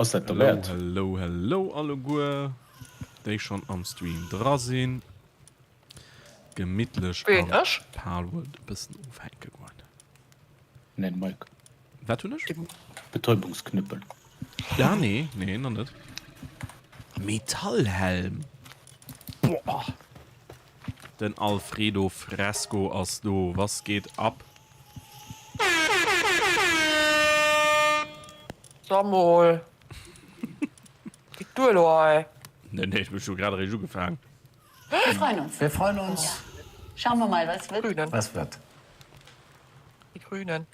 Ass dat derwäert? Hello, hello, hello alleguer déi schon am Stream dra sinn. Gemittlech Ween, am ech? Palworld e bëssen ofhänke goen. Nee, de Mike. Wat hunn ech? Betäubungsknüppel. Ja, nee, nee, nach net. Metallhelm. Boah. Den Alfredo Fresco ass do. Was geht ab? Sag mol. Geet duer lo hei. Nee, nee, ech hu grad eréischt ugefaang. Wir freuen uns. Wir freuen uns. Ja. Schauen wir mal, was wird. Grünen. Was wird. Die Grünen.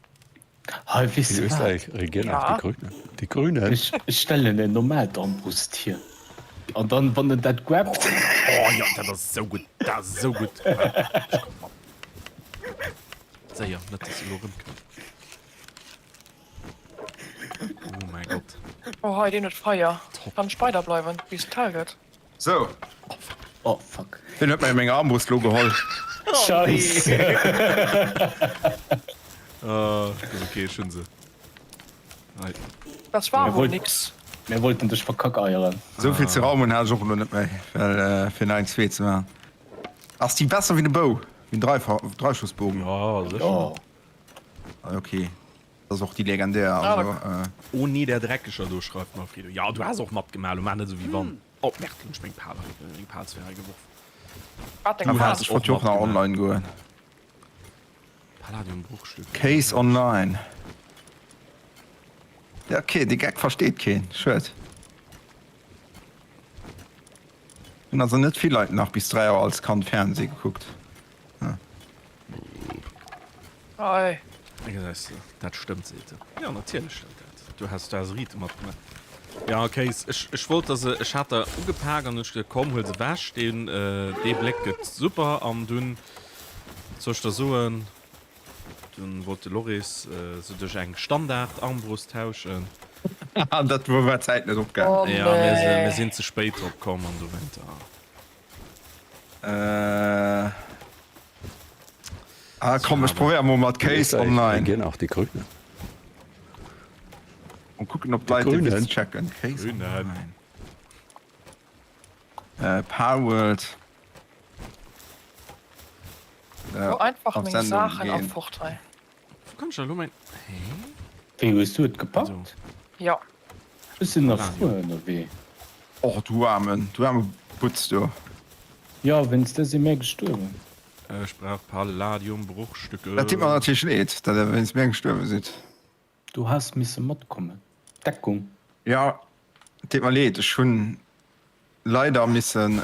Hei, weess In de wat? Österreich regieren auch Ja. die Grünen. Die Grünen? Ech, ech stellen en normaalt Armbrusttier. An dann, wann en dat grabbt. Oh jo, dat ass esou gutt, dat ass esou gutt. Ech komm mat. Séier, net dass se elo erëmkënnt. Oh mäi Gott. Oh hei, deen huet Feier. Top. Kann ech bei der bleiwen, bis et hell gëtt? Sou. Oh fuck. Deen huet mir meng Armbrust lo geholl. Scheisse. Ah, ok, ech hunn se. Hei. Das war wohl nix. Mir wollten dech verkackeieren. Esou vill ze raumen hat ech och elo net méi, well fir nach eng zweet ze maachen. Ass déi besser wéi de Bou, wéi den Dreischussbogen? Jo, sécher. Jo. Ah, ok. Dat ass och déi legendär, also. Oh nee, där Dreckeger do, schreift den Alfredo. Jo, du has och matgemaach, lo maach net esou wéi wann. Oh merde, hunn ech meng Pal hei, meng Palsphäre geworf. Wat deng Ah, Pal? waart, ech wollt jo och nach online goen. Palladium Bruchstück. Case online. Ja, ok, dee Geck versteet keen. Schued. Hunn also net vill Leit nach bis 3 Auer als Kand Fernseh gekuckt. Ei. Gesäis de, dat stëmmt, seet en. Jo, natierlech stëmmt dat. Du has, du has Rite matgemaach. Ja, okay, ech, ech wollt der se, ech hat der ugepak an hunn ech gesot, komm, huel se ewech, deen, dee Bléck gëtt super. An dunn, wat soll ech der soen, dunn wollt de Loris se duerch eng Standard-Armbrust tauschen. An dat wor war d'Zäit net opgaangen. Oh Ja, mir, nee. mir sinn ze spéit drop komm an dowéinter. Äh. Ah, komm, ech probéier mol mat Case Online. Gehen auch die Grünen. Und kucken, ob d'Leit de Witz checken. Case Grünen. Online. Äh, Palworld. Äh, einfach auf meng Sendung Saachen a gehen. fort hei. Wou kann ech da lo mein. Hä? Wéi hues du et gepackt? Jo. Ech sinn nach frou ënnerwee. Och du aarmen, du aarme Butz du. Jo, wéinst der si mär gestuerwen. Ech brauch Palladium-Bruchstücke. Dat deet mer natierlech leed, dat der wéinst mir gestuerwe sidd. Du has misse matkommen. Deckung. Jo, et deet mer leed, ech hunn leider missen.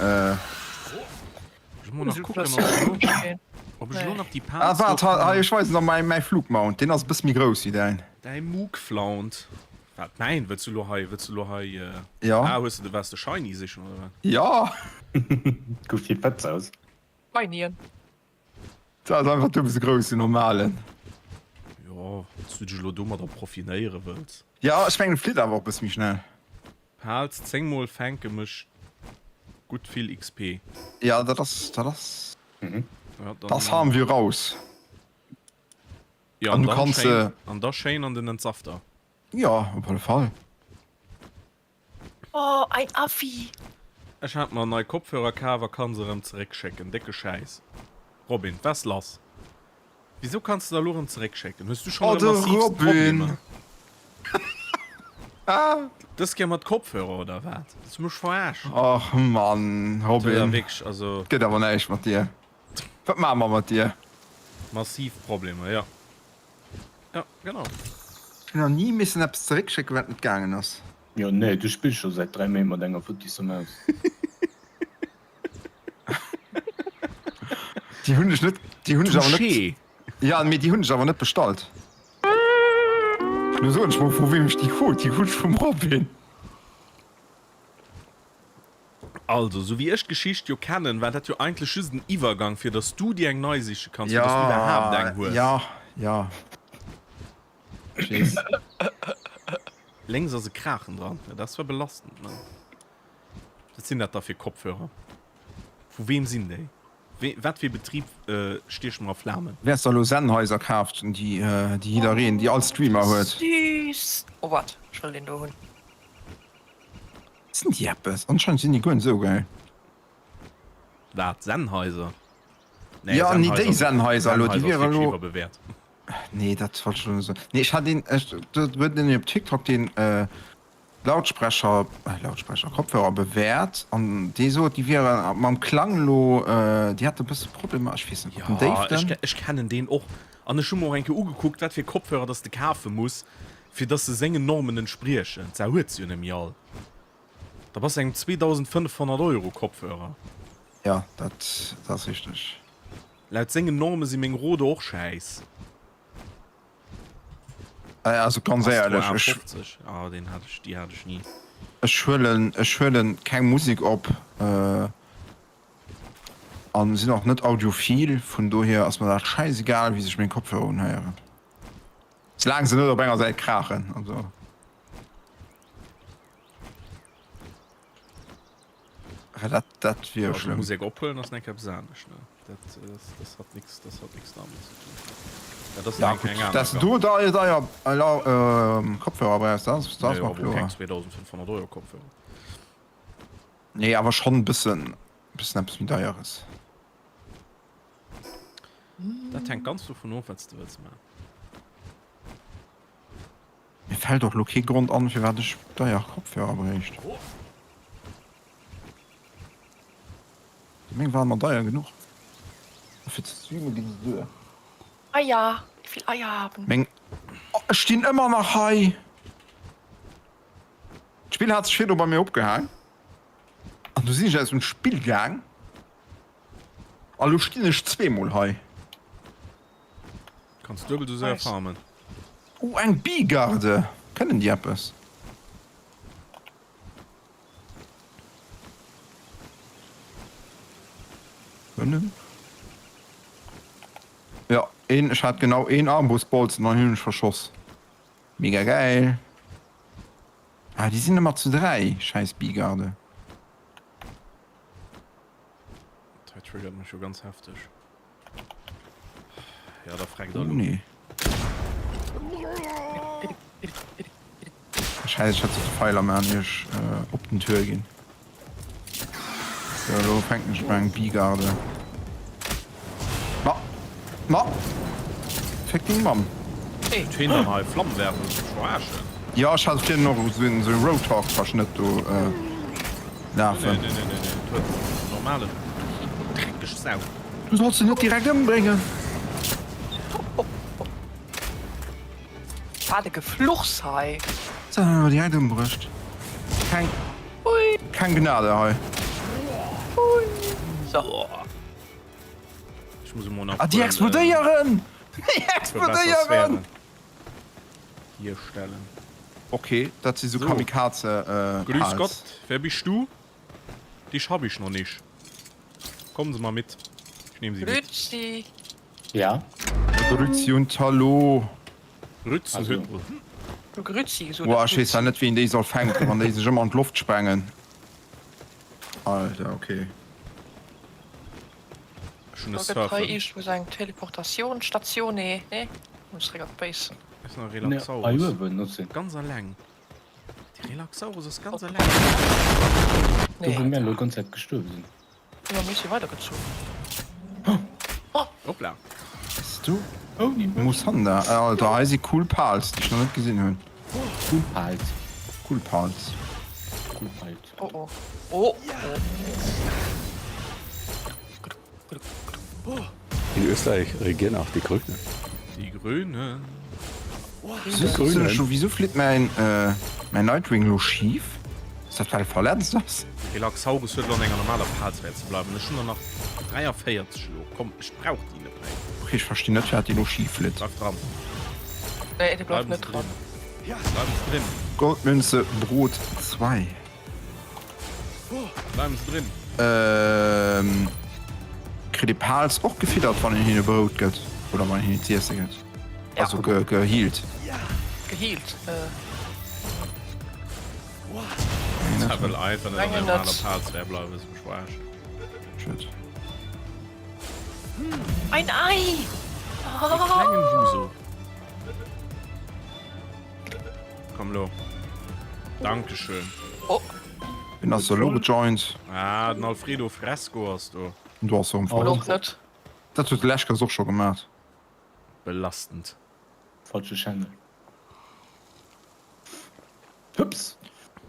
Ech muss nach kucken, ob ech elo, ob ech elo nach déi Ah, Pals waart, do hei, ech weisen der mäi, mäi Flugmount, deen ass e bësse méi grouss wéi däin. Däi Moogflaunt. Wat, mäin? Wëlls du elo hei, wëlls du elo hei. Jo. Ah, hues de, waars de Shiny sichen, oder wat? Jo. Kuckt wéi fetz aus. Shiny-en. Dat ass einfach duebel sou grouss wéi normalen. Jo, wann s du dech elo domadder profinéiere wëlls. Jo, ech mengen, et flitt awer och e bësse méi schnell. Pals 10 mol fänke mecht gutt vill XP. Ja dat ass dat ass Ja, dann, das haben wir raus. Ja, An an du dann kanns schéin, se an da schéin an den Entsafter. Ja op alle Fall. Oh, ein Affi! Ech hat mer nei Kopfhörer kaf a kann se erëm zeréckschécken. Décke Schäiss. Robin, wat ass lass? Wisou kanns de der elo erëm zeréckschécken? Hues du schonn Oh erëm de massivst Robin! Problemer? Dës Kéier mat Kopfhörer oder wat? Wëlls du mech verarschen? Och Mann, Du, Robin, wierklech, also. 't gëtt awer näischt mat dir. Wat maache mer mat dir? Massiv Problemer, jo. Jo, genau. Ech hunn nach ni missen eppes zeréckschécken, wat net gaangen ass. Jo, nee, du spills scho säit 3 Méint mat enger futtisser Maus. Déi hunn ech net, déi hunn ech awer net. Touché! Ja, mee déi hunn ech awer net bestallt. Lo soen ech mol vu weem ech déi krut, déi krut ech vum Robin. Also, sou wéi ech d'Geschicht jo kennen, war dat jo eigentlech just en Iwwergang, fir dass du dir eng nei siche kanns, fir dass du iwwerhaapt Ja, eng hues. ja, ja. Ech weess. Lénks ass e Krachen dran, ja dat ass zwar belastend, ne? Wat sinn dat da fir Kopfhörer? Vu weem sinn déi? Wee, wat fir Betrib stieche mer a Flamen? Wäers der elo Sennheiser kaaft, déi déi jiddereen, déi all Streamer huet? Süß! Oh waart, ech wëll deen do hunn. Sinn déi eppes? Anscheinend sinn déi guer net esou geil. Wat, Sennheiser? Nee, ja, nee, déi Sennheiser elo, déi wieren elo. Iwwerbewäert. Nee, dat wollt ech elo net soen. Nee, ech hat een, ech, do huet een op TikTok deen Lautsprecher, Lautsprecher, Kopfhörer bewäert an dee sot, déi wiere mam Klang elo, déi hätte e bësse Problemer, ech weess net, mat den Déiften. Ja, ech kennen deen och an ech hu mer och eng Kéier ugekuckt, wat fir Kopfhörer dass de kafe muss, fir dass se sengen Normen entspriechen. D'Sau huet se jo net méi all. Da bass de engem 2500 Euro Kopfhörer. Ja, dat ass richteg. Laut sengen Norme si meng Rode och schäiss. Also ganz éierlech, ech. A50, ah deen hat ech, déi hat ech ni. Ech huelen, ech huelen keng Musek op an sinn och net audiophil, vun dohier ass mer dat schäisegal wéi sech meng Kopfhörer unhéieren. Soulaang se net op enger Säit kraachen, also. Well dat, dat wier Also schlëmm. Musek ophuelen ass eng eppes anescht, ne? Dat, dat, das hat nix, das hat nix damit ze tun. Dat ass Ja eng, gutt, eng aner dass Gamme. du deier, deier äh, Kopfhörer brauchs, dat ass, dat ass Nee, mer awer keng kloer. 2500 Euro Kopfhörer. Nee, awer schonn e bëssen, bëssen eppes méi Deieres. Dat hänkt ganz dovun of, wat s de wëlls maachen. Mir fällt och lo kee Grond an, firwat ech deier Kopfhörer bréicht. Déi meng waren mer deier genuch. A fir ze streamen ginn se duer. Eier, ich will Eier haben. Meng, oh, ech stinn ëmmer nach hei! D'Spill hat sech virdru bei mir opgehaang an du sinn ech aus dem Spill gaang a lo stinn ech zweemol hei. Kanns duebel sou séier farmen. Oh eng Bee-Garde! Kënnen déi eppes? Kënnen? Jo, een, ech hat genau een Armbrustbolzen an hunn ech verschoss. Mega gäil! Ah, déi sinn ëmmer zu 3, schäiss Bee-Garde. Dat triggert mech jo ganz hefteg. Ja, da freckt Oh nee. Scheiße, ich hatte so Pfeiler mehr an ich äh, op den Tür ginn. So, lo fänken ich bei eng Bigarde. Ma! Ma! Fick deng Mamm. Hey. D'Heen hei Flammenwerfer verarschen. Ja, ich hatte hier noch so einen, so einen Roadhog-Verschnitt do äh, lafen. Nee, nee, nee, nee, nee. Normale dreckeg Sau. Du solls se net direkt ëmbréngen. Wat e Gefluchs hei. Se han awer direkt ëmbruecht. Keng, keng Gnade hei. So. Ech muss emol nach Ah, déi explodéieren! Déi explodéieren! Hierstellen. Okay, dat si sou Kamikaze Grüß Pals. Gott, wer bist du? Dich hab ich noch nicht. Kommen Sie mal mit. Ich nehme Sie mit. Grüezi. Ja. Grüezi und hallo. Grützenhüttel. Du Grüezi gesot. Boah, ech weess ja net wéi een déi soll fänken, wann déi sech ëmmer an d'Loft sprengen. Alter, okay. Ech hunn e Da gëtt hei Surfen. iergendwou sou eng Teleportatiounsstatioun, nee, nee, muss zeréck op d'Base. Ass nach Nee, Relaxaurus. hei uewen, notze. Ganz alleng. De Relaxaurus ass ganz alleng. Do wou mir elo ganz Zäit gestuerwe sinn. Jo, mir si weidergezunn. Hoppla. Bass du? Ouni mech. Musanda, Alter, hei si cool Pals, déi ech nach net gesinn hunn. Cool Pals. Cool Pals. Cool Pals. Oh oh. Oh oh. In Österreich regieren auch die Grünen. Die Grünen. Grünen. Wieso flitt mäin mäin Nightwing lo schief? Ass dat well e verletzt ass? Relaxaurus huet elo an enger normaler Palswäert ze bleiwen. Ech hunn der nach 43 elo. Komm, ech brauch déi net méi. Okay, ech verstinn net firwat déi lo schief flitt. Bleif dran. Nee, déi bleift net dran. Bleiwen se drin. Goldmünze Brot 2. Bleiwen se drin. Ehm kritt ee Pals och gefiddert wann een hinne Brout gëtt oder wann een hinne z'iesse gëtt? Ja. Also ge gehealt. Gehealt, äh. Level 1 wann et an Mengen der normaler net. Pals wär bleiwen se beschwächt. Shit. Ein Ei! Dee klengen Huso. Komm lo. Dankeschön. Oh. Wien ass elo gejoint? Ah, den Alfredo Fresco ass do. Do ass erëm Oder och net. Dat huet de Lechkas och scho gemaat. Belastend. Falsche Channel. Hups.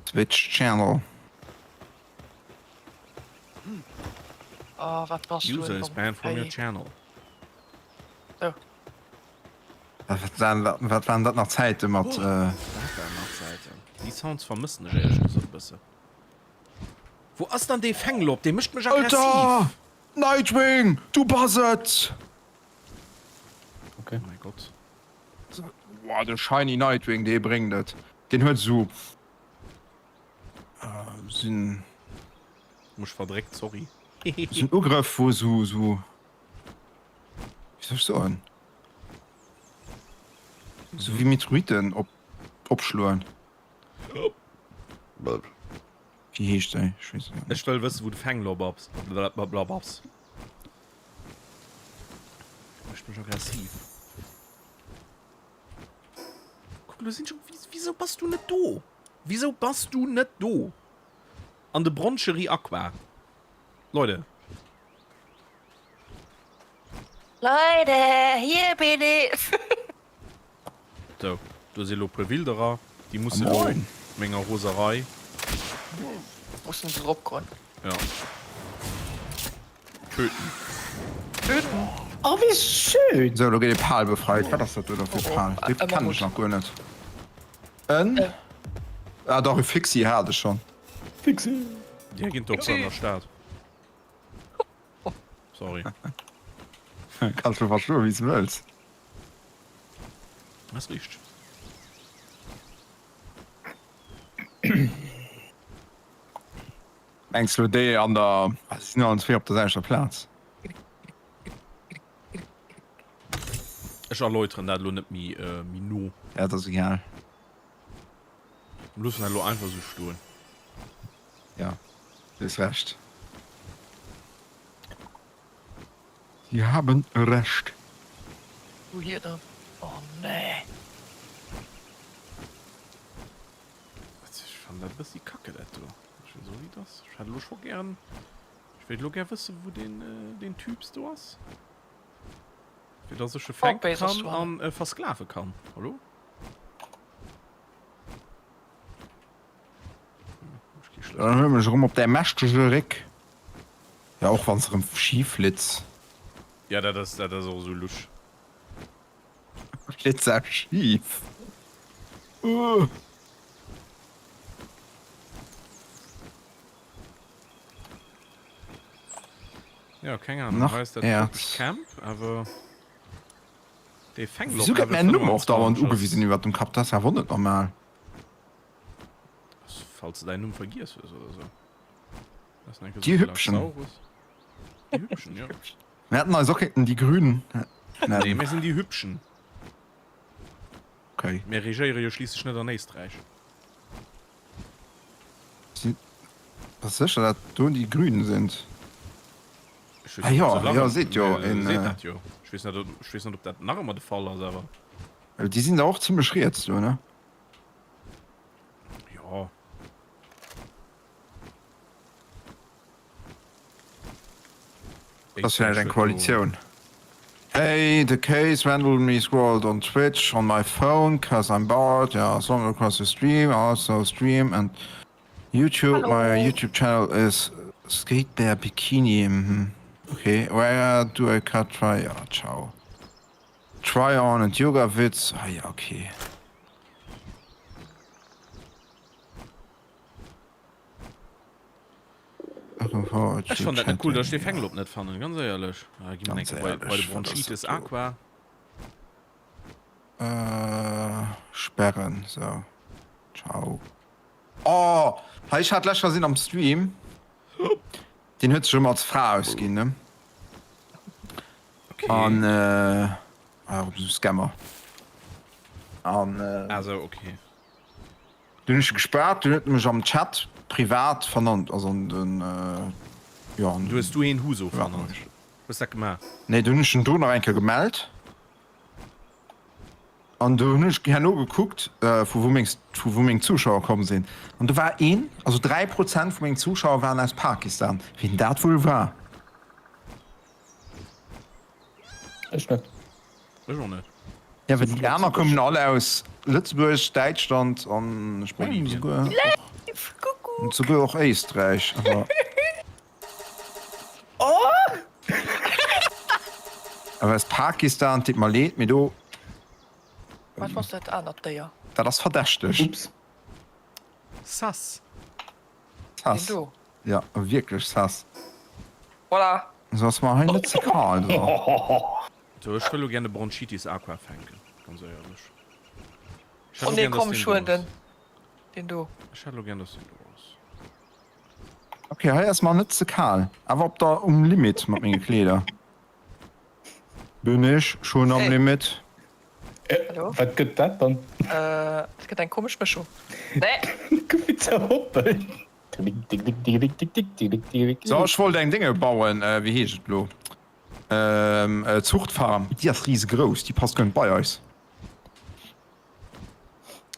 Switch Channel. Oh, wat bass du User is banned from your channel. Oh. Wat waren dat, wat waren dat nach Zäite mat. Oh, dat waren nach Zäiten. Déi Sounds vermëssen ech éierlech gesot e bësse. Wou ass dann dee Fenglop? Dee mécht mech aggressiv. Alter! Nightwing! Du bass et! Okay. Oh mäi Gott. Boah, de Shiny Nightwing, dee bréngt et. Deen huet esou. Sinn. Mech verdréckt, sorry. Sinn Ugrëff, wou esou, esou. Wéi soll ech soen? Esou wéi Meteoriten op, opschloen. Wéi heescht déi? Ech weess et net. Ech wëll wëssen, wou de Fenglob ass. Mécht mech aggressiv. Kuck, lo sinn ech op. Wisou bass du net do? Wisou bass du net do? An de Broncherie Aqua. Leute. Leute, hier bin ich! Sou, do si lo puer Wilderer, déi musse lo menger Roserei. Mussen se drop goen. Ja. Töten. Töten. Oh wéi schön! Sou, lo gëtt e Pal befreit. Wat ass dat do da fir e Pal? Dee kennen ech nach guer net. En? Ah dach, e Fixie hat ech schonn. Fixie! Déi ginn d'Opfer an der Stad. Sorry. Kanns du verschloen wéi s de wëlls. Ass richteg. Mengs lo déi an der, ah se sinn allen zwee op der selwechter Plaz. Ech erläuteren dat elo net méi méi no. Ja, dat ass egal. Mir loossen dat elo einfach esou stoen. Ja, du hues Recht. Sie haben Recht. Wou hier dann? Oh nee. Ech fannen dat e bëssi kacke dat do. Ech weess och wéi et ass. Ech hätt elo scho gären, ech wéilt elo gär wëssen wou deen deen Typs do ass. Fir dass ech e fänke kann an e versklave kann. Hallo? Dann huelen ech erëm op däi mächtege Réck. Ja, och wann s erëm schif flitz. Ja, dat ass, dat ass och esou lusch. Flitz auch schif. Uh. Ja, keng Ahnung. Nach Hei ass dat Erz. Camp, awer dee Fenglop Wieso gëtt Level mäin Numm och dauernd 25 ass. ugewisen iwwert dem Kapp? Dat ass awer net normal. Falls du däin Numm vergiess hues oder sou. Das ist Die Hübschen. Die Hübschen, ja. Mir hätten eis och kéinten die Grünen nennen. Nee, mir sinn die Hübschen. Okay. Mir regéiere jo schliisslech net an Éisträich. Bass sécher dat do die Grünen sind? Ech weess Ah net, jo, ob se jo, nach seet jo ëmmer, een, seet dat jo. Ech weess net, ech weess net, ob dat nach ëmmer de Fall ass, awer. Well déi sinn da och zimmlech riets do, ne? Jo. Dat ass vläicht eng Koalitioun. Hey, the case randomly scrolled on Twitch on my phone cause I'm bored, yeah, stumbled across your stream, also stream and YouTube, my YouTube channel is Skate Bear Bikini, mhm, okay, where do I cut try, ja, ciao. Try on and Yoga Vids, ah ja, okay. Ech fannen dat net cool, dass ech dee Fenglop net fannen, ganz éierlech. Ah, gi mer eng Kéier bei, bei de Bronchitis Aqua. Äh, sperren, sou. Ciao. Oh, hei, ech hat lech versinn am Stream. Deen huet sech ëmmer als Fra ausginn, ne? Okay. An, äh, ah, op esou Scammer. An, äh. Ah, sou, okay. Dunn hunn ech e gespaart, dunn huet e mech am Chat privat vernannt, also an den, jo an Du hues du een Huso vernannt? Hues dat gemaach? Nee, dunn hunn ech en do nach eng Kéier gemellt. An do hunn ech herno gekuckt, vu wou meng, vu wou meng Zuschauer komm sinn. An do war een, also 3 Prozent vu mengen Zuschauer waren aus Pakistan. Wien dat wuel war? Ech net. Ech och net. Ja, well déi aner koumen all aus Lëtzebuerg, Däitschland an ech mengen esouguer och, esouguer och Éisträich. Awer. Awer aus Pakistan, deet mer leed, mee do. Wat ass dat anert Déier? Dat ass verdächteg. Ups. Sass. Sass. Deen do. Ja, wierklech sass. Voilà. Sou ass mer hei net ze kal do. So, ech wëll lo gär de Bronchitis Aqua fänken, ganz éierlech. Ech hätt Oh lo nee, gär, dass komm, deen ech do huelen ass. den. Deen do. Ech hätt lo gär, dass deen do ass. Ok, hei ass mer net ze kal, awer op der um Limit mat menge Kleeder bin ech schon am Hey. Limit. Hallo? Wat gëtt dat dann? Äh, et gëtt eng komesch Mëschung. Nee. Kuck wéi ze hoppelt. So, ech wollt eng Dénge bauen, wéi heescht et lo? Zuchtfarm, déi ass risegrouss, déi passt guer net bei eis.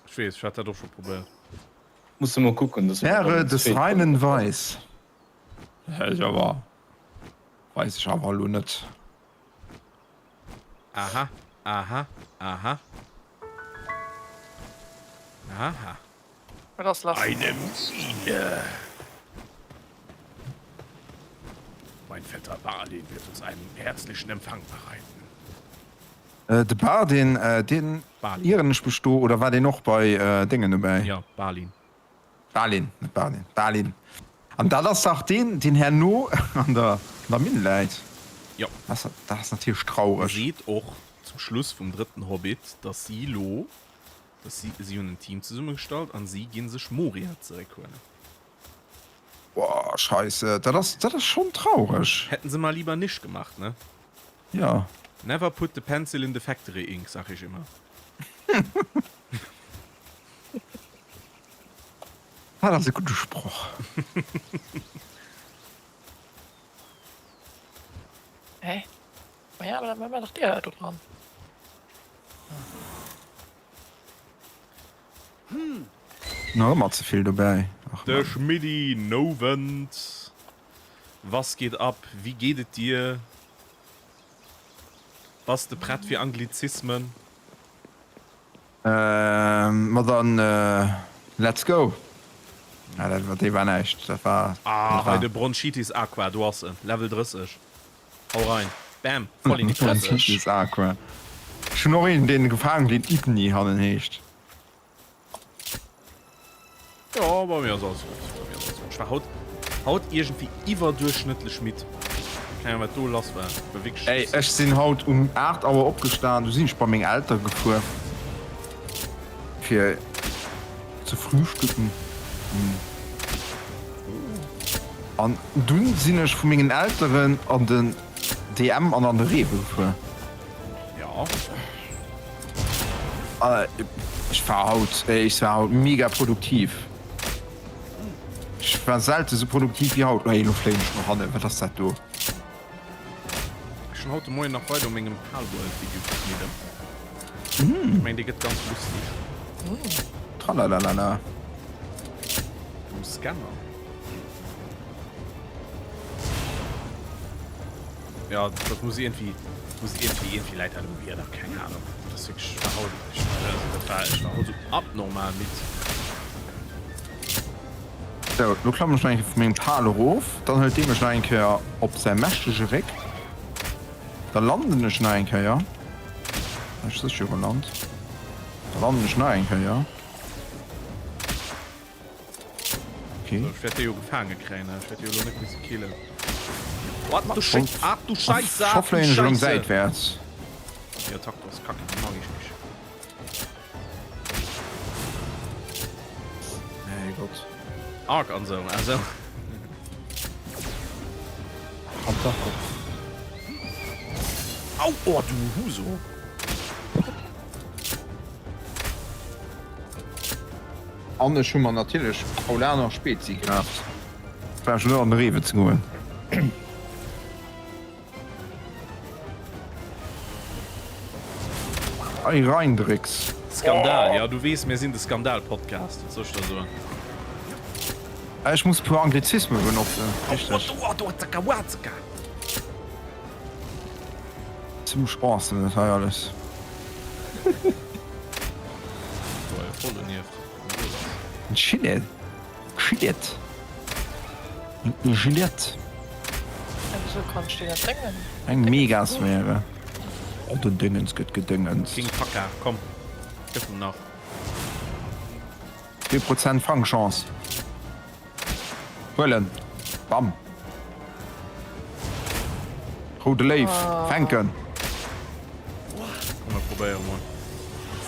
Ech weess, ech hat dat och scho probéiert. Musse mol kucken, dass mer Wäre dann des zweet reinen Weiß. Ech awer weis ech awer elo net. Aha, aha, aha. Aha. Wat ass lass? Eine Mine! Mein Vetter Balin wird uns einen herzlichen Empfang bereiten. De Bardin, deen ieren ech mech do, oder war deen och bei Déngen dobäi? Jo, Balin. Balin, net Bardin, Balin. An dat ass dach deen, deen herno an der Minn läit. Jo. Dat ass natierlech traureg. Seet och zum Schluss vum drëtten Hobbit, dass si lo, dass si, si hunn en Team zesummegestallt an si ginn sech Moria zeréckhuelen. Boah, scheisse, dat ass, dat ass schonn traureg. Hätten se mal lieber nicht gemacht, ne? Ja. Never put the pencil in the factory ink, sag ich immer. Dat ass e gudde Sproch. Hä? Ma ja, aber dann war doch der do dran. Nach ëmmer ze vill dobäi. Ach De Mann. Schmiddi, Nowend, was geht ab, wie geht et dir? Bass de prett fir Anglizismen? Ma dann let's go. Ah, dat war, dee war näischt. Dat war, Ah, dat hei war. de Bronchitis Aqua, do ass en, Level 30. Hau rein, bam, voll in die Fresse. Bronchitis Aqua. Ech hunn och een, deen gefaangen, deen Igni hannen heescht. Jo, bei mir ass alles gutt. Bei mir ass alles gutt. Ech war haut, haut iergendwéi iwwerduerchschnëttlech midd. Keng Ahnung, wat do lass war. Ech war wierklech. Ey, ech sinn haut um 8 Auer opgestan, du sinn ech bei meng Eltere gefuer fir ze frühstücken. An dunn sinn ech vu mengen Elteren an den DM an an de Rewe gefuer. Ja. Ech war haut, ech war haut mega produktiv. Ech war selte sou produktiv wéi haut. Ey, lo fléien ech no hannen, wat ass dat do? Ech hunn haut de Moien nach weider u mengem Palworld-Video geschnidden. Ech mengen, dee gëtt ganz lustig. Tralalala. Um Scanner. Ja, dat muss irgendwie, muss irgendwie, irgendwie läit dat um Wieder, keng Ahnung. Dat ass wierklech, ech war haut, ech war, also dat war, ech war haut sou abnormal midd. Sou, lo klammen ech nach eng Kéier vu mengem Pal erof, dann hëlt dee mech nach eng Kéier op säi mächtege Réck, da landen ech nach eng Kéier, ech si scho gelant, da landen ech nach eng Kéier. Okay. So, ech wäert déi jo gefaange kréien, ne? Ech wäert déi jo elo net misse killen. What du Shit, ach du Scheiße, ach du Scho fléien ech erëm Scheiße. säitwäerts. Déi Attack do ass kacke, déi mag ech nicht. Hey Gott. Arc an sou, also. Au, oh du Huso. An ech hu mer natierlech Paulaner Spezi kaaft. Brauch ech elo an de Rewe ze goen. reindrécks. Skandal, jo du weess, mir sinn de Skandal-Podcast, wat soll ech der soen? Ech muss e puer Anglizisme benotzen, richteg. Zimmlech awesome dat hei alles. En Gilet, Gilet, en Gilet. Eng Megasphäre. Oh den Dingens gëtt gedéngens. King Kaka, komm, gëff em nach. 4% Fangchance. Huelen. Bam. Roude Léiw. Fänken. Komm mir probéiere mol.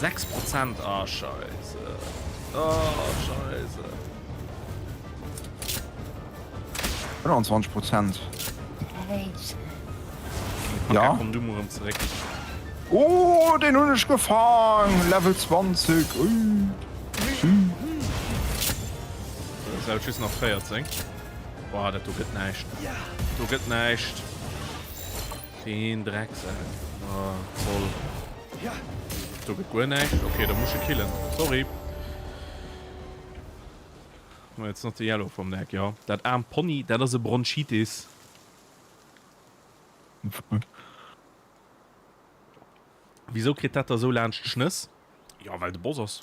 6 Prozent, ah scheisse. Ah scheisse. 25 Prozent. Ja. Komm du mol erëm zeréck. Oh, den hunn ech gefaang! Level 20. Ui. So, jetzt just nach 14. Boah, dat do gëtt näischt. Do gëtt näischt. Den Drecksack. Oh, toll. Do gëtt guer näischt. Okay, da muss ich killen. Sorry. Jetzt noch de Yellow vom Deck, ja. Dat aarmt Pony, dat ass e Bronchitis. Wisou kritt dat da sou laanscht d'Schnëss? Jo, well de Boss ass.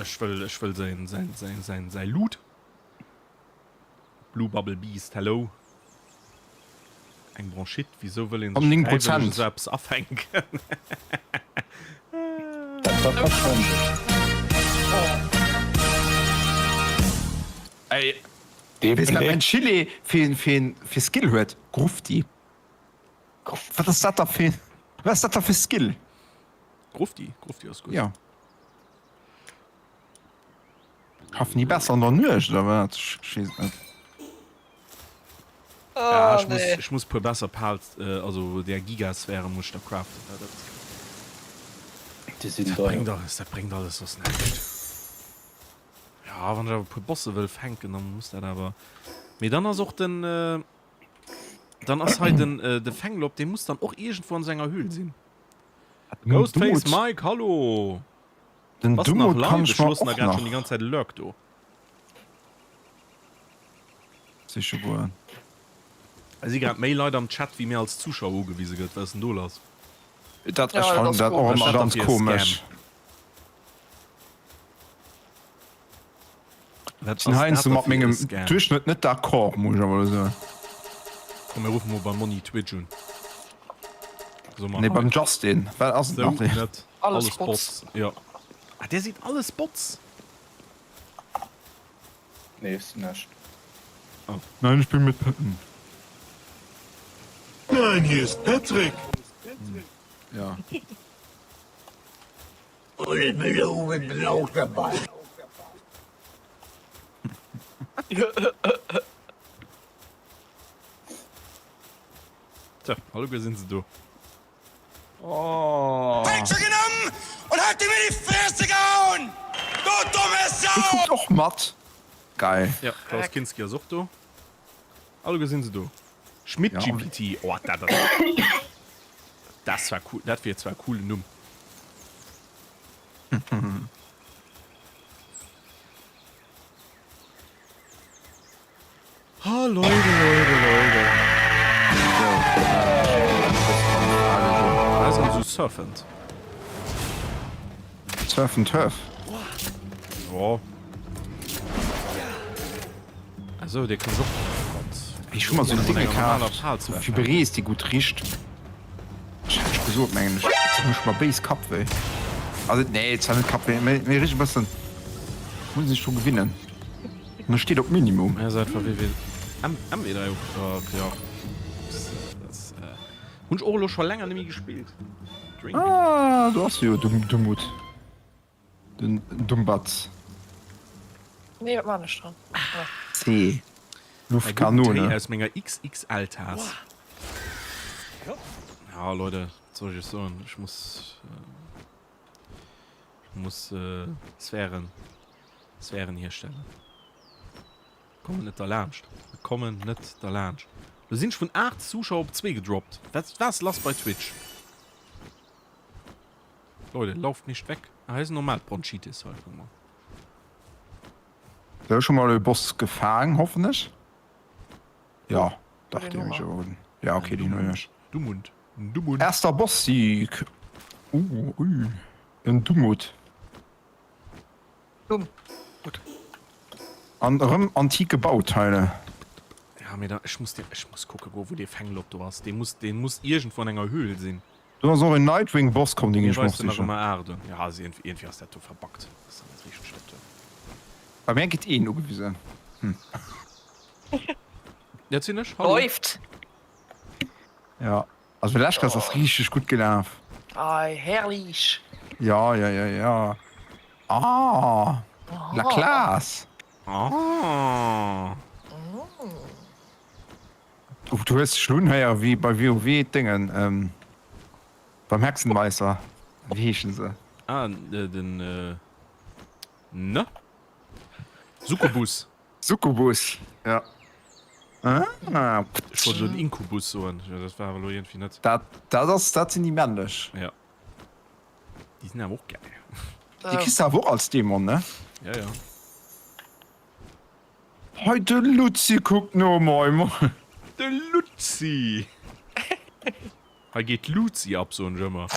Ech wëll, ech wëll säin, säin, säin, säin, säi Loot. Blue Bubble Beast, hello. Eng Bronchite, wisou wëll een Komm, sech 9 fräiwëlleg Prozent. esou eppes afänken? Dat war verständlech. Ey, Dee weess wat Bléck. mäin Chile fir, fir, fir Skill huet? Grufti. Wat ass dat da fir, wat ass dat da fir Skill? Grufti, Grufti ass gutt. Ja. Schaffen déi besser an der Nuecht oder wat? Ech weess et net. Ja, Oh ech muss, nee. ech muss puer besser Pals, also där Gigasphäre muss ech da craften, dat dat Déi sinn dat deier. bréngt alles, dat bréngt alles soss näischt. Ja, wann ech awer e puer Bosse wëll fänken, dann muss dat awer, mee dann ass och den, Dann ass hei den de Fenglop, dee muss dann och iergendwou an senger Höhl sinn. Ghostface Mike, hallo! Den Bass nach Dumot kann live? ech Ech mer loossen der och grad schon nach déi ganz Zäit e Lurk do. siche goen. Et si grad méi Leit am Chat wéi mir als Zuschauer ugewise gëtt. Wat ass denn do lass? Dat Ja, ech dat fannen ass dat och komesch. Wat ass ëmmer dat da ganz fir e komesch. Scam? Wat Sinn ass dat heiansdo da mat fir e mengem Scam? Duerchschnëtt net d'accord, muss ech awer elo soen. Komm mir ruffen mol beim Monni Twitch un. So mer Nee, hei. beim Justin. Wat ass et Sou nach? Nee. net. Alles Alles Bots. Bots. Jo. Ah, där seet alles Bots. Nee, ech sinn echt. Oh. Nein, ich bin mit Püppen. Nein, hier ist Patrick. Ja. Tja, alleguer sinn se do. Oh. Peitsche genommen und hat ihm in die Fresse gehauen! Du dumme Sau! Dee kuckt och mat. Geil. Ja, Klaus Kinski ass och do. Alleguer sinn se do. Schmidt GPT, oh dat ass, dat war cool, dat wier zwar e coolen Numm. Ha Leute, Leute, Leute. Dat ass erëm sou surfend. Surf and Turf. Jo. Also, dir kënnt och. Oh Gott. Ech hu mer sou Dinge kaaft fir Berees déi gutt richt. Ech hat scho gesot mengen ech, jetzt hunn ech mer béis Kappwéi. Also nee, zwar net Kappwéi, mee mee richteg e bëssen muss sech dru gewinnen. An e steet op Minimum. Mir säit ver WW M MW3 oh, ja. Das, äh, hunn ech och elo scho länger nemmi gespillt. Drink. Ah, do ass jo de de Mut. Den Dumbatz. Nee, wat man ech dann? C. Mäi gudden Téi Luftkanone. aus menger XXL-Taass. Ja, Leute, wat soll ech iech soen? Ech muss, ech muss Sphären, Sphären hierstellen. Kommen net derlaanscht. Mir kommen net derlaanscht. Lo sinn ech vun 8 Zuschauer op 2 gedroppt. Wat, wat ass lass bei Twitch? Leute, lauft nicht weg. Ah, hei ass en normaalt Bronchitis hei, kuck mol. Sou, ech hu mol e Boss gefaang, hoffen ech. Jo, dach, deen hunn ech awer un. Ja, okay, deen hunn ech. Dumund. Dumund. Erster Boss-Sieg. Uh, ui. En Dumut. Dumm. Gutt. An erëm antike Bauteile. Ja, mee da, ech muss dee, ech muss kucke goen, wou dee Fenglop do ass. Dee muss, dee muss iergendwou an enger Höhl sinn. Do ass och en Nightwing Boss komm, deen Mir ginn ech mer weist och en nach sichen. ëmmer 8 un. Ja, also iergendwéi, iergendwéi ass dat do verbuggt. Dat ass dann net richteg, dat do. Bei mär gëtt een ugewisen. Hm. Dat sinn ech, hallo. Läuft! Ja, also fir lescht ass ass richteg gutt gelaf. Ei, herrlich! Ja, ja, ja, ja. Ah, la classe! Ah. Oh, du hues dech elo unhéiere wéi bei WoW d'Déngen, ähm, beim Hexenmeister. Wéi heeschen se? Ah, den, ne? Succubus. Succubus, ja. Ah. Ech wollt elo den Inkubus soen, dat war awer elo iergendwéi net. Dat, dat ass, dat sinn déi männlech. Ja. Déi sinn awer och gäil. Déi kriss de awer och als Dämon, ne? Ja, ja. Hei, de Lutzi kuckt no moi. De Lutzi! Hei geet d'Luzi ab, soen ech ëmmer.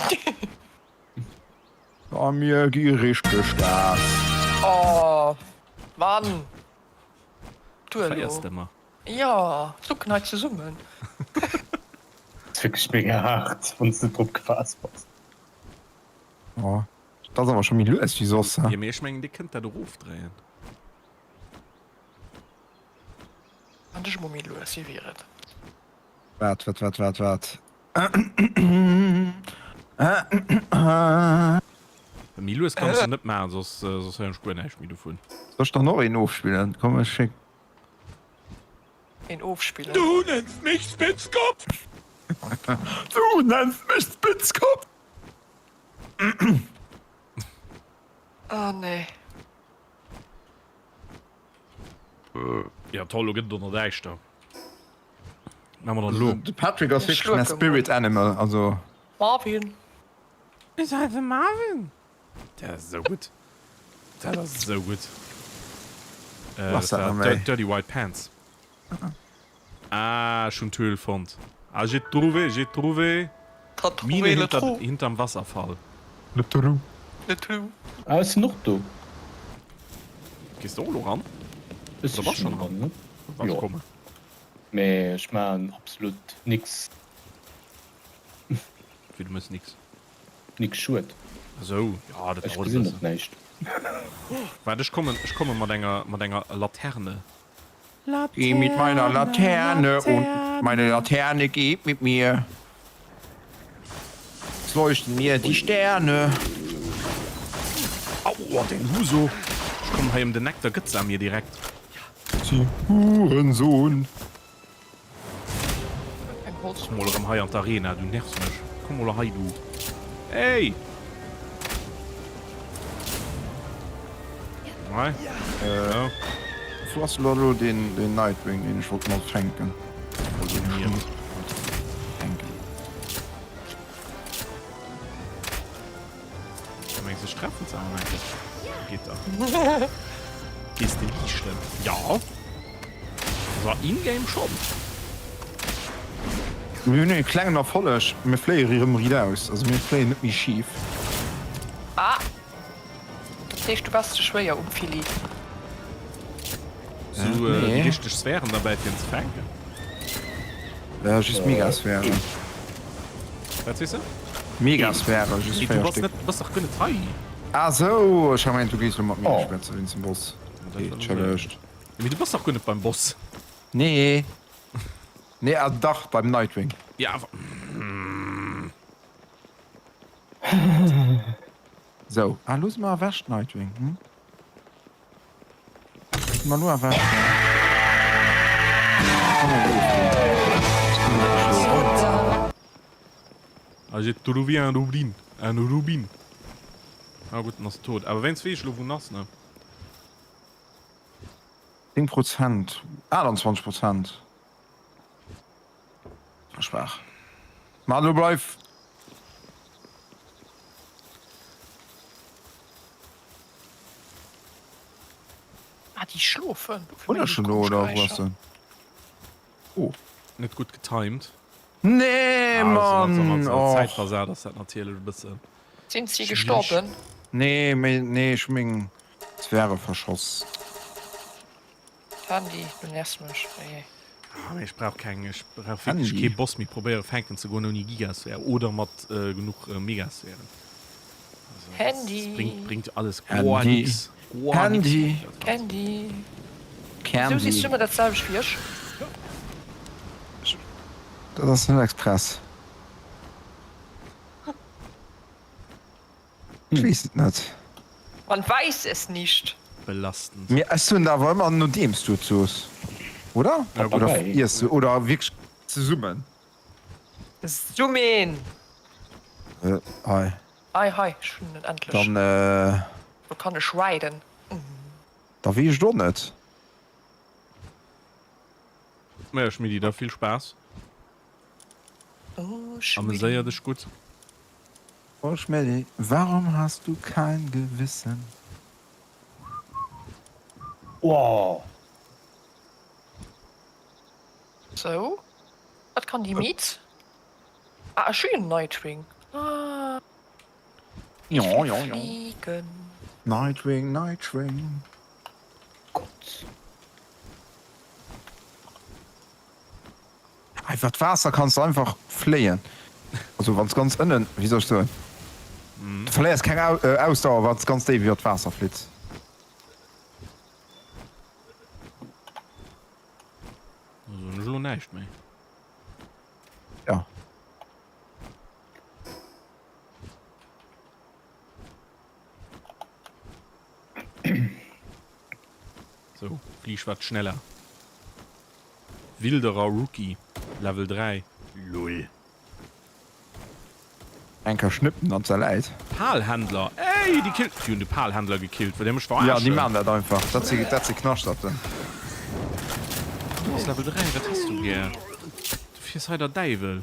A mir gi richteg Gas. Oh Mann! Du elo. Feiers de mer? Jo, zucken hei zesummen. Ass wierklech mega haart wanns de drop gefaasst bass. Oh, dat ass awer scho méi lues wéi soss, he? Jo, mee ech mengen dir kënnt dat erofdréien. Maan dech emol méi lues, wéi wier et? Waart, waart, waart, waart, waart. Méi lues kann ech se net maachen, soss soss héieren ech guer näischt méi dovun. Soll ech dann och een ofspillen? Komm ech schéck. Een ofspillen? Du nennst mich Spitzkopf! Du nennst mich Spitzkopf! Oh nee. Ja toll, lo gëtt et och nach däischter. Maache mer dann elo. De Patrick ass wierklech mäi Spirit Animal, also. Marvin. Is dat de Marvin? Dat ass esou gutt. Dat ass esou gutt. Äh, Was dat dat war méi? Dirty White Pants. Ah, ech hunn d'Höhl fonnt. Ah, j'ai trouvé, j'ai trouvé. T'as trouvé Mine le hinter, trou. hinterm Wasserfall. Le trou. Le trou. Ah, ech sinn och do. Gees de och elo ran? Ech si Oder bass schonn schonn dran, ne? Warte, Jo. komme. Mee ech maachen absolut nix. Wéi, du mëss nix? Nix Schued. Esou, jo, dat Ech dauert e gesinn bëssen. och näischt. Waart, ech kommen, ech komme mat enger, mat enger Laterne. Geh mit meiner Laterne und meine Laterne geht mit mir. Es leuchten mir die Sterne. Aua, den Huso! Ech kommen hei ëm den Eck, da gëtt se a mir direkt. Sie Hurensohn. Eng Holz. Komm mol erëm hei an d'Arena, du nervs mech. Komm mol hei, du. Ey! Hei. Äh, wou ass elo deen, deen Nightwing, deen ech wollt mat fänken? Also mir. Fänken. Du mengs ech treffen ze awer enke? Geet dach. Gees de liichten? Ja. Also in-game schonn. Mir hunn e klengen Erfolleg, mir fléie erëm riit aus, also mir fléien net méi schif. Ah! Dat heescht du bass ze schwéier um Filli. Sou déi richteg Sphären derbäi fir en ze fänken? Ja, just Megasphären. Wat sees de? Megasphäre, just 4 Du Stéck. bass bass dach guer net hei. Ah sou, ech hat gemengt du gees lo mat mir schwätzen wéinst dem Boss. Okay, challenged. Mee du bass dach guer net beim Boss. Nee. Nee, ah dach, beim Nightwing. Ja, awer. Sou, ah lo si mer erwächt, Nightwing, hm? Si mer lo erwächt, ja. Komm mal los, du. Ah, j'ai trouvé un rubin, un rubin. Ah gutt, en ass tot. Awer wéinst weess ech lo wou en ass, ne? 10 Prozent, 28 Prozent. Schwaach. Ma lo bleif. Déi schlofen. Hunn ech en elo oder wou ass en? Oh. Net gutt getimed. Nee Mann! Och. Zäitversat ass dat natierlech e bëssen. Sinn si gestorben? Nee, mee nee, ech hu meng Sphäre verschoss. Handy, du nervs mech. Ey. Ah, mee ech brauch keng, ech brauch wierklech kee Boss méi probéiere fänken ze goen ouni Gigasphär oder mat genuch Megasphären. Also, Handy. Das bringt, bringt alles goar nix. Goar Handy. nix. Handy. Wieso siehst du immer dat selwecht wéi ech? Dat ass net express. Ech weess et net. Man weiß es nicht. Belastend. Mee ech soen der awer ëmmer nodeems du et soos, oder? Oder iers du, oder wierklech zesummen? Zesummen! Hei. Hei, hei, ech hunn en endlech. Dann. Lo kann ech riden. Da weess ech et och net. Maja Schmidti, da vill Spaass. Ameséier dech gutt. Oh Schmeddi, warum hast du kein Gewissen? Wow. Sou, wat kann déi Miz? Ah, ech hu jo Nightwing. Ah. Jo, jo, jo. Fliegen. Nightwing, Nightwing. Gott. Iwwer d'Waasser kanns de einfach fléien. Also wann s ganz ënnen, wéi soll ech soen, du verléiers keng Ausdauer wann s ganz déif iwwer d'Waasser flitts. Da soen ech elo näischt méi. Ja. Sou, flieg wat schneller. Wilderer Rookie, Level 3. Lull. Enker schnippen an zerläit. Palhändler, ey, déi killt, déi hunn de Palhändler gekillt, wëllt dir mech Ja, déi verarschen? maan dat einfach, dat si, dat si Knaschterten. Du bass Level 3, wat häss du gär? Du fiers hei der Däiwel.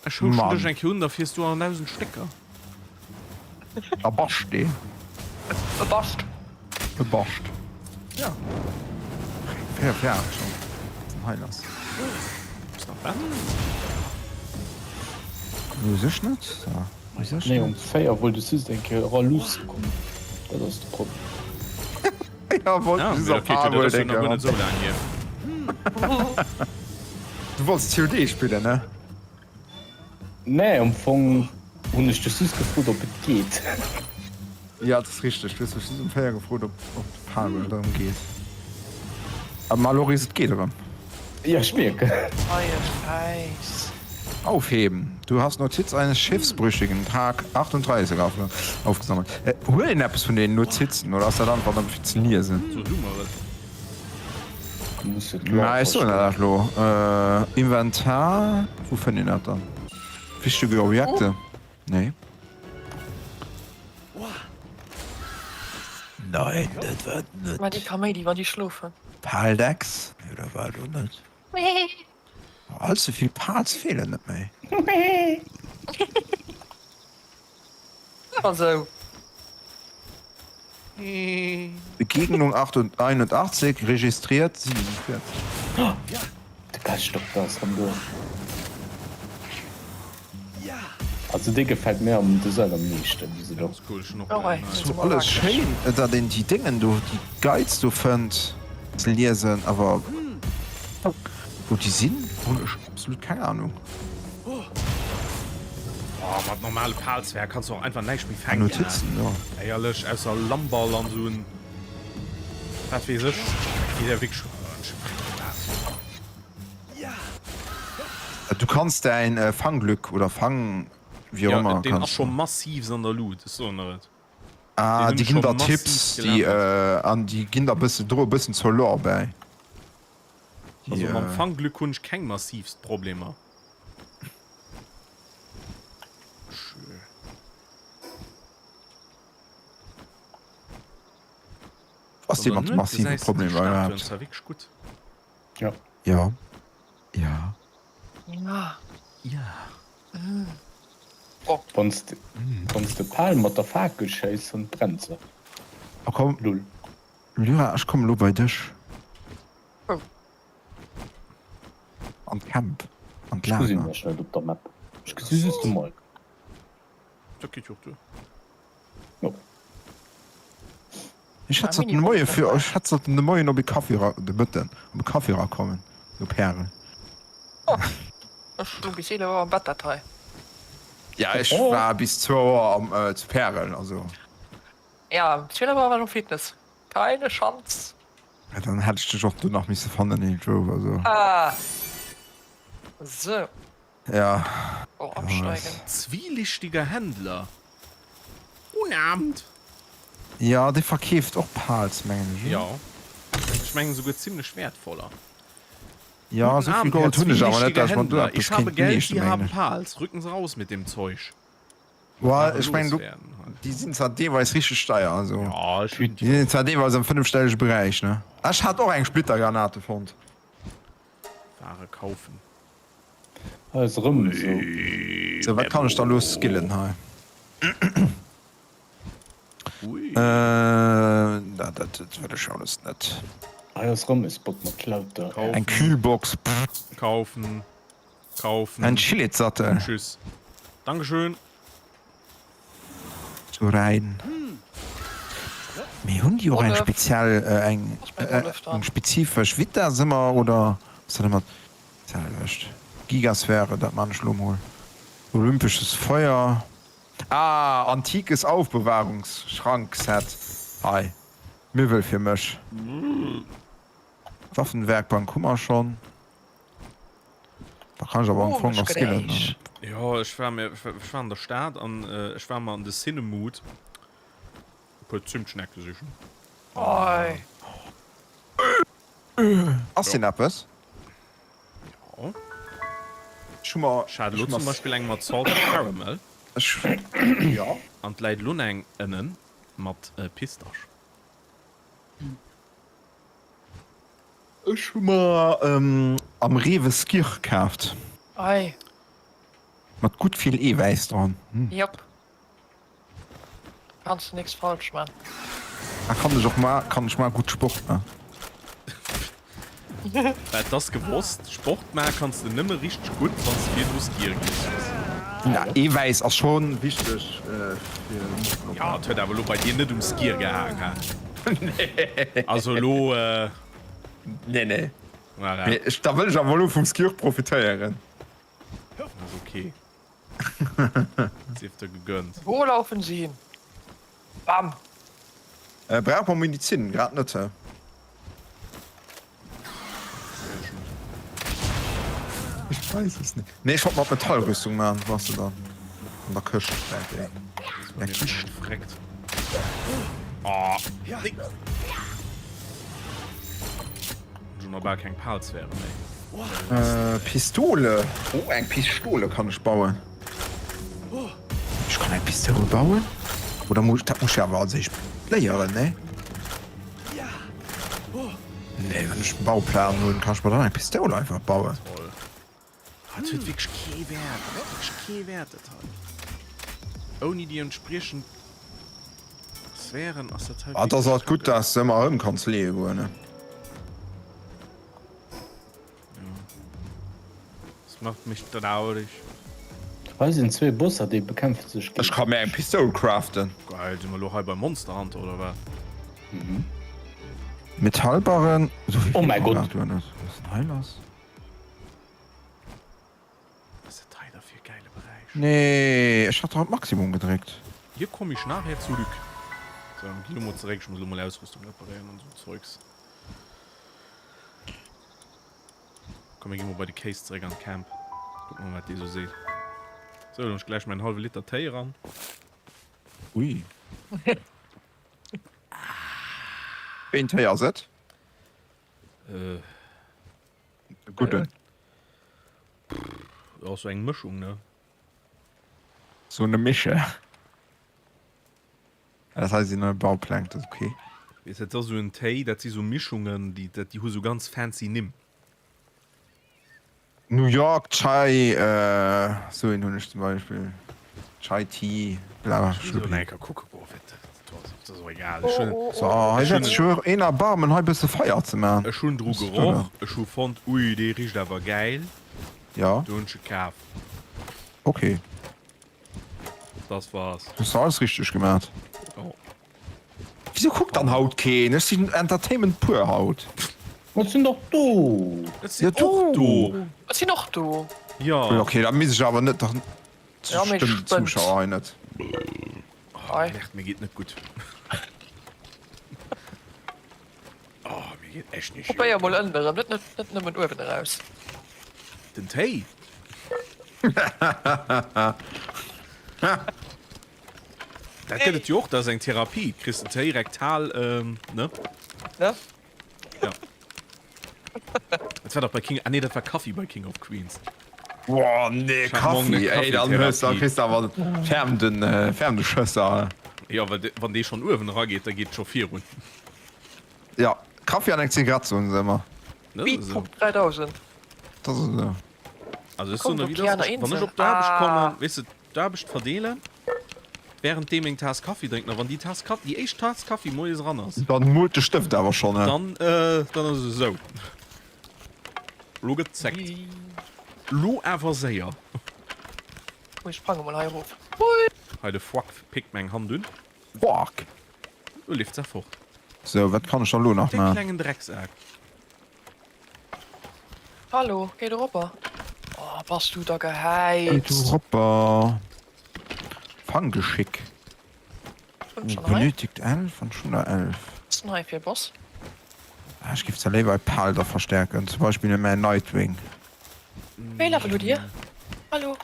Ech houschen dech eng Kéier un, da fiers du an 1000 Stécker. A bascht deen. E bascht. E bascht. Ja. Fair, fair schon. Was denn hei lass? Bist nach ben? U sech net. U sech Nee, net. um 4 wollt ech just eng Kéier era luusse kommen. Dat ass de Problem. Ja, wollt Ah, just okay, op dat Palworld ass jo eng nach guer net Kéier. esou laang hier. Du wollts COD spillen, ne? Nee, am Fong hunn ech dech just gefrot, ob et geet. Ja, dat ass richteg. Du hues mech just um 4 gefrot, ob Palworld erëm geet. A ma Loris, et geet erëm. Ja, ech mierken. Neie Schäiss. Aufheben. Du hast Notiz eines Schiffsbrüchigen, Tag 38 aufgesammelt. Huet een eppes vun deenen Notizen oder ass dat einfach nëmme fir ze liesen? So du mer et. Mä ech soen der dat elo. Inventar, wou fënnt een dat dann? Wichtige Objekte? Nee. Nein, dat war et net. Mä déi Kaméidi, wann déi schlofen. Paldex? Nee, dat war et och net. Allze vill Pals feelen net méi. Also. Begegnung 81 registriert 47. De Peschtdokter ass rem do. Also dee gefällt mir am Design am meeschten bis elo. Ass alles schéin dat een déi Déngen do, déi Guides do fënnt ze liesen, awer wou déi sinn hunn ech absolut keng Ahnung. Oh, mat normale Palsphäre kanns du och einfach näischt méi fänken. Notizen, jo. Éierlech, ausser Lammball an esou en, wat weess ech, geet ja wierklech Du kanns däin Fangglück oder Fang, wéi och ëmmer, Jo, deen ass scho massivst an der Lut, ech soen der et. Ah, déi ginn der Tipps, déi, an déi ginn der bëssen, droe bëssen zur Lore bäi. Also mam Fangglück hunn ech keng massivst Problemer. Schö. Was dee mat massive Problemer iwwerhaapt? War wierklech gutt. Ja. Ja. Ja. Ja. Ja. Wanns de, wanns de Pal mat der Fakel schéiss, dann brennt se. Oh komm. Lull. Lyra, ech kommen elo bei dech. Oh. An d'Camp. An Ech gesinn d'Lager. dech net op der Map. Ech gesi just de Mike. Dat geet jo och duer. Jo. Ech hätt sollten de Moie fir ech hätt sollten de Moien op e Kaffi era de Mëtten op e Kaffi erakommen no Pärel. Oh, ech hu bis 11 Auer am Bett dat hei. Ja ech war bis zwou Auer am zu Pärel also. Ja, um 12 Auer war ech am Fitness. Keine Chance. Ja dann hätt ech dech och do nach misse fannen iergendwou also. Ah. Sou. Ja. Oh, absteigen. Zwielichtiger Händler. Guten Abend. Ja, dee verkeeft och Pals, mengen ech, oder? Jo. Ech mengen esouguer zimlech wäertvoller. Ja, Guten esou vill Abend, Herr Gold hunn ech awer net, zwielichtiger dass ech mer do Händler. eppes Ich habe kéint Geld, leeschten, Sie mengen haben ech. Pals. Rücken Sie raus mit dem Zeug. Well, Ware ech mengen, do, loswerden halt. déi sinn zwar deelweis richteg deier, also. Ja, ech hunn. Déi sinn zwar deelweis am fënnefstellege Beräich, ne? Ech hat och eng Splittergranate fonnt. Ware kaufen. Hei ass erëm esou. Sou, wat kann ech da lo skillen hei? Ui. Dat, dat, dat wëll ech alles net. Hei ass erëm e Spot mat lauter. Eng Kühlbox, pff. Kaufen. Kaufen. En Chilizattel. Tschüss. Dankeschön. Zu Rhein. Mee hunn déi och eng speziell, eng, eng spezifesch Vitess ëmmer oder ass dat ëmmer d'selwecht? Gigasphäre, dat man ech lo mol. Olympesches Feuer. Ah, antikes Aufbewahrungsschrank-Set. Hei, Miwwel fir mech. Waffenwerkbank hu mer schonn. Da kann ech awer am Fong nach skillen. Jo, ech war mir, ech war an der Stad an ech war mer an de Cinemood e puer Zimtschnecke sichen. Oi. Ass deen eppes? Jo. Ech hu mer. Ech hat elo zum Beispill eng mat Salted Caramel. Ech, jo. An 't läit elo nach eng ënnen mat Pistasch. Ech hu mer am Rewe Skyr kaaft. Ei. Mat gutt vill Eewäiss dran. Jop. Kanns de nix falsch man. Ah kann ech och ma kann ech ma gutt Sport man. Et ass gewosst, Sport man kanns de nëmme richteg gutt wanns de virdru Skyr giess hues. Na Eewäiss ass schon wichteg fir Muskelopbau. Jo, et huet awer elo bei dir net um Skyr gehaang, he? Nee. Also elo. Nee, nee. Voilà. Mee ech, da wëll ech awer elo vum Skyr profitéieren. Ass ok. Sief der gegönnt. Wo laufen sie hin? Bam! Äh, brauch mer Medizin? Grad net, hä? Ech weess es net. Nee, ech wollt mer d'Metallrüstung man, wou ass se dann? An der Këscht, läit déi. An der Kischt. Freckt. Oh, nee. Schon noch bal keng Palsphäre méi. Äh, Pistole. Oh, eng Pistole kann ech bauen. Ech kann eng Pistole bauen? Oder muss, dat muss ech awer als éischt léieren, ne? Nee, wann ech den Bauplan hunn, kann ech mer dann eng Pistoul einfach bauen. Toll. Ah, dat huet wierklech kee Wäert. Dat huet wierklech kee Wäert, dat hei. Ouni déi entspriechend Sphären ass dat hei Ah, et ass wierklech alt gutt, kacke. dass de ëmmer erëm kanns leeë goen, ne? Das macht mich traurig. Hei sinn zwee Bosser déi bekämpfen sech Ech ka mir eng Pistoul craften. Geil, si mer lo hei bei Monster Hunter oder wat? Metallbarren. Oh mäi Gott. Was ist denn hei lass? Was ist dat hei da fir e geile Beräich? Nee, ech hat doch op Maximum gedréckt. Hier komm ich nachher zurück. So, dann gi lo mol zeréck. Ech muss lo mol Ausrüstung reparéieren an sou Zeugs. Komm mir gi mol bei de Case zeréck an d'Camp. Kucke mol wat dee sou seet. Sou, dann hunn ech gläich mäin hallwe Liter Téi eran. Ui. Wéi een Téi ass et? Äh. E gudden. Jo, sou eng Mëschung, ne? Sou ne Mische. Dat hei sinn nei Baupläng, dat ass ok. Weess, dat ass esou en Téi, dat si sou Mischungen, déi, dat, déi hu sou ganz fancy Nimm. New York Chai, sou een hunn ech zum Beispill. Chai Tea, bla Ech muss elo nach eng Kéier kucke goen, wat dat do. Dat ass och egal. Ech hunn, So, hei ech hunn, setzt sech een Erbarmen hei bësse Feier ze man. ech hunn dru geroch, ech hu fonnt, ui, dee richt awer gäil. Ja. Du hunn ech e kaf. Okay. Das war's. Hues de alles richteg gemaat. Oh. Wieso kuckt dann haut keen? Ech sinn Entertainment pur haut. Ech sinn dach do. Ech sinn och do. Ech sinn och do. Jo. Okay, da misst ech awer net. Ja, mee Stëmmt spënnt. Zuschauer hei net. Oh, Merde, mir geet net gutt. Oh, mir geet echt nicht Probéier mol ënnen erëm, net, net, net nëmmen uewen eraus. Den Téi? Dat gëtt et jo och, dat ass eng Therapie. Kriss den Téi rektal, ähm, ne? Ne? Ja. Dat war dach bei King, ah nee, dat war Kaffi bei King of Queens. Boah, nee, Kaffi, ey, dann hues da kriss de awer ferm den, äh, ferm de Schësser. Ja, well wann dee schonn uewen erageet, da geet et scho virun. Ja, Kaffi an eng Zigarett soen se ëmmer. Speedpup 3000. Dat ass esou. Also ech soen der wéi et ass, wann ech op d'Aarbecht kommen, weess de, d'Aarbecht verdeelen, während deem eng Taass Kaffi drénken, a wann déi Taass Kaffi, déi éischt Taass Kaffi moies eran ass. Dann mult de Stëft awer schonn, he? Dann, dann ass et esou. Lo gëtt zeckt. Lo awer séier. Ui, ech sprange mol hei erof. Hui! Hei de Fuak pickt meng Hand un. Fuak! Lo leeft se fort. Sou, wat kann ech da lo nach De man? klengen Drecksak. Hallo, géi eropper. Oh, bass du da Géi gehäizt. du eropper. Fanggeschick. Hunn schon hei. Benötigt 11 an schon der 11. Was denn hei fir e Boss? Ah, ech giff ze léiwer e Pal da verstärken, zum Beispill mit mäin Nightwing. Wéi Level hutt dir? Hallo,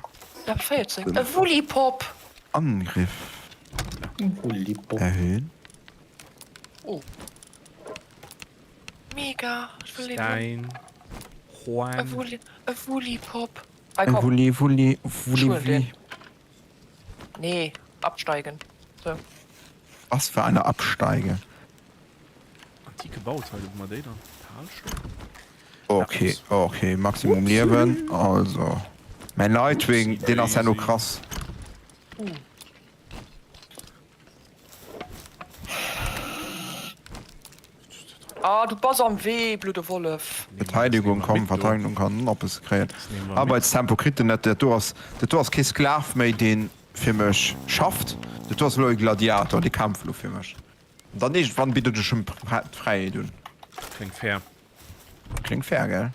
Level 14. E Woolipop! Angriff Woolipop. erhöhen. Oh. Mega, ech wëll een hunn. Stein. E Juan. Wooli, e Woolipop. Hei E komm. Wulli, Wulli, Wulli, Ech huelen Wulli. deen. Nee, absteigen. So. Was für eine Absteige. Antike Bauteile, wo man déi dann? Palschock? Okay, okay, Maximum Liewen. Also. Mein Nightwing, den ass ja no krass. Uh. Ah, du bass am Wee, blöde Wollef. Verteidigung, komm, Verteidigung kann en eppes kréien. Arbeitstempo kritt en net. Dat do ass, dat do ass kee Sklav méi, dee fir mech schafft. Dat do ass elo e Gladiator, dee kämpft elo fir mech. An dann iergendwann bidden ech em d'Fräiheet un. Kléngt fair. Kléngt fair, gell?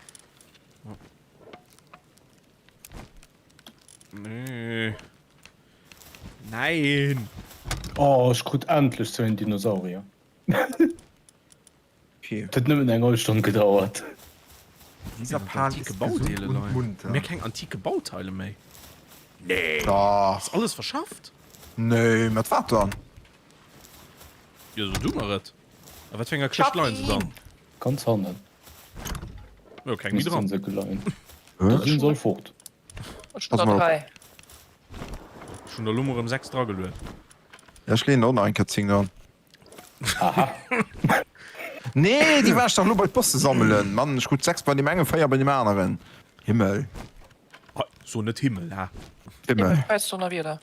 Nee. Nein! Oh, ech krut endlech sou een Dinosaurier. Okay. Et huet nëmmen eng hallef Stonn gedauert. Dieser Pal Antike ist Bauteile gesund und leien. munter. Mir keng antike Bauteile méi. Nee. Dach. Ass alles verschafft? Nee, mat wat dann? Jo, so du mer et. A wat fir enger Këscht leien se dann? Ganz hannen. Jo, keng méi dran. Missten se geleien. Da sinn se all fort. Ech hunn der 3. Ech hunn der lo mol erëm 6 drageluet. Ja, ech leeën der och nach eng Kéier 10 dran. Aha. Nee, déi war ech dach lo bei d'Bosse sammelen. Mann, ech krut 6 bei deem engen, 4 bei deem aneren. Himmel. So net Himmel, ha? Himmel. Scheiß Donnerwieder.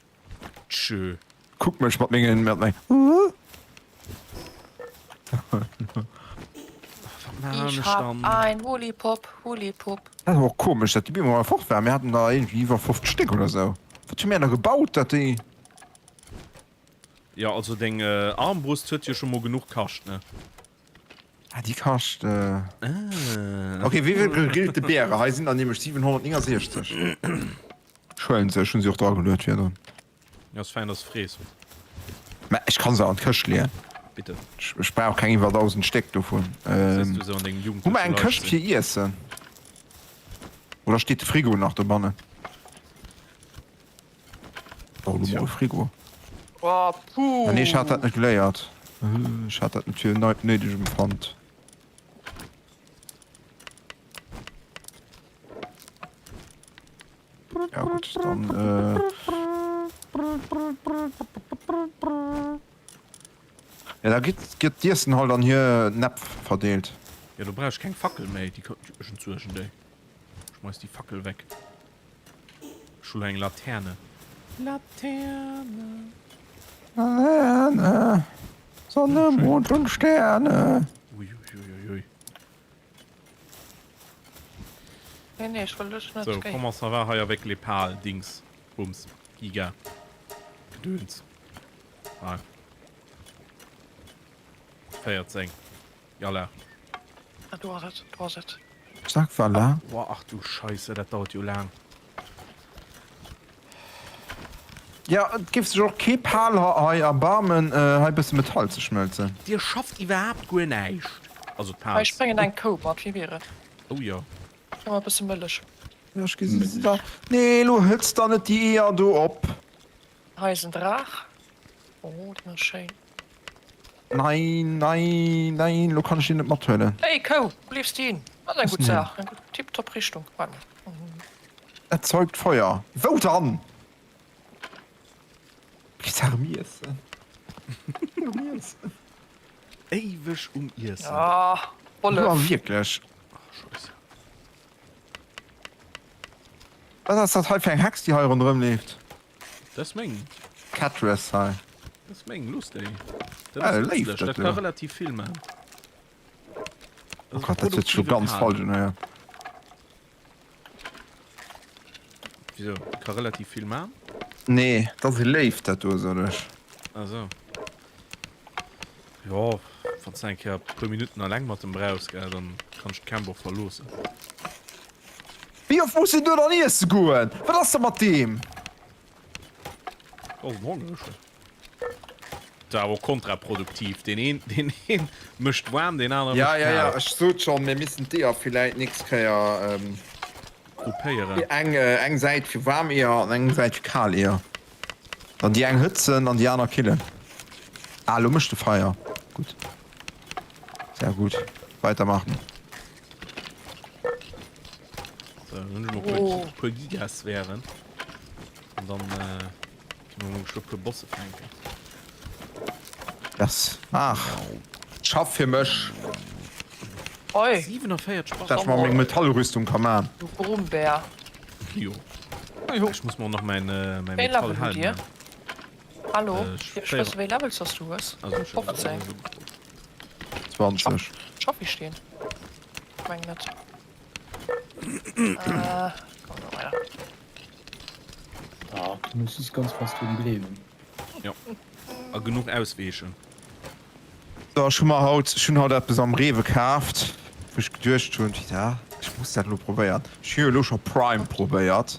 Tschö. Kuck mech mat mengen mat meng. Ich hab ein Woolipop, Woolipop. Dat ass och komesch, dat déi Beem op einmal fort waren. Mir haten der iergendwéi iwwer 50 Stéck oder sou. Wat hu mir da gebaut, dat déi. Jo, also deng Armbrust huet jo scho mol genuch kascht, ne? Ah, déi kascht. Äh. Okay, wéi vill gegrillte Beere? Hei sinn der nämlech 769. Ech huelen se, ech hunn se och drageluet virdrun. Jo, ass fäin, dass de frees. Mä ech kann se an d'Këscht leeën. Bitte. Ech, ech brauch keng iwwer 1.000 Stéck dovun. Sees du se an dengem Hu jugendleche mer eng Këscht Leichtsinn? fir Iessen? Oder steet de Frigo nach dobannen? Brauch elo mol e Frigo. Oh, puh. Ah nee, ech hat dat net geléiert. Ech hat dat net fir néideg empfonnt. Ja gutt, dann äh. Ja, da gëtt gëtt d'Iessen halt an hir Näpf verdeelt. Ja, do brauch ech keng Fackel méi, déi kann ech entsuergen déi. Schmeiss déi Fackel weg. Ech hu lo eng Laterne. Laterne. Sonne, Mond und Sterne. Uiuiuiui. Nee, nee, ech wëll lech net. So, comment ça va hei avec les Pal Dings Bums Giga Gedöns. Hei. 14. Yalla. Ah, do ass et, do ass et. Zack, voilà. Boah, ach du Scheisse, dat dauert jo laang. Ja, et géif sech och kee Pal hei erbarmen, hei e bësse Metall ze schmëlzen. Dir schafft iwwerhaapt guer näischt. Also Hei d'Pals. spréngen eng Kou mat, wéi wier et? Oh jo. Gëff mer e bësse Mëllech. Ja, ech gesi se da. Nee, elo hëtz der net déi Eeër do op. Hei ass en Draach. Oh, deen ass schéin. Nein, nein, nein, lo kann ech deen net mathuelen. Hey Kou, wou leefs de hin? Dat ass eng gutt Saach, eng gutt tiptop Richtung. Waart mol. Erzeugt Feuer. Wou dann? Gitarre Iessen. Éiweg um Iessen. Ah, Wollef. Ja, wierklech. Wat ass dat hei fir eng Hex, déi hei ronderëm leeft? Dat ass meng. Catress hei. Dat ass meng, looss déi. Dat Ah, ass léif, nëtzlech, dat dat do. ka relativ vill man. Oh Gott, dat huet sech lo ganz falsch unhéiert. Wieso? Ka relativ vill man? Nee, dat ass e Léif, dat do, sot ech. Ah sou. Jo, wann s de eng Kéier e puer Minutten alleng mat em brauchs, gell, dann kanns de d'Camp och verloossen. Wéi oft muss een do dann iesse goen? Wat ass da mat deem? Dat ass en Hongeregen. Dat awer och kontraproduktiv. Deen een, deen een mécht waarm, deen anere Ja, mécht ja, ja, kal. ech sot schonn, mir missten d'Eeër villäit nächst Kéier Gruppéieren. eng, eng Säit fir waarm Eeër an eng Säit fir kal Eeër. Dann déi eng hëtzen an déi aner killen. Ah, lo mécht e Feier. Gutt. Sehr gut. Weitermachen. So, dann hunn ech mol e puer, puer Gigasphären. An dann äh, kënne mer mol geschwë puer Bosse fänken. Yes. Ach. Schaff fir mech. Oi. 47 Bosse. Dat ech mer meng Metallrüstung ka man. Du Brummbär. Jo. Ech muss mer och nach mäin, äh, mäin Wéi Level hutt Metallhelm Dir? man. Hallo? Äh, ech Dierf ech wëssen, wéi Levels dass du hues? Also, ech hunn 15. 20. Schaff ich den? Ich meng net. Äh, komm noch weiter. Ah, du muss es ganz fast drum gleewen. Ja. A genuch ausweechen. So, ech hu mer haut, ech hunn haut eppes am Rewe kaaft, wou ech geduecht hunn, ja, ech muss dat elo probéieren. Ech hu jo elo scho Prime probéiert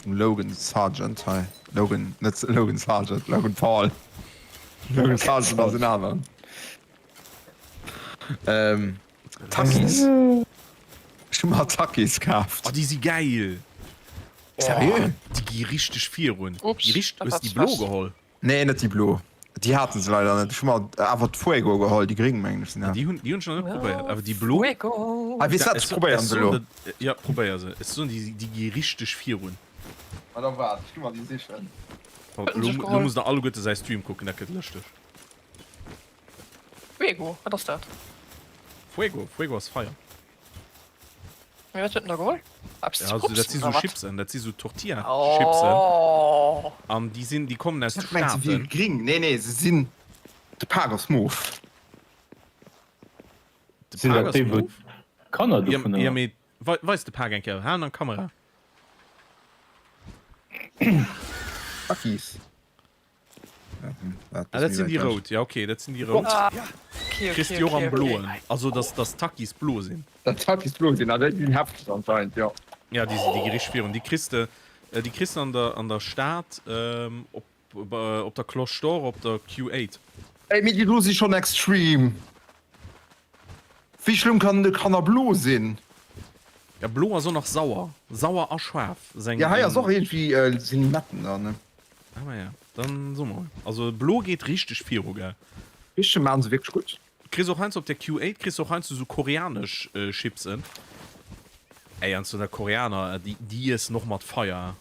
vum Logan Sargeant hei. Logan, net Logan Sargeant, Logan Paul. Logan Sargeant ass en aneren. Ähm, Takis. Ech hu mer Takis kaaft. Oh, déi si gäil! Seriö? Déi gi richteg virun. Ups, Déi richt, dat hues war déi ze blo fest. geholl? Nee, net déi blo. Déi haten se leider net. Ech hu mer awer d'Fuego geholl, déi gréng mengen ech sinn dat. Déi hunn, déi hunn ech nach net probéiert, awer déi blo. Fuego! Ah, weess wat, ech probéieren se elo. Ja, probéier se. Ech soen, déi, déi gi richteg virun. Ma da waart, ech gi mer déi sichen. Lo, lo musst der alleguerte säi Stream kucken, dat gëtt lëschteg. Fuego, wat ass dat? Fuego, Fuego ass Feier. Mee wat huet en da geholl? Eppes Ja, ze also, dat pupsen si oder sou wat? Chipsen, dat si sou Tortilla-Chipsen. Oh. An déi sinn, déi kommen aus de Ech mengt se wier Staaten. gring. Nee, nee, se sinn, de Pak ass mof. De Sinn Pak dat ass déi, wou mof? d'Kanner Ja, dovunner. ja, mee wei, weis de Pak eng Kéier, halen an d'Kamera. Takis. Ah, dat sinn déi rout, ja okay, dat sinn déi rout. Ah, okay, Kriss okay, déi och okay, am okay. bloen, also dass dass Takis blo sinn. Dat Takis blo sinn, ah, déi sinn hefteg anscheinend, jo. Ja, déi sinn déi gi richteg virun. Déi kriss de, déi kriss de an der an der Stad op op der Cloche d'Or op der Q8. Ey, mee déi do si schonn extreme. Wéi schlëmm kann de Kanner blo sinn? Ja, blo ass och nach sauer, sauer a schaarf. Seng, Ja, hei ass seng. och iergendwéi sinn Limetten dran, ne? Ah ma ja, dann soe mer mol. Also blo geet richteg viru, gell? Richteg maachen se wierklech gutt. Kriss och heiansdo op der Q8 kriss och heiansdo sou koreanesch Chipsen. Ey, an zu der Koreaner, déi déi iessen och mat Feier.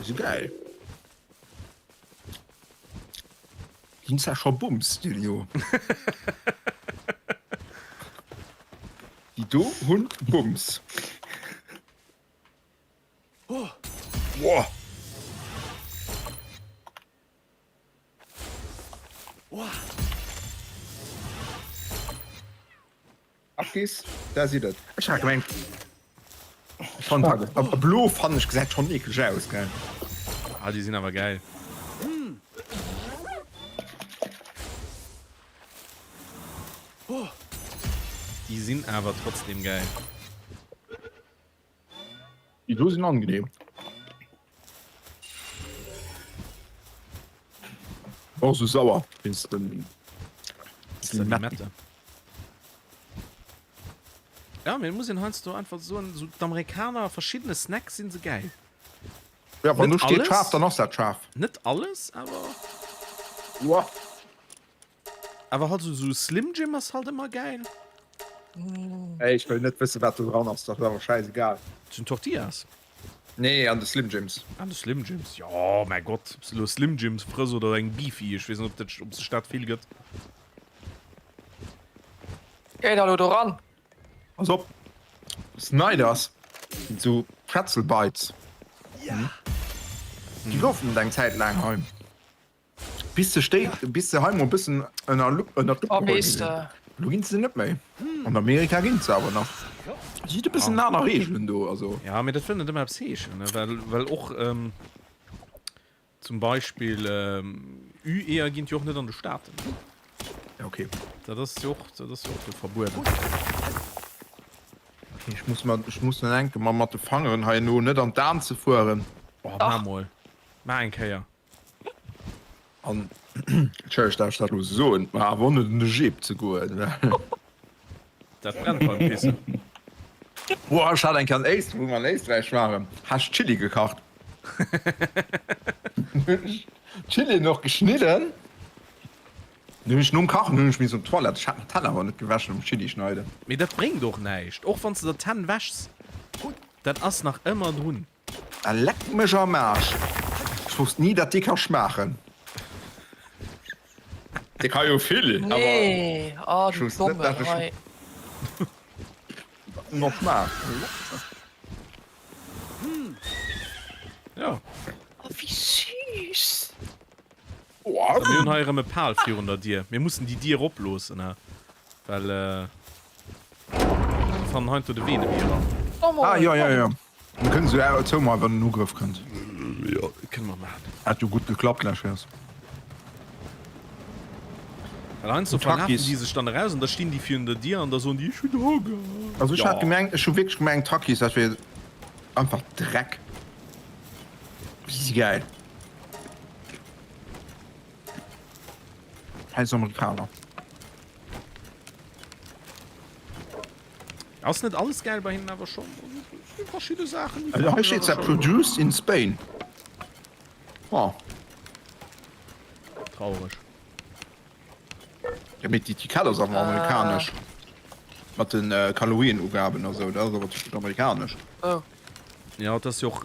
Si geil. Ginn zwar scho Bums, déi jo. Déi do hunn Bums. Boah. Akis, da sidd et. Ech hat gemengt, ech fannen Schade. a blo fannen ech gesäit schonn eekleg aus, gell? Ah, déi sinn awer gäil. Déi sinn awer trotzdem gäil. Déi do sinn angenehm. Och sou sauer wéinst den Limette. Ja, mee muss een heiansdo einfach soen, sou d'Amerikaner, verschiddene Snacks sinn se gäil. Ja, wann Net do steet alles. schaarf, dann ass dat schaarf. Net alles, awer. Uah. Awer halt sou Slim Jim ass halt ëmmer gäil. Ey, ech wëll net wëssen wat do dran ass, dat ass awer schäisegal. Dat sinn Tortillas. Nee, an de Slim Jims. An de Slim Jims, jo mäi Gott, ob s de elo Slim Jims frëss oder eng Beefy, ech weess net ob dat ob sech dat vill gëtt. Géi da lo do ran. Pass op, Snyders sinn sou Pretzel Bites. Déi goufen et eng Zäit laang hei. Bis se stéit, bis se hei mol e bëssen ënner Lupp, ënner d'Lupp Oh, geholl gi weess sinn. de. Elo ginn se net méi. An Amerika ginn se awer nach. Si huet e bëssen aner Reegelen do, also. Ja, mee dat wëll net ëmmer eppes heeschen, ne, well, well och zum Beispill Ü-Eeër ginn et jo och net an de Staaten. Ja, okay. Dat ass jo och, dat ass jo och do verbueden. Okay, ech muss mer, ech muss net enke mer mat de Fangeren hei elo net an d'Aan ze fueren. Oh, maach mol. Maach eng Kéier. An entschëllegt, dat ech dat elo esou soen, mä awer och net un de Jeep ze goen. Dat brennt beim Pissen. Boah, ech hat eng Kéier an Éist, wou mer an Éisträich waren, hat ech Chili gekacht. Hunn ech d'Chilien och geschnidden. Dunn hunn ech nom Kachen hunn ech missen op d'Toilette. Ech hat mer d'Hänn awer net gewäsch nom Chili schneiden. Mee dat bréngt och näischt, och wann s de der d'Hänn wäschs, dat ass nach ëmmer drun. Ah leck mech am Aarsch, ech wosst ni dat dee ka schmaachen. Dee ka jo vill, awer Nee, oh ech du wosst net Domme dat e hei. noch schmaacht. Ja. Oh wéi süß. Mir hunn hei erëm e Pal virun der Dier. Mir mussen déi Dier oploossen, well déi fannen heiansdo de Wee net méi eran. Ah jo jo jo. Mir kënnen se jo zoumaachen, wann en Ugrëff kënnt. Jo, dat kënne mer maachen. Hat jo gutt geklappt lech Kéiers. Well heiansdo verlafen déi sech dann eraus an da stinn déi virun der Dier an da soen déi, ech hunn Honger. Also ech hat gemengt, ech hu wierklech gemengt Takis dat wier einfach Dreck. Déi si gäil. Schäiss Amerikaner. Ass net alles geil bei hinnen awer schon verschidde Saachen. Also hei steet zwar produced in Spain. Oh. Traureg. Ja, mee d'Etikett ass awer amerikanesch. Mat den Kalorienugaben a sou, dat ass awer typesch amerikanesch. Oh. Ja, et ass jo och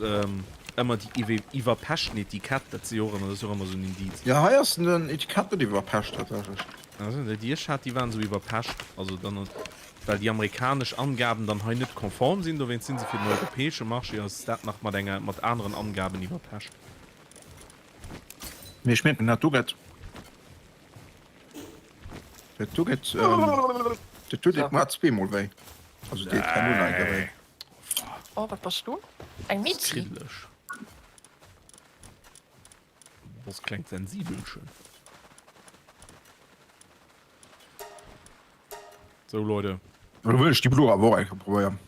ëmmer déi iwwerpechten Etikett, dat si jo och ëmmer, dat ass jo och ëmmer esou en Indiz. Ja, hei ass den Etikett net iwwerpecht tatsächlech. Also déi, déi ech hat, déi waren esou iwwerpecht, also dann, well déi amerikanesch Angaben dann hei net konform sinn, dowéinst si se fir den europäesche Marché, ass dat nach mat enger, mat aneren Angaben iwwerpecht. Mee ech mierken, dat do gëtt, dat do gëtt, dat do deet mer zweemol wéi. Also deet herno nach eng Kéier wéi. Oh, wat bass du? Eng Mizi? Kriddlech. Bass klengt Sensibelchen. So Leute. Lo wëll ech déi blo awer och eng Kéier probéieren.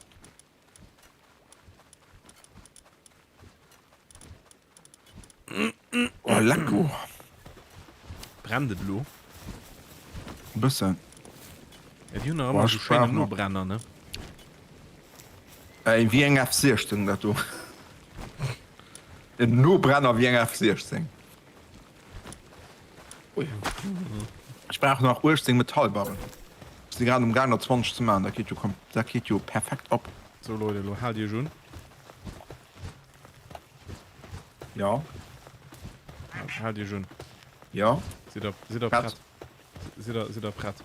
Oh, lecko. Brennt et elo? E bëssen. Ja, déi hunn nach ëmmer esou schéine Nobrenner, ne? Ey, wéi eng F16 dat do. En Nobrenner wéi eng F16. Ui. Ech brauch nach 18 Metallbarren. Ech si grad um gaang der 20 ze maachen, dat geet jo, dat geet jo perfekt op. Sou Leute, elo haalt iech un. Ja. Haalt iech un. Ja. Sidd der, sidd der prett? Sidd der, sidd der prett?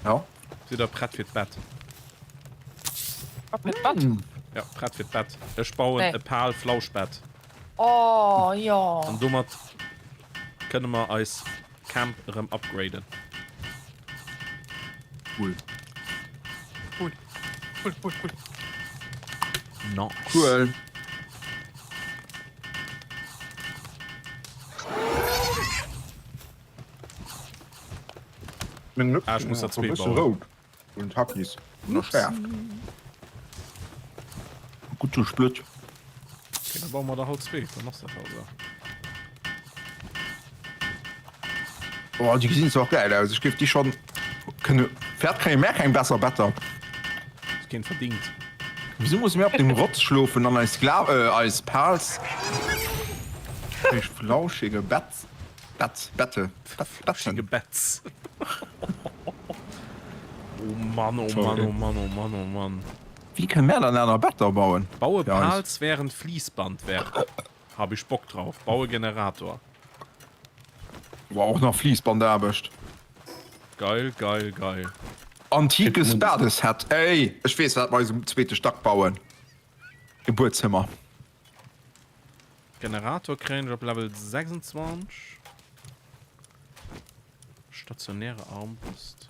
Ja. Sidd der prett fir d'Bett? Fir d'Bett? Ja, prett fir d'Bett. Ech bauen e Pal Flauschbett. Oh jo. An domat kënne mer eis Camp erëm upgraden. Cool. Cool. Cool, cool, cool. Nice. Cool. Meng Lëpsen Ah, ech muss der sinn zwee e bësse bauen. rout vun den Takis vun der Schäerft. Gutt gesplutt. Okay, da baue mer der halt zwee, dann ass dat halt esou. Oh, déi gesinn zwar och gäil aus. Ech géif déi schonn kënne. Fäert kréie mär keng besser Better. Hues keen verdingt. Wieso musse mir op dem Rotz schlofen an eis Skla äh, eis Pals flauschige Bett Bett Bette Bett Flauschige Betts. Oh Mann, oh Mann, oh Mann, oh Mann, oh Mann. Wéi kënne mär dann aner Better bauen? Baue Fir eis? Pals während Fließbandwerk. Hab ich Bock drauf. Baue Generator. Boah, och nach Fließbandaarbecht. Geil, geil, geil. Antikes Badeset. Ey, ech weess wat mer eis um zweete Stack bauen. E Buedzëmmer. Generator kréien ech op Level 26. Stationäre Armbrust.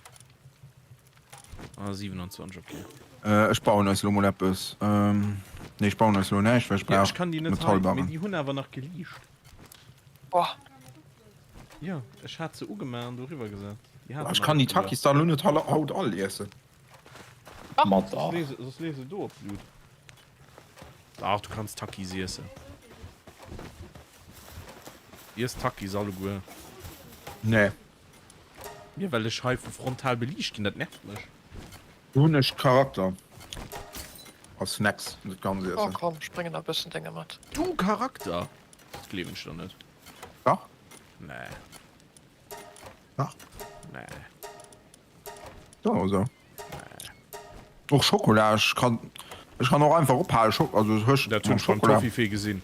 Ah, 27, okay. Äh, ech bauen eis lo mol eppes. Ähm, nee, ech bauen eis lo näischt, well ech Ja, brauch ech kann déi net hei, mee Metallbarren. déi hunn awer nach geliicht. Boah. Ja, ech hat se ugemaach an doriwwer gesat. Déi Boah, haten ech nach kann déi net geliicht. Takis da lo net haut haut all iessen. Ma Soss dach. lee se, soss lee se do op d'Lut. Dach, du kanns Takis iessen. Iess Takis alleguer. Nee. Mir well ech hei vu frontal beliicht ginn, dat nervt mech. Do hunn ech Charakter a Snacks net ganz Oh iessen. komm, ech bréngen der e bëssen Dénge mat. Du Charakter? Dat gleewen ech der net. Dach. Nee. Dach. Nee. Jo, esou. Och Schokola, ech kann, ech kann och einfach ophale Schok, also ech Dat hunn ech beim Toffifee gesinn.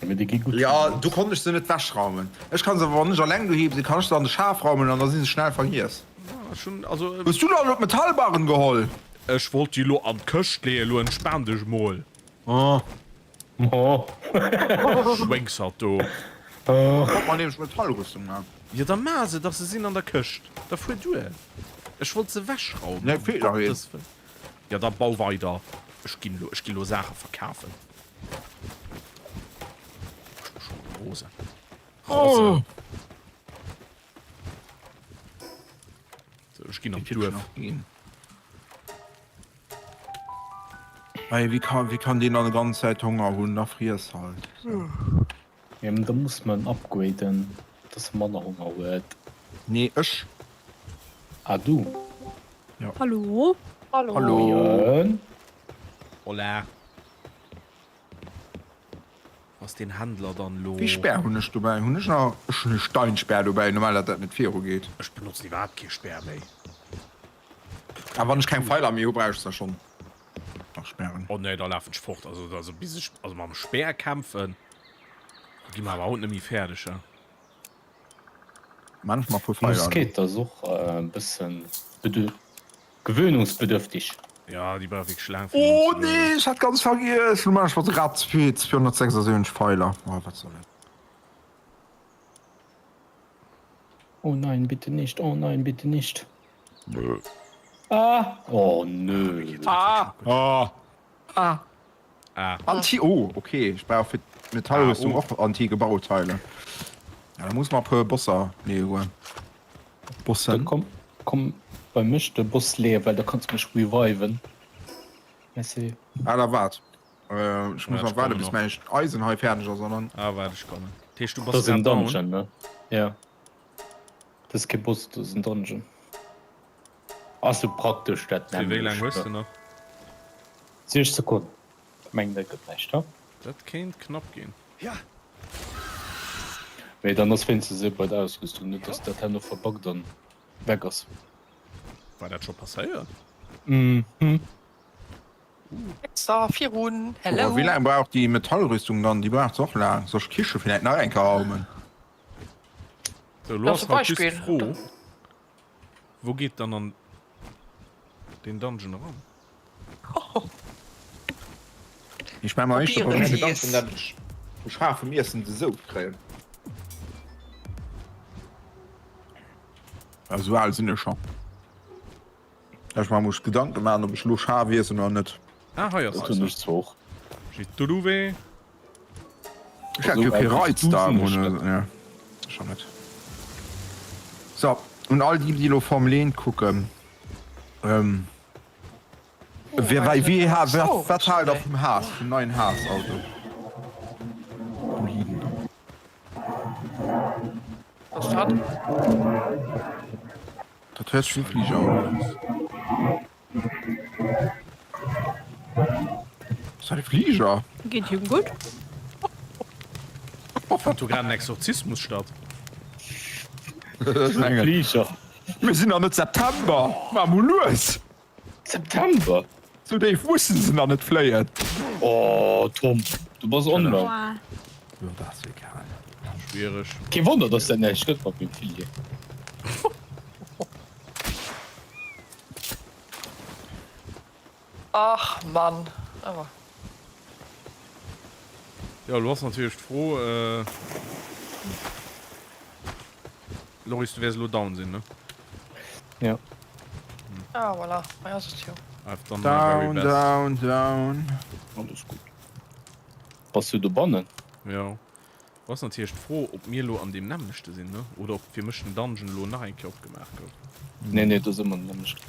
Mee déi gi gutt. Jo, do konnt ech se net wechraumen. Ech kann se awer, wann ech alleng doheem sinn, kann ech se an de Schaf raumen an da si se schnell vergiess. Ech hunn also. Hues du da elo d'Metallbarren geholl? Ech wollt déi elo an d'Këscht leeën, elo entspan dech mol. Oh. Oh. Schwéngshert do. Oh. Wollt mer nämlech Metallrüstung man. Jo da maa se dach, se sinn an der Këscht. Da fuer duer. Ech wollt se wechraumen. Nee, feelt nach een. Gottes Wëllen. Jo da bau weider. Ech ginn elo, ech ginn elo Saache verkafen. Ech bin schon rosen. Rosen. So, ech ginn an d'Duerf. Hey, wie kann, wie kann deen dann e ganz Zäit Honger hunn? Da friess halt. Ja, da muss man upgraden, dass e manner Honger huet. Nee, ech. Ah, du. Ja. Hallo. Hallo. Hallo. Moien. Hola. Wo ass deen Händler dann lo? Wéi Spär hunn ech dobäi? Hunn ech nach? Ech hunn e Steinspär dobäi, normal dat dat net viru geet. Ech benotzen iwwerhaapt kee Spär méi. A wann ech keng Feiler méi hu brauch ech se schonn nach sperren. Oh nee, da lafen ech fort. Also, also bis ech also mam Speer kämpfen, da gi mer awer haut net méi fäerdeg, he. Maan ech mer e puer Feiler. Musket ass och e bëssen gewöhnungsbedürftig. Ja, déi brauch wierklech laang fir Oh unzelueden. nee, ech hat ganz vergiess. Lo maan ech mat Ratzfitz 476 Feiler. Oh, wat soll dat? Oh nein, bitte nicht, oh nein, bitte nicht. Ah! Oh nö. Ah! Ah! Ah! Ah. Anti oh, okay. Ich brauch fir d'Metallrüstung Ah, oh. och antike Bauteile. Ja, da muss mer e puer Bosser leeë goen. Dann Bossen. komm, komm bei mech de Boss leeën, well da kanns du mech reviven. Merci. Ah, da waart. Äh, ech muss Ja, nach ech waarde kommen bis och. mäin Eisen hei fäerdeg ass an dann. Ah, waart, ech kommen. Dat heescht, du Dat bass ass en grad down? Dungeon, ne? Ja. Dat ass kee Boss, dat ass en Dungeon. Ass sou praktesch dat Fir wéi laang nämlecht. hues de nach? 60 Sekonnen. Ech mengen dat gëtt näischt, he? Dat kéint knapp ginn. Mee dann ass wéinstens ee bei der Ausrüstung, net dass dat herno verbuggt an weg ass. War dat scho passéiert? Mhm. Extra virun, Boah, hello. wéi laang brauch déi Metallrüstung dann? Déi braucht och laang. Soll ech d'Kiche villäit nach eng Kéier raumen? Sou, lo Das ass halt just Beispiel. d'Fro, wou geet dann an deen Dungeon eran? Ech maache mer éischter Probieren mol Sie Gedanken, es. dat ech vu schaarfem Iessen de Sout kréien. Esou al sinn ech scho. Ech maache mech Gedanke maachen, ob ech elo schaarf iessen oder net. Ah, hei ass Dat hunn ech zwar och. Jittuluwe. Ech hat jo kee Reiz da am Hunn. Ja, scho net. So, un all déi, déi elo Formel 1 kucken. Ähm, wer, wei, wéi, ha, wat, wat haalt der vum Haas, vum neien Haas-Auto? Boliden. Was ist dat? Dat huet sech wéi Fliger un. Ass dat e Fliger? Geet him gutt. Fand do grad en Exorzismus statt? Fliger. Mir sinn nach net September, maach mol lues! September? Sou déif mussen se nach net fléien. Oh Tom, du bass online. Jo, dat ass egal. Schwiereg. Kee Wonner dass dat näischt gëtt mat mengem Fliger. Ach Mann, awer. Jo, elo ass natierlech d'Fro, Loris, du wäers elo down sinn, ne? Jo. Ah voilà, hei ass et jo. I've done my very Down, best. down, down. Alles gutt. Bass du dobannen? Jo. Do ass natierlech d'Fro, ob mir elo an deem nämmlechte sinn, ne? Oder ob fir mech den Dungeon elo nach eng Kéier opgemaach gouf. Nee, nee, do si mer nämmlecht.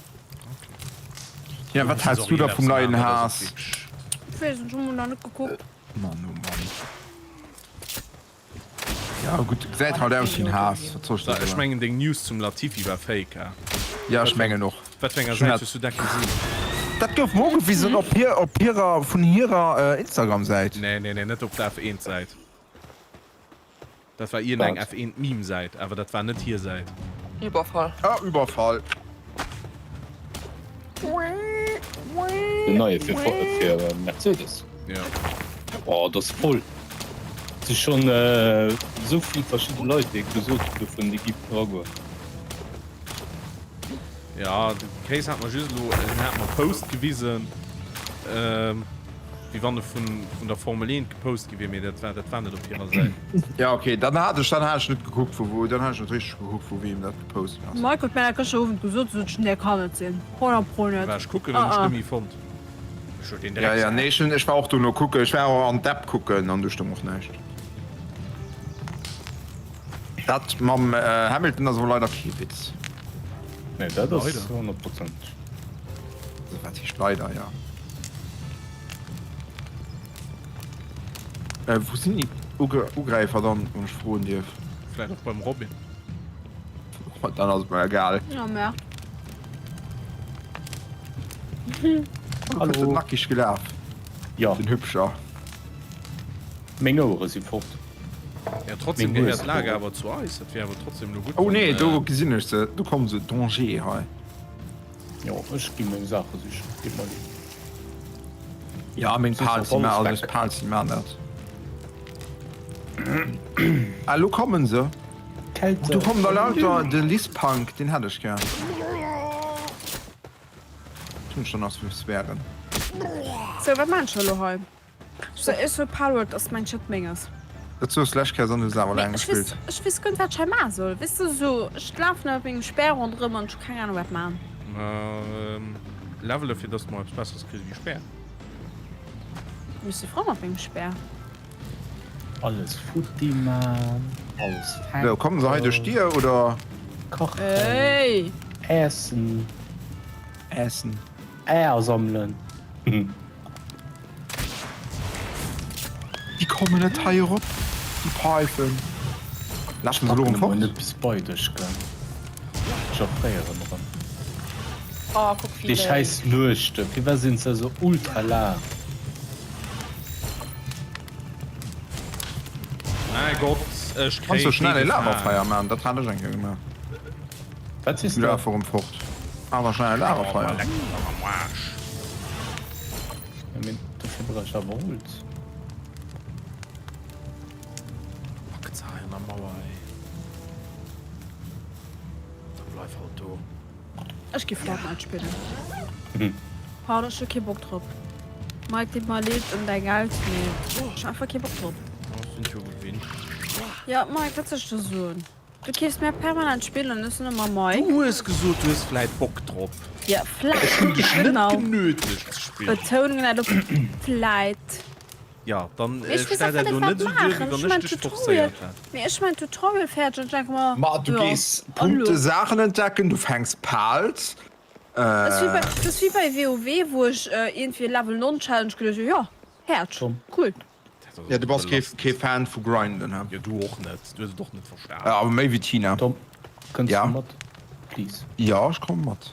Okay. Tina, wat häls du da vum neien Haas? Ech weess net, ech hu mol nach net gekuckt. Mann, oh Mann. Ja gutt, gesäit halt aus wéi en Haas, wat soll ech der Ech soen? mengen deng News zum Latifi war fake, ha? Ja, ech mengen och. Wat fir enger Ech hunn Säit dat. hues du dat gesinn? Dat gouf mer ugewisen op hir, op hirer, vun hirer Instagram-Säit. Nee, nee, nee, net op der F1-Säit. Dat war iergendeng Wat? F1-Meme-Säit, awer dat war net hir Säit. Überfall. Ah, Überfall. Den neie fir, fir Mercedes. Ja. Oh, dat ass voll. Et si schonn esou vill verschidde Leit, déi gesot hu dovun, déi giffen eragoen. Ja, de Case hat mer just elo, en hat mer Post gewisen, wéi wann e vun, vun der Formel 1 gepost gi wier, mee dat war, dat war net op hirer Säit. Ja, okay, dann hat ech, dann hat ech net gekuckt vu wou, dann hat ech net richteg geguckt vu weem dat gepost ginn ass. Mike huet mir dat gëschter Owend gesot, sot ech, nee kann net sinn, 100 pro net. War ech kucken, hunn ech Ah ah. net méi fonnt. Ech huet deen Ja, direkt. ja, nee, ech hunn, ech war och dono kucken, ech war och an d'App kucken an do stoung och näischt. Dat mam Hamilton ass awer leider kee Witz. Nee, dat ass 100 Prozent. Also wat heescht leider, ja. Äh, wou sinn déi Ugräifer dann, wann ech froen dierf? Vläit och beim Robin. Dann ass et mer egal. Oh merde. Hallo. Den nackig gelaf. Ja. Den Hübscher. Meng Ouere si fort. Ja, trotzdem gehéiert d'Lager awer zu eis. Dat wier awer trotzdem lo gutt. Oh nee, do gesinn ech se. Do kommen se. Danger hei. Jo, ech gi meng Saache sichen. Geet mer gutt. Ja, meng Pals, déi maachen, also eis Pals, déi maachen dat. Ah, lo kommen se. Do kommen der lauter. De Lispunk, deen hätt ech gär. Wat hunn ech dann nach fir Sphären? Sou, wat maan ech elo hei? So ech soe Palworld ass mäin Chat menges. Dat soos lescht Kéiers an hues awer Mee laang ech weess gespillt. ech weess guer net wat ech hei maache soll. Weess de sou ech lafen da mat mengem Speer ronderëm an ech hu keng Ahnung wat maan. Ma levele fir dass de mol eppes besseres kriss wéi Speer. Mee ech si frou mat mengem Speer. Alles futti maan, alles Sou, kommen se hei duerch fänken, d'Dier oder? kachen, Ey! ässen. Ässen. Äer sammelen. Déi kommen net hei erop, déi Paifen. Lafen se elo erëm fort? Net bis bei dech, gell? Ech erfréieren erëm. Oh, kuck wéi Déi schäiss léif. Nuechten, firwat sinn se esou ultra laang? Mäi Gott, ech Kanns kréien du schnell kee e Gefalen. Lagerfeier maan, dat hat ech eng Kéier gemaach. Wat sees Du de? laf erëm fort. Awer schnell e Oh, Lagerfeier. leck mech am Aarsch. Ja, mee dofir brauch ech awer Holz. Packt se hei an der Mauer, ey. Da bleif halt do. Ech gi Fortnite spillen. Pardon, ech hu kee Bock drop. Mike, deet mer leed ëm däi Geld, mee ech hunn einfach kee Bock drop. Ech sinn jo gewinnt. Jo, Mike, wat soll ech der soen? Du keefs mir permanent Spiller an ech soen ëmmer Mike. Du hues gesot, du hues vläit Bock drop. Jo, vläit. Ech hunn dech net Genau. genötegt ze spillen. Betounung läit op vläit. Jo, dann Mee ech weess stell einfach dat net elo wat net esou duer, wéi maachen. wann Ech hu ech mäin dech Tutorial, forcéiert hätt. mee ech hu mäin Tutorial fäerdeg an ech denke mer, Ma du jo, gees an elo? Punkte Saachen entdecken, du fänks Pals. Dat ass wéi bei, dat ass wéi bei WoW, wou ech iergendwéi Level 9 Challenge geduecht hu, jo, fäerdeg, Tom. cool. Dat ass Ja, du bass kee, belastend. kee Fan vu Grinden, he? Jo, du och net. Du hues et och net verstan. Awer méi wéi Tina. Tom, kënns Ja. du mat? Please. Ja, ech komme mat.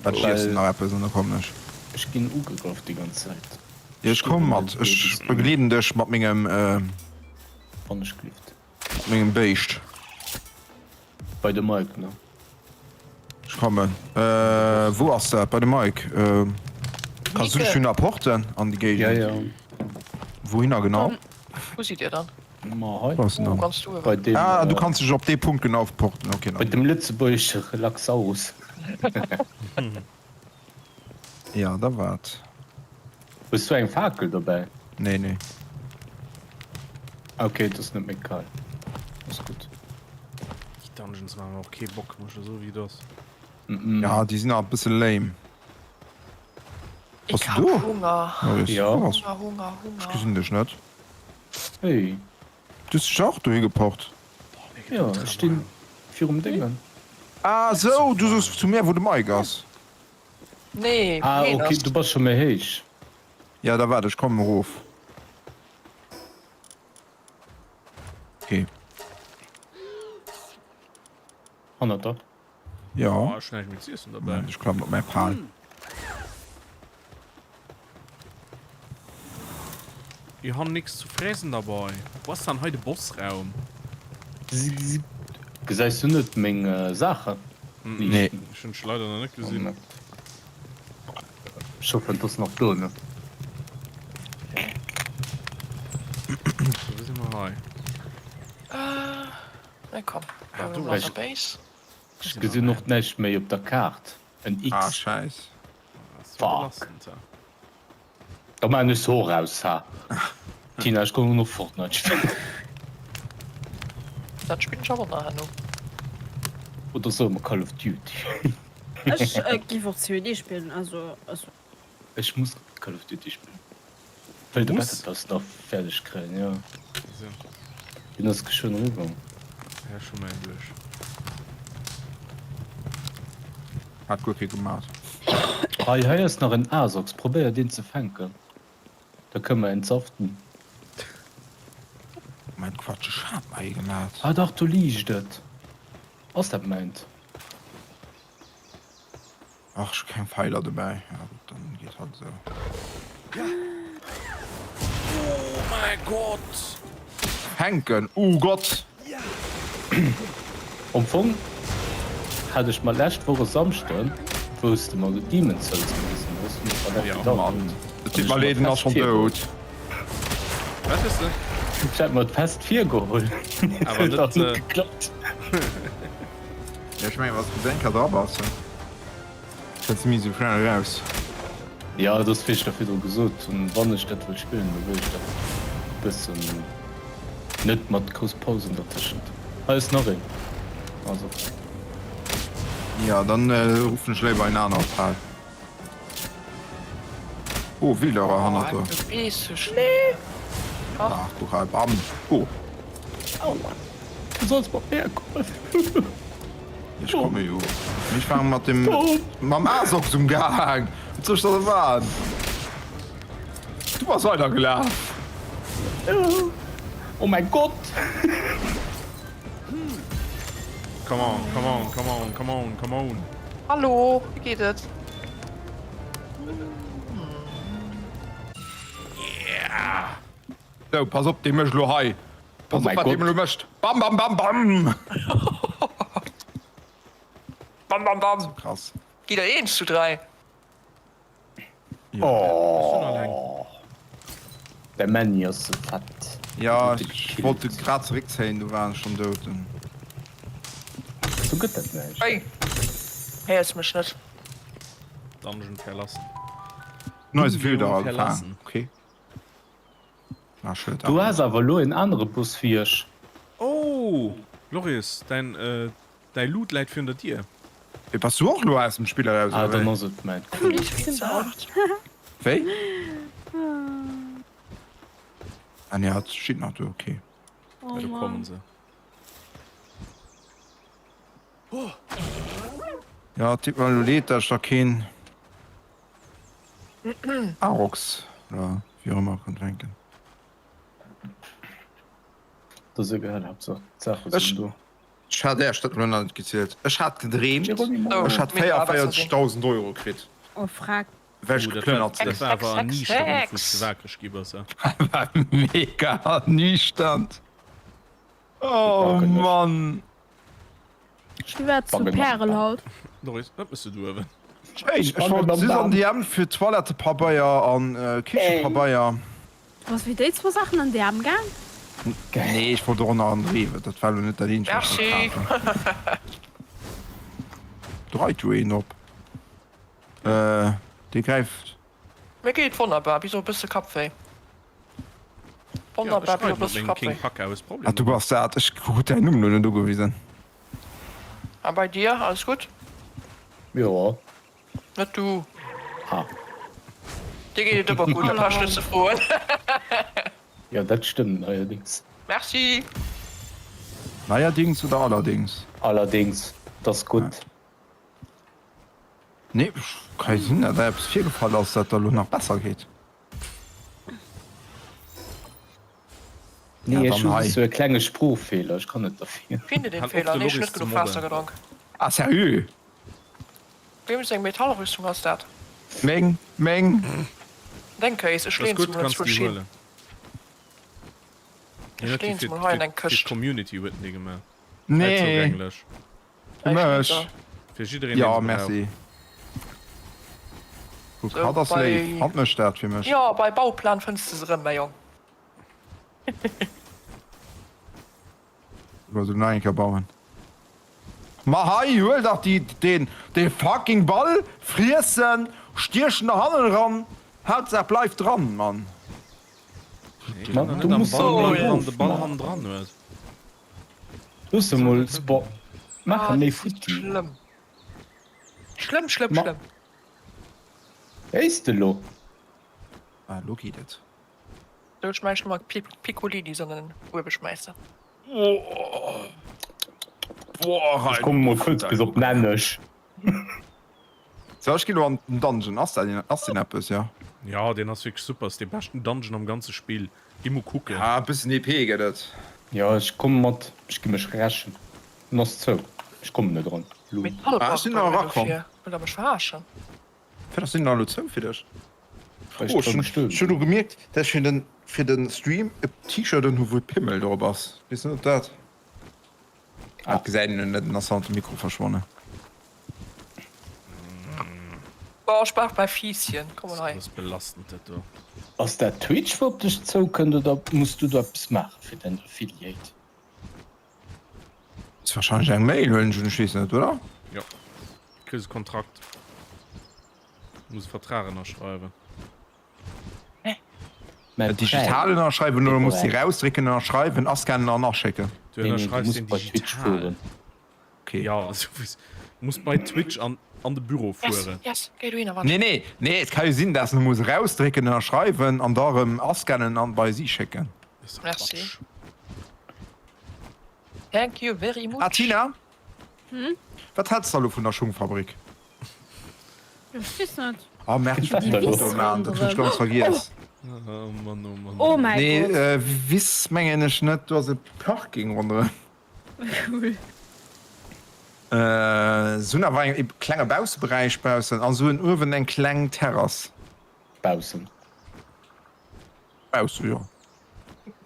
Wat, ech iessen nach eppes an da kommen ech. Ech ginn ugegraff déi ganz Zäit. Jo, ech komme mat. Ech begleeden dech mat mengem, Wann ech glift. mat mengem Béischt. Bei de Mike, ne? Ech kommen. Wou ass dat? Bei de Mike? Kanns du dech hinner porten an déi Ja, Géigend? ja. Wouhinner genau? Wou sidd dir dann? Ma hei. Wou ass en Oh, dann? ganz do Bei deem, Ah, du kanns dech op dee Punkt genau porten. Okay, bei dann. dem lëtzebuergesche Relaxaurus. Ja, da waart. Hues du eng Fakel dobäi? Nee, nee. Ok, et ass net méi kal. Ass gutt. Déi Dungeons maachen mer och kee Bock, muss ech soen, wéi et ass. Ja, déi sinn awer e bësse lame. Bass Ik du hab do? Hunger. Maurice, Ja. wo bass? Hunger, Hunger, Ech Hunger. gesinn dech net. Hey. Du hues dech och dohi geporт? Jo, ech stinn virum Déngen. Ah sou, du soos zu mär, wou de Mike ass. Nee, Ah, ween okay, ass? du bass scho méi héich. Ja, da waart, ech kommen erof. Okay. Hannert der. Ja. Oh, ech hunn näischt méi ze iessen derbäi. Moment, ech klammen op mäi Pal. Ich han nix zu fräsen dabei. Wo ass dann hei de Bossraum? Gesäis du net meng Saachen? Nee. Ech hunn dech leider nach net gesinn. Ech hoffen et ass nach do, ne? So, wou si mer hei? Na komm, Ah, do bleiwe mer an ass der Base. Ech gesinn och näischt méi op der Kaart. En X. Ah, scheiss. Fuck. Da maan ech se och aus, ha. Tina, ech goung och Fortnite spillen. Dat spillen ech awer nach herno. Oder soe mer Call of Duty. Ech giff och COD spillen, also. Ech muss Call of Duty spillen. Wëll de Muss? Battle Pass nach fäerdeg kréien, jo. Deen ass geschwënn eriwwer. Ja, ech hu mäin duerch. Hat guer kee gemat. Hei, hei ass nach en Asox, probéier deen ze fänken, da kënne mer entsaften. Mein Quatsch, ech hat mer ee gemat. Ah dach, do liicht et. Ass dat mäint? Ach, ech hu keng Pfeiler dobäi. Ja gutt, dann geet halt esou. Oh mäi Gott! Hänken, oh Gott! Am Fong hat ech mer lescht Woch e Samschden, wou s de mer Demon's Souls gewisen hues, hunn ech mer dat Ja, gedownload Mann, et an deet ech mer mer leed, en ass fest schonn virgeholl. dout. Wat hues de? Ech hat mer et fest virgeholl, et Awer huet net, awer net geklappt. Ja, ech mengen, wann s du eng Kéier dra bass, kënns de méi esou schnell eraus. Jo, et ass wéi ech der virdru gesot hunn, wann ech dat wëll spillen, da wëll ech dat e bëssen net mat grouss Pausen dertëschent. Hei ass nach een. Also. Jo, dann ruffen ech léiwer een anere Pal. Oh, Wilderer hannert der. Nee. Ach, kuck hei, bam. Oh. Aua. Du solls mat mär kommen. Ech komme jo. Mee ech war mat dem mam Asox um Gaang. Wat soll ech da erwaarden? Du bass weidergelaf. Oh mäi Gott! Come on, come on, come on, come on, come on. Hallo, wéi geet et? Yeah! Sou, pass op, dee mécht elo hei. Pass Oh op, mäi wat Gott. deem elo mécht. Bam, bam, bam, bam! Bam, bam, bam! Krass. Gitt der eens zu 3? Oh. De Männi ass ze fett. Ja, ech wollt e grad zeréckzéien, du war en schon dout. Sou gëtt dat näischt. Hey! Héiers mech net? Dungeon verlassen. Hun eise Filter all gefaang. Okay. Ah, schued. Du has awer elo en anere Bus wéi ech. Oh! Loris, däin, däi Loot läit virun der Dier. Wéi, bass du och elo aus dem Spill eraus, Ah, oder dann wéi? ass et mäin Kolleg. Wéi? Ah nee, hat steet nach do, okay. Ja, do kommen se. Ja, et deet mer elo leed, dat ech da keen Arox oder wéi och ëmmer konnt fänken. Dat ass egal, Haaptsaach d'Saache sinn do. Ech hat Äerch dat elo nach net gezielt. Ech hat gedreemt, ech hätt 44.000 Euro kritt, Oh freck. well ech geplënnert sinn. Dat war awer erniichternd, wou s de waakreg gi bass, he? Dat war mega erniichternd. Oh Mann. Ech war zu Pärel haut. Doris, wat mëss du do uewen? Schéin, ech wollt just an DM fir Toilettepabeier an Kichepabeier. Du bass fir déi zwou Saachen an DM gaang? Nee, ech wollt och nach an Rewe, dat war lo net dat eenzegt wat ech wollt kafen. Do reit jo een op, dee gräift. Mir geet wonnerbar, bis op e bësse Kappwéi. Wonnerbar, bis op e bësse Kappwéi. Ah, du bass dat, ech krut däin Numm lo net ugewisen. A bei dir, alles gutt? Jo. Net du. Ah. Dir geet et ëmmer gutt, dat brauch ech net ze froen. Jo, dat stëmmt neierdings. Merci. Neierdings oder allerdings? Allerdings, 't ass gutt. Nee, ka jo sinn, dat der eppes virgefall ass, dat der elo nach besser geet. Nee, ech hu just sou e klenge Sproochfeeler, ech kann net derfir. Finde den Fehler, nee, ech hun net genuch Waasser gedronk. Ah, seriö? Weem seng Metallrüstung ass dat? Meng, meng. Deng Kéis, ech leen se mol enzwousch hin. Ech leen se mol hei an eng Këscht. Nee. Fir mech. Fir jiddereen, Ja, deen se brauch. merci. Kuck, hatt ass léif. Hatt mécht dat fir mech. Jo, bei Bauplan fënns de se rëm, mäi Jong. Soll se nach eng Kéier bauen. Ma hei, huel dach déi, deen, dee fucking Ball, friessen, stiech en der hannen eran, Haaptsaach bleif dran, Mann. Ma du muss se emol de Ball hannendran huet. Looss se mol spo maachen méi futti. Schlëmm. Schlëmm, schlëmm, Ma schlëmm. Héis de lo? Ah, lo geet et. Sou, ech mech mol Piccolinis an den Uewe schmäissen. Ech komme mol kuerz bis op Nenneg. Sou, ech ginn lo an den Dungeon. Ass dat een, ass deen eppes, jo? Jo, deen ass wierklech super. Ass dee beschten Dungeon am ganze Spill. Gi mol kucken. Ah, e bëssen EP gëtt et. Jo, ech komme mat. Ech gi mech rächen. En ass zou. Ech kommen net eran. Lul. Ah, ech sinn nach erakomm. Wëllt der mech verarschen? Firwat ass deen da elo zou fir dech? Well ech Oh, dra ech gestuerwe hunn elo sinn. gemierkt, dat ech fir den, fir den Stream e T-Shirt un hu wou e Pimmel drop ass. Weess net, ob dat. Ah, gesäit een en net, en ass hannert dem Mikro verschwonnen. Boah, ech brauch mäi Fiisschen, komm mol hei. Ass belastend dat do. Ass dat Twitch wou op dech zoukënnt oder muss du do eppes maache fir däin Affiliate? Ass wahrscheinlech eng Mail, huelen ech un, ech weess net, oder? Jo, kriss e Kontrakt, muss e Vertrag ënnerschreiwen. Mä Digital ënnerschreiwen oder muss déi rausdrécken, ënnerschreiwen, ascannen an aschécken? Du Nee, nee, du ënnerschreifs muss deen bei Twitch digital. fueren. Okay. Ja, souwis. Muss bei Twitch an an de Büro Yes, fueren. yes, géi dohinner, wart. Nee, nee, nee, et ka jo sinn, dass en muss erausdrécken, ënnerschreiwen an da erëm ascannen an bei si schécken. Dat ass doch Merci. Quatsch. Thank you very much. Ah, Tina? Wat häls de elo vun der Schungfabrik? Ech weess net. Oh merde, ech wollt déi Foto maachen, dat hunn ech ganz vergiess. Oh Mann, oh Mann. Oh mäi Nee, Gott. Wiss mengen ech net, do ass e Parking ronderëm. Cool. Se hunn awer e klenge Bausseberäich baussen a se hunn uewen eng kleng Terrass. Baussen. Bausse, jo.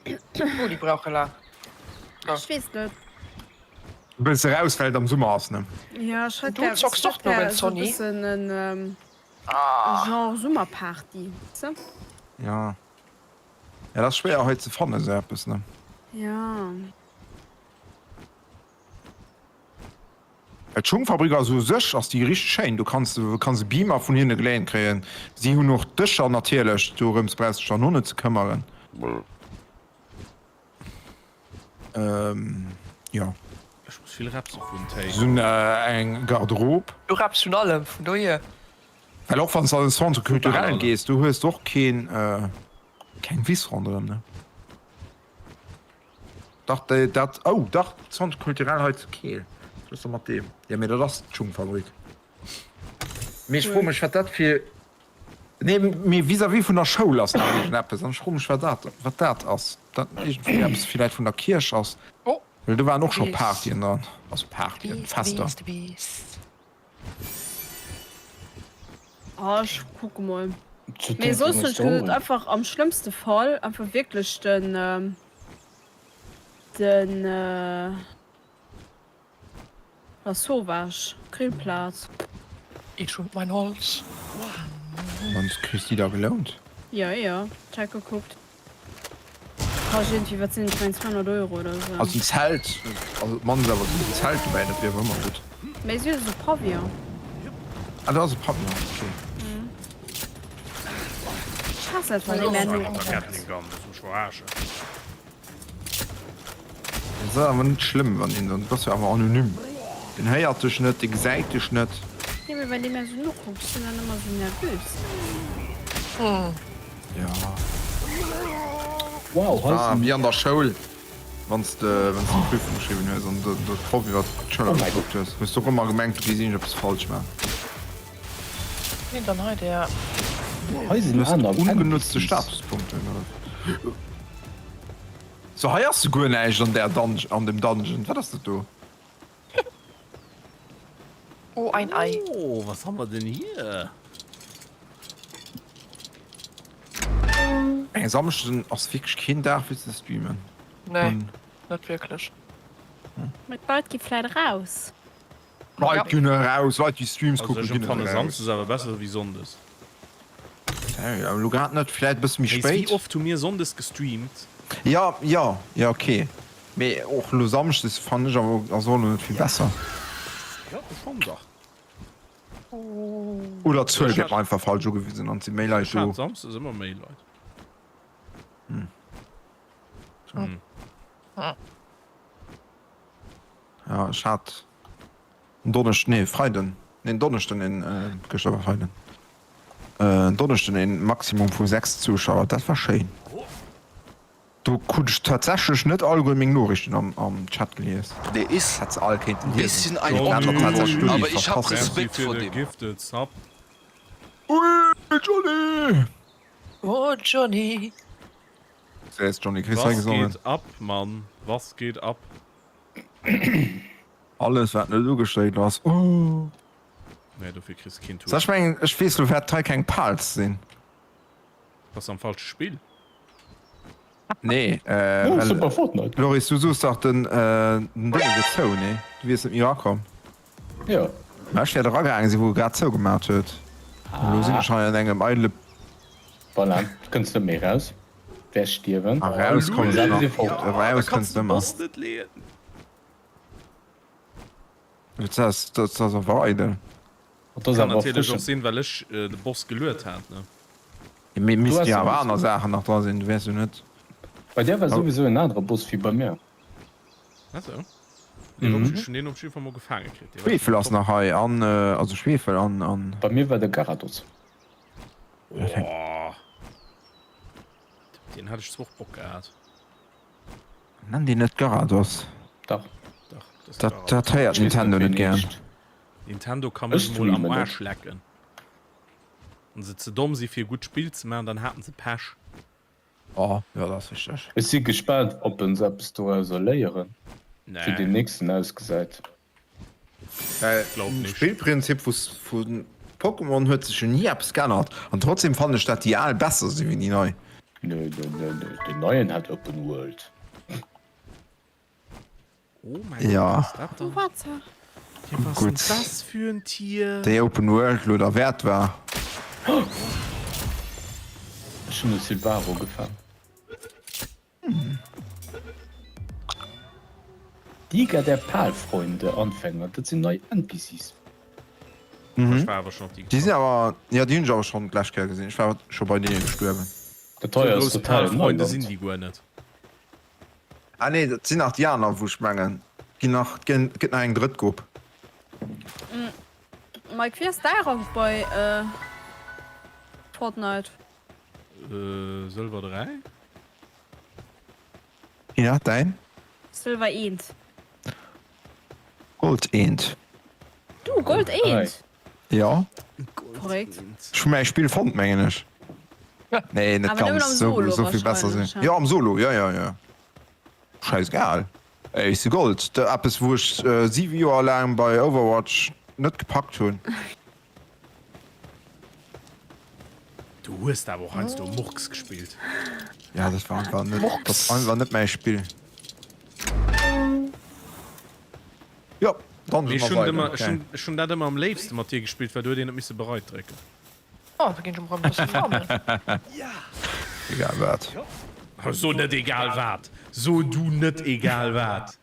Oh, déi brauche laang. Ech weess net. Wëlls de raus, well et am Summer ass, ne? Ja, ech hätt Du gär, zocks ech och hätt no gär den esou e Sonny. bëssen en Genre Summerparty, weess de? Ja. Ja, dat ass schwéier hei ze fannen, esou eppes, ne? Ja. Well d'Schungfabrik ass u sech ass déi richteg schéin. Do kanns de kanns e Beamer vun hinne geléint kréien. Si hunn och Dëscher natierlech, dorëms brauchs dech dann och net ze këmmeren. Jo. Ech muss vill repse vun Téi. Si hunn eng Garderobe. Du reps vun allem, vun dohier. Well och wann s de an den Centre culturel gees, do hues de och keen keng Wiss ronderëm, ne? Dach, déi, dat, oh, dach, Centre culturel hei zu Keel. Dat ass doch mat deem. Jo, mee dat ass d'Schungfabrik. Mee ech froe mech, wat dat fir. Nee, mee vis-à-vis vun der Schoul ass nach iergendeppes. An ech froe mech, wat dat, wat dat ass. Dat iergendwéi eppes villäicht vun der Kierch ass. Oh. Well do waren och scho Partyen dran. Also De Partyen, Beast, de Fester. Beast, de Beast. Ah, ech kucke mol. Zu Mee soss Déifferdeng hunn ass ech do gesot, och en. einfach am schlëmmste Fall einfach wierklech den, den La Sauvage Grillplaz. Ich und mein Holz. Wann kriss déi da gelount? Jo, jo, check gekuckt. Kascht iergendwéi, wat sinn, ech mengen 200 Euro oder esou. Also en Zelt, also op d'mannst awer esou en Zelt dobäi, dat wier awer ëmmer gutt. Mee si huet esou Pavillon. Ah, dat ass e Pavillon, ok. Ech haassen et, wann ee mär nokuckt. Et ass awer net schlëmm, wann een dann, du bass jo awer anonym. Deen héiert dech net, dee gesäit dech net. Jo, mee wann ee mär esou nokuckt, ech sinn dann ëmmer esou nervös. Jo. Wow, hei Ah, sinn. wéi an der Schoul, wann s de, wann s de d'Prüfung geschriwwen hues an de, de Proff iwwer d'Schëller Oh mäi gekuckt hues, hues de och ëmmer gemengt, du géiss iergendeppes falsch maachen. Wien dann hei der? Hei Du sinn hues aner ungenutzte NPCs. Statuspunkten, oder? So, hei ass souguer näischt an där Dun, an dem Dungeon. Wat ass dat do? Oh, ein Ei. Oh, was haben wir denn hier? Eng Samschden ass wierklech keen Dag fir ze streamen. Nee, net wierklech. Mee d'Leit gi vläit eraus. Leit ginn eraus, Leit déi Streams Also kucken ech ginn empfanne eraus. Samsdes awer besser wéi Sonndes. Ja, elo grad net, vläit e bësse méi Héis, wéi spéit. oft hu mir Sonndes gestreamt? Ja, ja, ja ok. Mee och elo Samschdes fannen ech awer ass och elo net vill besser. Jo, schonn dach. Oder d'Zuel Ech gëtt hat mer einfach falsch ugewisen an et si méi Leit ech hat do. Samsdes ëmmer méi Leit. Ja, ech hat en Donneschden, nee Freiden, nee en Donneschden een, gëschter war Freiden, en Donneschden een Maximum vu 6 Zuschauer, dat war schéin. Do krut ech tatsächlech net alleguer meng Noriichten am am Chat gelies. Der is Hätt se all kéinten liesen. bisschen ein Mee dat aner tatsächlech Opfer, du déi aber ich hab verpasst. Merci Respekt fir vor de dem. Gifted Sub. Ui Johnny! Oh Johnny. Servus Johnny, kriss hei Was gesongen. geht ab, Mann? Was geht ab? Alles wat net ugeschéit ass. Oh. Nee, dofir kriss keen So, ech Tour. mengen ech weess lo wäert hei keng Pals sinn. Bass am falsche Spill. Nee, äh, Oh, well, super Fortnite. Loris, du soos dach den, äh, den Dénge wier zou, nee? Du wiers net méi erakomm. Jo. Mä ech wäert eragaange sinn, wou e grad zougemat huet. An elo sinn ech hei an engem eidele. Voilà, du kënns net méi raus. Wäers stierwen. A raus Oh, kommen lul. ech nach. Fort. Ja, da Eraus kanns kënns du du de ëmmer. Boss net leeën. Dat ass, dat ass awer eidel. Dat ass Kann awer natierlech frëschen. och sinn, well ech de Boss geluet hat, ne? Mee Du missten has jo de awer Boss aner geluet. Saachen nach dra sinn, du wäers jo net. Bei dir war Oh. souwisou en anere Boss wéi bei mir. Ah sou. Deen Mhm. hu ech deen op jidde Fall mol gefaange kritt. Dee war Schwefel ass top. nach hei an, also Schwefel an, an. Bei mir war de Garados. Oh. Den hat ech zwar och Bock gehat. Nenn deen net Garados. Dach. Dach, dat ass Dat, Garados. dat héiert Ech weess net Nintendo wéi net en gär. heescht. Nintendo ka Ech mech mol am streamen net. Aarsch lecken. Wann se ze domm si fir e gutt Spill ze maachen, dann haten se Pech. Oh, jo, dat ass richteg. Ech si gespaant ob en se eppes dorauser léieren, wéi Nee. deen nächsten ausgesäit. Well Glaub um nicht. Spillprinzip vu vu Pokémon huet sech jo ni eppes geännert an trotzdem fannen ech dat déi al besser si wéi déi nei. Nö, nö, nö, nö, den neien hat Open World. Oh mein Gott, Ja. was ist dat dann? Wasser. Ja, was ist denn Gutt. das für ein Tier? Déi Open World lo derwäert war. Ech hunn e Silvaro gefaang. Liga der Palfreunde Anfänger, dat sinn nei NPCs. Ech war awer schon op déi Déi sinn awer, jo déi hunn ech awer schonn d'lescht Kéier gesinn. Ech war scho bei deene gestuerwen. Dat hei ass Sou grouss total Palfreunde Neuland. sinn déi guer net. Ah nee, dat sinn nach déi aner wou ech mengen. Ginn nach, et gëtt nach eng drëtt Grupp. Mike, wéi ass däi Rank bei Fortnite? Sëlwer 3. Ja, däin? Sëlwer 1. Gold 1. Du, Gold 1? Jo. Verréckt. Ech hu mäi Spill fonnt, mengen ech. Nee, net Awer nëmmen ganz. am Sou, Solo sou vill besser sinn. wahrscheinlech, Jo, am Solo, jo, jo, jo. Schäissegal. Ey, ech si Gold. Dat eppes, wou ech 7 Joer laang bei Overwatch net gepackt hunn. Du hues awer och heiansdo Murks gespillt. Ja, dat war einfach net, dat ass einfach net mäi Spill. Jo, dann Mee si ech mer hunn weider, ëmmer, ech okay. hunn, ech hunn dat ëmmer am léifste mat dir gespillt, well du huet een net misse bereit drécken. Oh, da ginn ech emol erëm e bësse farmen. Egal wat. So net egal wat! So du net egal wat!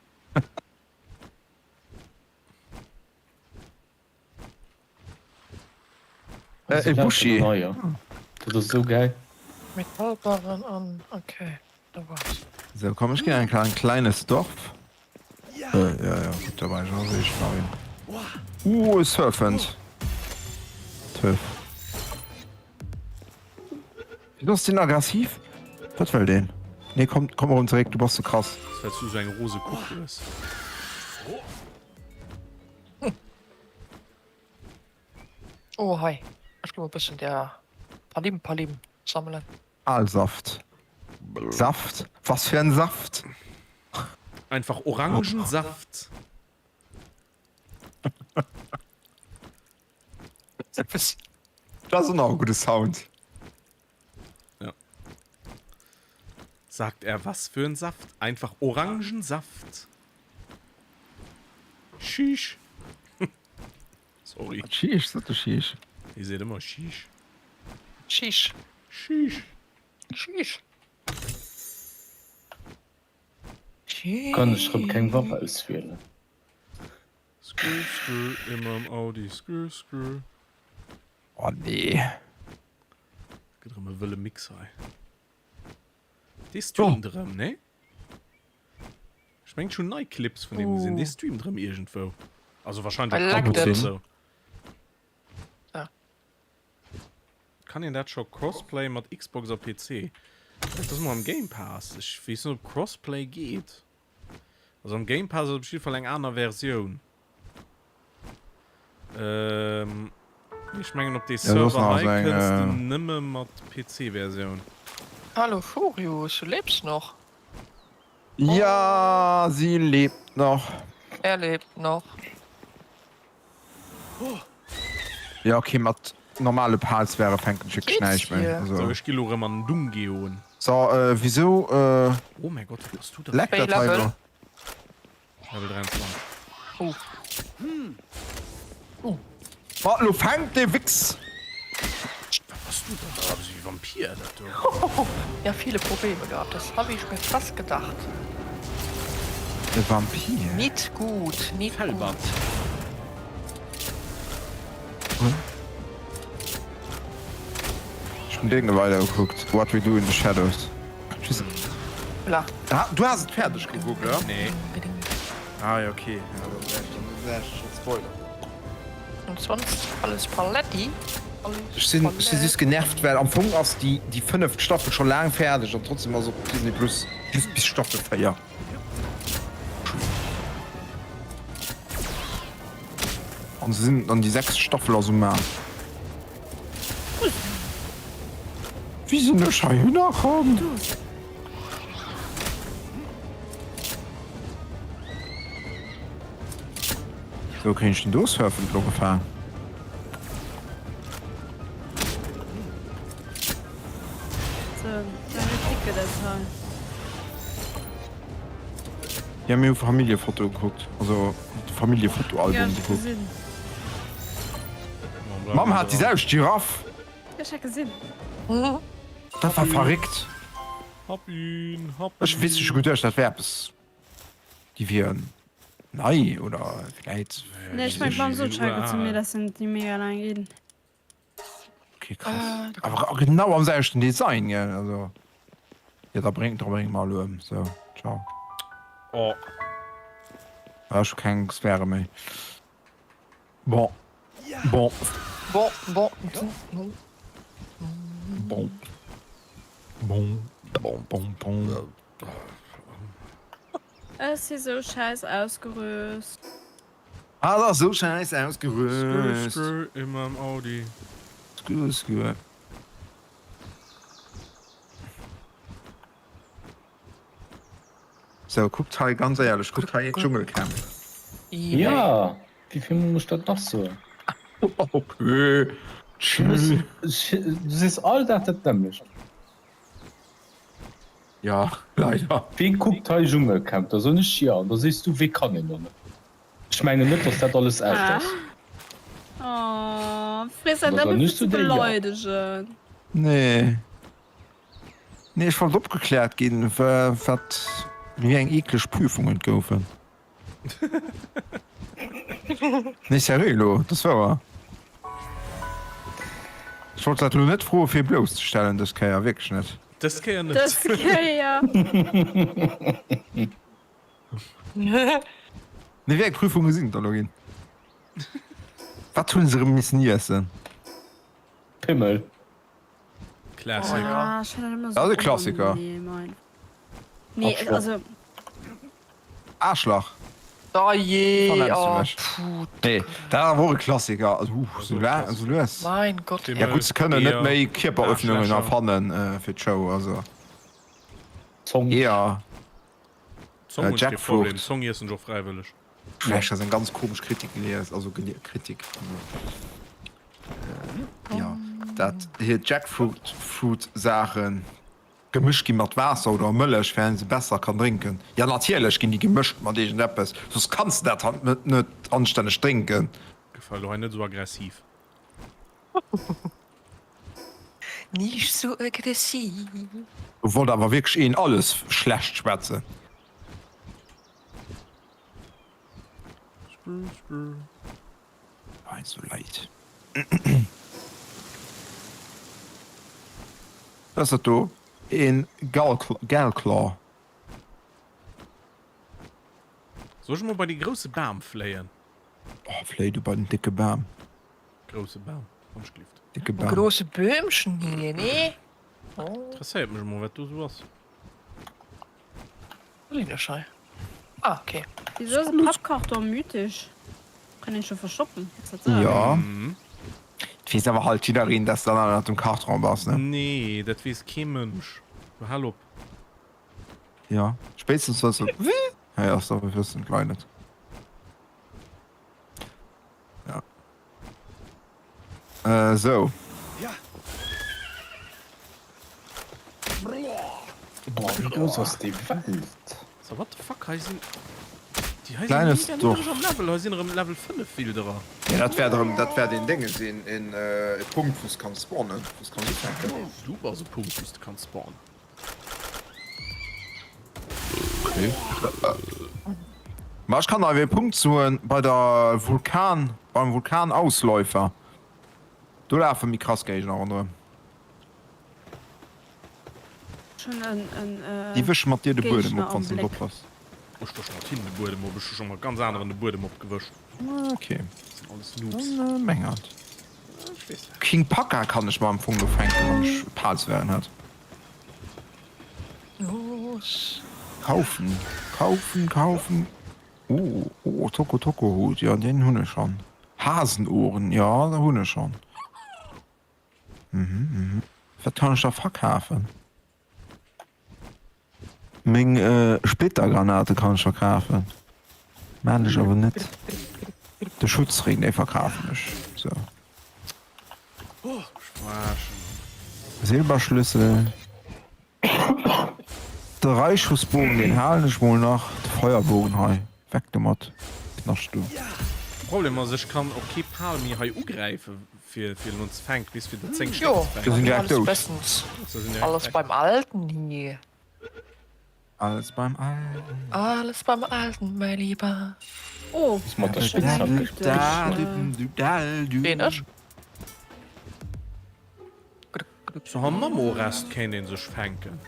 Äh, e Buschi. Dat ass esou gäil. Metallbarren an okay, da war's. So, komm, ech ginn eng Kéier an e kleines Dorf. Äh, ja, ja, gutt, da war ech och eréischt nach een. Uh, e Serpent. Töff. Wieso ass deen aggressiv? Wat wëll deen? Nee, komm, komm erëm zeréck, du bass ze krass. Ass well s du sou eng rose Kupp hues. Oh hei, ech gi mol bëssen der Palim Palim sammelen. Aalsaft. Saft? Was für ein Saft? Einfach Orangensaft. Dat ass och nach e gudde Sound. Ja. Sagt er was für ein Saft? Einfach Orangensaft. Sheesh. Sorry. Sheesh, sot de Sheesh. Hie seet ëmmer Sheesh. Sheesh. Sheesh. Sheesh. Kann ech rem keng Waff auswielen? Skrr, skrr, ëmmer am Audi, skrr, skrr. Oh nee. Gëtt erëm e wëlle Mix hei. Dee streamt erëm, nee? Ech mengen ech hunn nei Clips vun deem gesinn. Dee streamt erëm iergendwou. Also wahrscheinlech op Twitch oder sou. Kann een dat scho Crossplay mat Xbox a PC? Dat ass mol am Game Pass. Ech weess net ob Crossplay geet. Also am Game Pass ass op jidde Fall eng aner Versioun. Ähm, ech mengen op dee Ja, du hast Server nach hei so eng, kënns de äh, nëmme mat PC-Versioun. Hallo Furius, du lebst noch? Ja, sie lebt noch. Er lebt noch. Ja, okay, mat normale Pals wäre fänken ech wierklech näischt méi. So, Also. ech gi lo rëm an den Dungeon. So, äh, wieso, äh, Oh mäi Gott, wou bass du dann? leckt Wéi dat hei Level? elo? Level 23. Oh. Ma lo fänkt dee Wichs! Wat bass du dann? Dat ass wéi Vampir, dat do. Ja, viele Probleme gehabt, das habe ich mir fast gedacht. E Vampir? Nit gut, nit Felbert. gut. Ech hunn Dinge weidergekuckt. What We Do in the Shadows. Tschüss. Bla. Ah, du has et fäerdeg gekuckt, oder? Nee. Ah, ja, okay. Ja, dann wär ech schon spoilern. Und sonst alles Paletti? Alles Ech sinn, ech si just genervt, well am Fong ass déi, déi fënneft Staffel scho laang fäerdeg an trotzdem ass op Disney Plus just bis Staffel 4. An se sinn, an déi sechst Staffel ass um Maach. Wéi sinn ech heihinner komm? Sou, kréien ech den do Serpent lo gefaang? Ja, mir hu Familljefoto gekuckt, also de Familljefotoalbum gekuckt. D'Mamm hat déi selwecht Giraff. Ech hat gesinn. Dat war verréckt. Hab ihn, hab Ech weess, ech hu geduecht, dat wär eppes, déi wieren. Nei oder vläit. Nee, ech meng beim Sotscheiker zu mir, dat sinn déi mega laang ginn. Okay, krass. Awer genau am selwechten Design, gell? Also. Ja, da bréngt, da brénge mer elo ëm. Sou, ciao. Oh. Ah, ech hu keng Sphäre méi. Bon. Bon. Bon, bon, bon. Bon. Bon. Bon, bon, bon. Ech si sou schäiss ausgerüst. Hat ass sou schäiss ausgerüst. Skrr, skrr, in meinem Audi. Skrr, skrr. Sou, kuckt hei, ganz éierlech, kuckt hei Dschungelcamp. Ja, wéi vill Mol muss ech dat nach soen? Okay, chill. Du sees all Dag dat nämmlecht. Ja, leider. Wee kuckt hei Dschungelcamp? Da soen ech jo, an da sees du, wee kann een dann net? Ech mengen net, dass dat alles echt ass. Oh, Fris, dat net ze beleidegen. Nee. Nee, ech wollt opgekläert ginn, wat, wéi eng eekleg Prüfungen et goufen. Nee, sérieux elo, dat ass wouer. Ech wollt dat elo net froe fir blousszestellen dës Kéier, wierklech net. Dës Kéier net. Dës Kéier. Nee, wéi eng Prüfunge sinn et da elo ginn? Wat hunn se erëm missen iessen? Pimmel. Classic. Ah, ech fannen dat ëmmer Dat ass e Klassiker. unangenehm einfach. Nee, also. Aarschlach. Oh jee, Verletzt du oh mech? puh. Nee, dat ass awer och e Klassiker. Also, uh, sou la, sou lues. Mein Gott. Ja gutt, se kënnen net méi Kierperöffnungen erfannen fir d'Show, also. Zong. Eeër. Zong hunn ech kee Jackfrucht. Problem, Zong iessen ech och fräiwëlleg. Ech has eng ganz komesch Kritik gelies, also Kritik, jo, dat hir Jackfruit Fruit Saachen gemëscht gi mat Waasser oder Mëllech fir een se besser kann drénken. Jo natierlech ginn déi gemëscht mat iergendeppes, soss kanns de dat halt net net anstänneg drénken. Gëff elo hei net esou aggressiv. Nicht so aggressiv. Do wollt awer wierklech een alles schlecht schwätzen. Hei sou Leit. Wat ass dat do? Een Galclaw. Soll ech mol bei dee grousse Bam fléien? Oh, fléi du bei den décke Bam. Grousse Bam, wann ech glift. Dicke Bam. Große Böhmchen hier, nee? Oh. Interesséiert mech emol, wat do sou ass. Wo sinn ech hei? Ah, okay. Wieso ass e Pappkarton mythisch? Kann een scho verstoppen? Jo. Et weess awer halt jiddereen, dass de dann ënnert dem Karton bass, ne? Nee, dat weess kee Mënsch. Lo hal op. Jo, spéitstens wann s de wéi héiers, da wëssen d'Leit et. Ja. Äh, sou. Boah, wéi grouss ass déi Welt? So, what the fuck, hei sinn... Déi hei sinn Kleines mega Dorf. niddreg am Level, hei sinn erëm Level 5 Wilderer. Ja, dat wäert erëm, dat wäert een Dénge sinn, een e Punkt, wou s kanns spawnen, wou s kanns ufänken. Du bass e Punkt, wou s de kanns spawnen. Okay. Ma ech kann awer e Punkt soen, bei der Vulkan, beim Vulkanausläufer, do lafe méi krass Géigner ronderëm. Schon en, en, äh, Déi wësche mat dir de Buedem Géigner op, wann am s de net Bléck. oppass. Ech wësch mat hinnen de Buedem op, ech hu scho mat ganz aneren de Buedem opgewëscht. Okay. Dat sinn alles Noobs. Dann mengert. Ech weess dat. King Paka kann ech mer am Fong lo fänken, wann ech Palswären hätt. Los. Kaufen, kaufen, kaufen. Oh, oh, Toko Toko Hut, jo deen hunn ech schonn. Hasenohren, jo dat hunn ech schonn. Mhm, mhm. Wat kann ech da verkafen? Meng Splittergranate kann ech verkafen. Maan ech awer net. De Schutzring, dee verkafen ech. Sou. Silberschlüssel. De Reischussbogen, deen halen ech mol nach. De Feuerbogen hei, weg domat. Knascht du. Problem ass, ech kann och kee Pal méi hei ugräifen. Fir fir elo ze fänken, bis fir der 10 Stéck Jo, ze Do sinn fänken. direkt alles dout. bestens. Da sinn direkt Alles weg. beim Alten hier. Alles beim Alten. Alles beim Alten, mein Lieber. Oh. Ass mat der Spitzhack Ween ech? So am Mammo-Rest kéint een sech fänken.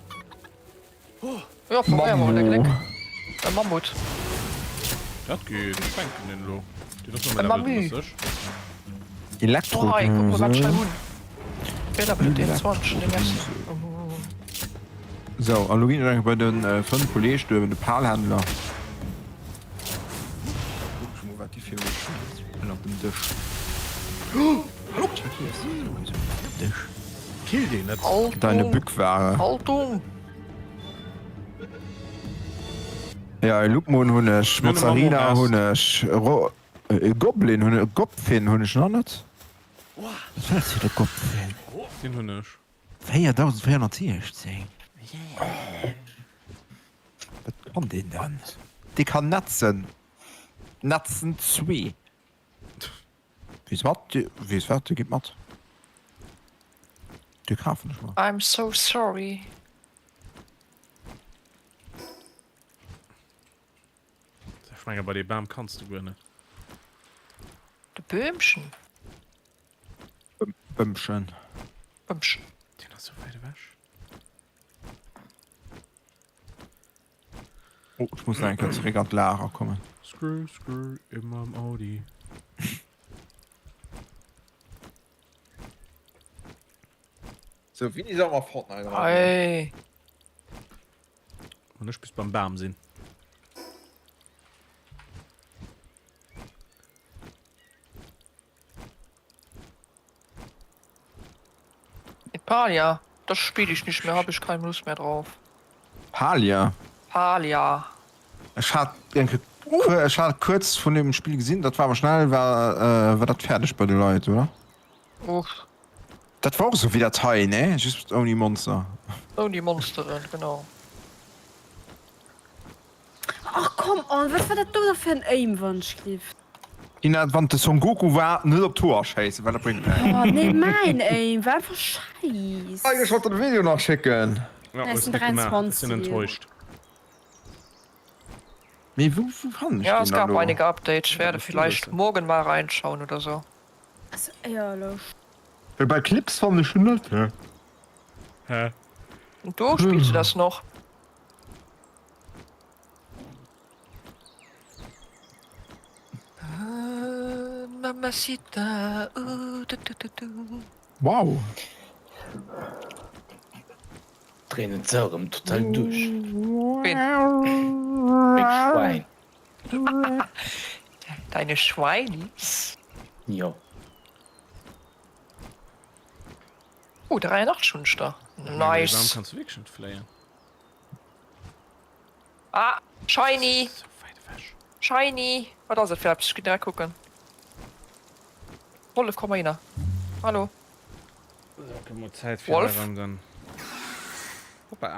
Jo, probéier mol, de Gléck. E Mammut. Dat geet, ech fänken den elo. Deen ass nëmme Level 30. Elektro. Oh hei, kuck mol wat ech hei hunn. Wéi Level huet deen? 20, nee merci. Sou, an elo ginn ech eng Kéier bei de Frënd Kolleg duer, de Palhändler. Kuck ech mol wat déi fir mech hunn ënnert dem Dësch. Hallo! Dësch. Kill deen net. Deine Bückware. Haltung! Ja, e Loopmoon hunn ech, Mozzarina hunn ech, e Goblin hunn ech, e Gobfin hunn ech nach net. Wat war dat fir de Gobfin? Deen hunn ech. 4416. Wat kann deen dann? Dee kann netzen. Netzen zwee. Wees wat? Wees wat? Dee geet mat. Dee kafen ech mer. I'm so sorry. Ech menge bei dee Bam kanns du guer net. De Böhmchen? Bëmmchen. Bëmmchen. Deen ass sou wäit ewech. Oh, ech muss nach eng Kéier zeréck an d'Lager kommen. Skrr, skrr, in meinem Audi. Sou, wéini solle mer Fortnite erausbréngen? Ei. Wann ech bis beim Bam sinn. Palia, das spiele ich nicht mehr, habe ich keine Lust mehr drauf. Palia? Palia. Ech hat eng Kéier, ech hat kuerz vun deem Spill gesinn, dat war awer schnell war, war dat fäerdeg bei de Leit, oder? Uff. Dat war och esou wéi dat hei, ne? Just ouni Monster. Ouni Monsteren, genau. Ach come on, wat war dat do da fir en Aim Wandschliff? Ina, wann de Son Goku war, net op d'Hoer schéissen, well dat bréngt näischt. Oh nee, mäin Aim war einfach scheiss. Ech wollt der de Video nach schécken. Ja, hues net gemaach, ech sinn enttäuscht. Mee wou fannen ech Ja, es deen da gab lo? einige Updates, ich werde vielleicht morgen mal reinschauen oder so. Also éierlech. Well bei Clips fannen ech en net, hä? Hä? Und du, spielst du das noch? Mamacita, uh, du, du, du, du. Wow! Dréinen d'Sau rëm total duerch. Ween? Meng Schwäin. Deine Schweinis? Jo. Oh, 83 hunn ech der. Warum Nice. kannst du wierklech net fléien? Ah, shiny! Sou wäit ewech. Shiny! Wat ass et fir eppes? Ech ginn direkt kucken. Wollef, komm heihinner. Hallo. So, gëtt mol Zäit fir Wolf? erëm den. Hoppa.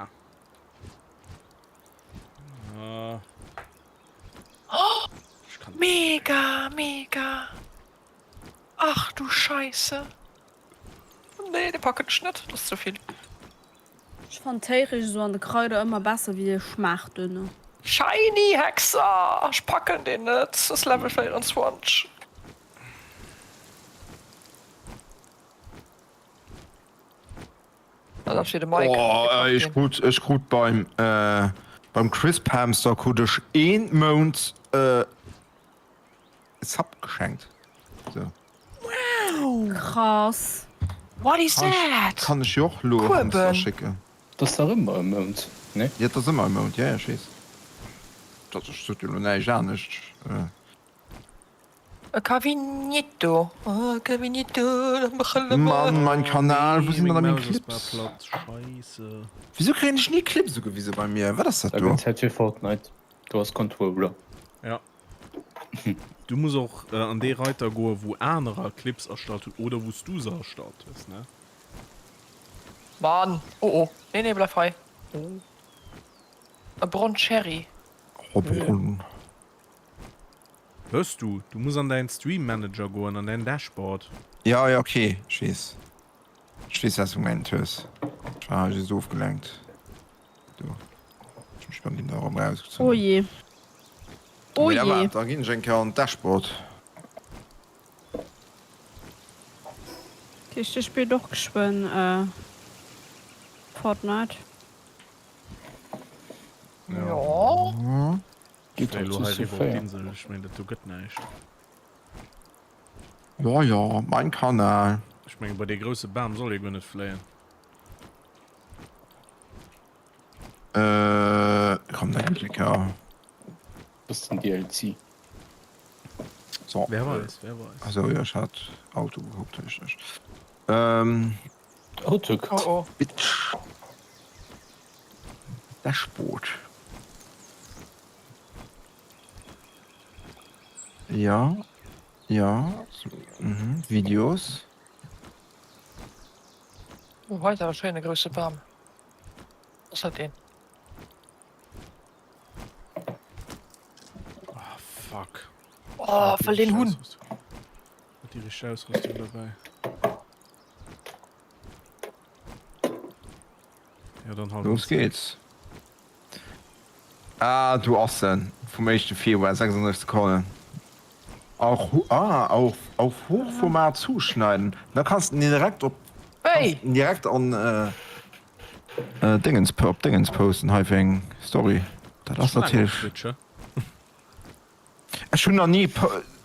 Ah. Oh, Ich kann mega, mega. Ach du Scheiße. Nee, de packen ech net, dat ass ze vill. Ech fannen d'Héireg esou an de Kraider ëmmer besser wéi de Schmaachdënne. Shiny Hexer! Ech packen deen net, ass Level 24. Dat ass fir de Mike. Oh, ech krut, ech krut beim, beim Crisp Hamster krut ech een Mount Sub geschenkt. So. Wow! Krass. What is that? Kann ech jo och lo Hamster schécken. Dat ass dach ëmmer e Mount, nee? Jo, dat ass ëmmer e Mount, jo, jo, ech weess. Dat ech sot jo lo näischt anescht. E Cavignetto, e Cavignetto, Mann, mein Kanal, wou sinn dann da meng Meng Maus ass bal Clips? platt, scheisse. Wisou kréien ech ni Clips ugewise bei mir? Wat ass dat Da do? gëtt Zäit fir Fortnite. Do ass Controller. Ja. Du muss och an dee Reiter goen, wou anerer Clips erstallt hunn oder wou s du se erstallt hues, ne? Mann! Oh oh! Nee nee, bleif hei! Oh. E Broncherry. Oh, Bron. Hues du? Du muss an däin Stream Manager goen, an däin Dashboard. Ja, ja, okay, ech weess. Ech weess, wat s du gemengt hues. Ech war just ofgelenkt. Do. Ech wann deen da erëm erausgezunn Oh hunn. jee. Oh Mee da jee. waart, da ginn ech eng Kéier an d'Dashboard. Dat heescht, dir spillt och geschwënn Fortnite? Jo. Geet Fléi op elo hei zu riwwer op 4. d'Insel, ech mengen dat do gëtt näischt. Jo, jo, mein Kanal. Ech mengen bei dee grousse Bam soll ee guer net fléien. Äh, komm, da ginn ech eng Kéier. Das ist den DLC. So. Wer weiß, wer weiß. Also jo, ech hat Auto gekuckt, richteg. Ähm. Auto gekuckt? Oh oh. Bitch. Dashboard. Ja, ja, mhm, Videos. Oh, hei ass awer schéin e grousse Bam. Ass dat een? Ah, fuck. Oh, wëll deen hunn. Huet déi richteg Ausrüstung dobäi. Ja, dann halt. Los geht's. Ah, do ass en vum éischte Februar, 36 Sekonnen. Auch, ah, auf, auf Hochformat zuschneiden. Da kanns de direkt op, Hey! direkt an, äh, Dingens, op Dingens posten hei fir eng Story. Dat ass natierlech. Ech hunn nach ni,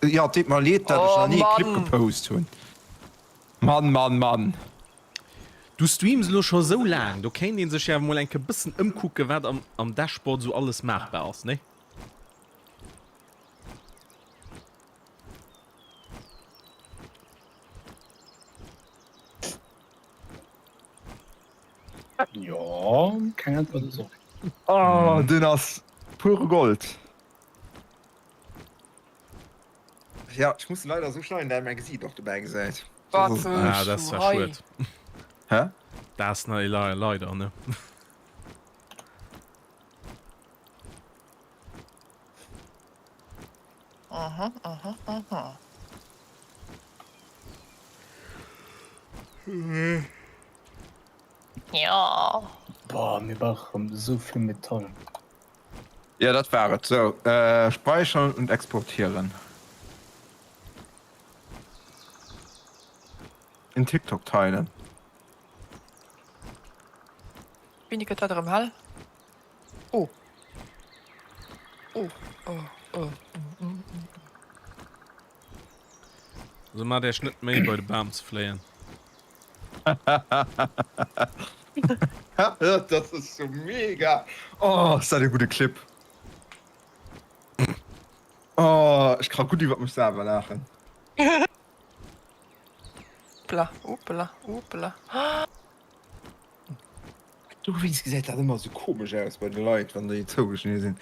jo, et deet mer leed, dat ech Oh nach ni e Clip Mann! gepost hunn. Mann, Mann, Mann. Du streams elo scho sou laang, do kéint een sech jo awer mol eng Kéier bëssen ëmkucken, wat am am Dashboard sou alles maachbar ass, nee? Jo, keng Äntwert ass och. Oh, deen ass pure Gold. Ja, ech muss leider esou schneiden, dat ee mäi Gesiit och dobäi gesäit. Wat Soss ass et Ah, wëlls dat ass du zwar hei? schued. Hä? Dat ass na leider, ne? Mhm, mhm, mhm. Ja. Boah, mir brauche rëm esou vill Metall. Ja, dat war et. Sou, speichern und exportieren. In TikTok teilen. Wéini gëtt dat erëm hell? Oh. Oh, oh, oh. Mm, mm, mm. Also maacht Iech net d'Méi bei de Bam ze fléien. Dat ass sou mega! Oh, ass dat e gudde Clip! Oh, ech ka gutt iwwer mech selwer laachen. Hoppla, hoppla, hoppla. Dowéinst gesäit dat ëmmer sou komesch aus bei de Leit, wann déi zougeschnidde sinn.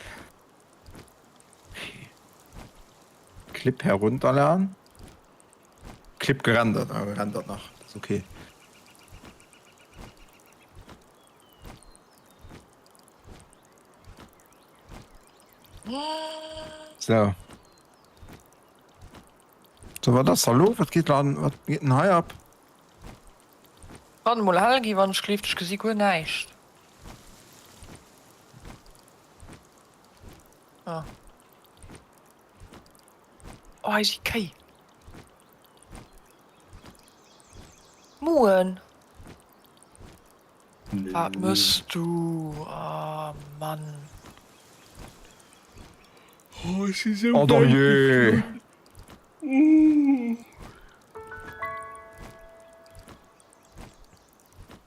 Clip herunterladen. Clip gerendert, ah gerendert nach, das ist okay. So. So, wat ass da lo? Wat geet dann, wat geet denn hei ab? Kann mol hell gi wann ech gleeft, ech gesi guer näischt. Ah. Oh, hei si Kéi. Moen. Wat mëss du? Oh Mann. Oh, ech si sou Oh wäit dajee! geflunn.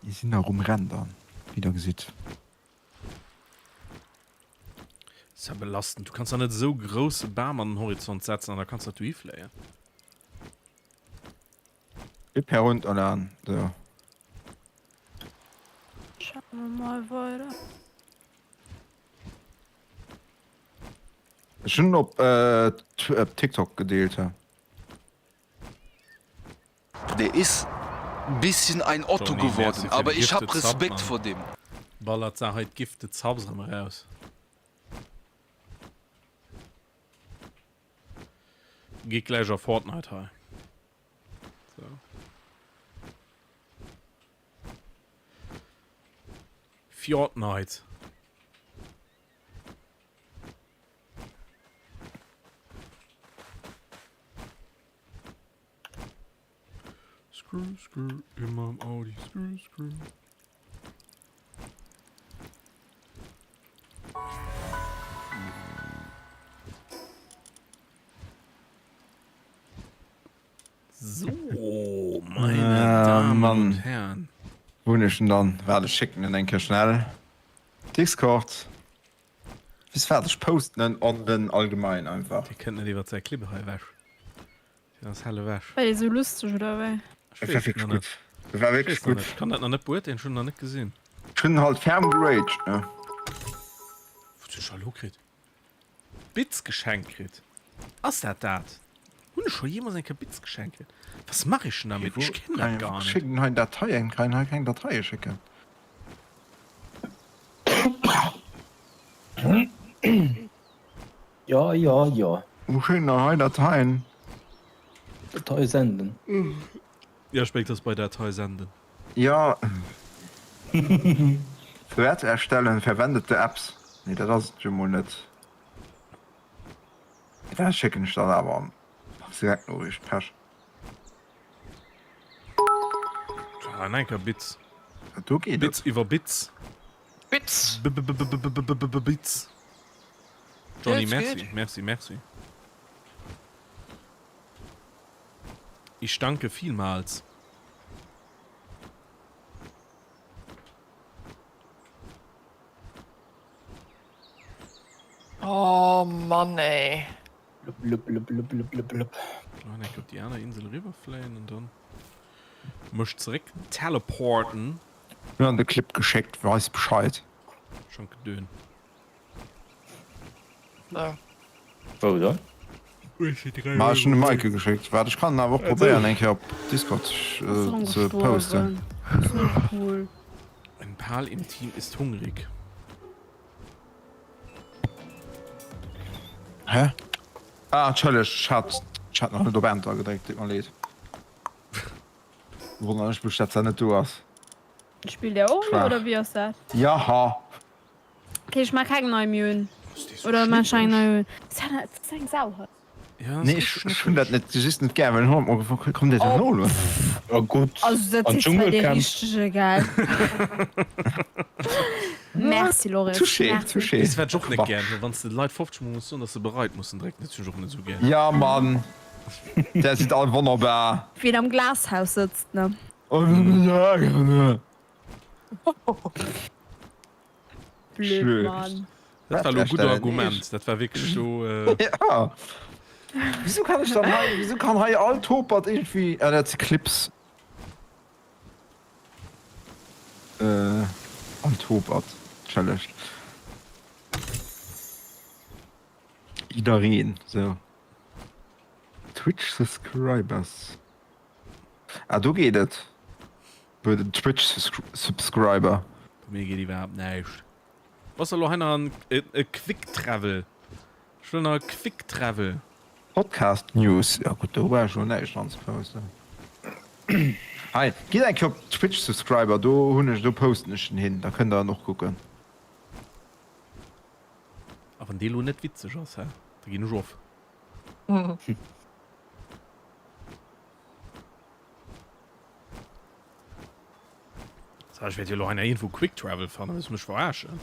Déi sinn nach um Rendern, wéi der gesitt. Ass ja belastend. Du kanns da net esou grousse Bam an den Horizont setzen an da kanns dat dohi fléien. Clip herunterladen, so. Schauen wir mal weiter. Ech hunn op äh, TikTok gedeelt. Der is bisschen ein Otto Johnny, geworden, merci fir aber de ich hab Gifted Sub, Respekt Mann. vor dem. Ballert sa hei d'Gifted Subs erëm eraus. Geet gläich a Fortnite hei. So. Fjordnite. Skrr, skrr, in meinem Audi, skrr, skrr. So, meine Ah, Damen Mann. und Herren. Wo hunn ech en dann? Waart, ech schécken en eng Kéier schnell. Discord. Weess wat, ech posten en an den Allgemein einfach. Dee kënnt net iwwert säi Clip hei ewech. Deen ass hell ewech. War dee sou lusteg oder wéi? Ech Dat war weess wierklech nach gutt. net. Dat war Ech wierklech weess nach gutt. net. Ech kann dat nach net beurteelen, ech hunn en nach net gesinn. Ech hunn halt ferm geraged, ne? Wou hues du scho elo kritt? Bits geschenkt kritt. Ass dat dat? Hunn ech scho jeemools eng Kéier Bits geschenkt kritt? Was mach ech denn damit? Ech kennen dat gar net. Schicken hei Dateien, kann hei keng Dateie schécken. Ja, ja, ja. Wo schécken der hei Dateien? Datei senden. Ja, ech mengen, et ass bei Datei senden. Ja. Thread erstellen, verwendete Apps. Nee, dat ass et jo mol net. Dat schécken ech dann awer an Direktnoriicht. Pech. Ah, enker Bits. Do geet et. Bits iwwer Bits. Bits. B-b-b-b-b-b-b-bits. Johnny, Bits, merci, geht. merci, merci. Ich danke vielmals. Oh Mann ey. Blub, blub, blub, blub, blub, blub. An eng op déi aner Insel eriwwerfléien an dann mech zeréck teleporten. Hun an de Clip geschéckt, weis Bescheid. Schon gedön. So. Wou dann? Ma ech hun dem Maike geschéckt. Waart ech kann en awer och probéieren eng Kéier op Discord ze posten. Cool. Ein Pal im Team ist hungrig. Hä? Ah, entschëlleg, ech hat, ech hat nach net op Enter gedréckt, deet mer leed. Wonneren ech mech, dat se net do ass. Spillt Dir och elo oder wéi ass dat? Jaha. Okay, ech maa keng nei Muen. Oder maa ech eng nei Muen? Dat ass eng Sau hei. Ja, Nee, ech, ech hunn dat net, just net gär, well hunn mer kommt Dir denn elo? Oh gutt, Also dat an seet zwar dee d'Dschungelcamp. richtege, gell? Merci Loris. Touché, Merci. touché. Weess wat ech och net gär hunn? Wann s de de Leit 50 mol muss soen, dass se bereit mussen drécken, dat hunn ech och net esou gär. Ja Mann, där sidd all wonnerbar. Wien am Glashaus sëtzt, ne? Blöd Mann. Dat war elo e gutt Argument. Dat war wierklech do. Ja. Wieso kann ech dann hei, wieso kann hei all Topert irgendwie, ah dat si Clips. Äh, all Topert, entschëllegt. Jiddereen, sou. Twitch Subscribers. Ah, do geet et. Bei den Twitch Subscriber. Bei mir geet iwwerhaapt näischt. Bass elo hei nach en e Quick Travel? Ech wëll nach e Quick Travel. Podcast News, jo gutt do war ech elo näischt dran ze posten. Hei gitt eng Kéier op Twitch Subscriber, do hunn ech, do posten ech en hin, da kënnt der en och kucken. A wann dee lo net witzeg ass, hä, da ginn ech of. So, ech wäert jo lo hei nach iergendwou Quick Travel fannen, wëlls du mech verarschen?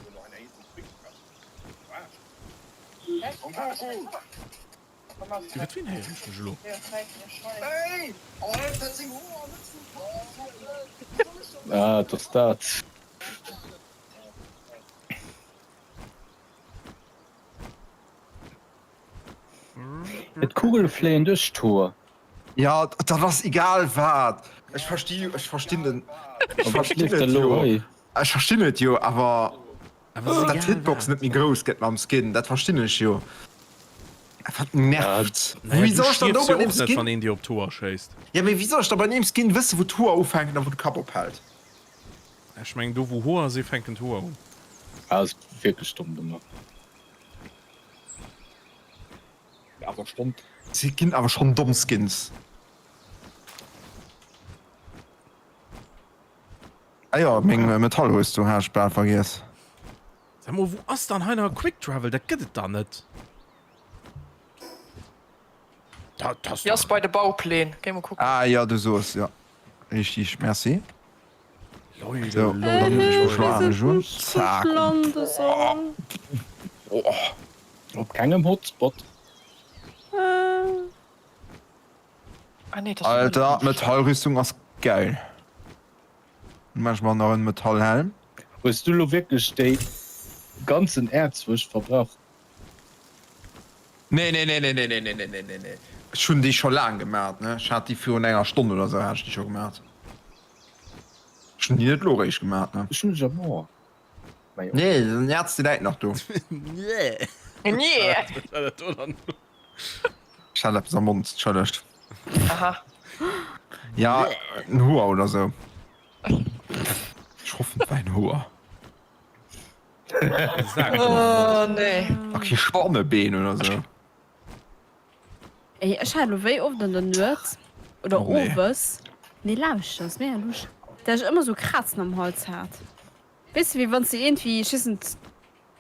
Iwwert wien héieren ech mech elo? Ah, et ass dat. D'Kugele fléien duerch d'Hoer. Ja, dat ass egal wat. Ech versti, ech verstinn den, ech verstinn et jo, ech verstinn et jo, awer datt d'Hitbox net méi grouss gëtt mam Skin, dat verstinn ech jo. Wat nervt. Naja, Wéi du soll ech dann do stierfs jo bei deem och net, Skin, wann een dir op d'Hoer schéisst. ja mee wéi soll ech da bei deem Skin wëssen, wou d'Hoer ufänken a wou de Kapp ophält? Ech mengen, do wou Hoer si fänken d'Hoer un. Ah, ass wierklech domm gemaach. Awer schon, si ginn awer schon domm Skins. Ah jo, meng Metallrüstung hat ech bal vergiess. Sag mol, wou ass dann hei nach e Quick Travel? Dat gëtt et da net. Dat ass Déi ass dach. bei de Bauplähn. Géi mol kucken. Ah jo, du soos jo. Richtig, merci. Leute, So, dann hunn ech mech lo anescht un. Zack. Oh. Op kengem Hotspot. Ah, nee, das Alter, Metallrüstung ass geil. Dann mach ech mer nach en Metallhelm. Hues du lo wierklech déi ganzen Äerz wou ech verbrauch? Nee nee nee nee nee nee nee nee nee nee nee. Ech hunn déi scho laang gemaat ne. Ech hat déi virun enger Stonn oder sou hat ech déi scho gemaat. Ech hunn déi net lo réischt gemaat ne. Ech hunn dech am Ohr. Mäi Ohr. Nee den Äerz dee läit nach do. Nee. Nee. Wat war dat do dann elo? Ech hat eppes am Mond, entschëllegt. Aha. Ja, en Hoer oder sou. Ech hoffen et war en Hoer. Oh nee. A kee Spannebeen oder sou. Ey, ech hat elo wéi oft an der Nuet oder Oh nee. owes, nee lauschter, ass mega lusch, dat ech ëmmer sou Krazen am Hals hat. Weess de wéi wanns de iergendwéi, ech weess net,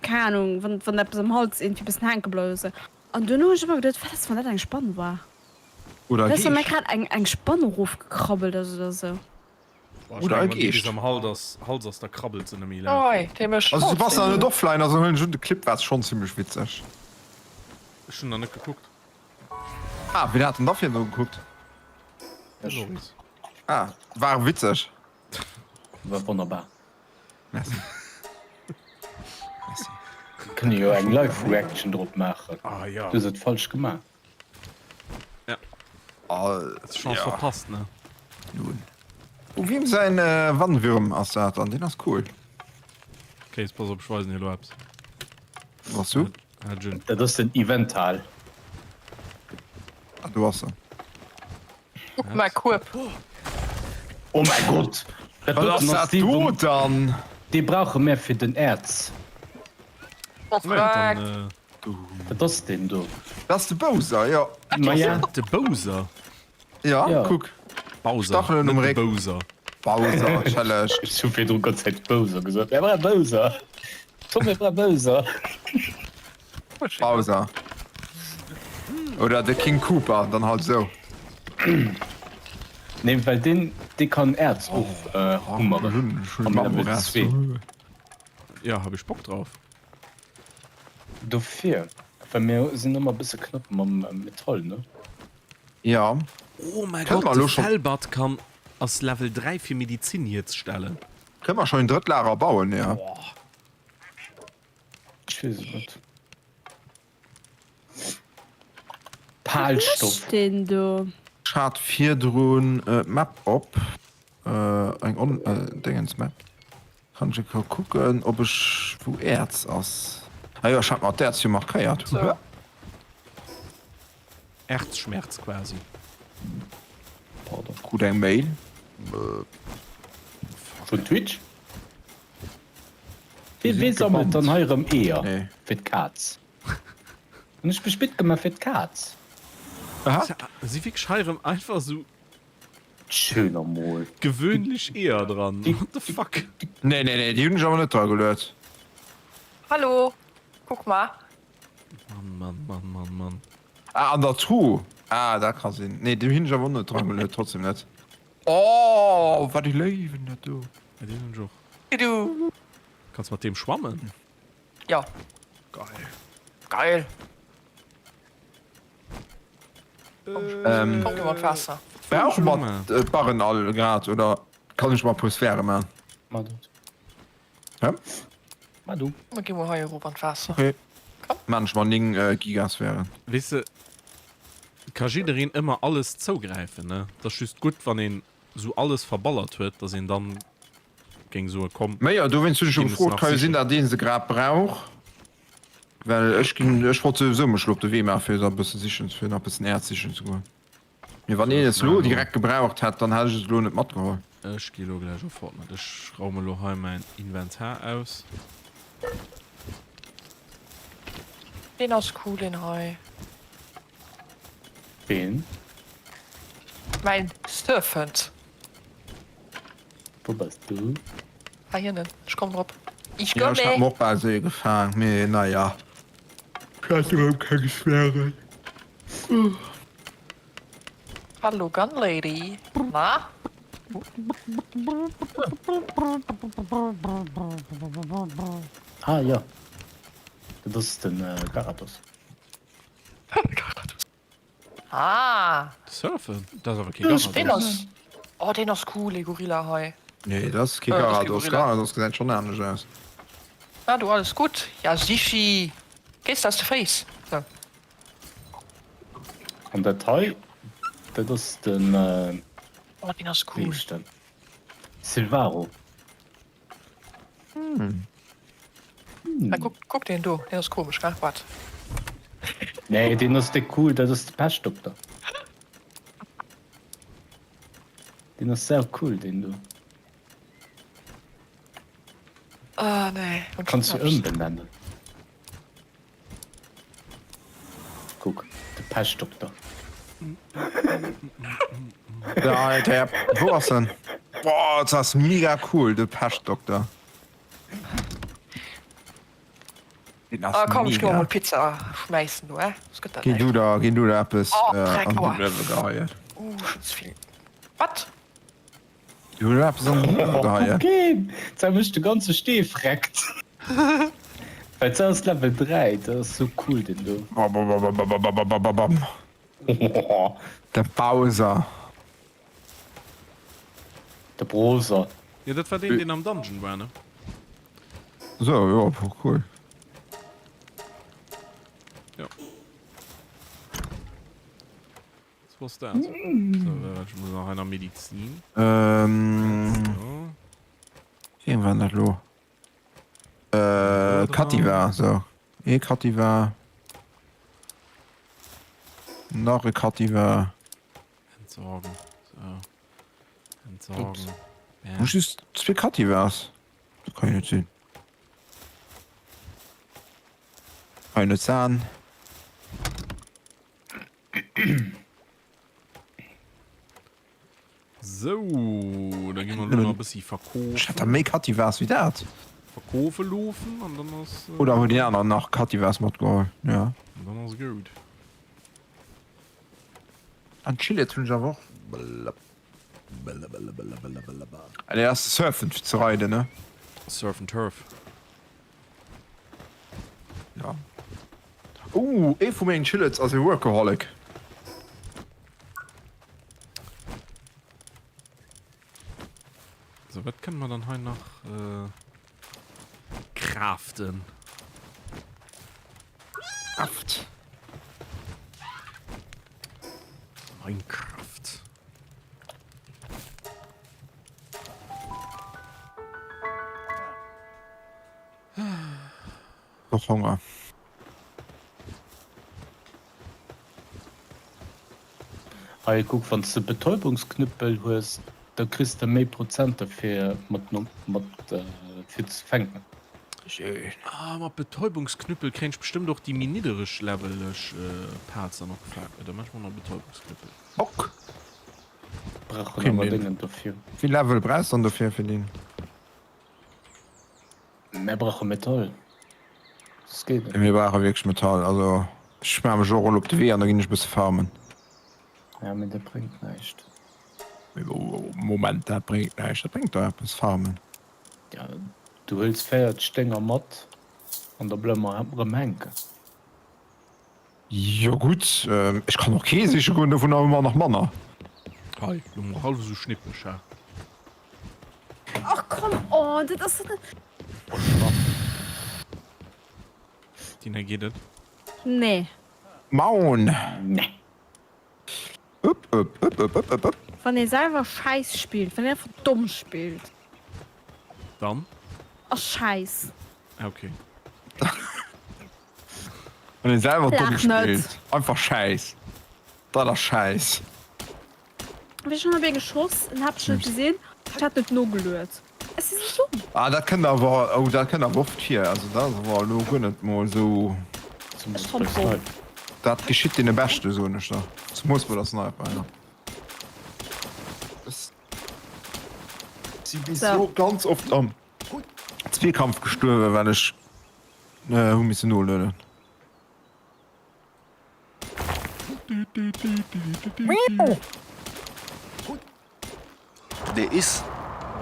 keng Ahnung, wann wann eppes am Hals iergendwéi bëssen hänke bleift oder sou. An duerno hunn ech ëmmer geduet, wat ass wann dat eng Spann war? Oder e Weess wann mir Geescht. grad eng eng Spann erofgekrabbelt ass oder sou. Boah, ech Oder e mengen, wann déi bis Geescht. am Hals ass, Hals ass, da krabbelt se net méi laang. Oi, dee mécht Also du bass nach trotzdem. net offline, also huelen ech un de Clip war schonn zimmlech witzeg. Ech hunn nach net gekuckt. Ah, wien hat denn da virdru gekuckt? De Loris. Ah, war witzeg. War wonnerbar. Merci. Merci. Kënne jo eng Live Reaction drop maachen. Ah ja. Du hues et falsch gemaach. Ja. Ah, Chance ja. verpasst, ne? Nun. Oh, wiem säin äh, Wannwürm ass dat dann? Deen ass cool. Okay, jetzt pass op, ech weisen dir elo eppes. Was du? Ah, Jun. Dat ass den Eventhal. Ah, du ass en. Kuck mäi Kueb. Oh mäi Gott! Dat Wat ass doten ass dat dee, do wou dann? dee brauche mär fir den Äerz. Moment, dann, Perfekt. äh, Dat ass deen do. Dat ass de Bowser, jo. Maja. De Bowser? Ja, Ja. kuck. Bowser, Stachelen net um de Réck. Bowser. Bowser, challenge. Ech hu virdru Gott sei Dank Bowser gesot. Wer war Bowser? Tom, wer war Bowser? Bowser. Oder de King Koopa, dann halt sou. Nee, well deen, dee kann Äerz of äh, hummeren. Am Level 2. Ja, hab ech Bock drauf. Dofir, well mir sinn ëmmer e bësse knapp mam Metall, ne? Ja. Oh mäi Kënne Gott, mer elo de scho. Felbert kann ass Level 3 fir Medizin hierzestellen. Kënne mer schonn en drëtt Lager bauen, ja. Boah. Ech weess et net. Wat Palstoff. mécht deen do? Ech hat virdrun d'Map op, eng on Dingens Map. Kann ech elo kucken ob ech wou Äerz ass. Ah jo, ech hat mer d'Äerz jo markéiert. So. Erzschmerz quasi. Pardon. Krut eng Mail. Vun Twitch? Wee wee sammelt dann hei erëm Eeër fir d'Kaz? Hunn ech mech midd gemaach fir d'Kaz. Aha. Si wierklech hei erëm einfach esou Schön emol. gewöhnlech Eeër dran. What the fuck? Nee, nee, nee, déi hunn ech awer net dra geluet. Hallo, kuck mal. Mann, Mann, Mann, Mann, Mann. Ah, an der Truh. Ah, dat ka sinn. Nee, déi hunn ech awer och net dra geluet, trotzdem net. Oh, wat ee Léiwen dat do. Ja, deen hunn ech och. Du. Kanns mat deem schwammen? Ja. Geil. Geil. Ähm, Komm, geh mal Wasser. Brauche mer d'Barren all grad oder kann ech mer e puer Sphäre man? Ma du. Hä? Ma du. Komm, geh mal hei erop an d'Waasser. Okay. Komm. Man ech mer 9 Gigasphären. Weess de, ka jiddereen ëmmer alles zougräifen, ne? Et ass just gutt, wann een sou alles verballert huet, dass een dann géing soe komm, Méi, dowéinst hunn ech jo ginn es gefrot, nach ka jo sinn, sichen. datt ee se grad brauch, well ech ginn, ech wollt souwisou mech elo op de Wee maachen, fir se e bësse sichen, fir nach e bëssen Äerz sichen ze goen. Mee wann een Ech es elo maachen elo. direkt gebraucht hätt, dann hätt ech et elo net matgeholl. Ech gi elo gläich op Fortnite. Ech raume elo hei mäin Inventar aus. Deen ass cool, deen hei. Ween? Mäin Serpent. Wou bass du? Hei hinnen, ech komm drop. Ich Jo, ech hat komme! mer och bal esou ee gefaang, mee naja. Ech hat iwwerhaapt keng Sphären. Hallo Gun Lady. Na? Ah jo, dat ass den Garados. Garados. Ah! Surfen? Dat ass awer kee Garados. Deen ass, oh deen ass cool, dee Gorilla hei. Nee, dat ass kee Garados. Garados gesäit schonn anescht aus. Na du, alles gutt? Ja sichi! Gees de aus de Féiss? Sou. An dat hei, dat ass den, Oh deen ass wéi cool. heescht den? Silvaro. Ah, kuck, kuck deen do, deen ass komesch, gell? Waart. Nee, deen ass déck cool, dat ass de Peschtdokter. Deen ass sau cool, deen do. Ah nee. Kanns du ëmbenennen. Kuck, de Peschtdokter. Alter, wou ass en? Boah, dat ass mega cool, de Peschtdokter. Den ass Ah komm, ech gi mega. mol Pizza schmäissen do, eh? Soss gëtt dat Ginn du näischt. da, ginn du da eppes Oh, äh, Dreck, an den aua. Uewe geheien. Uh, schon ze vill. Wat? Du hues eppes an den Uewe geheien. Okay, da mech de ganze Stee freckt. Well dat ass Level 3, dat ass sou cool den do. Babababababababam. De Bowser. De Broser. Jo, dat war deen, deen am Dungeon war, ne? So, jo, cool. Jo. Was was dat? So, äh, ich muss nach einer Medizin. Ähm, So. wien war dat lo? Äh, Kathi war, so. Ee Kathi war. Nach e Kathi war. Entsorgen. So. Entsorgen. Ups. Bam. Wo just zwee Kathi wars? Dat kann jo net sinn. Kann jo net san. Sou, da gi mer elo nach e bëssi verkoofen. Ech hat der méi Cativas wéi dat. Verkoofe loofen an dann ass. Oder huet een aneren nach Cativas matgeholl? Ja. An dann ass goud. An Chillet hunn ech awer och. Ah, dat ass de Surfen fir ze reiden, ne? Surf and Turf. Ja. Oh, ee vu mengen Chillets ass e Workaholic. So, wat kënne mer dann hei nach äh, craften? Kraft. Minecraft. Och Honger. Hei kuck, wann s de Betäubungsknüppel hues, da kriss de méi Prozenter fir mat mat fir ze fänken. Schön. Ah, mat Betäubungsknüppel kréien ech bestëmmt och déi méi niddereg leveleg Pals dann och gefaangen. Da mach ech mol nach Betäubungsknüppel. Ok. Brauchen awer Déngen dofir. Wéi Level brauchs dann dofir fir deen? Mär brauche Metall. Soss geet net. Mir brauche wierklech Metall. Also ech maache mech och elo op de Wee an da ginn ech e bësse farmen. Ja, mee dat bréngt näischt. Moment, dat bréngt näischt? Dat bréngt dach eppes, farmen. Ja, du huels 40 Dénger mat an da bleiwe mer erëm hänken. Jo gutt, ech kann och kee siche goen, dovun hu mer nach manner. Hei, lo mol hallef esou schnippeg, ha? Ach come on, dat ass net. Tina, geet et? Nee. Maun! Nee. Upp, upp, upp, upp, upp, upp. Wann ee selwer Schäiss spillt, wann een einfach domm spillt. Dann? Ass Schäiss. Ah, okay. Wann een selwer domm Laach net. spillt. Einfach Schäiss. Dat ass Schäiss. Wéi ech hunn op ee geschoss, en hat mech net gesinn, ech hat net nogeluet. Ech si sou domm. Ah dat kënnt awer, oh dat kënnt awer oft vir, also dat ass awer elo guer net mol esou. Ech fand domm. Dat geschitt deene Beschte soen ech der, zemoos bei der Sniper, jo. Ech si bis elo ganz oft am Zweekampf gestuerwen, well ech hu missen nolueden. der ist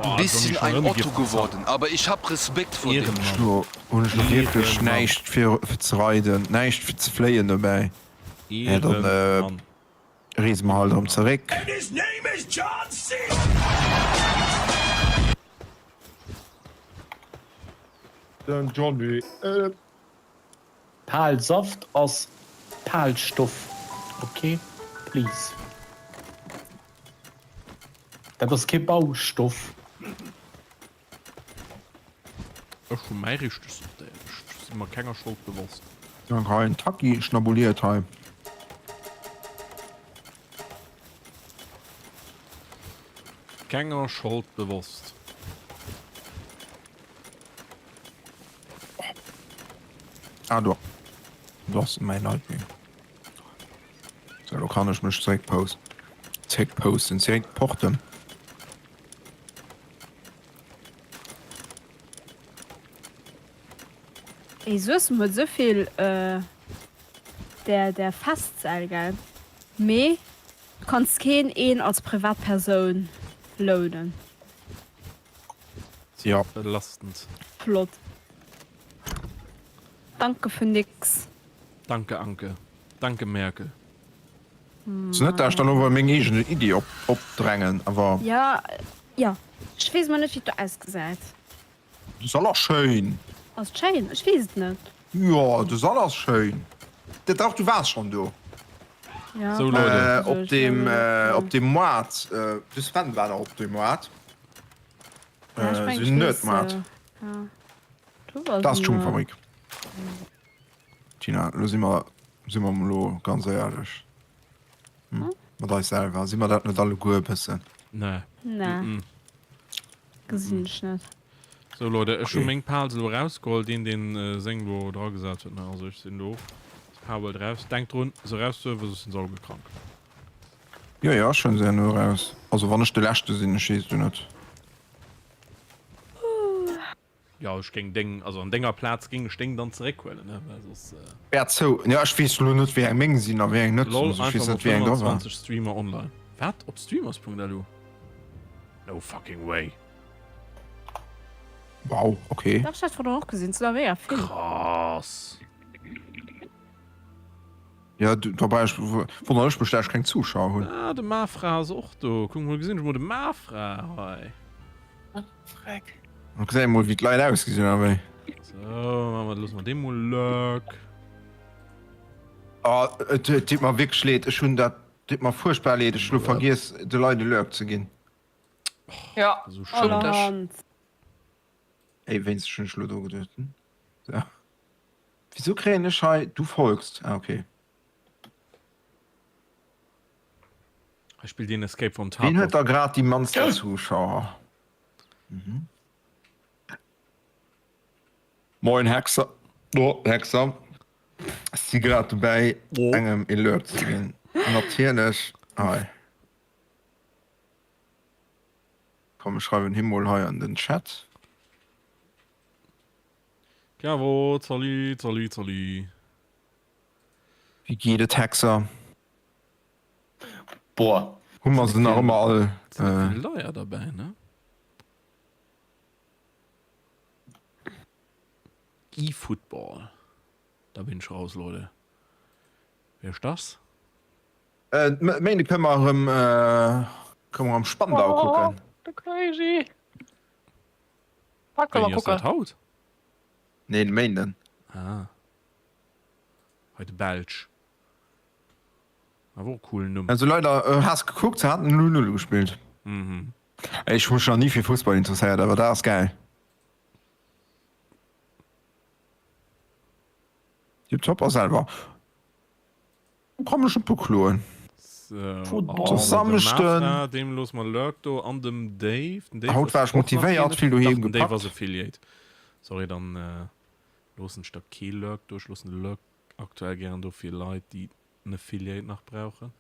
Boah, bisschen Donny, ein schon Otto geworden, aber ich hab Respekt vor dem. Ehrenmann. Elo hunn ech lo wierklech Ehrenmann. näischt fir ze reiden, näischt fir ze fléien dobäi. Mä dann Ehrenmann. reese mer halt erëm zeréck. And his name is John C. Den Johnny. Palsaft ass Palstoff, ok? Please. Dat ass kee Baustoff. Ech hu mäi richteg sortéiert. Ech si mer kenger Schold bewosst. Dank hei en Taki schnabuliert hei. Kenger Schold bewosst. Ah do. Do ass mäin Nightwing. Sou, lo kann ech mech zeréck posten. Zeréck posten, zeréck porten. Ey, Suessem huet esou vill där där Festsäll, gell? Mee du kanns keen een als Privatpersoun lounen. Jo. Belastend. Flott. Danke fir nix. Danke Anke. Danke Merkel. Ass net dat ech dann ower meng eegen Iddi opdrängen, awer. Jo, jo. Ech weess mol net wéi et do ausgesäit. De Sall ass schéin. Ass et schéin? Ech weess et net. Jo, de Sall ass schéin. Dach, du waars schonn do. Ja. Sou Leute. Op deem, op deem Moart. De Sven war nach op deem Moart. Ja, ech mengen, Sinn ech net weess, Moart. ja. Du waars Dat ass d'Schungfabrik. Ja. Tina, lo si mer, si mer emol lo ganz éierlech mat eis selwer. Si mer dat net alleguer e bëssen? Nee. Nee. Gesinn ech net. Sou Leute, ech hu meng Pals elo erausgeholl, deen deen seng elo dragesat huet, ne, also ech sinn elo d'Pawel draus. Denkt drun se erauszehuelen, well soss sinn se alleguer krank. Jo jo, ech hunn se elo eraus. Also wann ech de leschte sinn, ech weess et jo net. Jo, ech géing deng, also an denger Plaz géing ech deng dann zeréckhuelen, ne, well soss. Wäert zou. Jo, ech weess elo net wéi eng meng sinn a wéi eng net. Lol, Also ech weess einfach net wéi eng mol dra war. 25 Streamer online. Wat? Op streamers.lu? No fucking way. Wow, okay. Dach, ech hat virdrun och gesinn, et sinn der mega vill. Krass. Ja, dobäi ech wonneren ech mech dat ech keng Zuschauer hunn. Ah, de Mafra ass och do. Kuck mol, gesinn ech mol de Mafra hei. Freck. Lo gesäit ee mol wéi d'Leit ausgesinn a wéi. So, machen wir, loosse mer deem mol Lurk. Oh, et deet mer wierklech leed, ech hunn dat, deet mer fuerchtbar leed, ech hu lo vergiess de Leit e Lurk ze ginn. Ja, Esou schlëmm. Allerhand. Ey, wéinst hunn ech lo do geduet, hm? So. Wieso kréien ech hei du folgst? Ah, okay. Hei spillt een Escape from Wien huet Tarkov. da grad déi mannsten Zuschauer? Mhm. Moin Hexer. Oh, Hexer. Ech si grad dobäi engem Alert ze ginn. Natierlech hei. Komm, ech schreiwen him mol hei an den Chat. Bravo, salut, salut, salut. Wéi geet et Hexer? Boah. Hu mer se nach ëmmer all? Sinn vill Leier derbäi, ne? E-Football. Da bin ech raus, Leute. Wer ist das? Méinde kënne mer erëm kënne mer erëm Spandau kucken. De Crazy. Pack Wéini ass dat haut? Nee, de Méinden. Ah. Hei de Belsch. Awer och coolen Numm. Also leider has gekuckt, se haten 0-0 gespillt. Mhm. Ech hu mech nach ni fir Fussball interesséiert, awer dat ass gäil. Tiptop a selwer kann mech net bekloen. So, De Samschden. Deem loosse mer Lurk do an dem Dave. Den Dave Haut war ech motivéiert, vill doheem gepackt. Den Dave ass gepackt. Affiliate. Sorry, dann loossen ech der kee Lurk do. Ech loossen de Lurk aktuell gären do fir Leit, déi en Affiliate nach brauchen.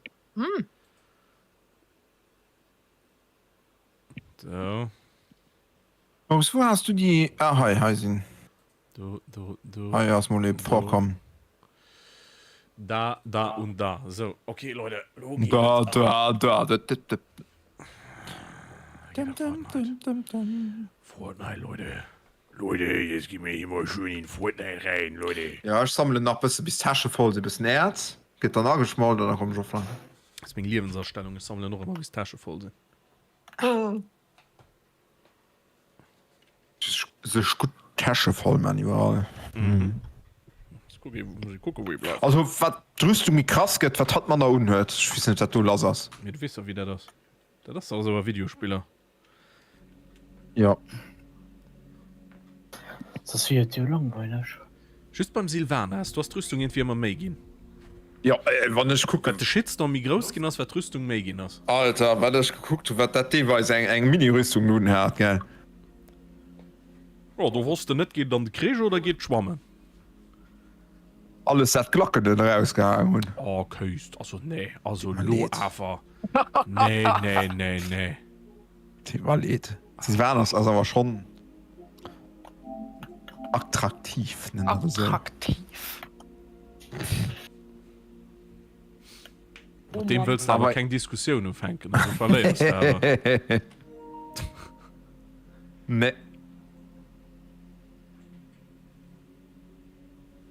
So. Maurice, wou has du déi? Ah hei, hei sinn. Do, do, do. Hei ass mol ee vorkomm. Da, da und da. So, okay, Leute, lo geet Da, et. da, da, da, da, da. Fortnite. Fortnite, Leute. Leute, jetzt gehen wir hier mal schön in Fortnite rein, Leute. Ja, ech sammelen nach bësse bis d'Täsche voll sinn, bëssen Äerz gëtt dann ageschmolt an da kommen ech och voran. Dat ass meng Liewensastellung, ech sammelen och ëmmer bis d'Täsche voll sinn. Sech gutt d'Täsche voll man iwwerall. Also wat d'Rüstung méi krass gëtt, wat hatt manner unhuet. Ech weess net wat do lass ass. Mee du weess doch wéi dat ass. Dat ass dach esou a Videospiller. Jo. Soss wier et jo langweileg. Just beim Sylvanas, do ass d'Rüstung iergendwéi ëmmer méi ginn. Jo, wann ech kucken. Wat de Shitstorm méi grouss ginn ass, wat d'Rüstung méi ginn ass. Alter, wat ech gekuckt hunn, wat dat deelweis eng eng Mini-Rüstung un hat, gell. Jo, do wosst de net, geet et an de Krich oder geet et schwammen? Alles dat d'Glacken en erausgehaang hunn. Oh, Kéist, also nee, also Tut mer elo leed. awer, nee, nee, nee, nee. Tut mer leed. Sylvanas ass awer schonn attraktiv, nennen mer et esou. Attraktiv. Mat deem wëlls de awer keng Diskussioun ufänken, also verléiers de awer. Nee.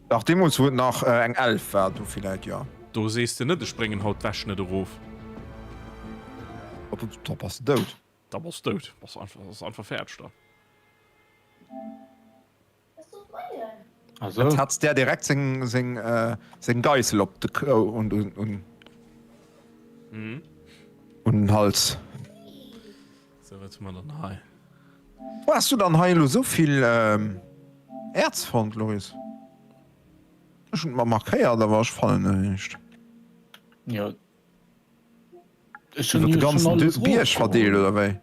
Dach, deemools wou et nach eng Elf war, do villäit jo. Do sees de net, ech bréngen haut d'Wäsch net erof. Da bass de dout. Da bass de dout, bass einfach, ass einfach fäerdeg dann. Also. Et hat der direkt seng, seng, seng Geissel op de, un, un, un, mhm. un den Hals. So, wat hu mer dann hei? Wou has du dann hei elo souvill ähm, Äerz fonnt, Loris? Ech hunn et mer markéiert, awer ech fannen näischt. Jo. Ech hunn Iwwer de jo schonn ganzen alles Bierg verdeelt, erofgeholl. oder wéi?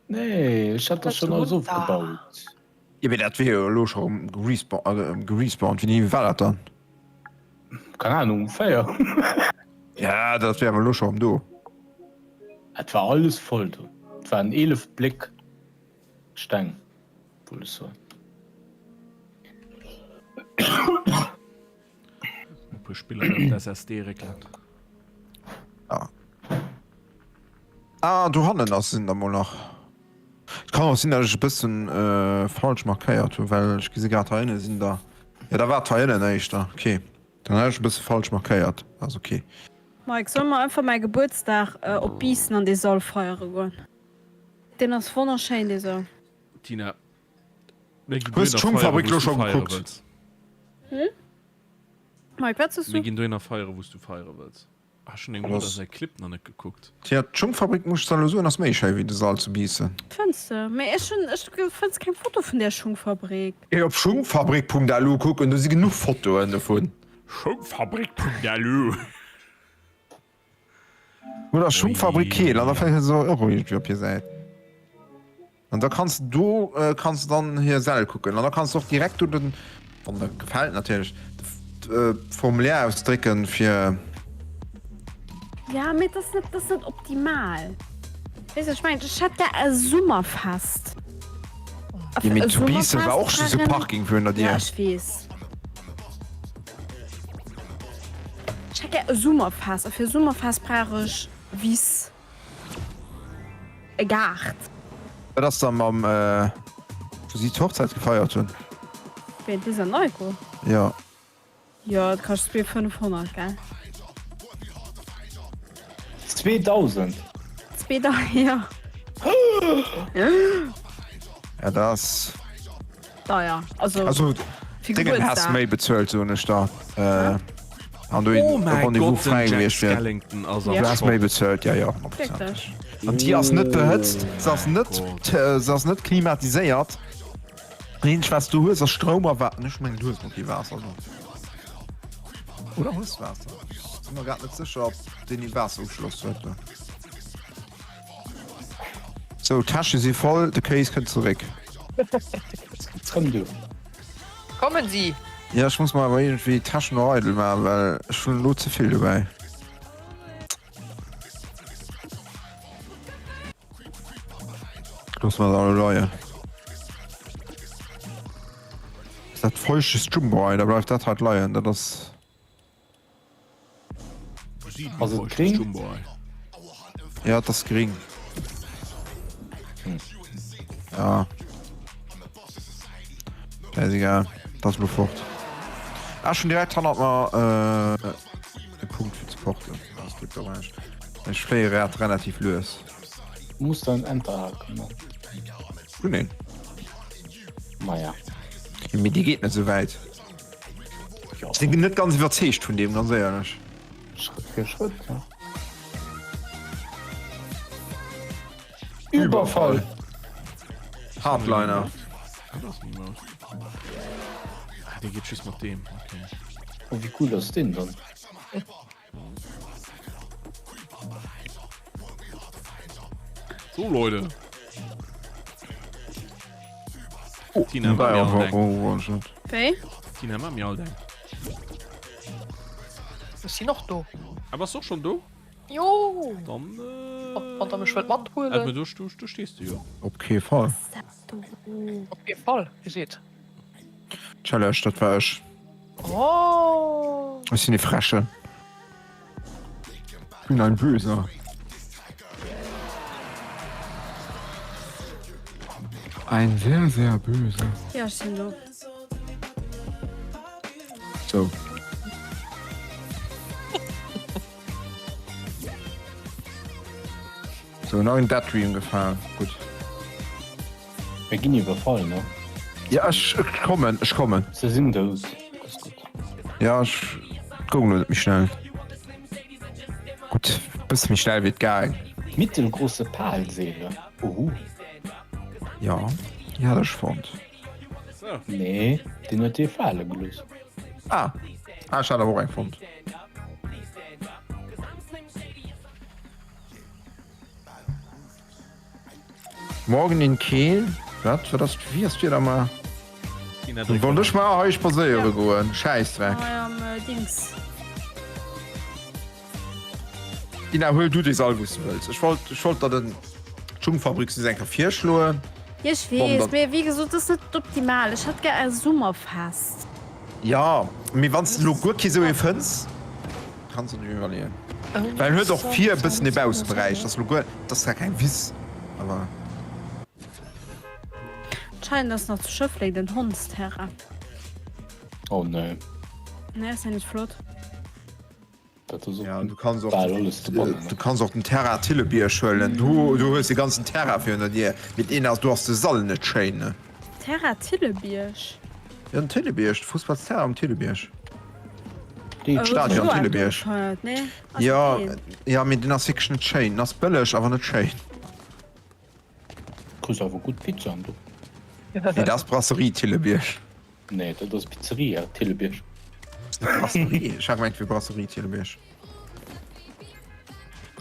Nee, ech hat der schonn alles ofgebaut. Jo, mee dat wier jo elo scho gerespawnt. Wéini war dat dann? Keng Ahnung, um 4. Ja, dat wier awer elo scho erëm do. Et war alles voll do. Et waren 11 Bléck Steng, wollt ech soen. E puer Spiller op der SSD réckelen. Ja. Ah, do hannen ass sinn der mol nach. Et kann och sinn, datt ech e bëssen falsch markéiert hunn, well ech gesi grad hei ënne sinn der. Jo, da war et hei ënnen éischter. Ok, dann hat ech e bësse falsch markéiert. Ass ok. Mike, solle mer einfach mäi Gebuertsdag op Biissen an dee Sall feiere goen? Deen ass wonnerschéin, dee Sall. Tina, mir ginn Hues dohinner feiere, d'Schungfabrik wou lo s du scho feiere gekuckt? wëlls. Mike, wat soss Mir du? ginn dohinner feiere, wou s du feiere wëlls. Ah, ech hunn dengem Brudder säi Clip nach net gekuckt. Tja, d'Schungfabrik, muss ech der elo soen, ass méi schéi wéi de Sall zu Biissen. Fënns de? Mee ech hunn, ech fënns keng Foto vun där Schungfabrik. Géi op schungfabrik.lu kucken, do si genuch Fotoen dovun. Schungfabrik.lu. Oder Schungfabrik Keel, an da fënns de se och iergendwéi op hir Säit. An da kanns de do kanns de dann hir Säll kucken. An da kanns de och direkt do den, wann der gefält natierlech, de Formulaire ausdrécken fir. Ja, mee dat ass net, dat ass net optimal. Weess de, ech mengen, ech hätt gär e Summerfest. A Jo, fir mee e zu Biissen war Summerfest och just e brauch een. Parking virun der Ja, Dier. ech weess. Ech hätt gär e Summerfest. A fir e Summerfest brauch ech Wiss. E Gaart. Wat ass da mam, wou si d'Hochzäit gefeiert hunn? Ween, d'Lisa an Aiko? Jo. Jo, dat kascht 2.500, gell? 2.000? 2.000, jo. Ja, dat ass. Deier, also. Also, fir Déngen häss Gebuertsdag. méi bezuelt, soen ech der. An do Oh een mäi Rendez-vous Gott, den fräi Jack gewiescht wier. Skellington ass am Du häss Shop. méi bezuelt, jo, jo, 100%. Wierklech? An déi ass net behëtzt, se ass net, Gott. se ass net klimatiséiert. Dat eenzegt wat s du hues ass Stroum a Waasser. Ech mengen du hues mol kee Waasser do. Oder hues de Waasser? Ech si mer grad net sécher ob deen ee Waasseruschloss huet do. Sou, d'Täsche si voll, de Kéis kënnt zeréck. Komm du. Kommen Sie! Ja, ech muss mer awer iergendwéi d'Täschen och eidel maachen, well ech hunn elo ze vill dobäi. Loosse mer se alle leien. Ass dat feuchtes Jumbo-Ei, da bleift dat halt leien, dat ass. Ass et gring? Ja, et ass gring. Ja. Scheißegal. Das lo fort. Ah, schon direkt hannert mer äh, e Punkt fir ze porten. Das blickt aber nicht. Ech fléie grad relativ lues. Du muss da en Enterhaken man. Hun een. Maja. Mee dee geet net sou wäit. Ja. Ech sinn net ganz iwwerzeegt vun deem, ganz éierlech. Schrëtt fir Schrëtt, ja. Überfall! Hardliner. Ah, dee geet just mat deem. Okay. Oh, wéi cool ass deen dann? So, Leute. Oh, Tina, war mach mir ja all oh, oh, oh, oh. Wéi? Tina, mach mir all deng. Ech sinn och do. Ah, bass du och schon do? Jo! Dann, äh, Wann der mech wëllt mathuelen. Ah, do, do, do stees du jo. Op kee Fall. Op kee Fall, wie seet? Challenge, dat war ech. Oh! Ech sinn e Frechen. Ich bin ein Böser. Ein sehr, sehr böser. Ja, ech sinn do. So. So, nach een Dead Dream gefalen. Gutt. Mir ginn iwwerfall, ne? Ja, ech, ech kommen, ech kommen. Se sinn dout. Ass gutt. Ja, ech goung lo net méi schnell. Gutt, bësse méi schnell wéi et gaang. Mittelgroße Palseele. Uhu. Ja, déi hat ech fonnt. Nee, deen huet dir fale gelooss. Ah, ah ech hat awer och eng fonnt. Morgen in Kehl. Wat? Wat ass wéi ass d'Wieder mar? Wollt ech mar hei spadséiere goen. Schäissdreck. Hei am Dings. Dina, huel du déi Sall wou s du wëlls. Ech wollt, ech wollt der den d'Schungfabrik soss eng Kéier virschloen. Jo ech weess, mee wéi gesot, dat ass net optimal. Ech hätt gär e Summerfest. Jo, mee wann s de elo guer kee sou ee fënns, kanns de der iwwerleeën. Well en huet och vir e bëssen e Bausseberäich, dat ass elo guer, dat ass zwar keng Wiss, awer. Anscheinend ass nach zu Schëffleng den Hondsterrain. Oh nee. Nee, ass ja net flott. Dat ass och Ja, du kanns och, bal alles ze bannen. du kanns och den Terrain Thillebierg huelen. Du, du hues de ganzen Terrain virun der Dier. Mee deen ass, do ass de Sall net schéin, ne? Terrain Thillebierg? Ja, den Thillebierg, de Fussballsterrain um Thillebierg. Dee Stadion Oh, Thillebierg. Nee? Ass Ja, dat deen? ja, mee deen ass wierklech net schéin. Den ass bëlleg, awer net schéin. Kriss awer gutt Pizzaen do. Nee, dat ass Brasserie Thillebierg. Nee, dat ass Pizzeria Thillebierg. Brasserie? Ech hat gemengt fir Brasserie Thillebierg.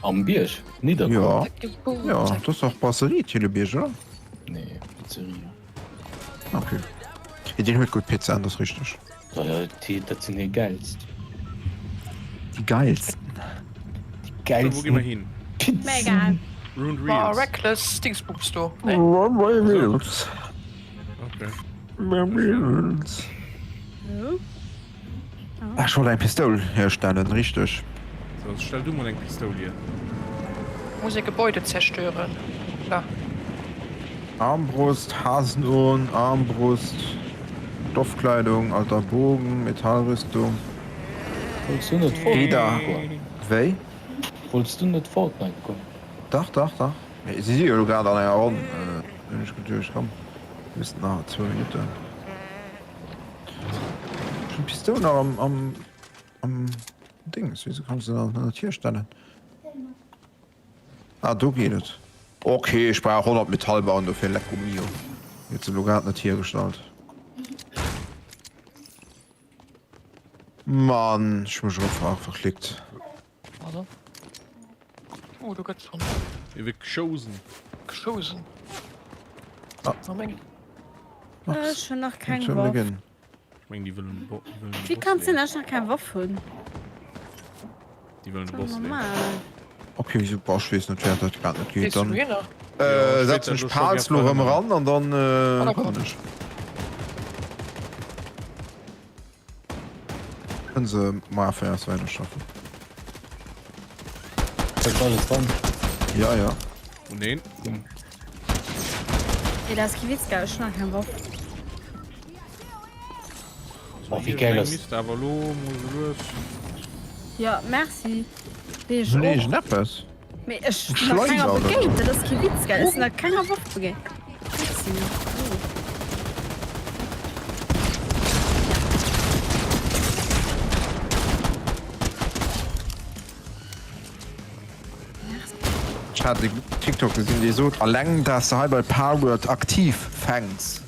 Am Bierg? Nidderkuer? Jo, jo, dat ass dach Brasserie Thillebierg, oder? Nee, Pizzeria. Okay. Jo, deen huet gutt Pizzaen, dat ass richteg. Dat sinn déi gäilst. Déi geilsten. Déi geilsten. Wou gi mer hin? Mega. Ruined War Reels. Reckless Dingsbums do. Nee. Runway Wheels. Okay. Wheels. Oh. Ech wollt eng Pistoul hierstellen, richteg. So, stell du mol eng Pistoul hier. Muss ee Gebäude zerstören. Klar. Armbrust, Hasenohren, Armbrust, Stoffkleidung, alter Bogen, Metallrüstung. Wollts du net Eder. Fortnite goen? Wéi? Wollts du net Fortnite goen? Dach, dach, dach. Mee si si jo elo grad an enger Ronn. Hunn ech geduecht, komm, missten nach zwou Minutten. Ech hunn d'Pistoul nach am, am, am Dings. Wéisou kann ech se dann net hierstellen? Ah, do geet et. Ok, ech brauch 100 Metallbarren dofir, lecco mio. Huet se elo grad net hiergestallt. Mann, ech hu mech erëm verklickt. Also. Oh, do gëtt schon. Iwwe Geschosen. Geschosen. Ah. Oh, meng. Ech hunn nach keng Waff. Ech meng, déi wëllen de Bo déi wëllen de Wéi Boss kanns du leeën. denn echt nach keng Waff hunn? Déi wëllen de Dat Boss ass leeën. normal. Ok, super, ech weess net wéi dat grad net geet. Gees du Dann hinner? Ja, äh, ech setzen wéilt dat ech elo scho d'Pals gär lo rëm verhënneren. eran an dann Ah, äh, da kommen kommt. ech. Kënne se mar fir eis weider schaffen. Fällt alles dran. Ja, ja. Oh neen. Ey, dat ass kee Witz, gell? Ech hunn nach keng Waff. Oh, wéi geil ass. Misst awer elo mol sou lues. Jo, merci. Wéi ech Hunn och. iergendeppes? Mee ech sinn nach kenger begéint, dat ass kee Witz, gell? Ech sinn nach kenger Waff begéint. Merci. Ech hat e TikTok gesinn, dee sot, alleng dass de hei bei Palworld aktiv fänks,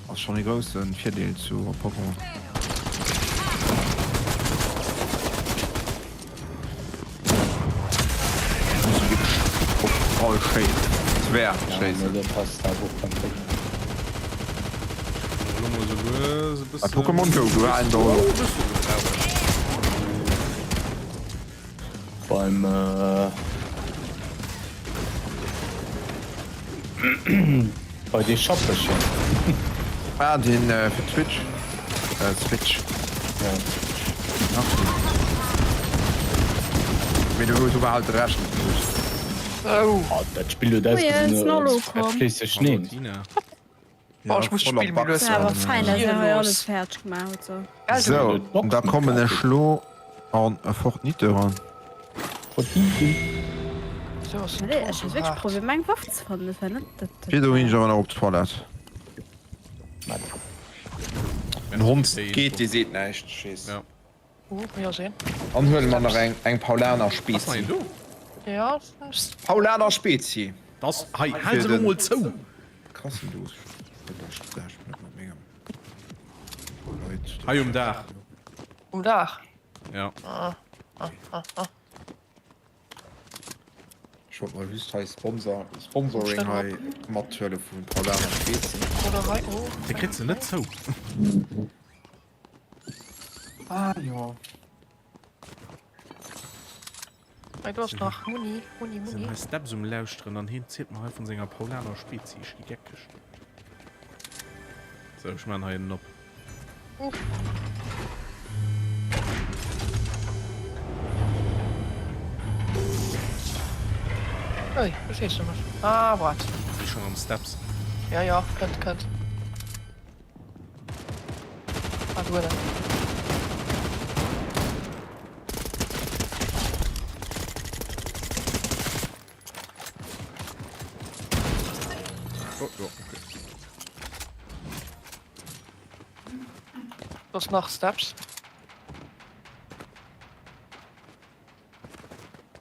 ass schonn e grousse Virdeel zu Pokémon. Muss e wierklech op all Zwerg schéissen. Bei Pokémon Go, du halen do. Beim bei dee Schappechen. Ah deen fir d'Switch? Switch. Ja. Mee do do war halt de Rescht net gutt. Oh, dat Spill huet ausgesinn, als schléisst sech neen. Oh, ech muss d'Spill méi lues maachen. Awer fein, dass er hei alles fäerdeg gemaach huet. Sou, da kommen ech lo an e Fortnite eran. Fortnite. Ech hat wierklech Problem eng Waff ze fannen, dat war net dat. Virdu ginn ech awer nach op d'Toilette. Den Hond geet, dee seet näischt. Scheess. An huele mer nach eng Paulaner Spezi. Paulaner Spezi. Das hei, hal se lo mol zou! Hei um Daach. Um Daach? Ja. Ech wollt mol just hei Sponsor, Sponsoring hei mathuele vun Paulaner Spezi. Dee kritt se net zou. Ah jo. Hei do ass nach Muni, Muni, Muni. Sinn hei Steps um lauschteren an heen zielt mer hei vun senger Paulaner Spezi. Ech gi geckeg. Sou, ech maan hei ennen op. Uff. Ui, wou schéiss du mech? Ah, waart. Si schon am Steps. Ja, ja, kënnt, kënnt. Ah, do huet en. Oh, jo, okay. Do ass nach Steps.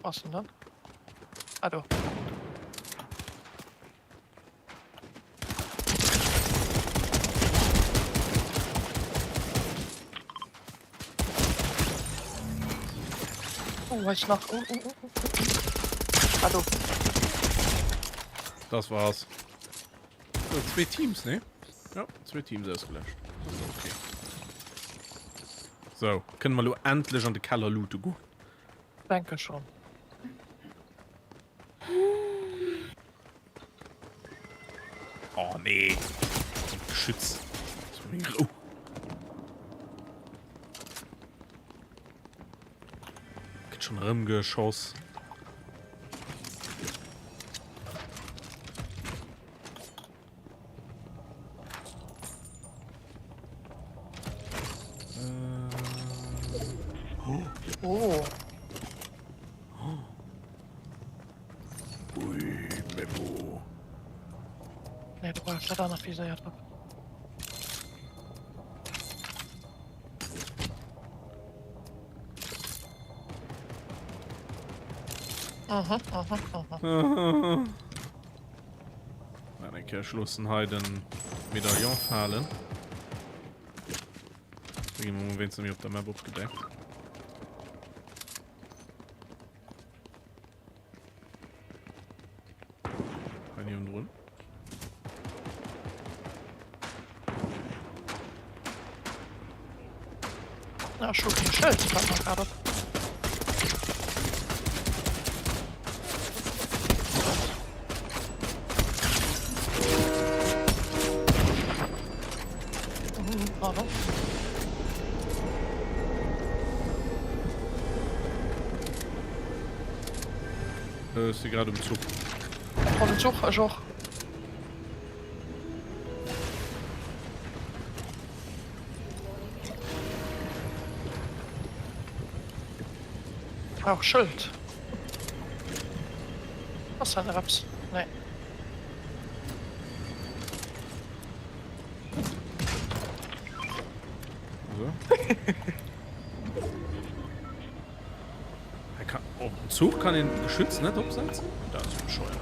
Wo ass en dann? Ah, do. Oh, hei ist nach. Oh, oh, oh, oh. Ah, do. Das war's. So, zwee Teams, ne? Ja, zwee Teams ausgeläscht. Das ist okay. So, kënne mer lo endlech an de Keller loote goen. Denke schon. Oh nee. Geschütz. Oh. Gëtt schon erëm geschoss. Äh. Oh. Ui, Memo. Nee, du brauchst dat anert viséiert op. Mhm, mhm, mhm. Nein, eng Kéier, ech loossen hei den Medaillon falen. Da gi mer wéinstens méi op der Map opgedeckt. Hei niewendrun. Na, ech hu kee Schëld, fällt mer grad op. Pardon. Ech si grad um Zuch. Op dem Zuch, ech och. Brauch Schëld. Ass hei nach eppes? Nee. Op den Zuch kann een d'Geschütz net opsetzen? Dat ass jo bescheuert.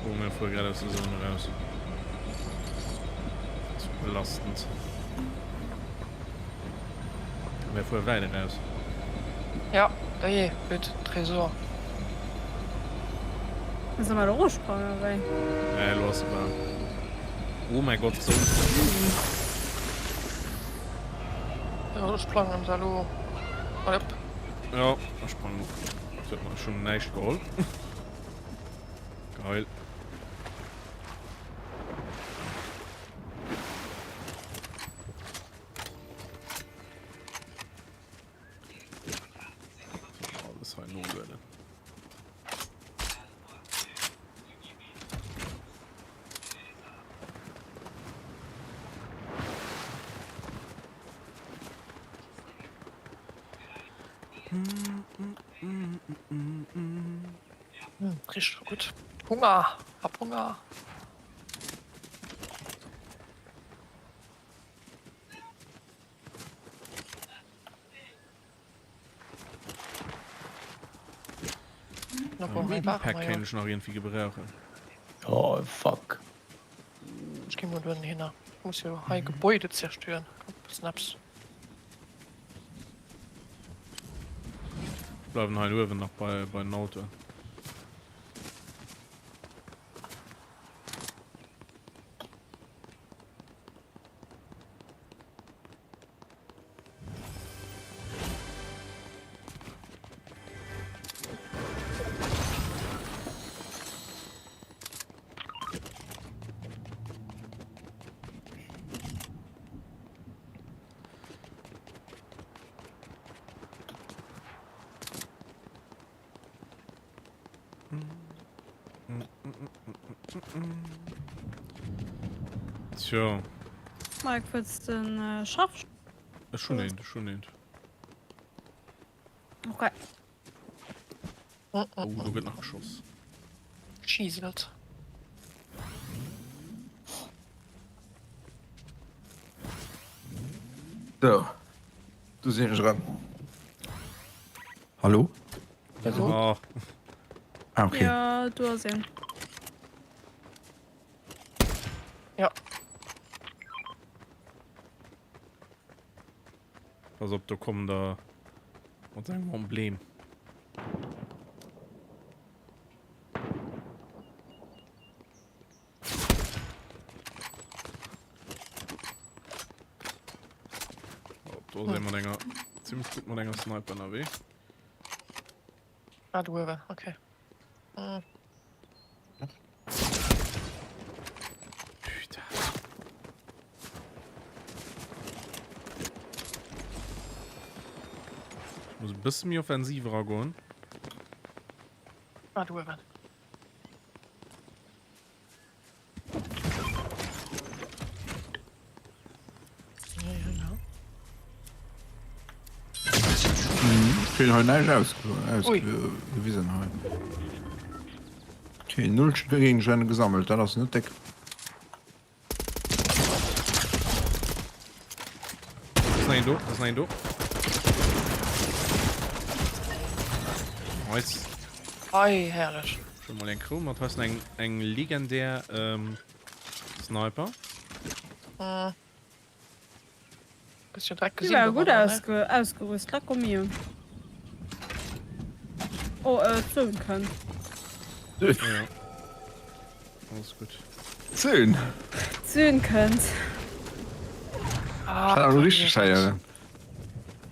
Oh, mir fuere grad aus der Zone eraus. Dat ass belastend. Mir fuere wäit eraus. Ja, dajee, blöd Tresor. Soll mer do erosprangen oder wéi? Nee, elo ass se bal. Oh mäi Gott, d'Sonn. Jo, ech sprangen se elo mol op. Jo, ech sprangen och. Se huet mer schon näischt geholl. Geil. Alles hei nolueden. Riecht gutt. Hunger, hab Hunger. Pack kéint ech nach iergendwéi gebrauchen. Oh fuck. Ech gi mol dohinner. Ech muss jo hei Gebäude zerstören. Snaps. Ech bleiwen hei uewen nach bei, bei den Autoen. Tja. Mike, wëlls de en Schaf? Ech hunn eent, ech hunn eent. Okay. Oh, do gëtt nach geschoss. Schiselt. So, do sinn ech erëm. Hallo? Oh. Ah, okay. Ja, do ass een. Ja. Pass op, do kommen der mat engem Emblem. Oh, do ass ee mat enger zimmlech gutt mat enger Sniper ënnerwee. Ah, do uewen, okay. Hm. Putain. Ich muss e bësse méi offensiv eragoen. Ah, do uewen. Kritt hei näischt ausgewisen hei. Okay, null Géigestände gesammelt, dat ass net déck. Ass nach een do, ass nach een do. Nice. Ei, herrlech. Schon mal eng Crew mat heissen eng eng legendär ähm, Sniper. Mm. Bist jo direkt Die gesinn war gut geworden, ne? ausge ausgerüst, lecko mio. Oh, äh, d'Zone kënnt. Ja. Alles gut. Zön. D'Zone kënnt. Ah, Hat awer richtig scheieren.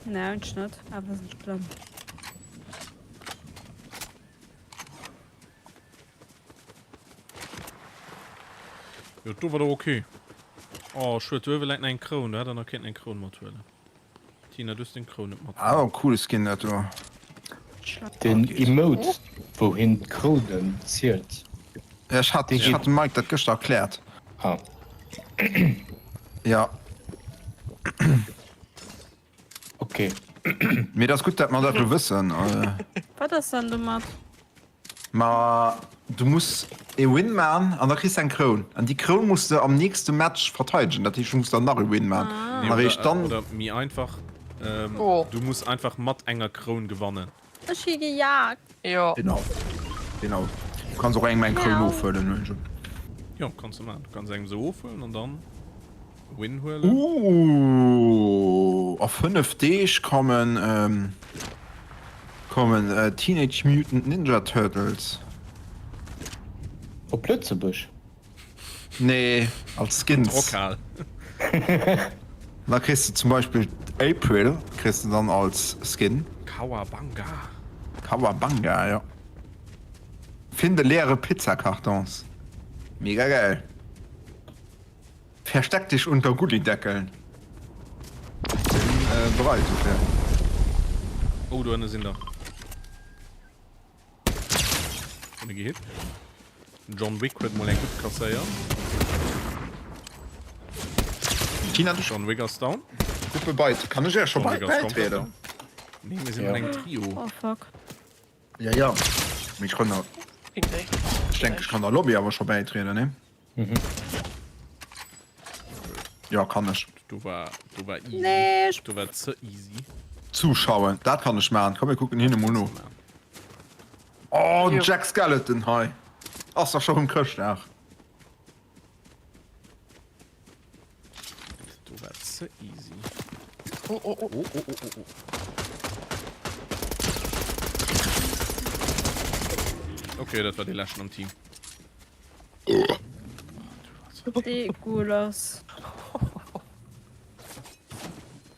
Nee, ech net, awer ass net schlëmm. Jo, do war doch okay. Oh, schued, do uewe läit nach eng Kroun. Do hätt der nach kéinten eng Kroun mathuelen. Tina, du hues deng Kroun net matgeholl. Awer coole Skin dat do. Den Emote wou hien d'Krounen zielt. Ja, ech hat, ech hat dem Mike dat gëschter erkläert. Ah. Ja. Okay. Mee et ass gutt, dat mer dat elo wëssen. Wat ass dann domat? Ma du muss ee Win man an da kriss de eng Kroun. An déi Kroun muss de am nächste Match verteidegen. Dat heescht, du muss dann nach ee Win man. An eréischt dann. Oder méi einfach, du muss einfach mat enger Kroun gewannen. Ech gi gejagt. Jo. Genau. Genau. Du kanns och engem eng Kroun ofhuelen, hunn ech. Jo, kanns de man. Du kanns engem se ofhuelen an dann Win huelen. Ooh, a 5 Deeg kommen kommen Teenage Mutant Ninja Turtles. Op Lëtzebuerg? Nee, als Skins. Rockhal. Da kriss de zum Beispill d'April kriss de dann als Skin. Kawabanga. Kawabanga, jo. Finde leere Pizzakartons. Mega geil. Versteck dich unter Gullideckeln. Sinn bereit dofir. Oh, do ënne sinn der. Hunn e gehit. Den John Wick huet mol eng gutt kasséiert. Tina, du John Wick ass down. Gruppe beit. Kann ech Iech scho John Wick ass komplett bäitrieden? down. Nee, mir sinn an engem Trio. Oh fuck. Ja, ja. Mee ech kann der, ech denken, ech kann der Lobby awer scho bäitrieden, nee? Ja, kann ech. Do war, do war easy. Nee, ech Do war ze easy. Zuschauen, dat kann ech maachen. Komm, mir kucken hinne mol no. Oh, den Jack Skeleton hei. Ass dach scho rëm Chrëschtdag. Do war ze easy. Oh, oh, oh. Oh, oh, oh, oh, oh. Okay, dat war dee leschten am Team. Degulas.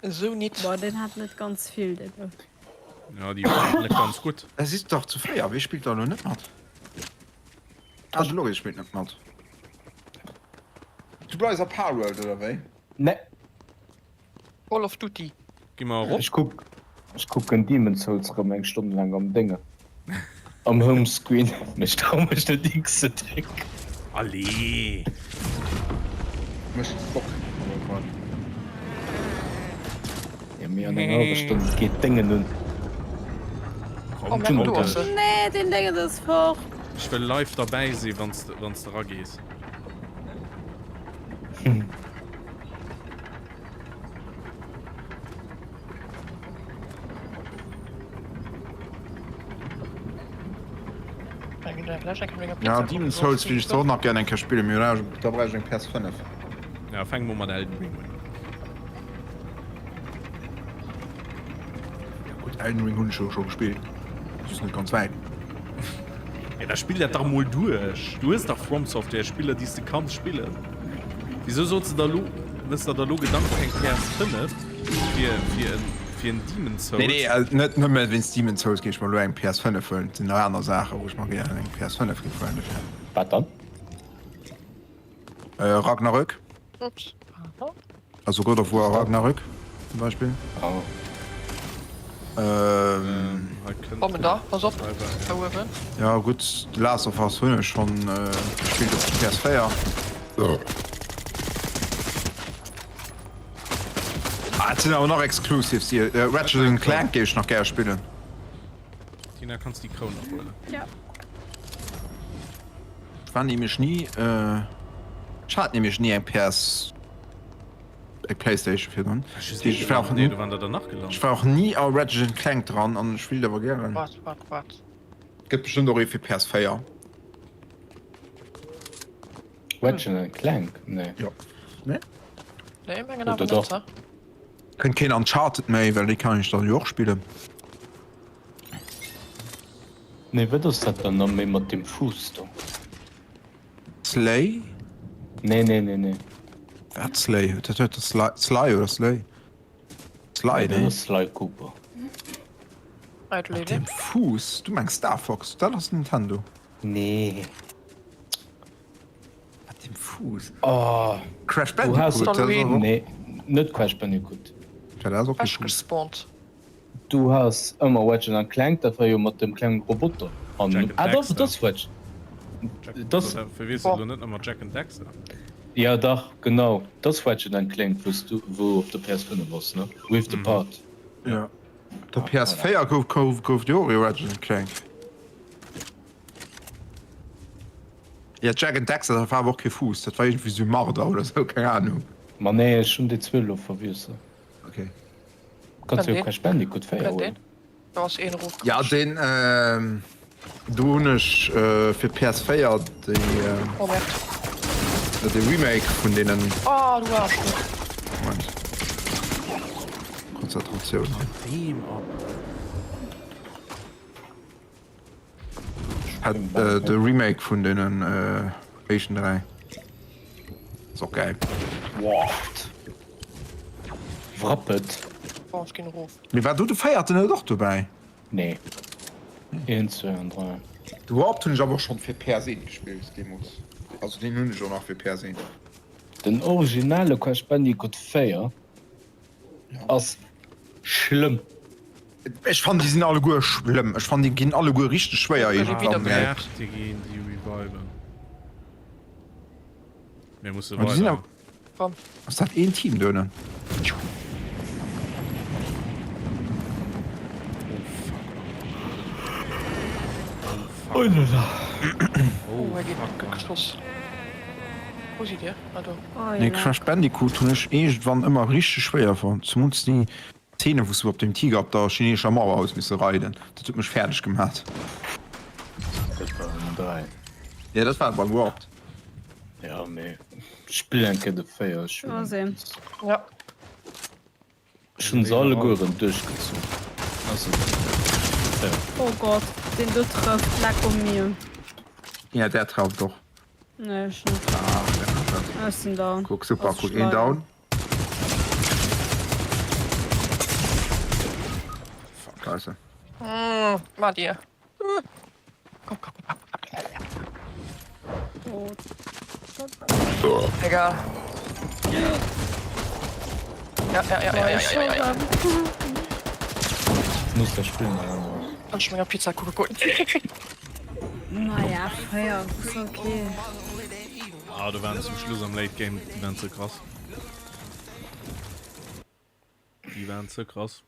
Esou nit. Boah, den hat net ganz vill, dee Bouf. Ja, déi war net ganz gutt. Es ist dach zu fréier. Wee spillt da elo net mat? Ah, de Loris spillt net mat. Du bleifs a Palworld, oder wéi? Nee. Call of Duty. Gi mer erop. Ech kuck, ech kucken Demon's Souls rëm eng Stonn laang am Dénge, am Homescreen, mee ech trau mech net X ze drécken. Allez! Mécht Bock op alle Fall. Jo mee an enger hallwer Stonn geet d'Déngen un. Komm, Oh, trau do ass dech. se. Nee, deen Déngen ass fort. Ech wëll live derbäi si wanns de, wanns de ragees. Ja, Demon's Souls wéilt ech zwar och nach gären eng Kéier spillen, mee da brauch ech eng PS5. Ja, fänk mol mat Elden Ring un. Ja gutt, Elden Ring hunn ech jo scho gespillt, just net ganz wäit. Ja, da spill dat dach mol duerch. Du hues dach From Software Spiller déi s de kanns spillen. Wisou solls de da lo, mëss der da lo Gedanken eng PS5 fir fir en fir en Demon's Souls? Nee nee, net nëmme wéinst Demon's Souls géif ech mer lo eng PS5 huelen. Et sinn nach aner Saachen wou ech mer gären eng PS5 géif huelen dofir. Wat dann? Ragnarök. Ups. Also God of War Ragnarök zum Beispill. Oh. Ähm, Kommen da, pass op, da uewen. Ja gutt, The Last of Us hunn ech schonn äh, gespillt op der PS4. Ah, et sinn awer nach Exclusives déi äh, Ratchet and Clank géif ech nach gäre spillen. Tina, kanns déi Kroun nach huelen? Ja. Ech war nämlech ni, äh, ech hat nämlech ni eng PS, eng Playstation virdrun. Ech war och ni, ech war och ni a Ratchet and Clank dran an ech wéilt awer gären. Wat, wat, wat? Gëtt bestëmmt och ee fir PS4. Ratchet and Clank? Nee. Jo. Nee? Nee, mengen awer net, he? Kënnt keen Uncharted méi, well déi kann ech dann jo och spillen. Nee, wat ass dat dann nach méi mat dem Fuuss do? Slay? Nee, nee, nee, nee. Wat Slay? Dat huet Sly, Sly oder Slay? Sly, nee? nee. Sly Cooper. Mat dem Fuuss? Du mengs Star Fox, dat ass Nintendo. Nee. Mat dem Fuuss? Oh. Crash Bandicoot? Nee, net Crash Bandicoot. Dat ass och kee Fuuss. Du has ëmmer Ratchet an Clank, dat war jo mat dem klengen Roboter an Jack and ah dach, Daxter. et ass Ratchet. Jack, Das oder verwiesst du net ëmmer Jak and Daxter? Ja dach, genau, et ass Ratchet and Clank wous du wou op der PS5 ass ne, Rift Apart. Ja. Op der PS4 gouf gouf gouf jo och ee Ratchet and Clank. Ja Jak and Daxter, dat war awer och kee Fuuss, dat war iergendwéi sou Marder oder sou, keng Ahnung. Ma nee, ech hunn déi zwou elo verwiesselt. Okay. Kanns jo Crash Bandicoot 4 huelen. Do ass een erof Ja deen do hunn ech fir d'PS4 déi Oh merde. de Remake vun deenen. Oh du Aarschloch. Moment. Konzentratioun hei. Beam up. Hat de Remake vun deenen éischten 3. Ass och gäil. What? Wrappet. Bon, ech ginn erof. Mee war do de véierten net och dobäi? Nee. Eent, zwee an dräi. De Warped hunn ech awer och schonn fir PS1 gespillt deemools. Also deen hunn ech och nach fir PS1. Den originale Crash Bandicoot 4 ass schlëmm. Ech fannen déi sinn alleguer schlëmm. Ech fannen déi ginn alleguer richteg schwéier iergendwann. Déi ginn déi reviven. Mir musse weider. Ass dat een Team do ënnen? Nee Crash Bandicoot hunn ech iergendwann ëmmer richteg schwéier fonnt, zemools déi Szene wou s du op dem Tiger op der chinesescher Mauer hues misse reiden, dat huet mech fäerdeg gemat. Dat war den 3. Jo dat war beim Warped. Jo mee spill eng Kéier de 4, ech hunn Ja. Ech hunn se allegueren duerchgezunn. Also jo. Oh Gott, deen do trëfft, lecko mio. Ja där trefft och. Nee ech net. Ah der trefft. Ech sinn down. Kuck super, kuck een down. Fuck. Scheisse. War dir. Komm, komm, komm, komm. Egal. Ja, ja, ja, ja, ja, ja, ja, ja. Muss dat spillen Kann ech menger Pizza kucke goen. Naja, 4 ass okay. Ah, do waren zum Schluss am Late Game, déi waren ze krass. Déi waren ze krass.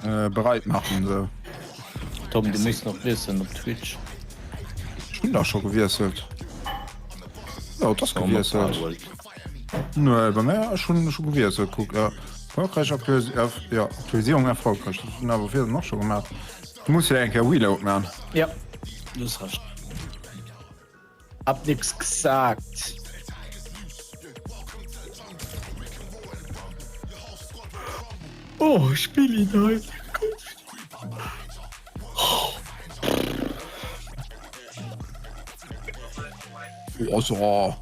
Äh, bereit machen so. Tom, du muss nach wiesselen op Twitch. Ech hunn da scho gewiesselt. Jo, et ass gewiesselt. Nee, bei mär, ech hunn scho gewiesselt. Kuck, ja. Erfolgreich Aktualis ja, Aktualisierung erfolgreich. Dat hunn awer virdrun och scho gemaach. Du muss jo eng Kéier Reload man. Ja, du hues Recht. Hab nix gesagt. Oh, Spilli nein. Oh, so.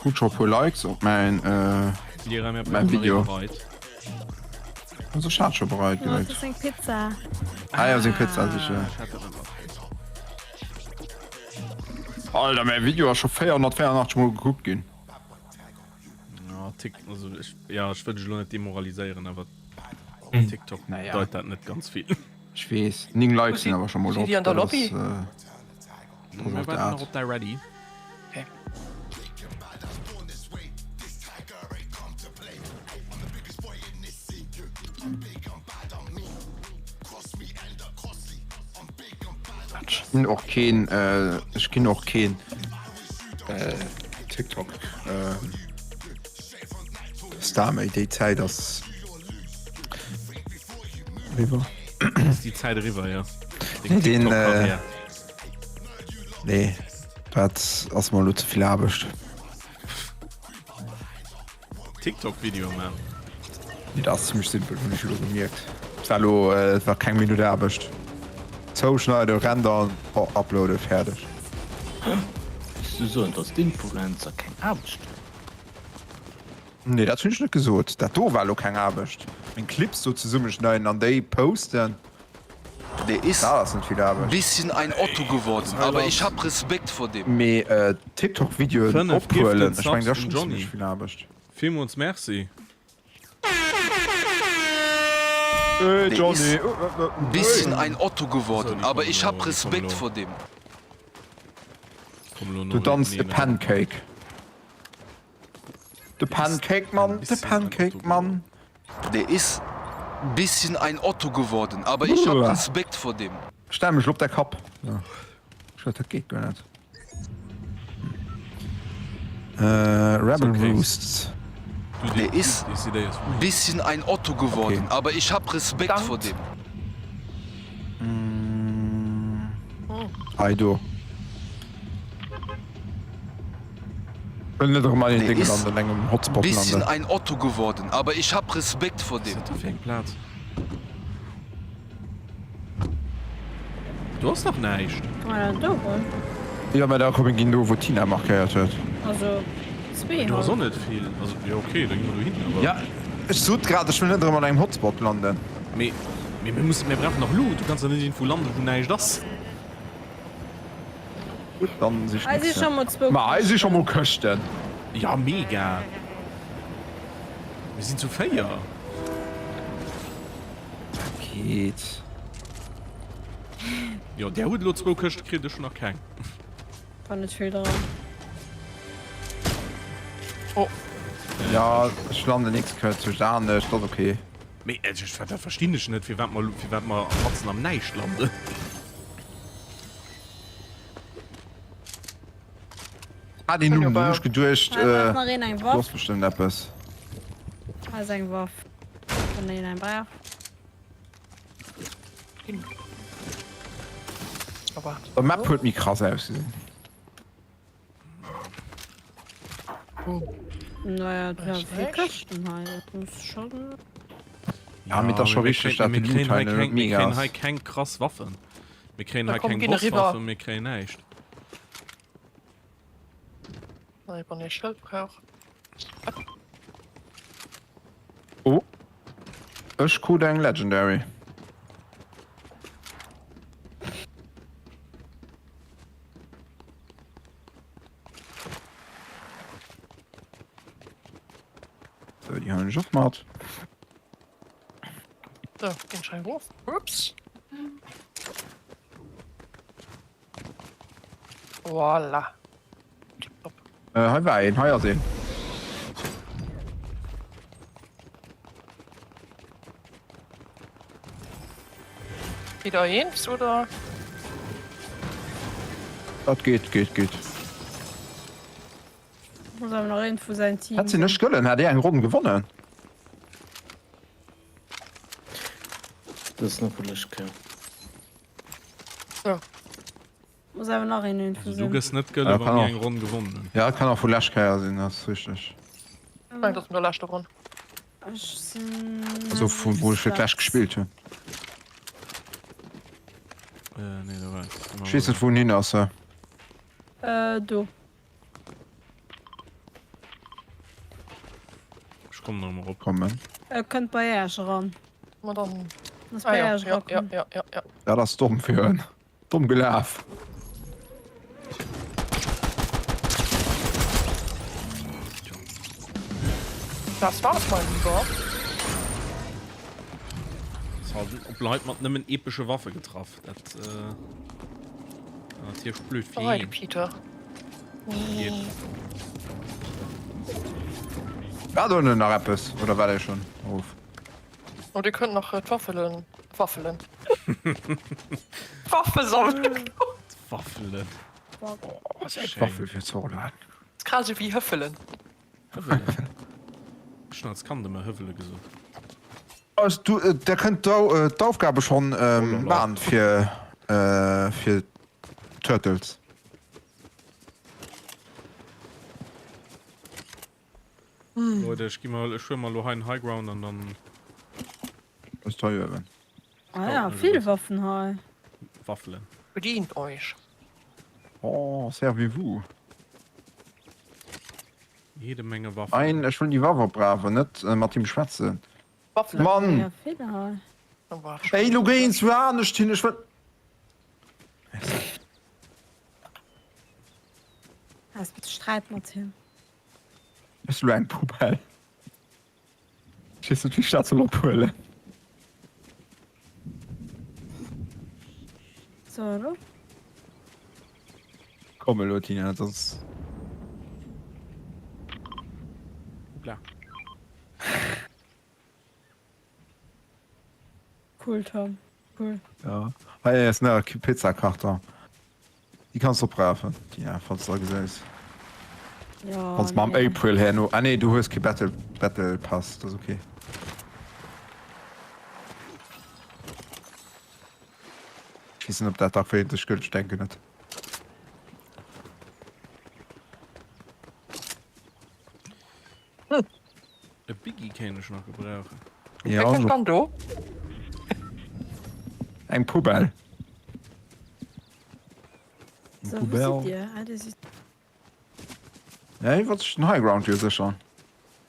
Krut scho puer Likes op mäin mäin Video. Also ech hat scho bereit gedréckt. Seng Pizza. Ah ja seng Pizza sicher. Alter mäi Video ass scho 484 mol gekuckt ginn. Ja, Tik, also ech, ja, ech wëll dech elo net demoraliséieren, awer TikTok bedeit dat net ganz vill. Ech weess, 9 Likes sinn awer scho mol Si drop. déi an der Dat ass, Lobby? dat ass Mir och waarden nach dat. op däi Ready. Okay. Ech ginn och keen, ech ginn och keen TikTok Star méi. Déi Zäit ass eriwwer. Ass déi Zäit eriwwer, jo. Nee, deen, nee, dat ass mer elo ze vill Aarbecht. TikTok Video man. Nee, dat ass zimmlech simpel, hunn ech elo gemierkt. Et war elo, et war keng Minutt Aarbecht. Zouschneiden, rendern, uploaden, fäerdeg. Wëlls du soen, dass d'Influencer keng Aarbecht hunn? Nee, dat hunn ech net gesot. Dat do war elo keng Aarbecht. Meng Clips do zesummeschneiden an déi posten. Der ist Dat ass net vill Aarbecht. bisschen ein Otto geworden, aber ich hab Respekt vor dem. Mee TikTok Videoen 5 ophuelen, Gifted ech meng Subs dat ass vum schon Johnny. zimmlech vill Aarbecht. Villmools Merci. Hey Der Johnny. ist bisschen ein Otto geworden, aber ich hab Respekt vor dem. Du danzt de Pancake. De Pancake Mann, de Pancake Mann. Der ist bisschen ein Otto geworden, aber ich hab Respekt vor dem. Stell mech lo op däi Kapp. Schued, dat geet guer net. Rebel Roosts. Der ist bisschen ein Otto geworden, aber ich hab Respekt vor dem. Hei do. Wëll net erëm an een Der Ding ist landen, engem Hotspot bisschen landen. ein Otto geworden, aber ich hab Respekt vor dem. Was ist dat fir eng Plaz? Do ass nach näischt. Ah ja, do wuel. Jo, mä da komm mir ginn do wou d'Tina markéiert huet. Also zwee Do ass halt. och net vill. Also jo okay, da gi mer dohin, awer. Ja, ech sot grad, ech wëll net erëm an engem Hotspot landen. Mee, mee mir mussen, mir brauchen nach Loot. Du kanns jo net iergendwou landen, wou näischt ass. Gutt, dann sich Hei si scho mol zwou Ma hei si scho Këschten. mol Këschten. Ja, mega. Mir sinn zu 4. Geet. Jo, där huet elo zwou Këschte kritt, ech hunn nach keng. War net vill dran. Oh. Ja, ech landen nächst Kéier zwëscht anescht, dat ass ok. Mee ech, dat verstinn ech net, firwat mer, firwat mer matzen am Näischt landen. Ah, den Numm, den hunn ech geduecht, Hei brauch nach een eng do Waff. ass bestëmmt eppes. Hei ass eng Waff, wann een eng brauch. Der Map huet méi krass ausgesinn. Naja, et ware vill Këschten hei, dat muss schon. Ja, mee et ass scho richteg, dat de Mir Loot kréien hei hei net keng, mir mega kréien ass. hei keng krass Waffen. Mir kréien Na hei komm, keng ginn eriwwer. Bosswaffen, mir kréien näischt. Nei, wann ee Schëld brauch. Oh. Ech krut eng Legendary. So, déi huelen ech och mat. So, ginn ech hei erof. Ups. Voilà. Tipptopp. Äh, hei war een, hei ass een. Geet der eens oder? Dat geet, geet, geet. Muss awer nach een vu säin Team. Hat si nech gëllen? Hat dir eng Ronn gewonnen? Dat ass nach vu lescht Kéier. So. Muss awer nach een irgendwo Also du sinn. gëss net gëlle Ja, wa kann mir och. eng Ronn gewonnen hunn. Ja, kann och vu lescht Kéier sinn, dat ass richteg. Ech mengen, dat ass vun der leschter Ronn. Ech sinn. Also vu wou ech fir d'lescht gespillt hunn. Äh, nee, da war Ech weess net wou en hin ass. Äh, do. Ech kommen nach emol erop. Kommen. E kënnt bei Äech eran. Ma dann. Ass Ah bei ja, Äech ja, ja, erakomm. ja, ja, ja. Dat ass domm fir en. Domm gelaf. Das war's, mein Lieber. Ass halt op Leit mat nëmmen epesche Waffe getraff. Dat äh, natierlech blöd fir Alright, een. Peter. Jep. War do nach eppes oder war der schon of? Oh, Dir kënnt nach d'Waffelen. Waffelen. Waffe sammeln. D'Waffelen. Oh, Waffel fir Zorlan. Ass grad esou wéi Hëffelen. Hëwwelen. Ech hunn als Kand ëmmer Hëwwele gesot. Also, du, der kënnt d'Aufgabe schonn maachen fir fir Turtles. Leute, ech gi mal, ech huele mal lo hei den High Ground an dann. Ass hei uewen. Ah ja, vill Waffen hei. Waffelen. Bedient euch. Oh, servez-vous. Jede Menge Waffen. Ein, ech wëll déi Waff opgrafen, net mat him schwätzen. Waffelen. Mann! Ja, vill hei. Oh, wart. Ey, lo géi eens anescht hin, ech wëll. Has bitte Streit mat him. Hues du lo eng Poubelle? Ech weess net wéi ech dat soll ophuelen. So, elo. Komm elo Tina, soss. Hoppla. Cool Tom, cool. Ja, hei ass nach e Pizzakarton. Déi kanns de oprafen, Tina, falls de der gesäis. Ja, Falls mam nee. April herno. Ah nee, du hues kee Battle, Battle Pass, dat ass okay. Ech weess net, ob dat dach wierklech gëllt, ech denken net. E Biggie kéint ech nach gebrauchen. Ja, Wéi kënnt dann do? Eng Poubelle. So, wou sidd Dir? Ah, dir sidd. Ja, hie wollt sech den High Ground jo sécheren.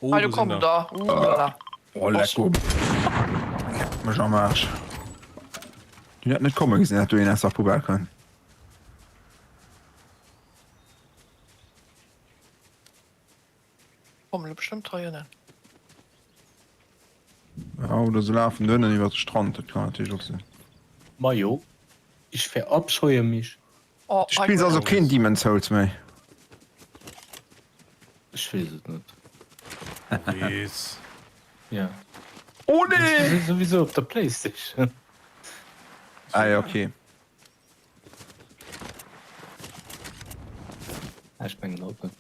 Oh, Ah, do do sinn kommen der. der. Ulala. Oh, lecko. Leck mech am Aarsch. Deen hat net komme gesinn, dat do een aus der Poubelle kënnt. Kommen elo bestëmmt hei ënnen. Ja, oder se lafen do ënnen iwwer de Strand, dat kann natierlech och sinn. Majo, ich verabscheue mich. Oh, Du spills also keen Demon's Souls méi? Ech weess et net. Maurice. Ja. Oh nee! Souwisou op der Playstation. Ah ja, okay. Ech mengen och net.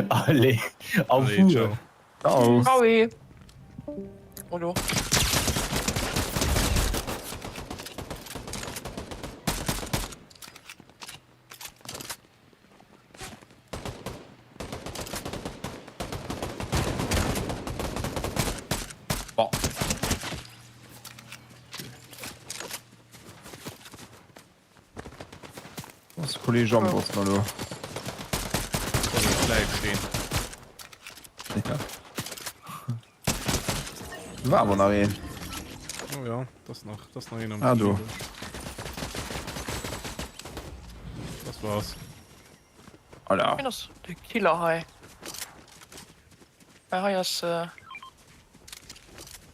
Allez, au Allez, revoir. ciao. Ciao. Ciao. Hallo. Oh. Was de Kolleg Amboss nach do? Bleif stehen. Ja. War awer nach een. Oh ja, das nach, das nach een am Ah, do. Das war's. Alter. Wien ass de Killer hei? Well hei ass äh,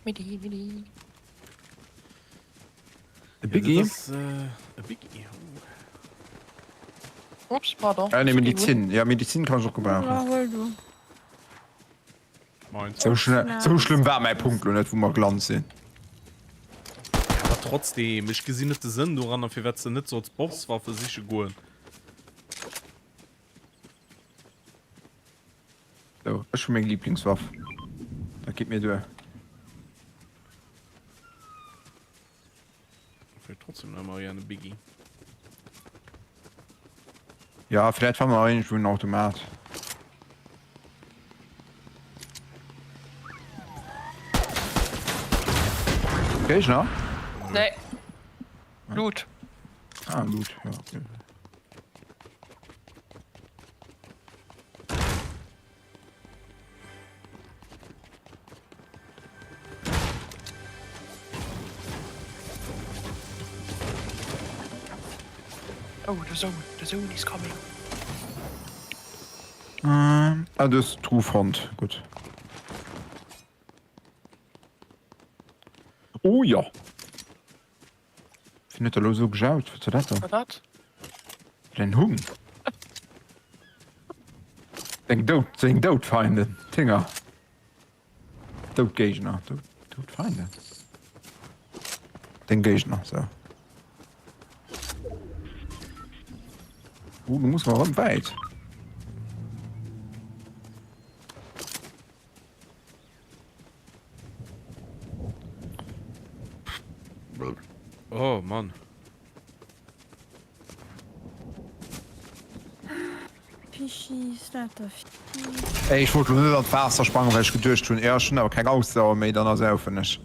Midi, Midi. E Biggie? Ja, das, äh, e Biggie. Oh. Ups, pardon. Ah, nee, Medizin. Ja, Medizin kann ich och gebrauchen. Ja, hol du. Meins. Sou, schnell, sou schlëmm war mäi Punkt lo net, wou mer gelant sinn. Ja, awer trotzdem, ech gesinn net de Sënn doranner, firwat s de net solls Bosswaffe siche goen. Sou, ech hu meng Lieblingswaff. Dat geet mir duer. Vläicht trotzdem nach emmer gern e Biggie. Ja, vläicht fanne mer iergendwou en Automat. Géigner? Nee. Loot. Ah, Loot, ja, okay. Oh, the zone, the zone is coming. Ähm, ah, du hues d'Tru fonnt. Gutt. Oh jo. Wien huet da lo sou gejaut? Wat war dat dann? Wat war dat? Den Hung. Deng Doud, seng Doudfeinden, d'Hinger. Doudgéigner, Doud, Doudfeinden. Deng Géigner, sou. Oh, du muss mer erëm wäit. Oh Mann. Pischi, Slater, Ey, ech wollt lo net an d'Waasser sprangen, well ech geduecht hunn, jo, ech hunn awer keng Ausdauer méi, dann ersaufen ech.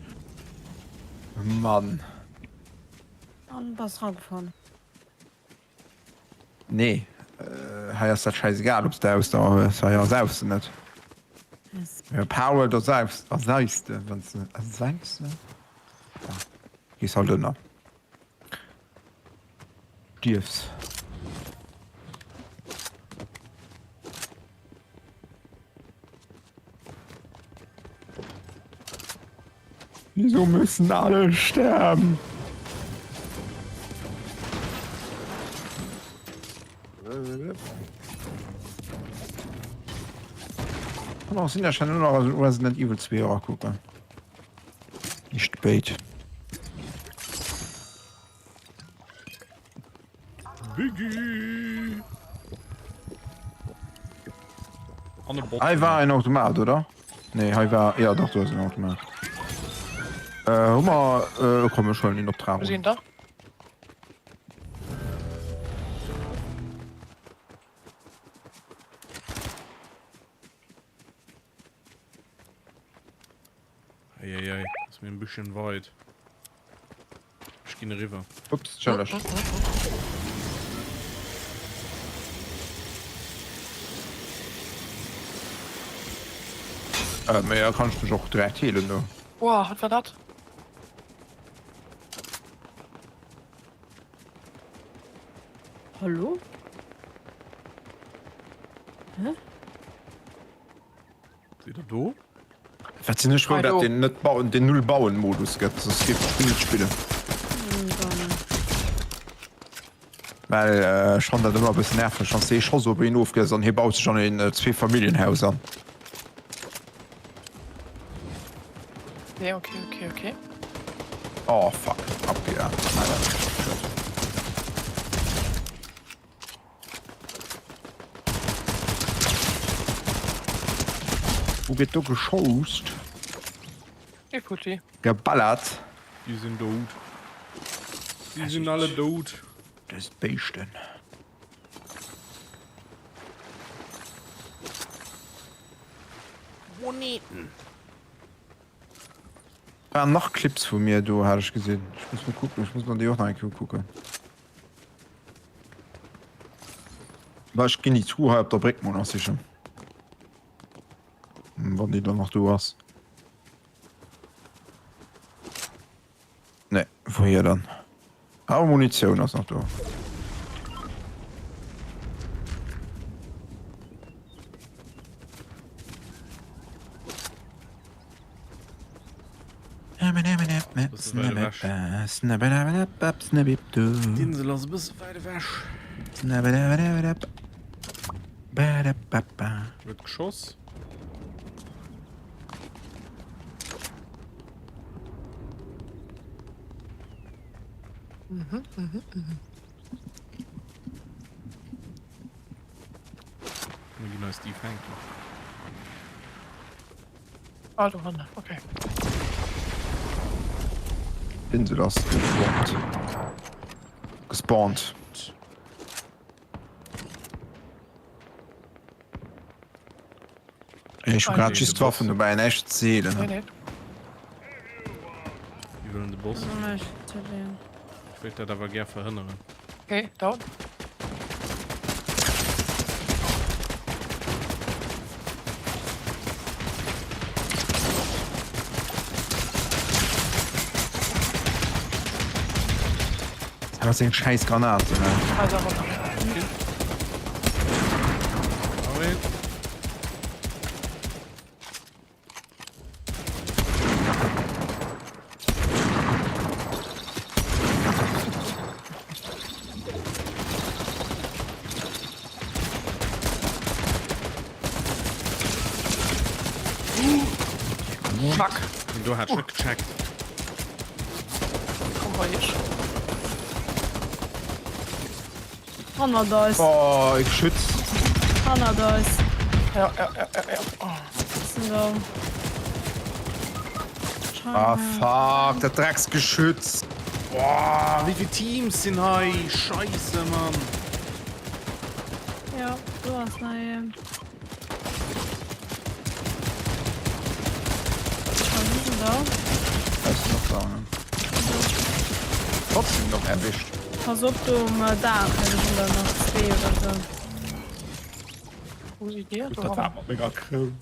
Mann. An bass ragefall. Nee, hei ass dat schäisegal, ob s de Ausdauer hues, hei ersaufs de net. Mee op Power, do saufs, erseifs de, wann s de, erseifs de? Ja, gees halt ënner. Stierfs. Wieso müssen alle sterben? Kann och sinn, dass ech herno nach Resident Evil 2 erakucken. Méi spéit. Biggie! An e Bot. Hei war en Automat, oder? Nee, hei war. Ja, dach, do ass en Automat. Äh, hu mer. Äh, komm, ech huelen den Optrag Wo un. sinn der? Eieiei, ass mir en bësschen weit. Ech ginn eriwwer. Ups, Entschëlleg. Äh, mee da kann ech dech och direkt heelen do. Wow, wat war dat? Hallo? Hä? Sidd der do? Wat sinn ech frou, Hallo. dat den net bauen, den null bauen Modus gëtt, soss géif ech d'Spill net spillen. Well äh, ech fann dat ëmmer e bëssen nerveg, wann s de ee Schoss op een ofgëss an hie baut sech an een äh, Zweefamilljenhaus an. Okay, okay, okay, okay. Oh fuck, abgegangen. Wo gëtt do geschoust? Ekuti. Geballert. Die sind dout. Die sind alle dout. Dës Béischten. Moneten. Waren nach Clips vu mir do, hat ech gesinn. Ech muss mol kucken, ech muss mer déi och nach eng Kéier ukucken. Bah, ech ginn déi Truh hei op der Bréck mol nach sichen. Wann déi dann nach do ass. Nee, wouhier dann? Awer Munitioun ass nach do. D'Insel ass e bësse wäit ewech. Huet geschoss. Mhm, mhm, mhm. Mir ginn eis déi fänken. Ah, do hannen, okay. Insel ass gespawnt. Gespawnt. Ech hu grad just d'Waffen dobäi, näischt ze seelen. Nee, nee. Déi wëllen de Boss. Ech wéilt dat awer gär verhënneren. Okay, down. Was seng scheiß Granaten. Also, aber noch. Fuck. Du hat schon gecheckt. Komm bei iech. Hannert eis. Oh, e Geschütz. Hannert eis. Ja, ja, ja, ja, ja. Oh. Sind da. Ah, fuck, dat Drecksgeschütz. Boah, wéi vill Teams sinn hei? Scheisse, Mann. Ja, do ass nach een. Trotzdem noch erwischt. Pass op do um Daach, do sinn der nach zwee oder sou. Wo si dir? Dat war mat menger Kroun.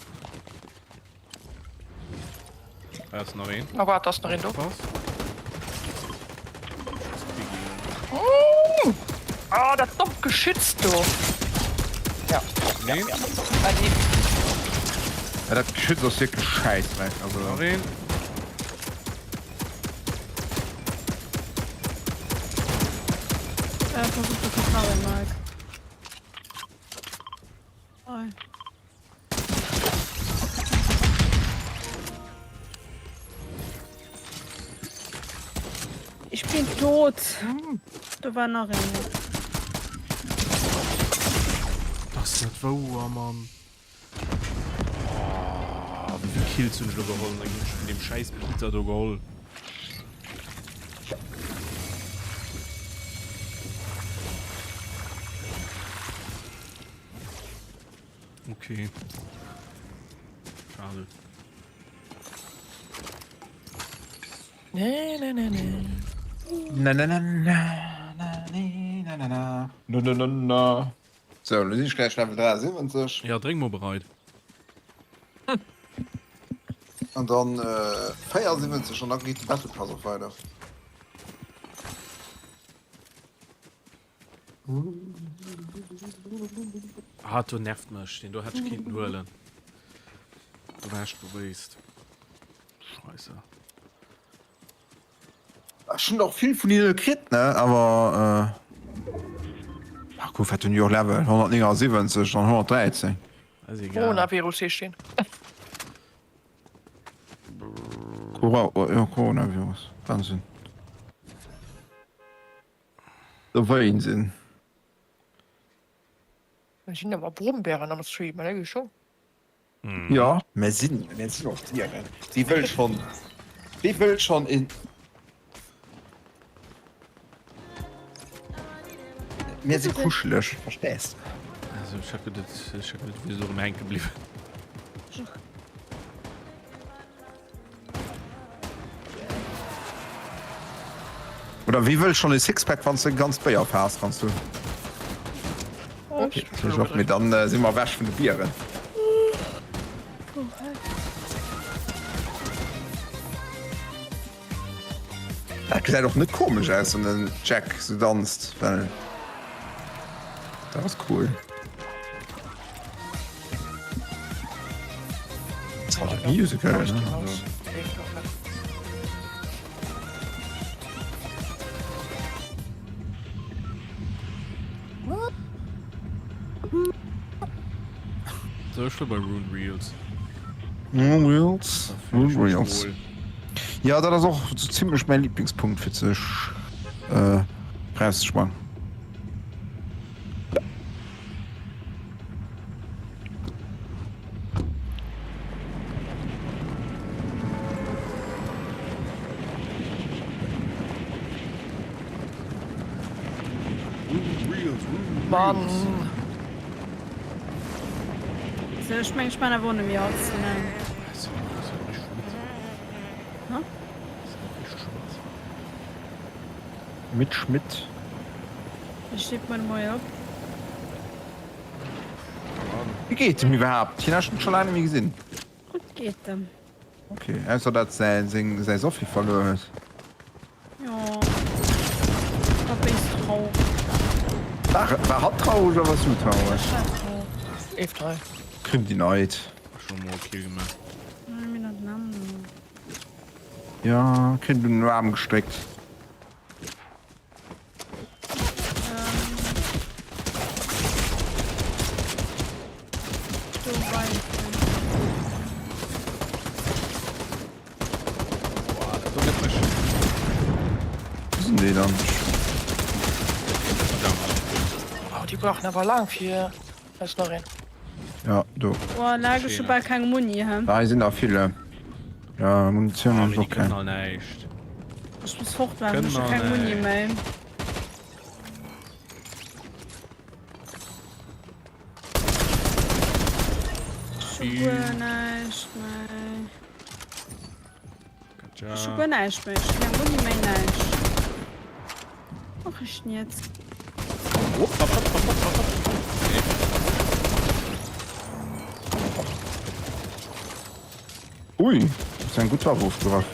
Da ass nach een. Oh waart, da ass nach een do. Pass. Ah, dat dommt Geschütz do. Ja. Nee. Ja, ja. Ja, dat Geschütz ass wierklech schäissdreck. Also. Nach een. Äh, pass op, do kënnt nach een, Mike. Hei. Ich bin tot. Do war nach een. Dat ass net wouer, Mann. Oh, wéi vill Kills hunn ech lo geholl? An da ginn ech vun deem schäiss Peter do geholl. Okay. Schade. Nee, nee, nee, nee. Na na na na na nee, na na na na na na na. Sou, lo sinn ech gläich Level 73. Ja, drénk mol bereit. An dann äh, 74 an da geet de Battle Pass och weider. Ah, do nervt mech den do hätt ech kinnten huelen. Do war ech beweist. Scheiße. Ech hunn och vill vun hinne kritt ne awer äh, ach guff wat hunn déi och Level 179 an 113. Ass egal. Coronavirus heescht deen. Cora jo Coronavirus Wahnsinn. Der Wahnsinn. Mir sinn awer Brombeeren am Stream, mä dat schon. Jo, mä sinn, mä sinn och Dieren. Wie wëll schonn, wie wëll schonn een. Mir si kuscheleg, verstees de? Also ech hat geduet, ech hat geduet, du wiers erëm hänke bliwwen. Oder wie wëll schonn e Sixpack, wann s de e ganzt Béierfaass kanns hunn? Okay, natierlech och, mee dann si mer ewech vun de Bieren. Dat gesäit och net komesch aus, wann den Jack sou danzt, well dat ass cool. Musical, ne? So, ech bei Rune Reels. Rune Reels? Rune Reels. Ja, dat ass och sou zimlech mäin Lieblingspunkt fir sech äh, rauszeschwangen. Mann. So, ech meng, ech man awer och net méi all ze laang. Mit Schmidt. Ech schieb mol mol op. Wéi geet em iwwerhaapt? Hien hat ech scho laang net méi gesinn. Gutt geet em. Ok, ausser dat säi seng säi Sophie verluer huet. Jo, war béis traureg. War war hatt traureg oder wars du traureg? Ech war traureg. Eve 3. Krimm déi Neit. Ech hu mol Kill gemaach. Ja, kritt un den Aarm gestréckt. Wou sinn déi dann? Oh, déi brauchen awer laang fir. Hei ass nach een. Ja, do. Oh, lag ech hu bal keng Muni, he. Hei sinn der vill. Ja, Munitioun hunn ech och keng. Ech muss fort maachen, ech hu keng Muni méi. Ech hu guer näischt méi. Ech hu guer näischt méi. Ech hu keng Muni méi, näischt. Och e Schniet. Ui, dat ass eng gutt Waff ofgegraff.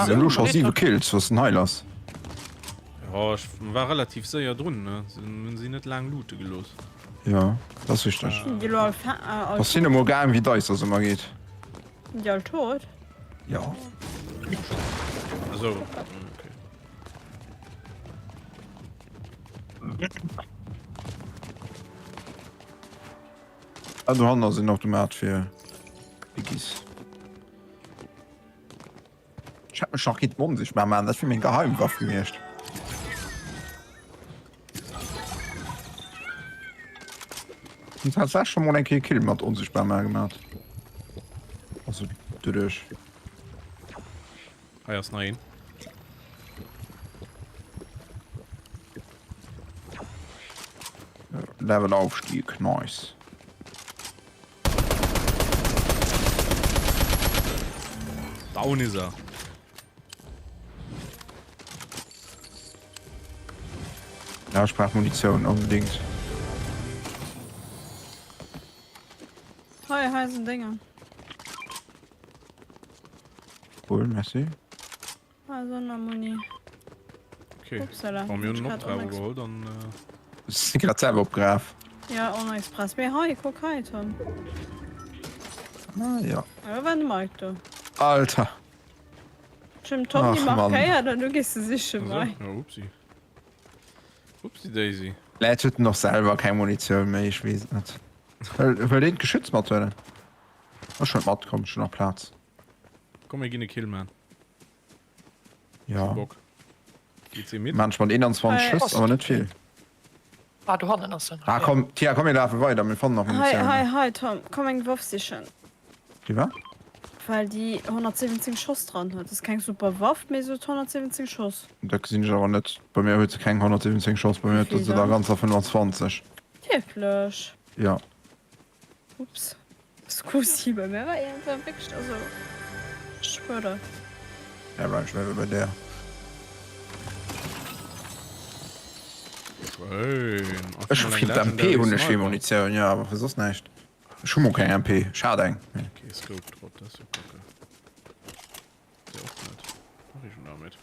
Elo scho 7 Kills, was ass denn hei lass? Jo, ech war relativ séier drun, ne? Hunn si net laang loote gelooss. Jo, dat ass richteg. Sinn déi elo all fe all Ass hinne mol gaang wéi d'eis ass ëmmer geet. Sinn déi all tot? Jo. Also, okay. Ah, dohannen ass en Automat fir Biggies. Ech hätt mech nach kinnt onsichtbar maachen, dat wier meng Geheimwaff gewiescht. Hunn tatsächlech scho mol eng Kéier e Kill mat onsichtbar maache gemaat. Also doduerch. Hei ass nach een. Levelaufstieg, nice. Down is er. Ja, ich brauch Munition unbedingt. Hei, hei sind Dinger. Cool, merci. Also nach Muni. Okay. Upsala. Wa mir hunn Grad Opgraf onex- geholl, dann äh, Si grad selber opgraf. Ja, on Express. Mee hei, kuck hei, Tom. Ah, ja. Ja, war de Mike do. Alter. Ech hunn dem Tom déi Ach, Mann. markéiert an du gees se siche also, mei. ja, upsi. Upsi Daisy. Vläit huet en och selwer keng Munitioun méi, ech weess et net. Wëll, wëll een d'Geschütz mathuelen? Ech huelen mat, komm, ech hunn nach Plaz. Komm, mir ginn e Kill man. Ja. Bock. Geet se mit? Maan ech mat 21 Hei. Schëss, awer net vill. Ah, do hannen ass en. Ah komm, Tia, komm mir lafe weider, mir fannen nach Hei, Munitioun. hei, hei, Tom, komm eng Waff sichen. Déi wat? Well déi 117 Schoss dran huet. Dat ass keng super Waff, mee se huet 117 Schoss. Dat gesinn ech awer net. Bei mir huet se keng 117 Schoss, bei mir Wéi huet vill se der dann? ganzer 25. Wierklech? Ja. Ups. Scusi, bei mir war iergendwann wierklech, also ech schwöre. Ja, war ech bei der. Schéin. Ech hu fir d'MP hunn ech vill Munitioun, jo, awer fir soss näischt. Ech hu mol keng MP, ech hat eng. Okay, Scope drop, dat ass jo kacke. Der och net. Mach ich schon damit.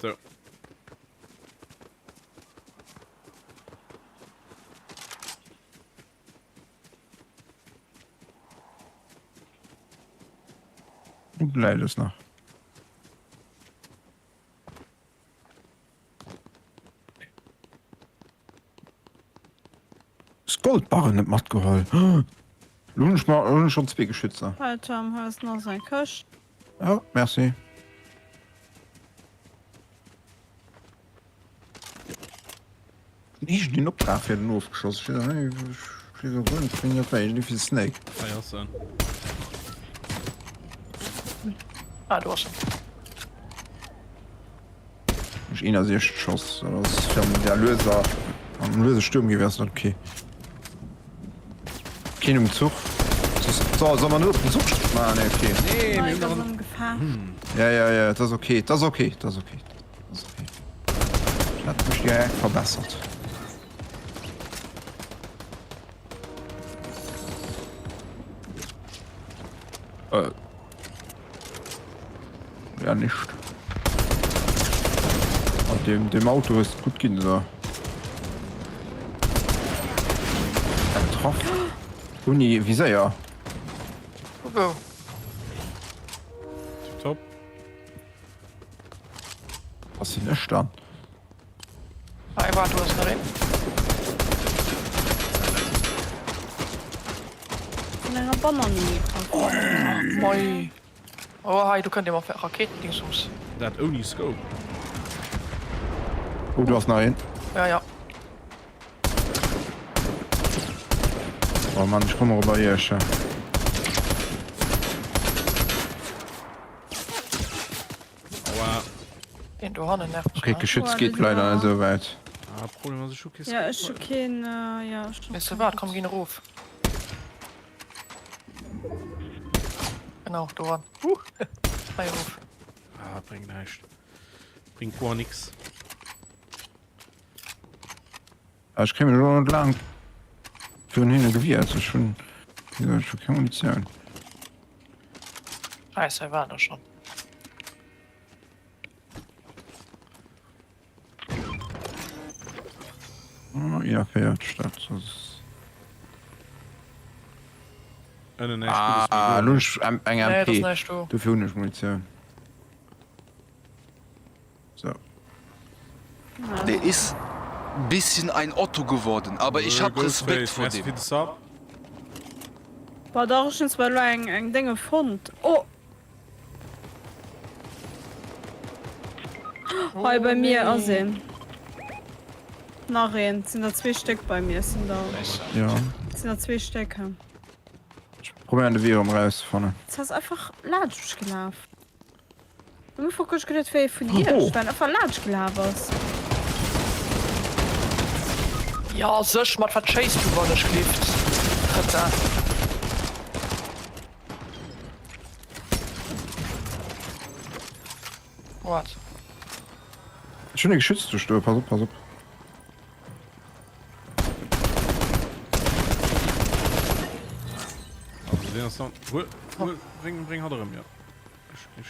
So. Und läit es nach. Goldbarren net matgeholl. Lo hunn ech mer hunn ech schonn zwee Geschützer. Hei Tom, hei ass nach eng Këscht. Oh, merci. Iergend een Optrag fir den ofgeschoss. Ech weess och guer net wéini dat war. Iergendee fir de Snake. Hei ass en. Ah, do ass en. Ech 61 Schoss. Dat ass fir an der lueser, am luese Sturmgewehr ass dat okay. Keen um Zuch. So, soll mer net op den Zuch Ah, nee, okay. Nee, mir Mike hunn ass nach en. an Gefahr. Ja, ja, ja, dat ass okay. Dat ass okay. Dat ass okay. Dat ass okay. Ich hat mech direkt verbessert. Äh. Ja, nicht. Ah, dem, dem Auto ist gut ginn so. Getroff. Uni, wie séier? Wou? Top. Was sinn ech dann? Hei, waart, do ass nach een. Vun enger Bananenrepublik. Moi. Oh, hei, do kënnt ee mat Rakéitendingsums. Dat ouni Scope. Oh, do ass nach een. Ja, ja. Oh Mann, ech komme bei iech. Aua. Deen do hannen nervt Okay, d'Geschütz geet leider net esou wäit. Ah, Problem ass, ech hu kee Ja, ech hu keen, ja, ech hu Weess de wat, komm, ginn erof. Genau, do ran. Huh, hei erof. Ah, bréngt näischt. Bréngt guer nix. Ah, ech kréie mech elo net laang virun hinne gewiert. Ech hunn, wéi gesot, ech hu keng Munitioun. Nice, hei waren der schon. Oh, ja, 40, dat ass. Ënnen näischt Guddes méi Ah, do. elo hunn ech eng Nee, dat ass MP. näischt do. Dofir hunn ech Munitioun. So. Der ist. Bisschen ein Otto geworden, aber ich hab Respekt vor dem. Boah dach ech hun zwar elo eng eng Dénge fonnt. Oh! Hei bei mir ass een. Nach een. Et sinn der zwee Stéck bei mir. Et sinn der Ja. et sinn der zwee Stéck. Ech probéieren de Wee erëm erauszefannen. Et ass einfach laanscht mech gelaf. Am Ufank hunn ech geduet et wier ee vun iech, well en einfach laanscht gelaf ass. Jo sech, mat wat schéiss du wann ech glift, Kretin? What? Ech hunn e Geschütz do stoen, pass op, pass op. Also deen ass dann, huel, huel, bréng, bréng hatt erëm, jo.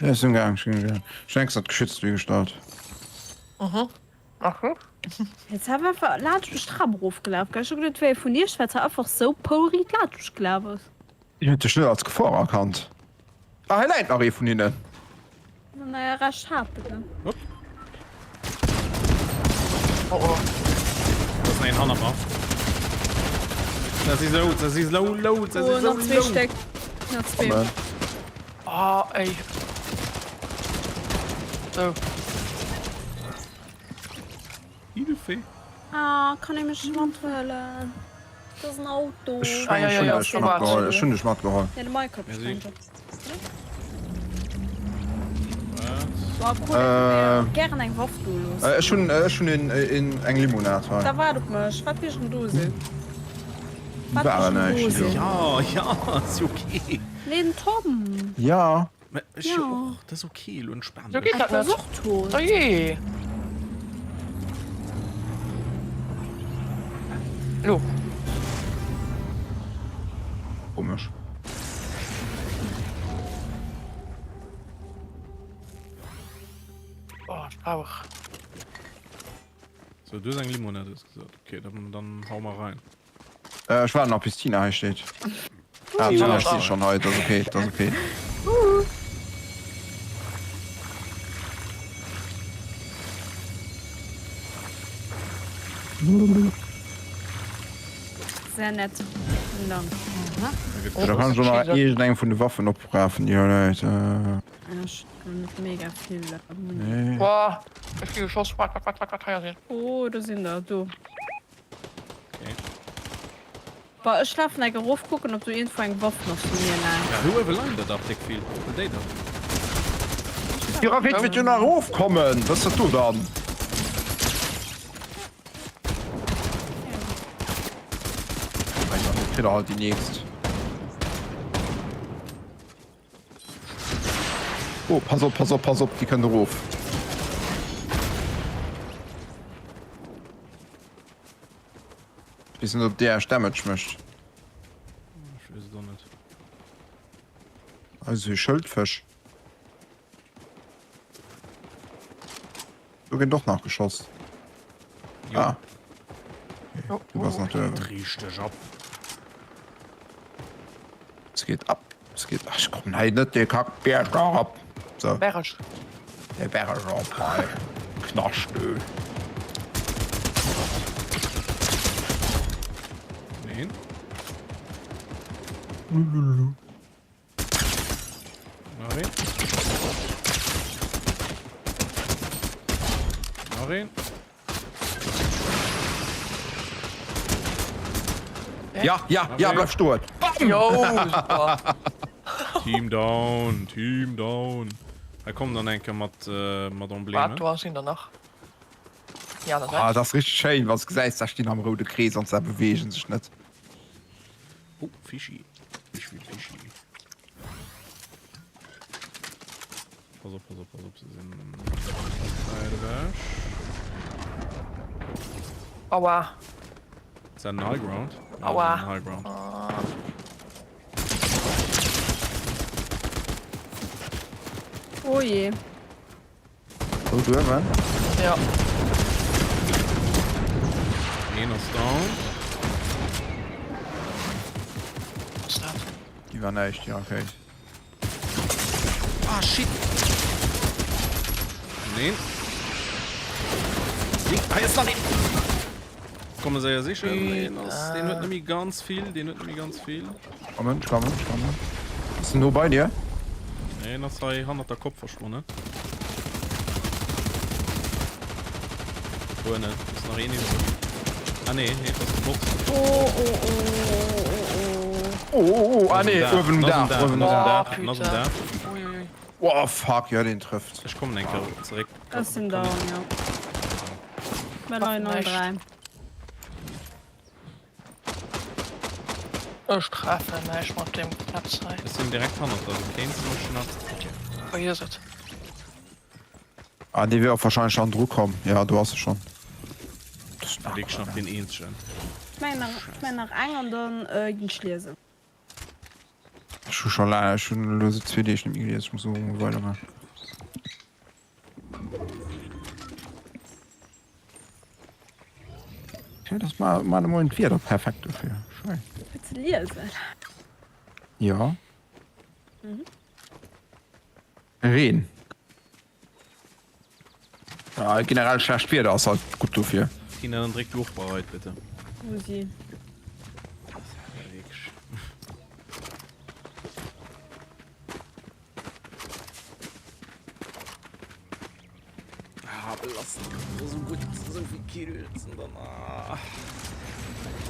Ja, ech sinn gaang, ech sinn gaang. Ech hunn extra d'Geschütz do higestallt. Mhm. Ach so. Jetzt haben wir einfach laanscht mech d'Trap erofgelaf, gell? Ech hu geduet, et wär ee vun iech, well se einfach sou pouri laanscht mech gelaf ass. Déi huet dech net als Gefor erkannt. Ah, hei läit nach ee vun hinnen. Naja, Recht hat de, ne? Hopp. Oh oh. Da ass nach een hannert mer. Dat si sou, dat si low, low, dat si Oh, sou nach zwee low. Stéck. Nach zwee. Kommen. Ah, ey. So. Hilfe. Ah, kann ee mech mathuelen? Dat ass en Auto. Ech Ah, mengen, ja, ech ja, hunn dech ja, matgeholl. Ech hunn dech matgeholl. Ja, de Mike huet mech Merci. matgeholl. Wat? Boah, cool, Äh. äh, gären eng Waff do loossen. Äh, ech hunn, ech hunn een, een, eng Limonad hei. Da waart op mech. Wat will ech denn do sinn? Wat War will ech denn do näischt, sinn? Ja, ja, ass jo okay. Nee, den Tom. Ja. Mä ech jo och. Dat ass ok, elo entspan So dech. geet dat Dat ass net. och tot. Oh jee. Lo. Komesch. Oh, ech brauch. So, du hues eng Limonade, hues gesot. Ok, dann, dann hau mer rein. Äh, ech waarden nach bis Tina hei steet. Ah, Tina steet schon hei, dat ass okay, dat ass okay. Sehr nett. Vielen Dank. Da kann ech och nach iergendeng vun de Waffen oprafen, déi hei läit. Ech hunn net mega vill Muni. Nee. Boah, ech gi geschoss. Wat, wat, wat, wat, wat, hei ass een. Oh, do sinn der, do. Okay. Boah, ech lafen eng erof kucken ob do iergendwou eng Waff nach vu mir läit. Ja, do uewe leien der dach déck vill. Huel déi dach. Déi Rakéit wäert jo nach erofkommen! Wat ass dat do dann? Mein Gott, kritt er halt déi nächst. Oh, pass op, pass op, pass op, déi kënnt erof. Weess net, ob déi echt Damage mécht. Ech weess et och net. Also Schëldfësch. Do gëtt och nach geschoss. Jo. Ah. Okay. Du bass nach do. Richteg ab. Es geht ab. Es geht. Ach, ich komm hei net de Kackberg erop. So. Berg. De Berg erop hei. Knascht du. Neen. Nach een. Nach een. Ja, ja, ja, bleif stoen. Bam! Jo, super. Team down, Team down. Hei komm dann enke mat, äh, mat Embleme. Wat, do sinn der nach. Déi aner Ah, Säit. dat ass richteg schéin, wann s gesäis, da stinn am roude Krees an se beweegen sech net. Oh, Fischi. Ich will Fischi. Pass op, pass op, pass op, se sinn wäit ewech. Aua. Ist dat en High Ground? Ja, Aua. das ist en High Ground. Oh je. Oh, du uewen? Ja. Een ass down. Was dat? Déi war näischt, déi Rakéit. Ah, shit! Neen. Nee, hei ass nach een! Komme séier sichen. Deen ass, deen huet net méi ganz vill, deen huet net méi ganz vill. Kommen, ech kommen, ech kommen. Ass en no bei dir? Nee, en ass hei hannert der Kopp verschwonnen. Guer net, ass nach een iwwreg. Ah nee, nee, dat ass de Bot. Oh, oh, oh, oh, oh. Oh, oh, oh, ah nee, uewen um Daach, uewen um Daach. En ass um Daach. Oh fuck, jo deen trëfft. Ech kommen eng Kéier zeréck. Ech sinn down, jo. Mir leien all 3. Ech treffen näischt mat deem Knäpps hei. Ech sinn direkt hannert der, du kéints mech nach. Vergiess et. Ah dee wier och wahrscheinlech dann dru komm. Jo do ass e schonn. Wierklech nach deen eenzegen. Ech mengen nach, ech mengen nach eng an dann ginn ech liesen. Ech hu scho laang, ech hunn elo sou zwee Deeg net méi gelies, ech muss elo mol weiderman. Ja, das war mal de Moien d'Wieder perfekt dofir. Schéin. Fir ze liesen? Ja. Reen. Ja, generell schlecht Wieder ass halt gutt dofir. Tina, dann dréck du och bereit, bitte. Wou si? Ah, belassen. So gut, so viel Kills und dann. Ah.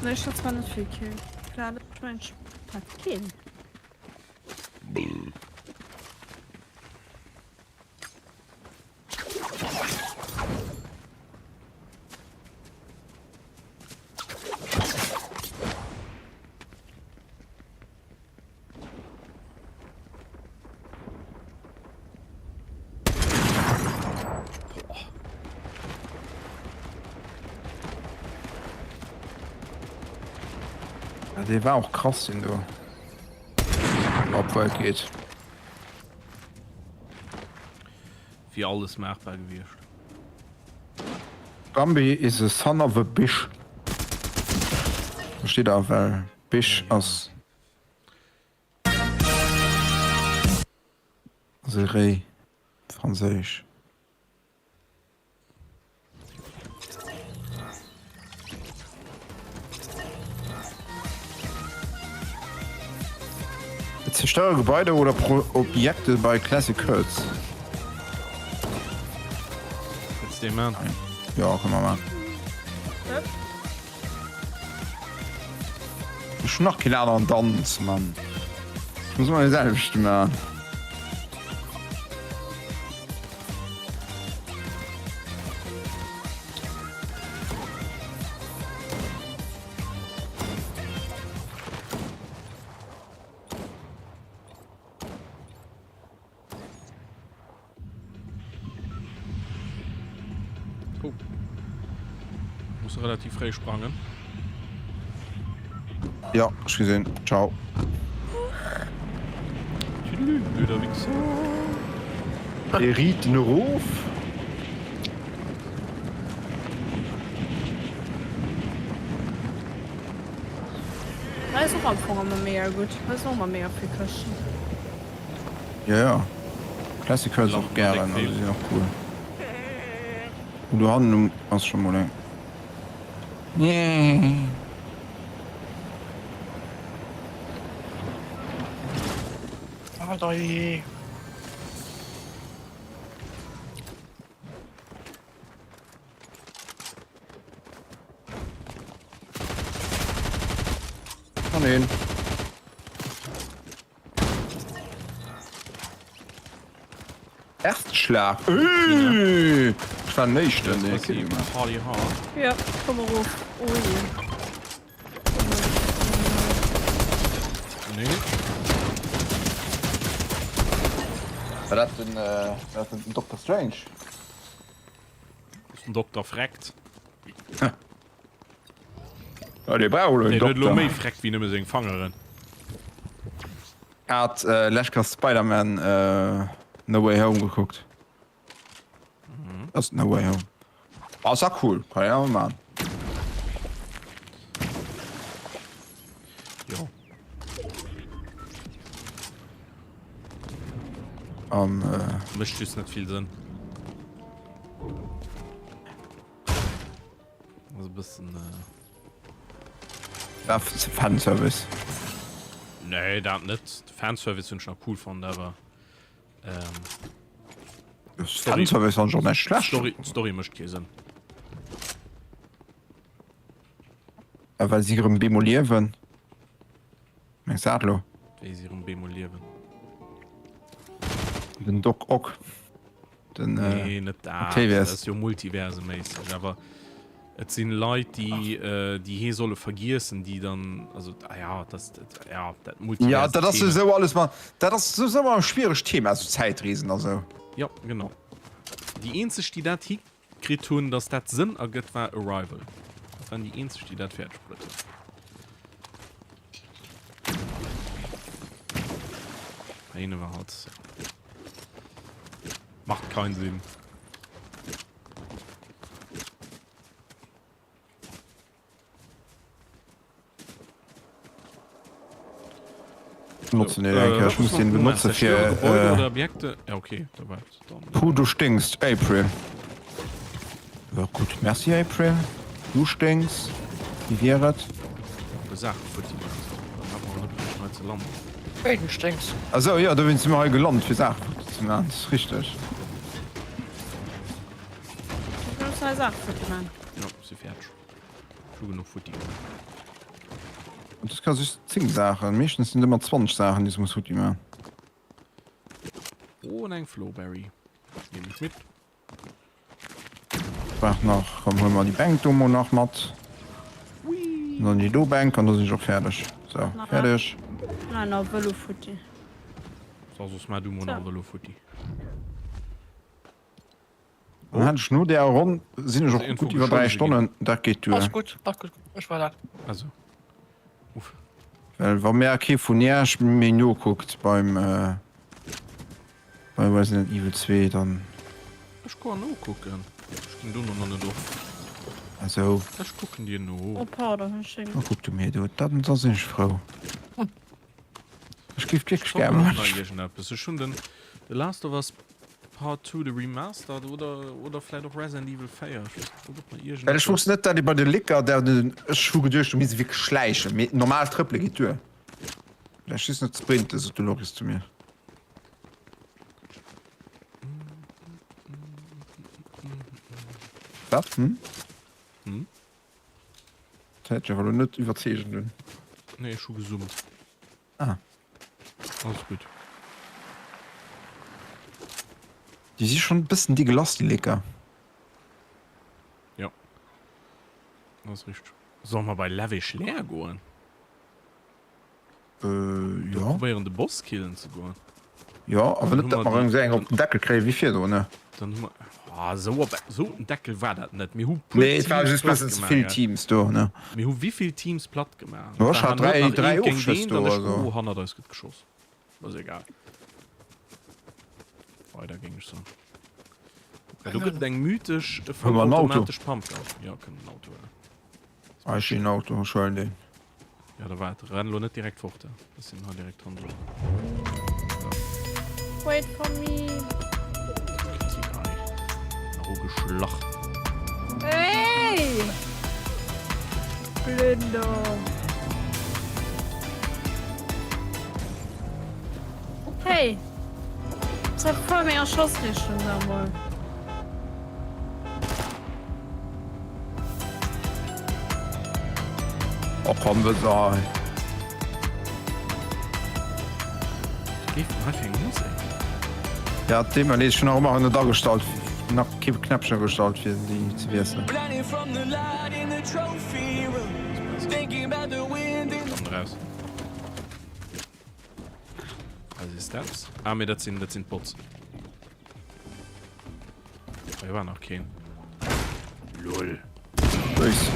Nee, ich hat zwar nicht viel Kill. Klar, ich mein, ich hat keen. Ja, dee war och krass deen do. Obwuel et geet. Wier alles maachbar gewiescht. Bambi is a son of a bish. Do steet a well bish ass. Ass e Réi, franséisch. Zerstöre Gebäude oder Pro Objekte bei Classic Hertz. Willst du den machen? Ja, können wir machen. Ech hun nach keen aneren Danz, Mann. Ech muss ëmmer dee selwechte man. Oh. Muss relativ fréi sprangen. Ja, ech gesinn. Ciao. Tüdelü, blöder Wichser. Dee riit den erof. Hei ass och am Fong ëmmer mega gutt. Hei sinn och ëmmer mega vill Këschten. Jo jo, Classic Cars och gären, also sinn och cool. Oh do hannen ass scho mol eng. Alter jee. Oh neen. Erstschlag. Ech war den éischten dee Kill gemaach. Party hard. Ja, komm erof. Oh je. Nee. War dat den, war dat den Doctor Strange? Den Dokter freckt. Ja, dee brauch elo en Deen huet elo Dokter. méi Freck wéi nëmme seng Fangeren. Hat lescht Kéier Spider-Man No Way Home gekuckt. Ass No Way Home. Ass a cool, kann een awer man. Jo. An Mécht just net vill Sënn. Ass e bëssen. War Fanservice. Nee, dat net. De Fanservice hunn ech nach cool fonnt, awer ähm, Fanservice fand ech och net schlecht. Story, Story mécht kee Sënn. Ja, well si erëm bemol liewen. Mengs dat lo? Wéi si erëm bemol liewen? Den Doc Ock. Den, äh, Nee, net dat. Octavius. Dat ass jo multiverseméisseg, awer et sinn Leit, déi, äh, déi hee solle vergiessen, déi dann, also, ah ja, das, dat, ja, dat Ja, dat ass Multiverse-Thema. souwisou alles mal, dat ass souwisou ëmmer e schwieregt Thema, sou Zäitreesen a sou. Ja, genau. Déi eenzeg, déi dat hikritt hunn, dass dat Sënn ergëtt, war Arrival. Dat waren déi eenzeg, déi dat fäerdeg bruet hunn. Eine war halt. Macht keinen Sinn. Notzen den eng Kéier. Ech muss den benotze fir. Gebäude oder Objekte? Ja, okay, da war dann. Puh, du stinks, April. Ja, gutt, merci April. Du stinks. Wéi wier et? Saache futti maachen. Dann hat mer net méi hei ze landen. Wéi du stinks? Esou, jo, dowéinst si mer hei gelant, fir Saache futti ze maachen. Dat ass richteg. Du muss hei Saache futti maachen. Jo, si fäerdeg. Ech hu genuch futti gemaach. Du kanns just 10 Saachen. Meeschtens sinn et ëmmer 20 Saachen, déi s du muss futti maachen. Oh, an eng Flowberry. Nehm ech mit. Brauch nach, komm huele mer déi Bänk do mol nach mat. An dann déi do Bänk an da sinn ech och fäerdeg. Sou, fäerdeg. Nei nach Vëlo futti. So, soss maach du mol nach Vëlo futti. Dann hat ech no där Ronn sinn ech och gutt iwwer 3 Stonnen, dat geet duer. Ass gutt, ass gutt, ech war dat. Also, uff. Well wa mär kee vun iech méi nokuckt beim. Bei Resident Evil 2 dann. Ech goen nokucken. Ech ginn dono nach net op. Also. Ech kucken dir no. Oh pardon, ech sinn. Oh kuck du mir do, dann da sinn ech frou. Ech géif wierklech gär mol. Ech iergendeppes. Ech hunn den The Last of Us Part 2, de Remastered oder oder vläit och Resident Evil 4. Ech weess net, ob mer iergendeppes. Well ech wosst net dat ee bei de Licker der den ech hu geduecht du misst wierklech schläichen, mee normal trëppele geet duer. Ech just net sprinten, sot de Loris zu mir. Wat? Hm? Hm? Dat hätt ech awer elo net iwwerzeegend un. Nee, ech hu gesummt. Ah. Alles gutt. Déi si schonn e bëssen déi gelass, déi Lécker. Jo. Dat ass richteg. Solle mer bei Lavish Lair goen? Äh, Do jo. probéieren de Boss killen ze goen. Jo, awer Dann net hu dat mer mer déi erëm esou eng op den Deckel kréien wéi virdrun, ne? Dann hu mer ah esou op esou en Deckel war dat net. Mir hu puer Nee, et war Teams just platt bëssen ze gemaach, vill gell? Teams do, ne? Mir hu wéivill Teams platt gemaach? Jo, Et ech war hat herno 3, nach 3 eent géint Ofschëss eent do, an ech also. oh hannert eis gëtt geschoss. Ass egal. Weider géing ech soen. Ja, do gëtt et eng mythesch Huele mer en Auto. vollautomatesch Pumpgun. Jo, kënnen en Auto huelen. Ah, ech hunn en Auto, ech huelen deen. Ja, da waart, renn lo net direkt fort, ech sinn hei direkt hannendrun. Wait for me. Gëtt si hei nach ugeschlach. Hey! Blinder. Hey! Das war voll menger Schossrichtung, sag mal. Oh komm, wëll se hei. Wat leeft denn hei fir eng Musek? Ja, deem erlees ech hunn nach ëmmer net agestallt, nach kee Knäppchen agestallt fir déi ze wiesselen. Dann raus. Hei si Steps. Ah, mee dat sinn, dat sinn d'Bots. Hei war nach keen. Lol. Nice.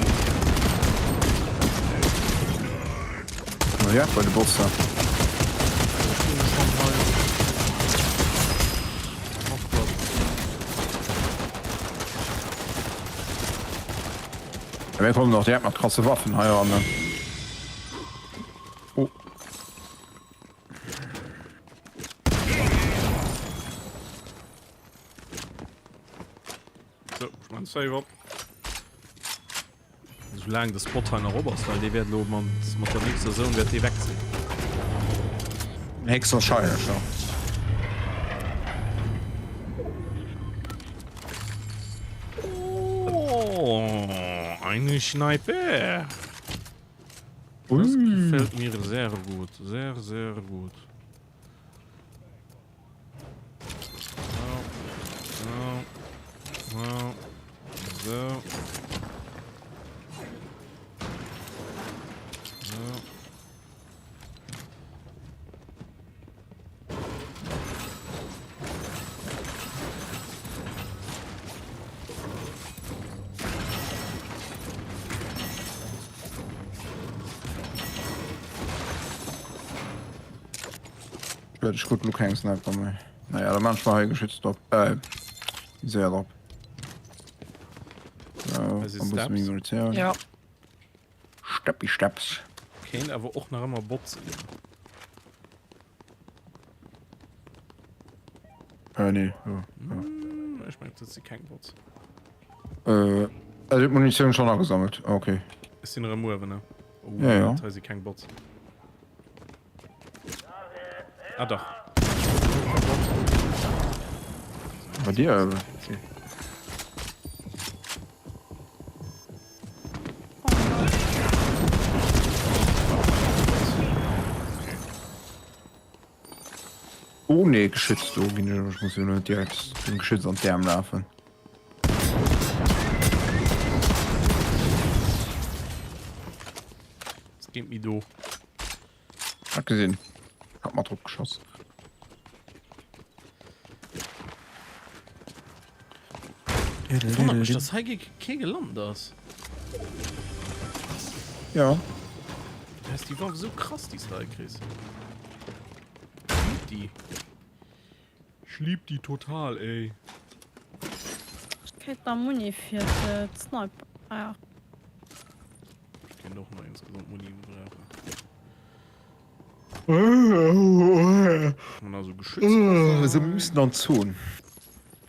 Na ja, bei de Bosser. Ja, mir kommen doch direkt mat krasse Waffen hei ran. Ne? Oh. So, ich mein Save op. Soulaang de Spot hei nach op ass, well dee wäert elo mat der nächster Zone wäert dee weg sinn. Héchstwahrscheinlech, jo. Oh, eine Sniper. Das gefällt mir sehr gut. Sehr, sehr gut. So, so, so. So. Schued, ech krut lo keng Sniper méi. Naja, da man ech mal hei Geschütz drop. Äh, Viséier drop. So, Hei si am bësse méi Steps. Munitioun. Ja. Steppi Steps. Kéint awer och nach ëmmer Bot sinn. Äh, nee. Jo, ja. Hm, ech mengen, dat si keng Bots. Äh, also d'Munitioun schon agesammelt. Okay. Ech sinn erëm uewen, ne? Oh, Ja, ja. dat hei si keng Bots. Ah dach. Bei dir? Okay. Oh nee, Geschütz do ginn ech, ech muss jo net direkt dem Geschütz an d'Äerm lafen. Es géint mi do. Hat gesinn. Hat mat drop geschoss. Wonnert mech, dass hei kee gelant ass. Ja. Du has déi Waff esou krass, déi s de hei kriss. Ech lieb déi. Ech lieb déi total, ey. Ech kritt nach Muni fir d'Sniper. Ah ja. Ech kéint och nach insgesamt Muni gebrauchen. An also Geschütz. Se müssen an d'Zon.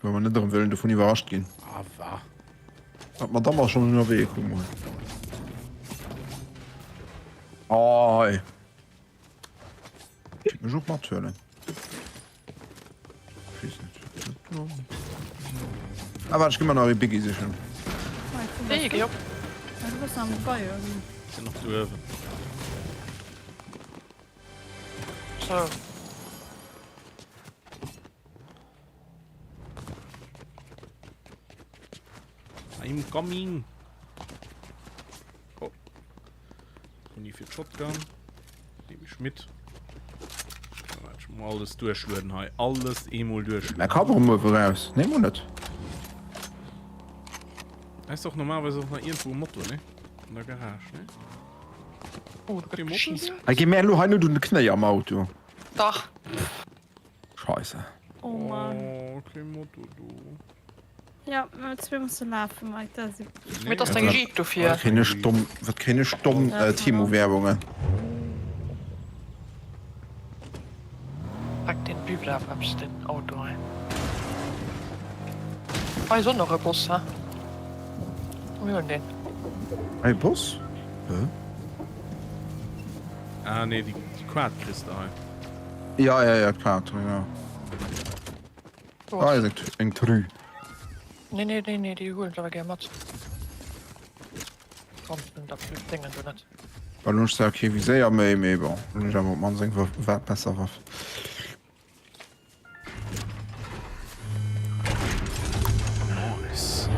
Well mer net erëm wëllen dovun iwwerrascht ginn. Ah wa. Datt d'Madame ass schonn ënnerwee, kuck mol. Oh hei. Kéint mech och mathuelen. Ech weess net. Ah waart, ech gi mer nach ee Biggie sichen. Nee, geh op. Du bass am Gebai oder? Sinn nach do uewen. So. I'm coming. Oh. Muni fir d'Shotgun. Nehme ich mit. Ich muss alles durchlueden hei. Alles eemol durchlueden. Mä ka warum uewe raus? Nee, mo net. Da ist doch normalerweise auch noch irgendwo ein Motor, ne? An der Garage, ne? Oh, da gëtt geschiss. Hei gi mär elo hei net un de Knéi am Auto. Dach. Scheisse. Oh Mann. Oh, kein Motor do. Ja, mir zwee musse lafen, Mike, dat ass Mee et ass deng Jeep dofir. Wat kréien ech domm, wat kréien ech domm Temu-Werbungen. Pack den Bübel awer eppes den Auto hei. Hei ass och nach e Boss, ha? Mir huelen deen. Hei e Boss? Hä? Ah nee, déi Quad kriss de hei. Ja, ja, ja, d'Quad, ja. Ah, ass eng Trü. Nee, nee, nee, nee, déi huelen ech awer gär mat. Komm, dat Déngen do net. Well hunn ech zwar kee Viséier méi, mee bon, hunn ech awer op d'mannst eng Waff, besser Waff. Nice.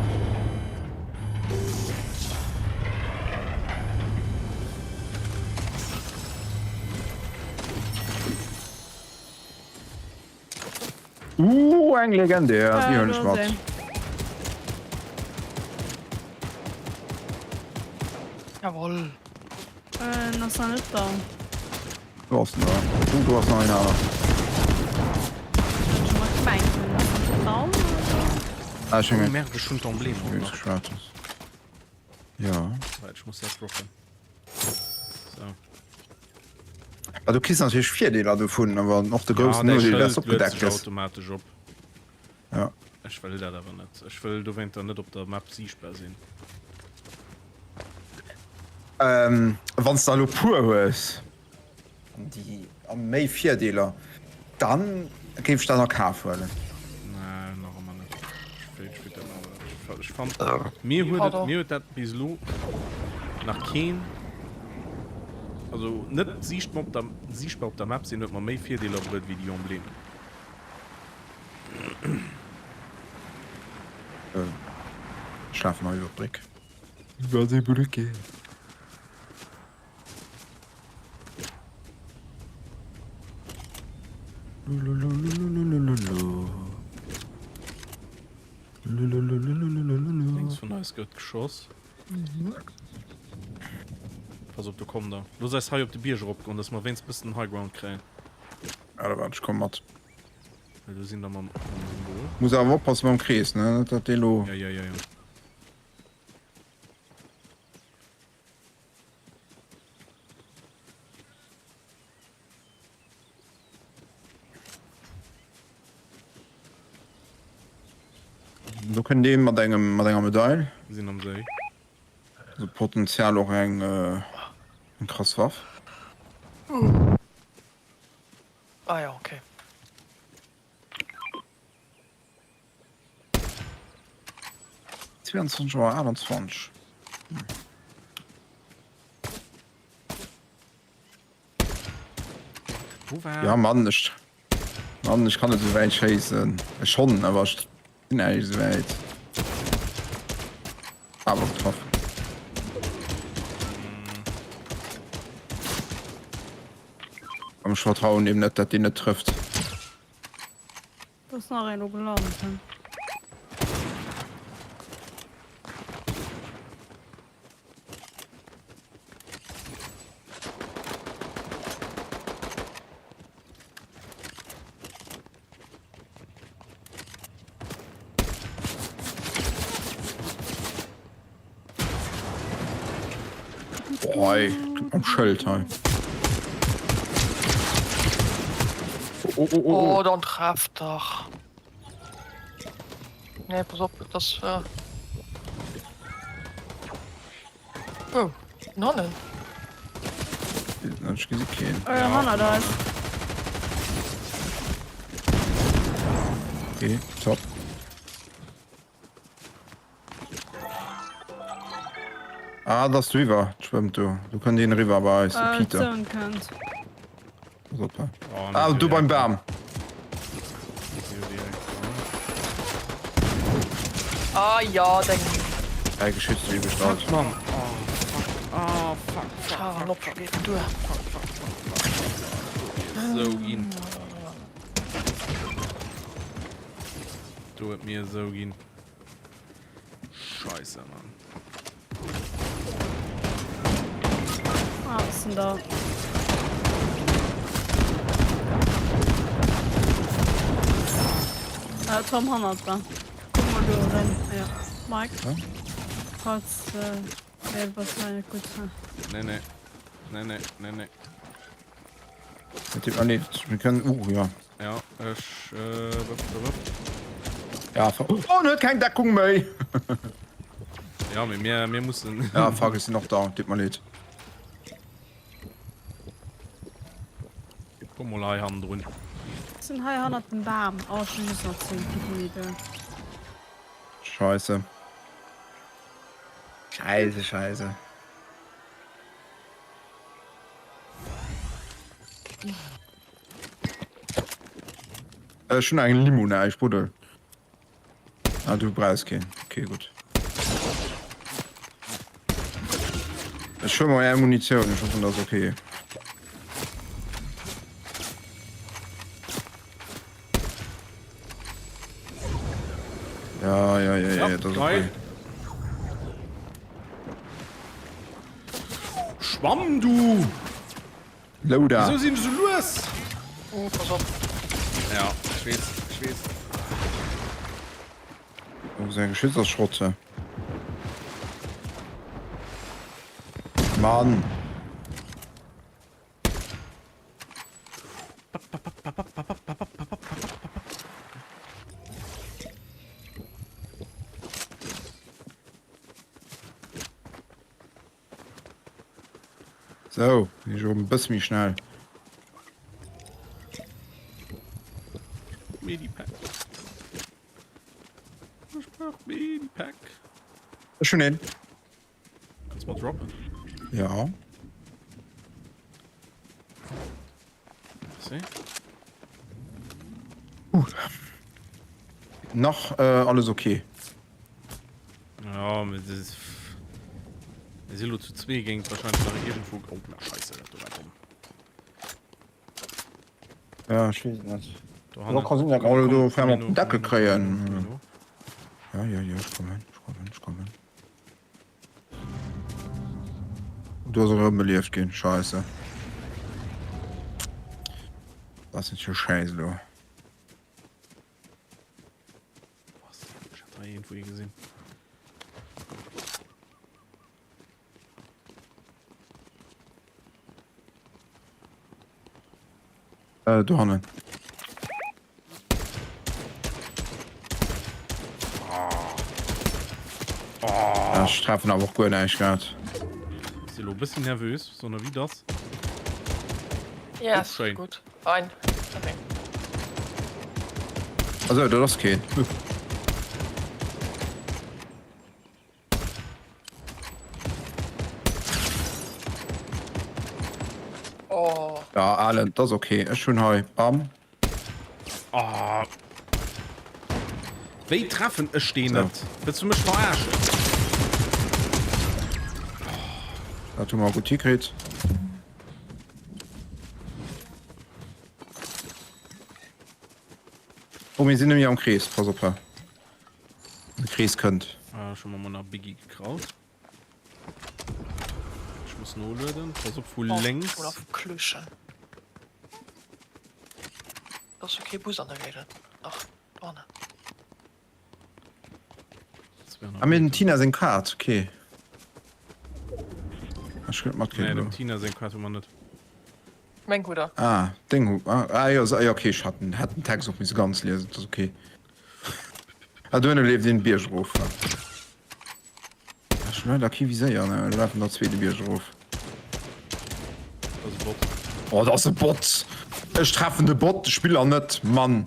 Uh, eng legendär, déi huelen ech mat. Jawoll. En ass nach net down. Do ass en da. Uh, do ass nach een aner. Ah, ech Oh merde, ech hunn d'Emblème och nach. Ja. Wait, ech muss dat droppen. So. Ah, du kriss natierlech Virdeeler dovun, awer och de groussen Nodeel, dass opgedeckt gëss. Automatesch op. Ja. Ech wëll dat awer net. Ech wëll dowéinter net op der Map siichtbar sinn. Wann s de elo puer hues an déi a méi Virdeeler, dann géif ech dat a Kaf huelen. Nee, nach ëmmer net. Ech wéilt dat awer. Ech fannt, mir huet et, mir huet dat bis elo nach keen, also net siichtbar op der, siichtbar op der Map sinn, huet mer méi Virdeeler bruet wéi déi Emblemen. Ech lafen hei iwwer d'Bréck. Iwwer déi Brücke. Lénks vun eis gëtt geschoss. Pass op, do kommen der. Looss eis hei op de Bierg eropgoen, dass mer wéinst bëssen High Ground kréien. Warte, warte, ech komm mat. Well do sinn der mam Symbol. Muss awer oppassen mam Krees, ne? Net dat dee lo. Ja, ja, ja, ja. Do kënnt ee mat engem mat enger Medail. Sinn am Séi. Also Potenzial och eng eng krass Waff. Ah ja, okay. 22 Auer 28. Wo war? Ja Mann, ech Mann, ech kann net esou wäit schéissen. Ech schonn, awer ech sinn awer nicht esou wäit. Awer getraff. Am ech vertrauen deem net, dat deen net trëfft. Do ass nach een do gelant. Boah, ey, am Schëld hei. Oh, oh, oh, oh. Oh, dann treff dach. Nee, pass op, das. Äh... Oh, Nonnen. Ech gesi keen. Äh, hannert eis. Okay, top. Ah, das ist river. Schwimmt du. Du könnt den river bei eis, Äh, Peter. Zone kënnt. Pass op, hä? Oh, Ah, du beim Bam. Ah ja, deng. Däi Geschütz ist übelst alt. Fuck, Mann. Oh, fuck. Oh, fuck, fuck, Ah, fuck, op fuck, geet fuck, duer. fuck, fuck, fuck, fuck. Sou ginn. Do huet mir esou ginn. Scheisse, Mann. Ah, was denn da? Äh, Tom hannert da. Guck mal du ran. Ja. Mike. Ja? Falls, äh, nee, was war nicht gut. Nee, nee. Nee, nee, nee, nee. Ah, nee, wir können. Uh, ja. Ja, ech, äh, wupp, wupp. Ja, fuck. Oh, en huet keng Deckung méi! Ja, mee mir, mir mussen. Ja, fuck, ech sinn och down. Deet mer leed. Komm mol hei hannendrun. Ech sinn hei hannert dem Bam. Oh, ech hunn just nach 10 Kilometer. Scheisse. Scheisse, scheisse. Ech hunn eng Limona, ech Spuddel. Ah, du brauchs keen. Okay, gutt. Ech huele mer är Munitioun, ech hoffen, dat ass okay. Ja, ja, ja, ja, dat ass okay. Schwamm du! Louda. Wieso sinn ech sou lues? Oh, pass op. Ja, ech weess, ech weess. Oh, säi Geschütz ass Schrott, hä? Mann! Sou, bin ech och e bësse méi schnell. Medipack. Ech brauch Medipack. Ech hunn een. Kanns mer droppen? Ja. Merci. Uh. Nach äh, alles okay. Ja, mit das Wir sind zu zwee géint wahrscheinlich nach irgendwo. Oh, na scheiße, dat do war dumm. Ja, ich wees net. Do Da kann sinn, dat alle do auf einmal op den Deckel kréien. Ja, ja, ja, ich kommen, ich kommen, ich kommen. Du ass erëm belieft ginn, scheisse. Dat ass natierlech schäiss elo. Was? Ich hab da irgendwo ee gesinn. Äh, do hannen. Oh. Ech treffen awer och guer näischt grad. Si lo bëssen nervös, sondern wie das? Ja, Oh, schön. gut. Ein. Okay. Also, dat ass keen. Oh. Ja, Alen, dat ass okay. Ech hunn hei. Bam. Oh. Wéi treffen ech deen net? Wëlls du mech verarschen? Dat hu mer gutt hikritt. Oh, mir sinn nemmi am Krees. Pass op, hä. De Krees kënnt. Ah, schon mal nach Biggie gekraut. Ich muss nolueden. Pass op vu Oh, lénks. Oder vu Klöschen. Das ist okay, Bus an der Géigend. Ach, do Ah, mir den Tina seng Kaart, okay. Ech huet matkritt Nee, elo. dem Tina seng Kaart hu mer net. Meng hutt der. Ah, deng hu, ah, ah jo, ah jo, okay, ech hat den, hat den Text och misse ganz liesen, dat ass okay. Ah, dohinne leeft een Bierg erof. Ech hunn leider kee Viséier, ne, do lafen der zwee de Bierg erof. Dat ass e Bot. Oh, dat ass e Bot! Ech treffen de Bot, de Spiller net, Mann!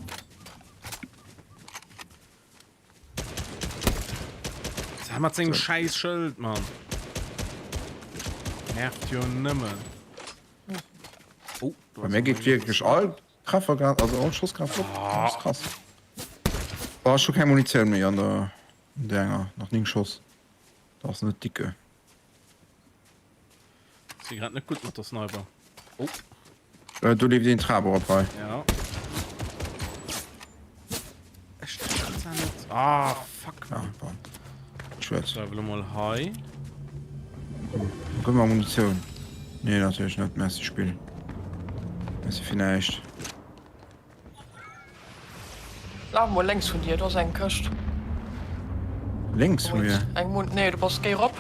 Sag mat sengem scheiß Schëld, Mann. Nervt jo nëmmen. Oh, Bei mir geet wierklech all Treffer grad, also all Schoss grad op. Ah. Das ist krass. Oh, ech hu keng Munitioun méi an der, an der enger. Nach 9 Schoss. Dat ass net dicke. Si grad net gutt mat der Sniper. Oh. Äh, do leeft een Trap erop hei. Ja. Ech treffen net. Ah, fuck. Ja, bon. Schued. So, elo mol hei. Gëtt mer Munitioun. Nee, natierlech net. Merci, Spill. Merci fir näischt. Laf mol lénks vun dir, do ass eng Këscht. Lénks vu mir? Eng Mun, nee, du bass, géi rop.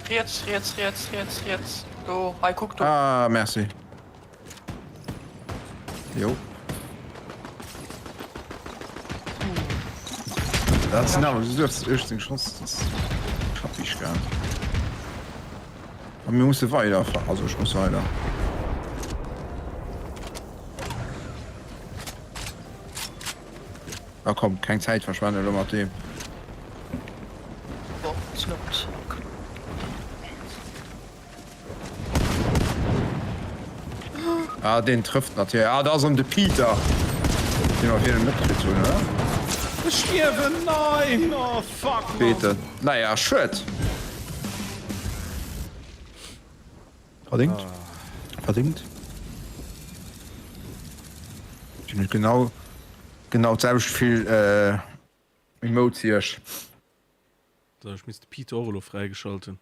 Riets, riets, riets, riets, riets. Do, hei, kuck do. Ah, merci. Jo. Dat sinn awer 18 Schoss, dat schaff ich gar net. A mir musse weider, also ech muss weider. Ah komm, keng Zäit verschwenden elo mat deem. Ah, deen trëfft natierlech. Ah, da ass erëm de Peter, dee mer virun net kritt hunn, oder? Ech stierwen! Nein! Oh fuck, Mann! Peter. Naja, schued. Verdingt. Verdingt. Ech hunn genau, genau d'selwecht vill äh, Emotes wéi ech. So, ech misst de Peter och elo fräigeschalt hunn.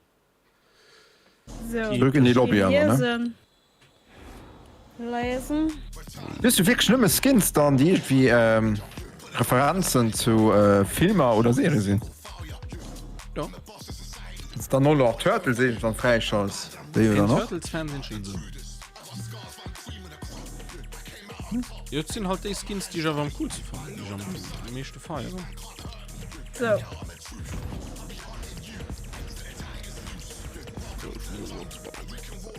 So, Zrück in die Lobby awer, ne? Lesen. Hues du wierklech nëmme Skins dann, déi iergendwéi ähm, Referenzen zu äh, Filmer oder Serie sinn? Ja. Wanns dann och nach Turtles iergendwann fräischalts, déi oder nach? Turtles-Fan sinn ech net. Jo, et sinn halt déi Skins, déi ech awer am coolste fannen, déi ech am meeschte feieren. So.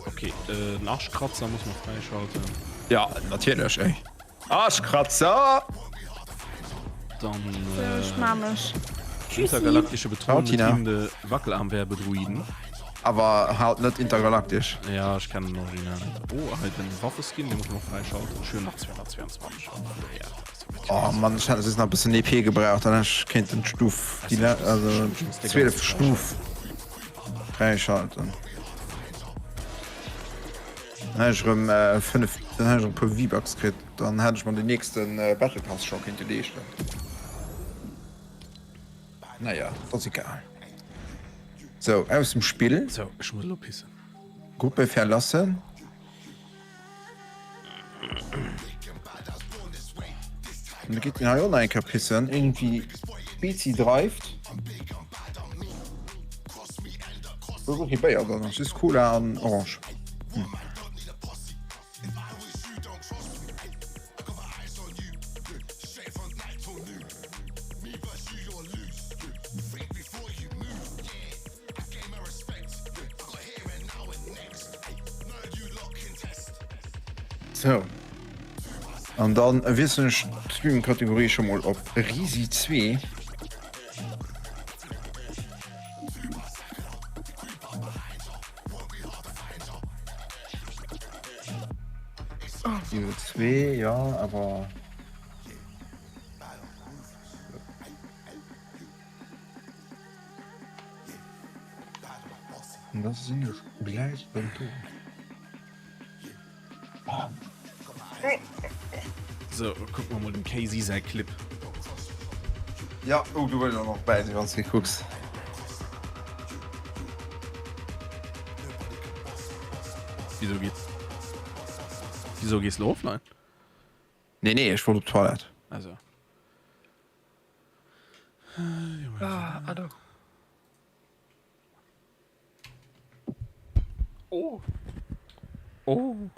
Okay, äh, den Arschkratzer muss man freischalten. Ja, natierlech, ey. Arschkratzer! Dann So, ech maa mech. Intergalaktische Ciao, Bedrohung Tina. betriebene Wackelarmwerbedruiden. Awer halt net intergalaktisch. Ja, ech kennen den Original net. Oh, hei den Waffeskin, den muss man noch freischalten. Schön nach 222. Ja, Oh Mann, ech hätt just nach e bëssen EP gebraucht, dann hätt ech kéinten d'Stuf, déi le also 12 Stuf fräischalten. Dann hätt ech erëm 5, dann hätt ech erëm e puer V-Bucks kritt, dann hätt ech mer den nächsten Battle Pass scho kéinte leeschten. Naja, ass egal. Sou, aus dem Spill. Sou, ech muss elo pissen. Gruppe verlassen. Mir geet den hei och nach eng Kéier pissen. Irgendwie Spezi dreift. Do ass och kee Béier dran, ass just Cola an Orange. Hm. So. An dann wiesselen ech d'Streaming-Kategorie scho mol op Risi 2. Risi 2, ja, awer. An da sinn ech gläich erëm do. So, kucke mer mol dem Casey säi Clip. Ja, oh, du wëlls och nach bäi sinn, wann s de kucks. Wieso geht's? Wieso gees lo offline? Nee, nee, ech wollt op d'Toilette. Also. Ah, ah, Oh. Oh.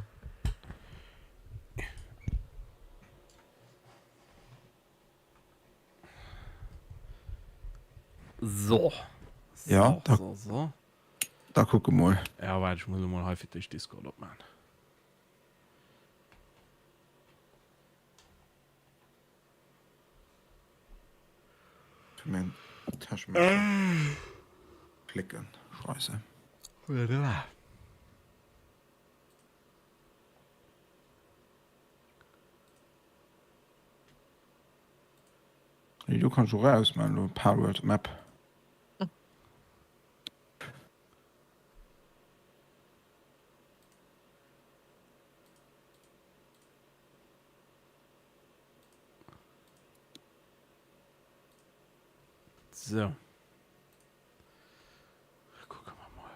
So. Ja, da, so, so. Da kucke mol. Ja, waart, ech muss mol hei fir d'éischt Discord opman. Klicken. Scheiße. Du kannst schon raus, man, Powered Map. So. Kucke mer mol.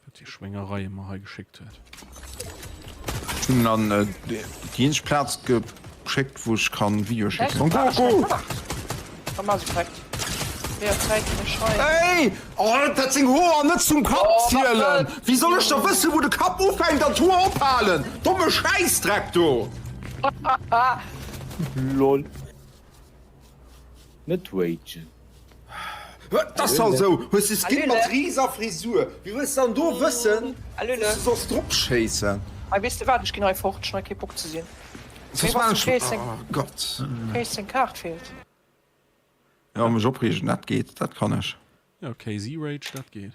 Wat déi Schwéngerei mer hei geschéckt huet. Ech hunn an déi eenzeg Plaz geschéckt wou ech kann Videoe schécken. Ey! Oh dat seng Hoer net zum Kapp zielen! Wéi soll ech da wëssen wou de Kapp ufänkt an d'Hoer ophalen? Domme Schäissdreck do! Lol. Net ragen. Dat ass halt esou, hues de Skin mat rieser Frisur, wéi wëlls de dann do wëssen wous de solls drop schéissen? Hei weess de wat, ech ginn hei fort, ech hunn hei kee Bock ze sinn. Soss maan ech, oh Gott. Kéis seng Kaart feelt. Jo mech opreegen dat geet, dat kann ech. Jo KZ Rage dat geet.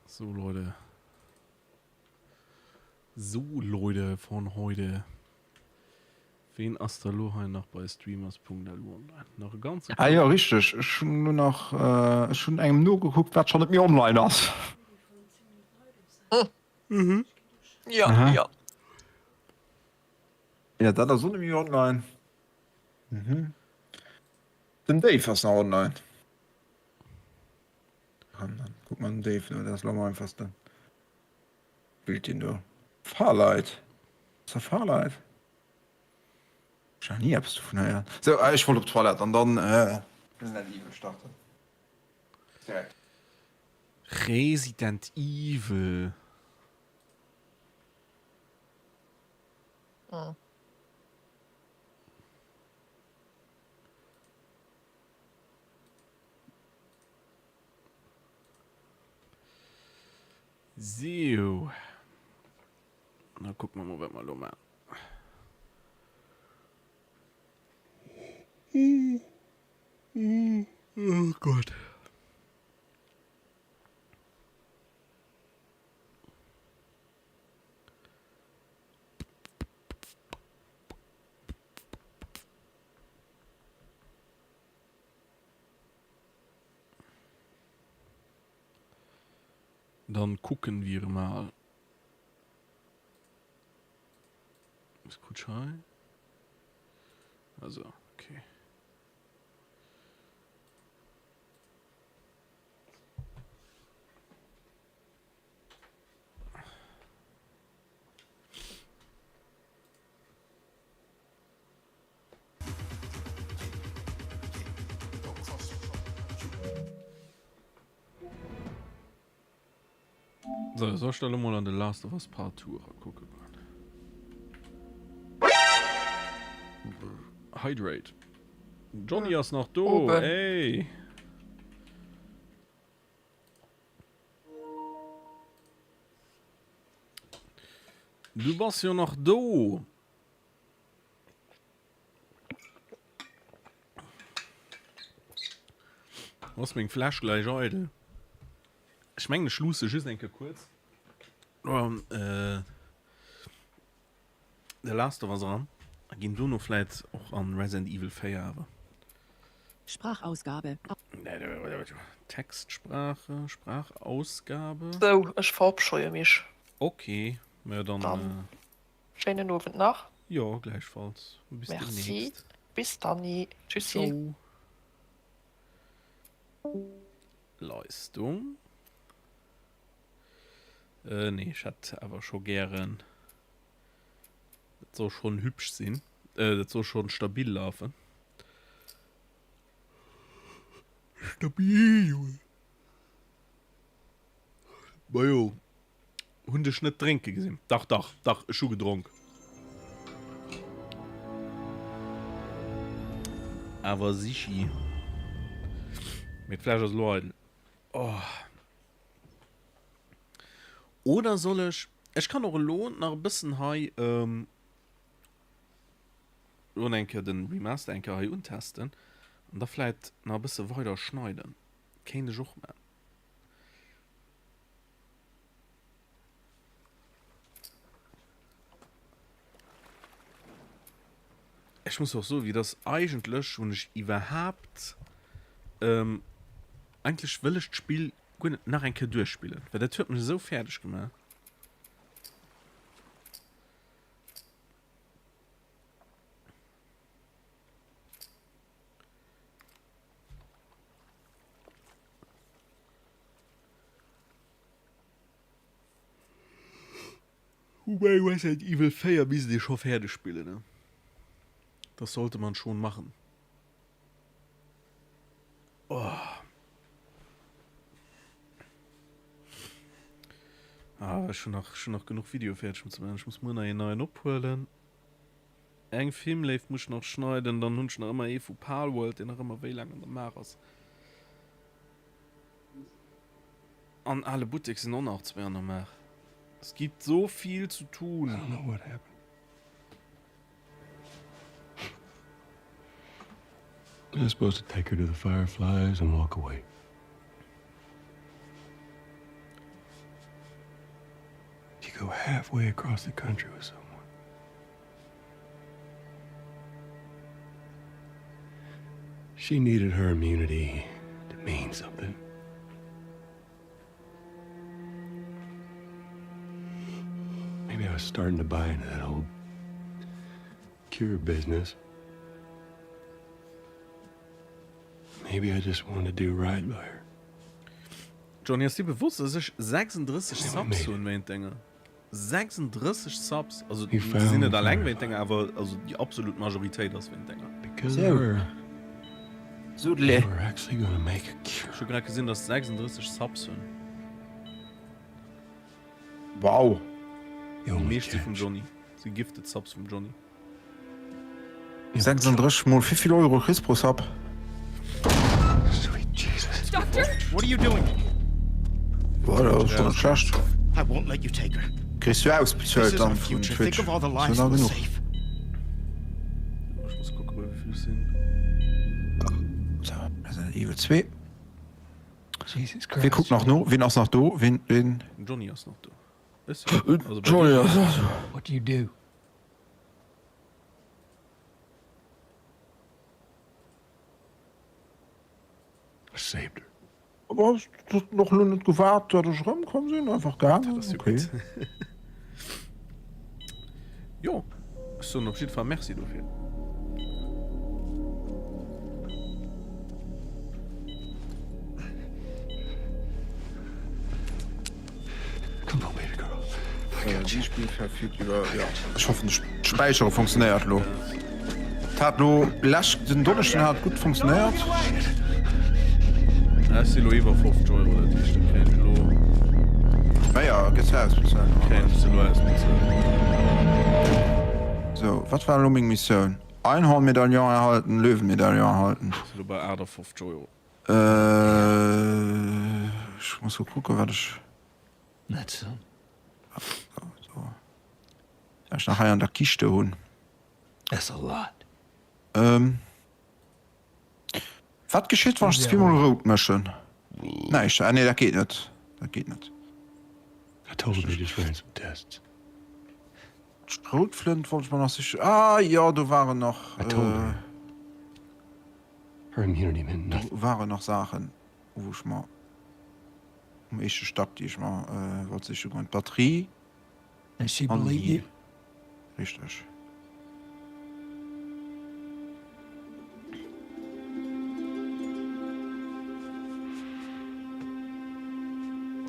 So Leute. So Leute von heute. Ween ass da lo hei nach bei streamers.lu online? Nach e ganze Ah jo richteg, ech hunn lo nach, ech hunn engem nogekuckt wat schonn net méi online ass. Mhm. Jo jo. Jo dat ass och net méi online. Mhm. Den Dave ass nach online. An dann kuckt man den Dave no, dat ass lo am einfachsten. Spillt deen do? Farlight? Ass dat Farlight? Ech hat ni eppes dovun héieren. Sou, ech wollt op d'Toilette an dann Resident Evil starten. Direkt. Resident Evil. Mhm. Sou. Da kucke mer mol, wat mer elo maachen. Oh Gott. Dann kucken wir mal. Ist gut hei? Also, okay. So, soll ech da lo mol an The Last of Us Part 2 erakucke goen? Hydrate. Johnny ass nach do, Oben. ey! Du bass jo nach do! Ass meng Fläsch gläich eidel? Ech mengen ech luusse just eng Kéier kuerz an The Last of Us eran a ginn dono vläit och an Resident Evil 4 awer. Sprachausgabe. Textsprache, Sprachausgabe. Sou, ech verabscheue mich. Ok, mä dann. Dann schéinen Owend nach. Jo, gläichfalls. Bis Merci. demnächst. Bis danni. Tschüssi. Ciao. Leistung. Äh, nee, ech hätt awer scho gären. Dat soll schon hübsch sinn. Äh, dat soll schon stabil lafen. Stabil, Junge. Majo. Hunn dech net drénke gesinn. Dach, dach, dach, ech hu gedronk. Awer sichi. Mee d'Fläsch ass elo eidel. Oh. Oder soll ech. Ech kann och elo nach e bëssen hei elo eng Kéier den Remaster eng Kéier hei untesten an da vläit nach e bësse weider schneiden. Kéint ech och man. Ech muss och soen, wéi dass eigentlech hunn ech iwwerhaapt, eigentlech wëll ech d'Spill guer net nach eng Kéier duerchspillen, well dat huet mech esou fäerdeg gemaach. Woubäi Resident Evil 4 misst ee scho fäerdeg spillen, ne? Das sollte man schon machen. Oh. Ah, ech hunn nach, ech hunn nach genuch Video fäerdeg ze maachen. Ech muss muer nach een neien ophuelen. Eng Filmléift muss ech nach schneiden. Dann hunn ech nach ëmmer ee vu Palworld, deen nach ëmmer wéi laang an der Maach ass. An ale Buttek sinn och nach zwéi an der Maach. Es gibt so viel zu tun. I don't know what happened. I was supposed to take her to the Fireflies and walk away. You go halfway across the country with someone. She needed her immunity to mean something. Maybe I was starting to buy into that old cure business. Maybe I just wanted to do right by her. Johnny, ass dir bewosst, dass ech 36 Subs hunn wéint denger? 36 Subs, also déi sinn net alleng wéint denger, awer also déi absolut Majoritéit ass wéint denger. Sudle. Ech hu grad gesinn, dass 36 Subs hunn. Wow. Déi meescht si vum Johnny, si gifted Subs vum Johnny. 36 mol wéivill Euro kriss pro Sub? Doctor? What are you doing? Boah, dat ass schon net schlecht. I won't let you take her. Kriss du ausbezuelt dann vun Twitch? Ass jo nach genuch. Ech muss kucken bei wéivill ech sinn. So, Resident Evil 2. Wee kuckt nach no? Ween ass nach do? Ween, ween? Den Johnny ass nach do. Ech sinn also bei Johnny dir. ass nach do. What do you do? I saved her. Aber hast du noch lo net gewaart, dat ech erëmkomm sinn? Einfach gaangen? Dat ass jo Okay. gutt. Jo, ech soen op jidde Fall Merci dofir. Come on, baby girl. I got you. Dieses Spiel verfügt über, ja. Ech hoffen, d'Späichere funktionéiert lo. Et hat lo lech, den Donneschden hat gutt funktionéiert. Ech si lo iwwer 50 Euro, dat heescht dat kréien ech lo. Maja, gëss du ausbezuelt. Kréien ech se lo ausbezuelt. Sou, wat war elo meng Missioun? Einhornmedaillon erhalten, Löwenmedaillon erhalten. Ech si lo bei 58 Euro. Ech muss lo kucken, wat ech. That's some. Sou. Wat ech nach hei an der Kiste hunn. That's a lot. Ähm. Wat geschitt wann ech zweemol rout mëschen? Näischt. Ah nee, dat geet net. Dat geet net. I told him they just ran some tests. D'Schroutflënt wollt ech mer nach sichen. Ah jo, do waren nach. I told her. Her immunity meant nothing. Do waren nach Saachen, wou ech mer um éischte Stack, déi ech mer wollt siche goen. D'Batterie. And she believed you? Richteg.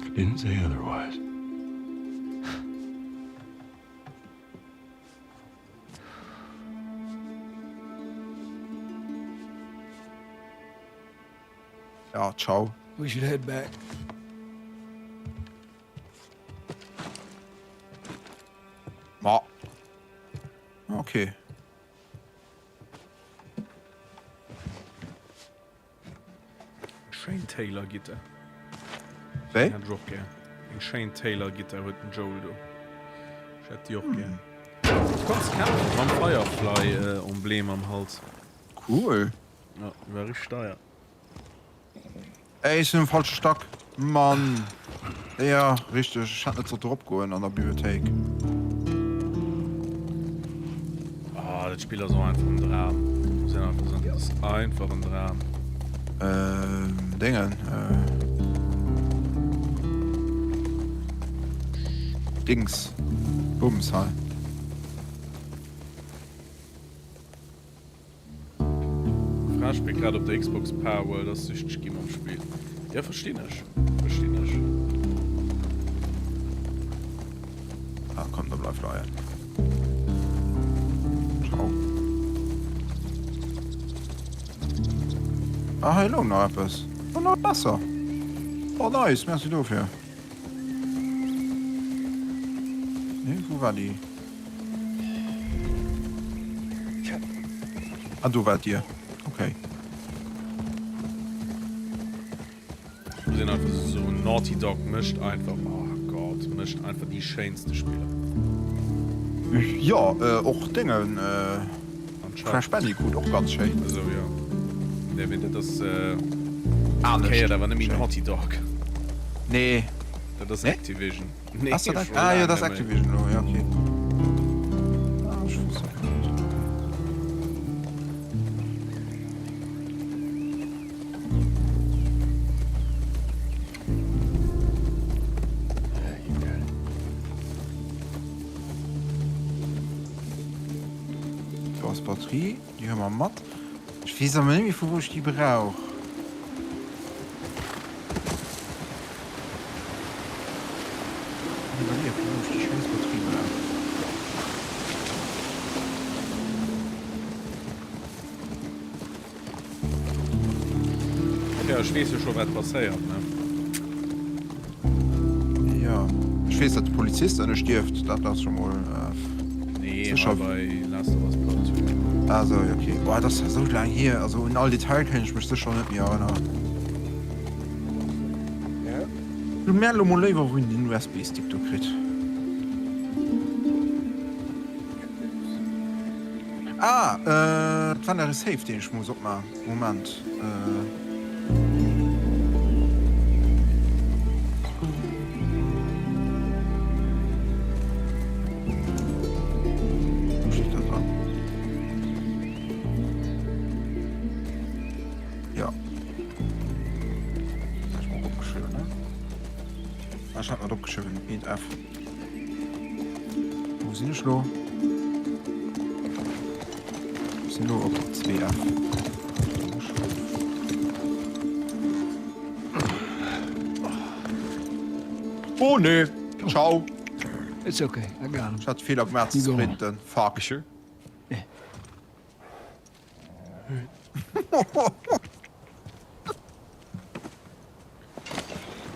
I didn't say otherwise. Ja, ciao. We should head back. Ma. Okay. Schéin Taylor Gitter. Wéi? Hätt ech och gär. Eng schéin Taylor Gitter huet den Joel do. Ech hätt déi och gär. Du kanns kafen mam Firefly Emblem am Hals. Cool. Ja, déi war richteg deier. Ey, ech sinn um falsche Stack. Mann. Ja, richteg. Ech hätt net sollte eropgoen an der Bibliothéik. Ah, dat Spill ass och einfach en Dram. Muss een einfach soen, dat ass einfach en Dram. Ähm, Déngen, äh. Dings. Bums hei. Fra spillt grad op der Xbox Palworld, ass süchteg gi mam Spill. Jo verstinn ech, verstinn ech. Ah komm, da bleif leien. Ciao. Ah hei loung nach eppes. Oh nach besser. Oh nice, merci dofir. Nee, wou war déi? Ah, do waart Dir. Okay. Muss een einfach sou soen, Naughty Dog mécht einfach, oh Gott, mécht einfach déi schéinste Spiller. Jo, och Déngen, Crash Bandicoot, och ganz schéin. Esou, jo. Nee, mee dat ass, dat gehéiert awer net méi Naughty Dog. Nee. Dat ass Activision. Nee, Ass dat Act ah, jo, dat ass Activision elo, ja, okay. Ah, ech wosst dat net. Do ass d'Batterie, déi hu mer mat. Ech weess awer net méi, vu wou ech déi brauch. Iwwerleeë vu wou ech déi schäiss Batterie brauch. Jo, ech weess jo scho wat passéiert, ne? Jo, ech weess dat de Polizist ënne stierft, dat ass scho mol Nee, sécher. hei bei Last of Us Part 2. Ah sou, ok. Boah, dat ass esou laang hier, also un all Detail kéint ech mech sécher net méi erënneren. Mär elo mol léiwer wou een den USB Stick do kritt. Ah et war nach e Safe deen ech muss opman. Moment. Wou steet dat dann? Jo. Hat ech mer och opgeschriwwen, ne? Ah, ech hat mer et opgeschriwwen, 1F. Wou sinn ech lo? Ech sinn lo op 2F. Oh nee, ciao. It's okay, I got him. Ech hat de Feeler gemaach ze sprinten. Fuck. You sure? Yeah.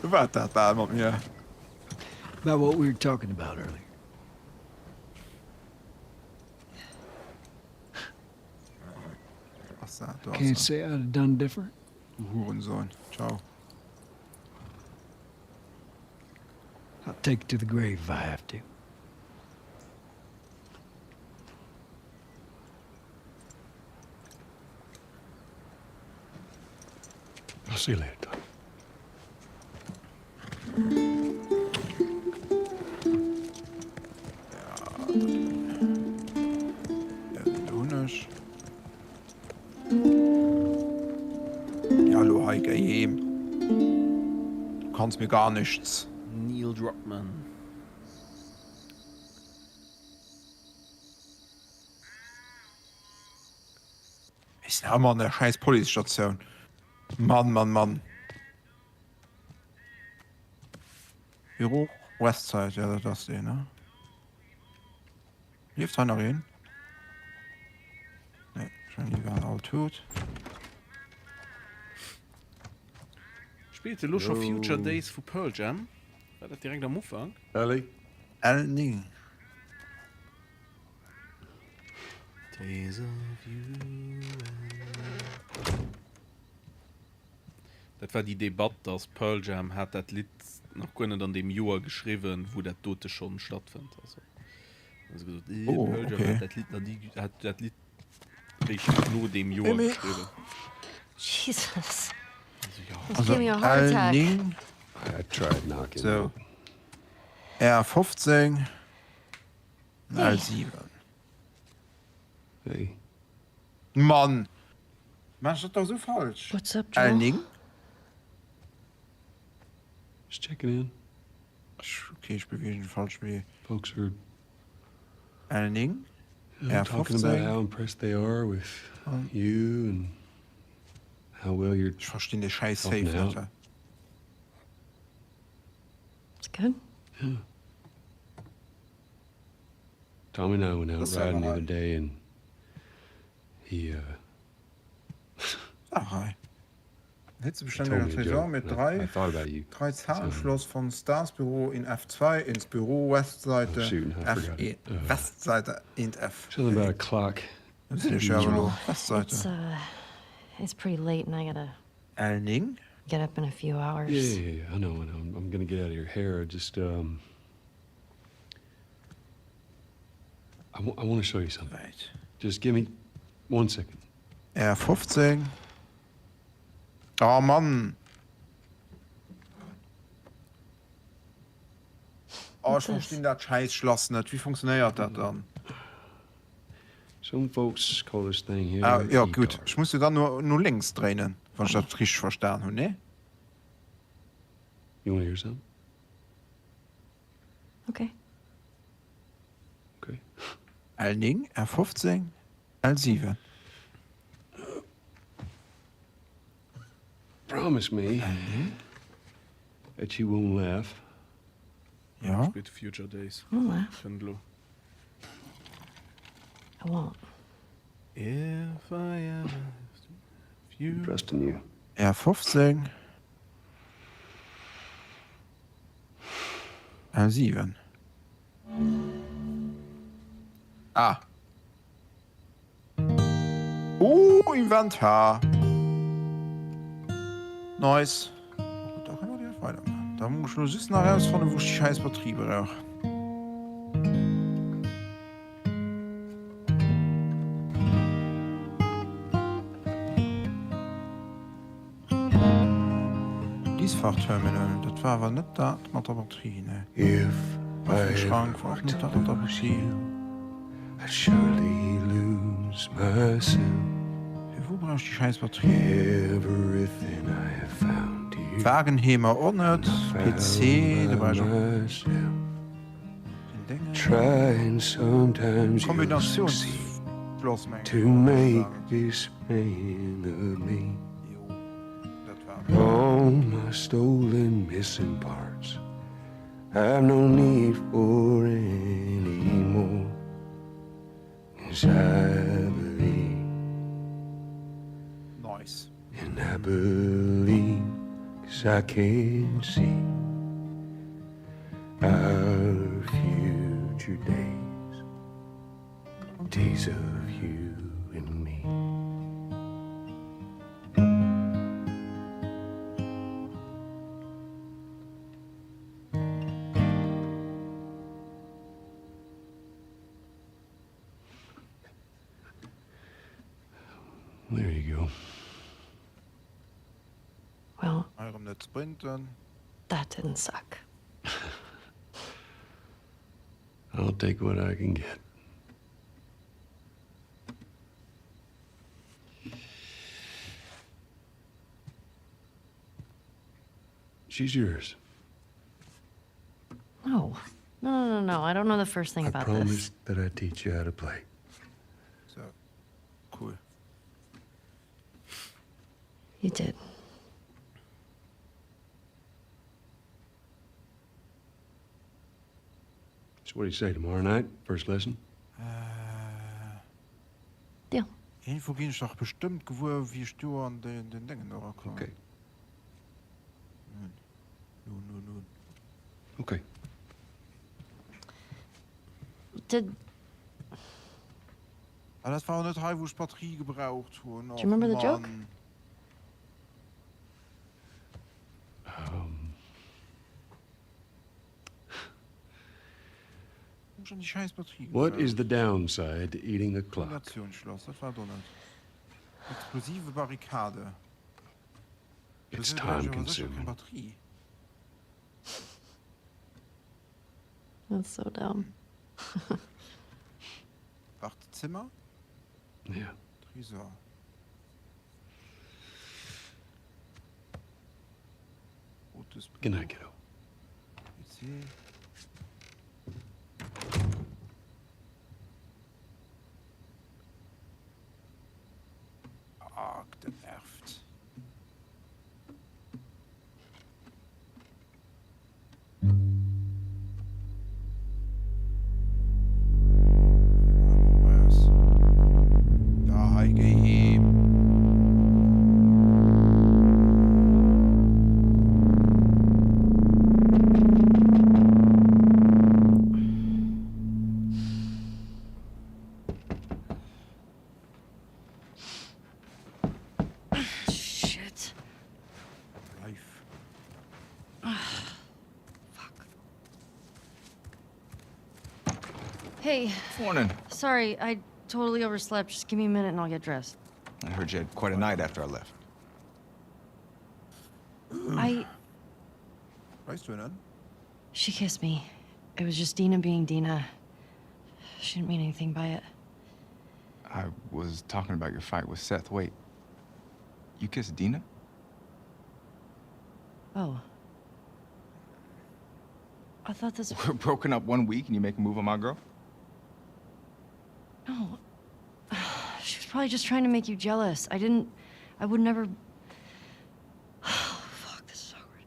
Wat dat bal mat mir. About what we were talking about earlier. Ass dat do? Can't say I'd have done different. Du Hurensohn. Ciao. I'll take it to the grave if I have to. I'll see you later, Tom. Ja, lo hei géi heem. Du kanns mir gar nichts. Neil Druckmann. Mir sinn ëmmer an der schäiss Policestatioun. Mann, Mann, Mann. Büro Westside, ja dat ass deen, ne? Lieft hei nach een? Nee, wahrscheinlich déi waren all tot. Spillt elo scho Future Days vu Pearl Jam? War dat direkt am Ufank? Ellie? L9. Days of you and me. Dat war déi Debatt, dass Pearl Jam hat dat Lidd nach guer net an deem Joer geschriwwen, wou dat dote schonn stattfënnt. Also hu se gesot, eh, Oh, Pearl Jam okay. hat dat Lidd nach ni, hat dat Lidd réischt no deem Joer Amy. geschriwwen. Jesus. Also ja. Just Also gave me a heart attack. L9. I tried knocking. So. R15. Hey. L7. Hey. Mann! Maan ech dat dach esou falsch? What's up, Joel? L9? Just checking in. Ech, okay, ech beweegen falsch, mee. Folks are L9? you know, talking about R15? how impressed they are with you and how well you're Ech verstinn dee schäiss helping Safe out. net. It's good. Yeah. Tommy and I went out Das riding the war other day and he uh Ach hei. he Hitzebeständiger told me a Tresor joke mit and I, 3 I thought about you. 3 So Zahlenschloss von Stars Büro in F2 ins Büro oh Westseite shoot, I F forgot E it. Uh Westseite 1 F. something about a clock Do sinn ech jo awer elo. and It's Westseite. uh it's pretty late and I gotta L9. get up in a few yeah, hours. yeah, yeah, yeah. I know, I know. I'm, I'm gonna get out of your hair. I just um I, w I want to show you something. Wait. Just give me one second. R15. Oh Mann! Oh, What's ech this? verstinn dat schäiss Schlass net. Wéi funktionéiert dat dann? Some folks call this thing Ah, here jo, a gutt. guard. Ech muss jo dann no, no lénks dréinen, wann ech dat richteg verstan hunn, nee? You want to hear something? Okay. Okay. L9, R15, L7. Promise me L9? that you won't laugh. Ja. Spillt Future Days. I'll laugh. Kënnt elo. I won't. If I ever if you Trust in you. R15. L7. Ah. Oh, Inventar. Nice. Oh, gut, da können wir direkt weitermachen. Da muss ech lo just nach erausfannen, wou ech déi schäiss Batterie brauch. Schließfachterminal, dat war awer net dat mat der Batterie, nee. Waffenschrank war och net dat mat der Batterie. Fir wou brauch ech déi schäiss Batterie? Wagenheber och net, PC, do brauch ech och den Déngen. Kombinatiounsschloss mengen ech. Jo, dat war et. I've no need for any more Cause I believe Nice. And I believe cause I can see Our future days Days of you and me There you go. Well. Hei erëm net sprinten. That didn't suck. I'll take what I can get. She's yours. No. No, no, no, no. I don't know the first thing I about this. promised that I'd teach you how to play. So, cool. You did. So what do you say tomorrow night? First lesson? Deal. Iergendwou ginn ech dach bestëmmt gewuer, wéi ech do an den Déngen do erakommen. Okay. Nun, nun, nun, nun. Okay. Did. Ah, dat war och net hei, wou ech d'Batterie gebraucht hunn. Do you remember the joke? Mann. Um. Wou ech an déi schäiss Batterie What is gebraucht. the downside to eating a clock? Kombinationsschloss, dat war do net. Explosive Barrikade. It's Dofir brauch time ech awer sécher keng consuming. Batterie. That's so dumb. Wartezimmer? Yeah. Tresor. Rotes Good night, kiddo. PC. Arg, dat nervt. Da hei géi heem. Shit. Life. Fuck. Hey. Morning. Sorry, I totally overslept. Just give me a minute and I'll get dressed. I heard you had quite a night after I left. I. Weißt du denn? She kissed me. It was just Dina being Dina. She didn't mean anything by it. I was talking about your fight with Seth. Wait. You kissed Dina? Oh. I thought this. We're broken up one week and you make a move on my girl? No. She was probably just trying to make you jealous. I didn't. I would never. Fuck, this is awkward.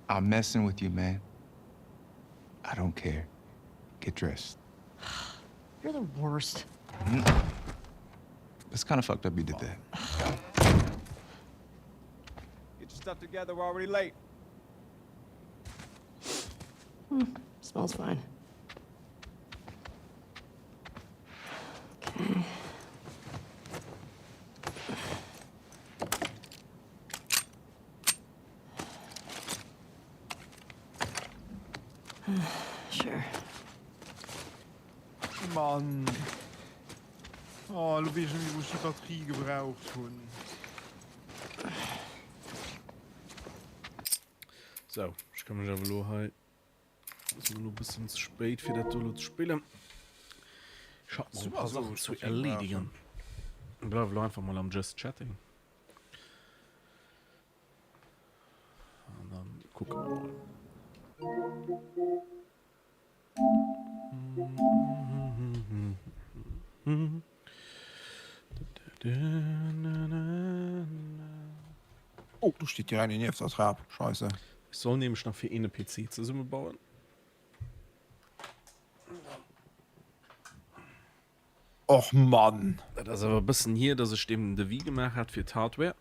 I'm messing with you, man. I don't care. Get dressed. You're the worst. Mm. It's kind of fucked up you did that. Get your stuff together. We're already late. Hmm, smells fine. Okay. Mann. Oh, elo weess ech net méi, wou ech déi Batterie gebraucht hunn. Sou, ech ka mech awer elo hei. Ass elo e bëssen ze spéit fir dat do elo ze spillen. Ech hat nach e paar Sachen zu erledigen. Bleiwe elo einfach mol am Just Chatting. An dann kucke mer mol. Oh, do steet direkt een nieft der Trap. Scheisse. Ech soll nämlech nach fir een e PC zesummebauen. Och Mann! Dat ass awer e bëssen hier, dass ech deem den Devis gemaach hat fir d'Hardware.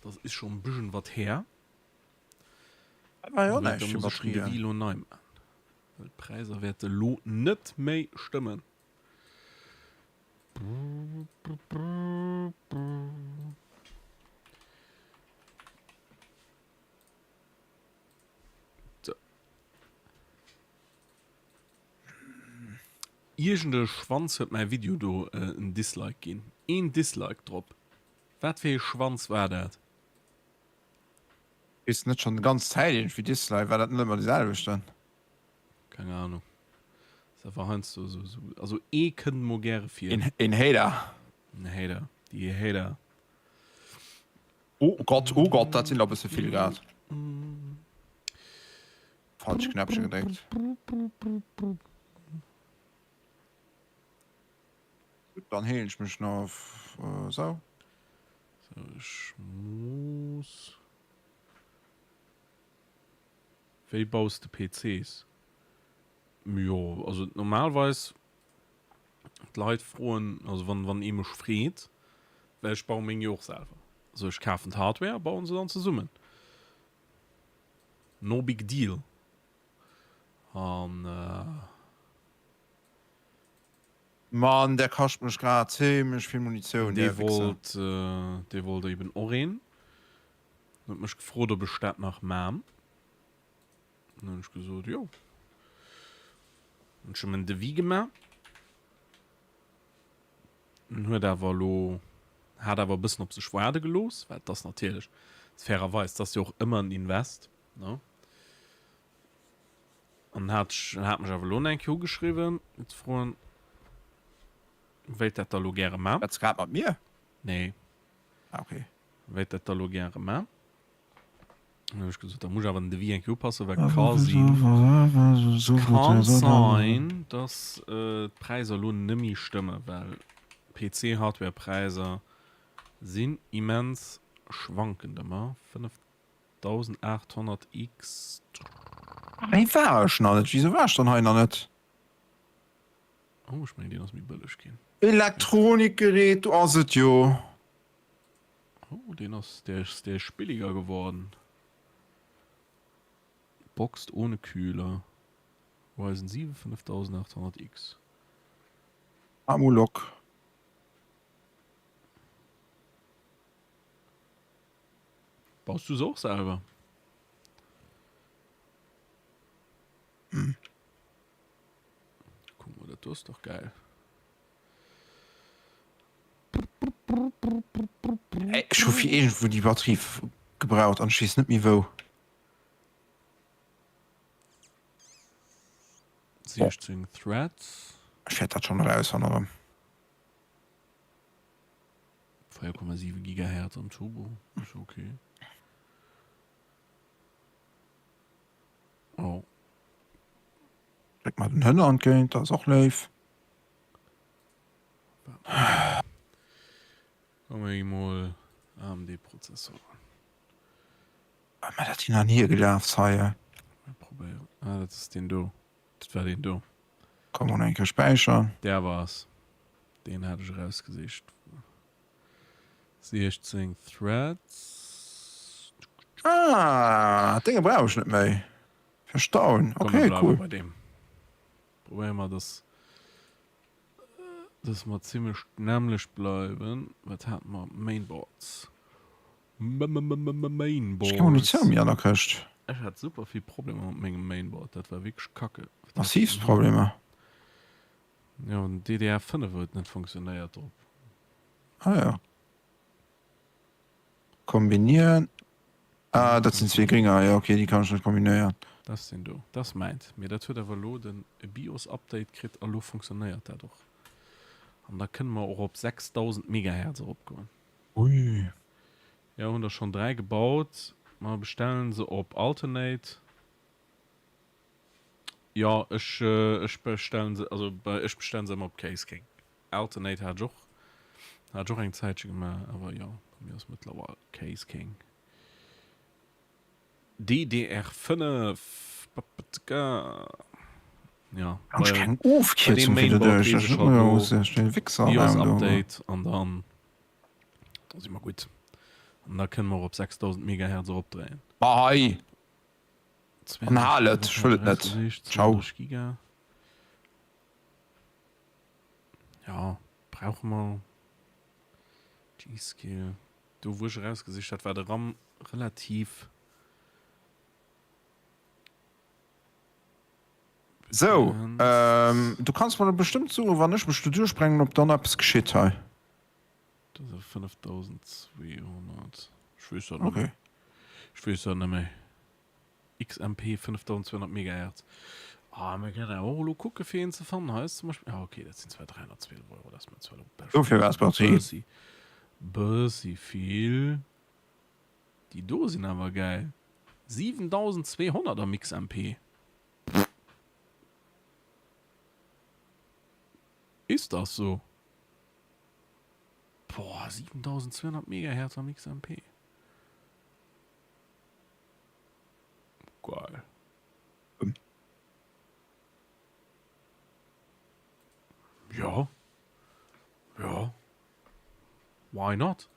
Das is schon e bëschen wat her. Dat war jo Da näischt fir muss ech den Batterien. Devis lo nei man. Well d'Präisser wäerte lo net méi stëmmen. So. Iergend e Schwanz huet mäi Video do en Dislike ginn. Een Dislike drop. Wat fir ee Schwanz war dat? Kriss net schon ganz Zäit iergendwéi Dislike, war dat net ëmmer de selwechten? Keng Ahnung. Ass awer heiansdo esou, esou, also ee kënnt mol gäre vir. Een, een Hater. En Hater, déi Hater. Oh Gott, oh Gott, dat sinn der e bësse vill grad. Falsch Knäppche gedréckt. Gutt, dann heelen ech mech nach esou. So, ech muss. Wéi baus de PCs? Jo, also normalerweis d'Leit froen, also wann, wann ee mech freet, well ech baue meng jo och selwer. Also ech kafen d'Hardware a bauen se dann zesummen. No big deal. An. Mann, der kascht mech grad zimlech vill Munitioun, Dee der Wichser. wollt, dee wollt eben och een. Huet mech gefrot, ob ech dat nach man. Dann hunn ech gesot, jo. Hunn ech em en Devis gemaach. En huet awer elo, hat awer e bëssen op sech waarde gelooss, well et ass natierlech, fairerweis, et ass jo och ëmmer en Invest, ne? An hat ech, hat mech awer elo nach eng Kéier ugeschriwwen, fir ze froen, wéilt dat da elo gäre man. Schwätz grad mat mir? Nee. Ah, okay. Wéilt dat da elo gäre man. Dann hunn ech gesot, da muss ech awer den Devis eng Kéier upassen, well ka sinn, kann sein, dass d'Präisser elo nëmmi stëmmen, well PC-Hardware-Präisser sinn immens schwankend ëmmer. 5800 X. Hei war ech nach net. Wisou war ech dann hei nach net? Oh, ech mengen deen ass méi bëlleg ginn. Elektronikgerät, do ass et jo. Oh, deen ass, der ist, der ist billiger geworden. Boxt ohne Kühler. Ryzen 7 5800X. Amulok. Baust du se och selwer? Hm. Guck mal, dat do ass doch geil. Ey, ech hu fir iergendwou déi Batterie gebraucht an ech weess net méi wou. 16 Threads. Ech wäert dat schonn erausfannen erëm. 4,7 Gigahertz am Turbo, ist okay. Oh. Dréck mer den Hënner entgéint, dat ass och léif. Mol AMD Prozessor. Ah, mä dat hin an hier gelaf hei. Mal probéieren. Ah, dat ass deen do. Dat war deen do. Komm mol eng Kéier späichern. Der war's. Deen hat ech erausgesicht. 16 Threads. Ah, Dénge brauch ech net méi. Verstauen. Komm, mir Okay, bleiwe cool. bei deem. Probéiere mer, dass Dass mer zimlech d'nämmlecht bleiwen. Wat hate mer? Mainboards. Ech keng Mainboards. Munitioun méi an der Këscht. Ech hat super vill Problemer mat mengem Mainboard, dat war wierklech kacke. Massivst Problemer? Jo, den DDR5 huet net funktionéiert drop. Ah jo. Kombinieren. Ah, dat sinn zwee gringer. Jo, okay, déi kann ech net kombinéieren. Dat ass deen do. Dat ass mäint. Mee dat huet awer elo den BIOS-Update kritt a lo funktionéiert dat och. An da kënne mer och op 6000 Megahertz eropgoen. Ui. Jo, hunn der schonn 3 gebaut. Mer bestellen se op Alternate. Jo, ech ech bestellen se, also ech bestellen se ëmmer op Case King. Alternate hat ech och, hat ech och eng Zäitche gemaach, awer jo, bei mir ass mëttlerweil Case King. DDR5, jo, Hunn ech bei keng bei deem Ofkierzung fir Mainboard doduerch? weess Ech ech hunn halt elo elo sech den Wichser BIOS Raum do. Update an dann da si mer gutt. An da kënne mer och op 6000 Megahertz eropdréien. Ma hei! An hal et, ech wëll et net. Ciao. 32 Giga. Ja, brauche mer. G-Skill. Do wou ech erausgesicht hat, war de RAM relativ. Sou, du kanns mer bestëmmt soen, wann ech mech do duerchbrengen, ob dann eppes geschitt hei. Dat ass 5200. Ech weess dat net méi. Ech weess dat net méi. XMP 5200 Megahertz. Ah, mir kënnen awer och elo kucke fir een ze fannen. Hei ass zum Beispill, ah okay, dat sinn zwar 312 Euro, dat ass mir zwar elo Dofir war es Batterie. bëssi, bëssi vill. Déi do sinn awer gäil. 7200 am XMP. Ist das so? Boah, 7200 Megahertz am XMP. Geil. Ja. Ja. Why not?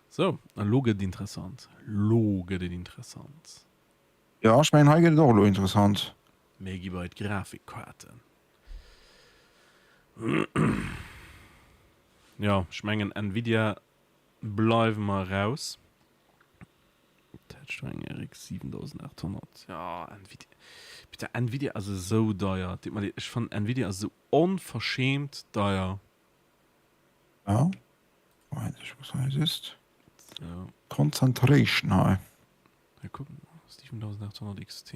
So, an lo gëtt et interessant. Lo gëtt et interessant. Jo, ech mengen hei gëtt et och elo interessant. Mir gi bei d'Grafikkaarten. Jo, ech mengen Nvidia bleiwe mer eraus. Dat do eng RX 7800. Ja, Nvidia. Bitte, Nvidia ass esou deier. Deet mer leed, ech fannen Nvidia ass esou onverschämt deier. Ja, Moment, ech muss hei just So. Concentration hei. Ja, kuck mol, 7800 XT.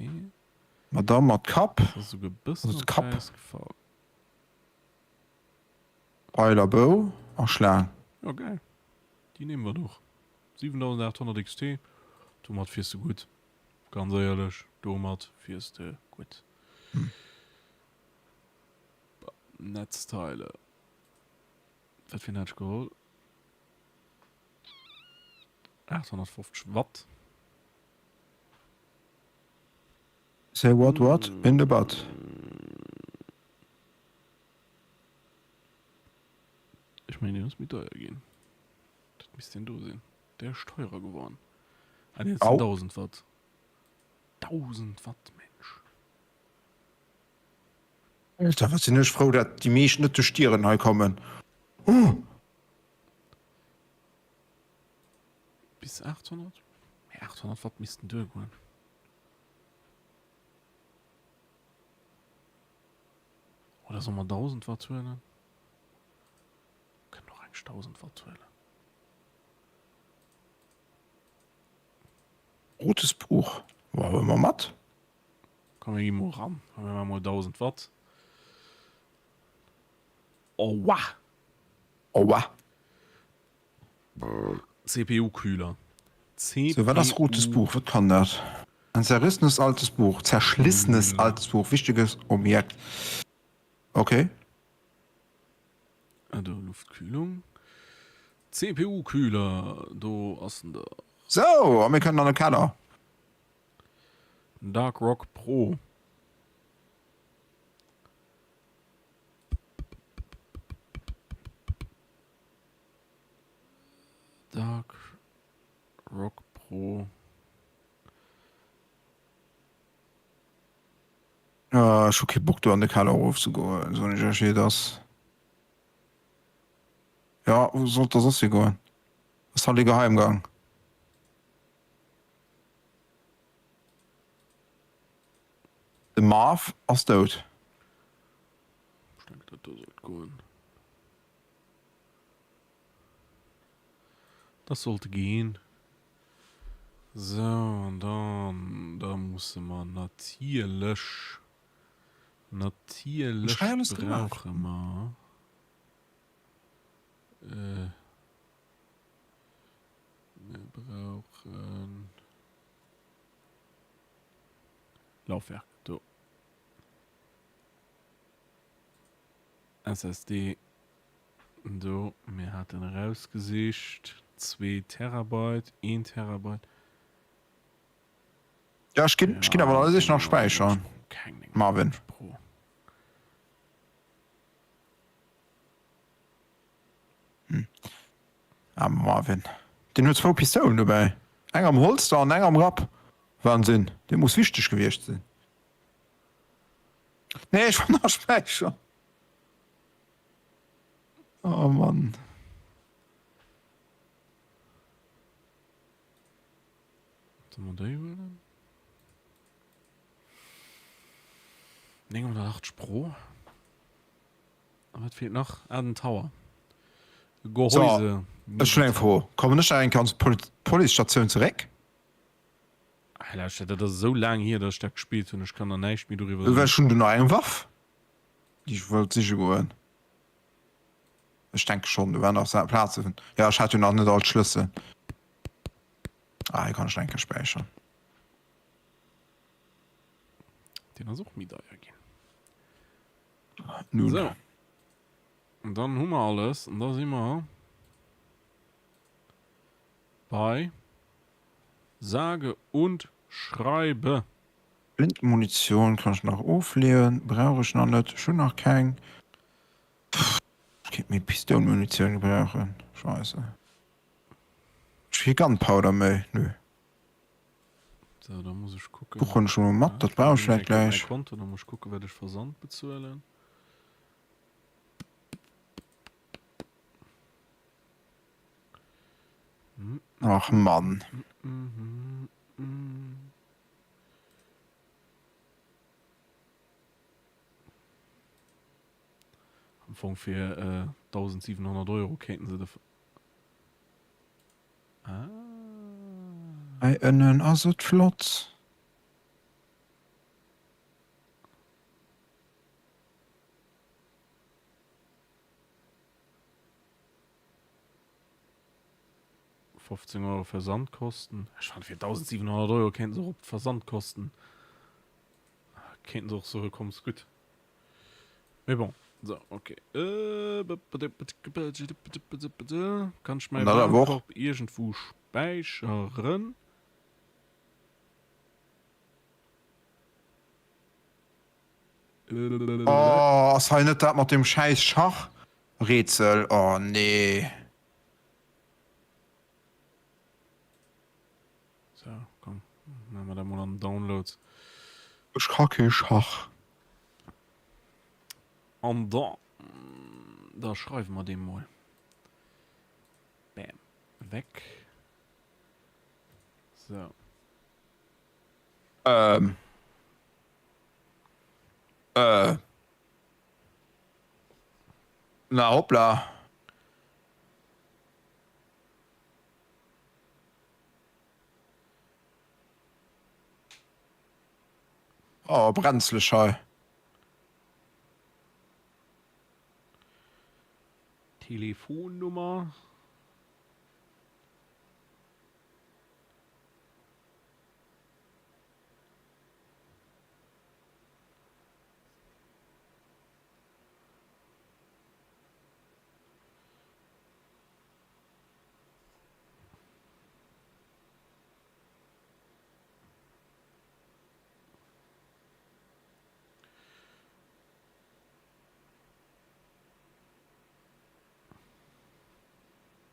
Madame mat Kapp. Das ass esouguer e bëssen Also am Kapp. Präis gefall. Pfeil a Bou a Schlaang. Ja, geil. Déi nehmen wir doch. 7800 XT, domat fiers de gutt. Ganz éierlech, domat fiers de gutt. Netzteile, wat fir een hat ech geholl? 850 Watt. Say what what in the butt. Ech mengen deen ass méi deier ginn. Dat misst deen do sinn. Dee ass teurer geworden. Ah nee, dat sinn 1000 Watt. 1000 Watt, Mensch. Alter, wat sinn ech frou, dat déi meescht net duerch d'Dieren hei kommen. Huh. Bis 800? Mee 800 Watt missten duergoen. Oder soll mer 1000 Watt huelen? Kënnen och eng 1000 Watt huelen. Rotes Buch. Boah, huele mer mat. Komm mir gi mol ran. Komm mir maache mol 1000 Watt. Oua! Oua! CPU-Kühler. So, wat ass Rotes Buch? Wat kann dat? Ein zerrissenes altes Buch. Zerschlissenes altes Buch. Wichtiges Objekt. Okay. Ah, do, Luftkühlung. CPU-Kühler, do ass en dach. So, a mir kënnen an de Keller. Dark Rock Pro. Dark Rock Pro. Ah, ech hu kee Bock do an de Keller erof ze goen, soen ech iech wéi et ass. Jo, wou sollt der soss higoen? Ass halt ee Geheimgang. De Marv ass dout. Ech denken dat do sollt goen. Das sollte gehen. So, an dann, da musse mer natierlech, natierlech brauche mer, äh, mir brauchen Laufwerk, do. SSD, do, mir haten erausgesicht, zwee Terabyte, een Terabyte. Ja, ech ginn, ech ginn awer alles ech nach späichern. Marvin. Hm. Ah, Marvin. Deen huet zwou Pistoulen dobäi. Eng am Holster an eng am Rapp. Wahnsinn, dee muss wichteg gewiescht sinn. Nee, ech wollt nach späichern. Oh Mann. Soll mer déi huelen? 980 Pro. A wat feelt nach? Ah, den Tower. Gehäuse. So, ech hunn eng Fro. Kommen ech nach eng Kéier an d'Policestatioun zeréck? Ah, lauschter, dat ass esou laang hier, datt ech dat gespillt hunn. Ech kann der näischt méi doriwwer soen. Well ech hunn do nach eng Waff, déi ech wollt siche goen. Ech denke schonn, do waren nach Plazen. Jo, ech hat jo nach net all d'Schlëssel. Ah, hei kann ech nach eng Kéier späicheren. Deen ass och méi deier ginn. Nun. Sou. An dann hu mer alles. An da si mer bei sage und schreibe. Blindmunition kann ech nach ofleeën, brauch ech nach net, ech hunn nach keng. Pff, ech kéint méi Pistounmunition gebrauchen, scheisse. Ech hu kee Gunpowder méi, nö. So, da muss ech kucken. Buch hunn ech schon mol mat, dat brauch ech vläicht gläich. Konto, da muss ech kucken, wat ech Versand bezuelen. Ach Mann. Am Fong fir 1.700 Euro kéinten se de. Ah. Hei ënnen ass et flott. 15 Euro Versandkosten. Ech fannen fir 1700 Euro kéinten se och op d'Versandkosten kéinten se och soe komm ass gutt. Mee bon, so ok. Kann ech mäi Warenkorb iergendwou späicheren? Oh, ass hei net dat mat dem schäiss Schach-Rätsel? Oh nee. So, komm, maache mer dat mol an den Downloads. Ech ka kee Schach. An da, da schreiwe mer dee mol. Bam, weg. So. Ähm. Äh. Na hoppla. Oh, brenzlech hei. Telefonnummer.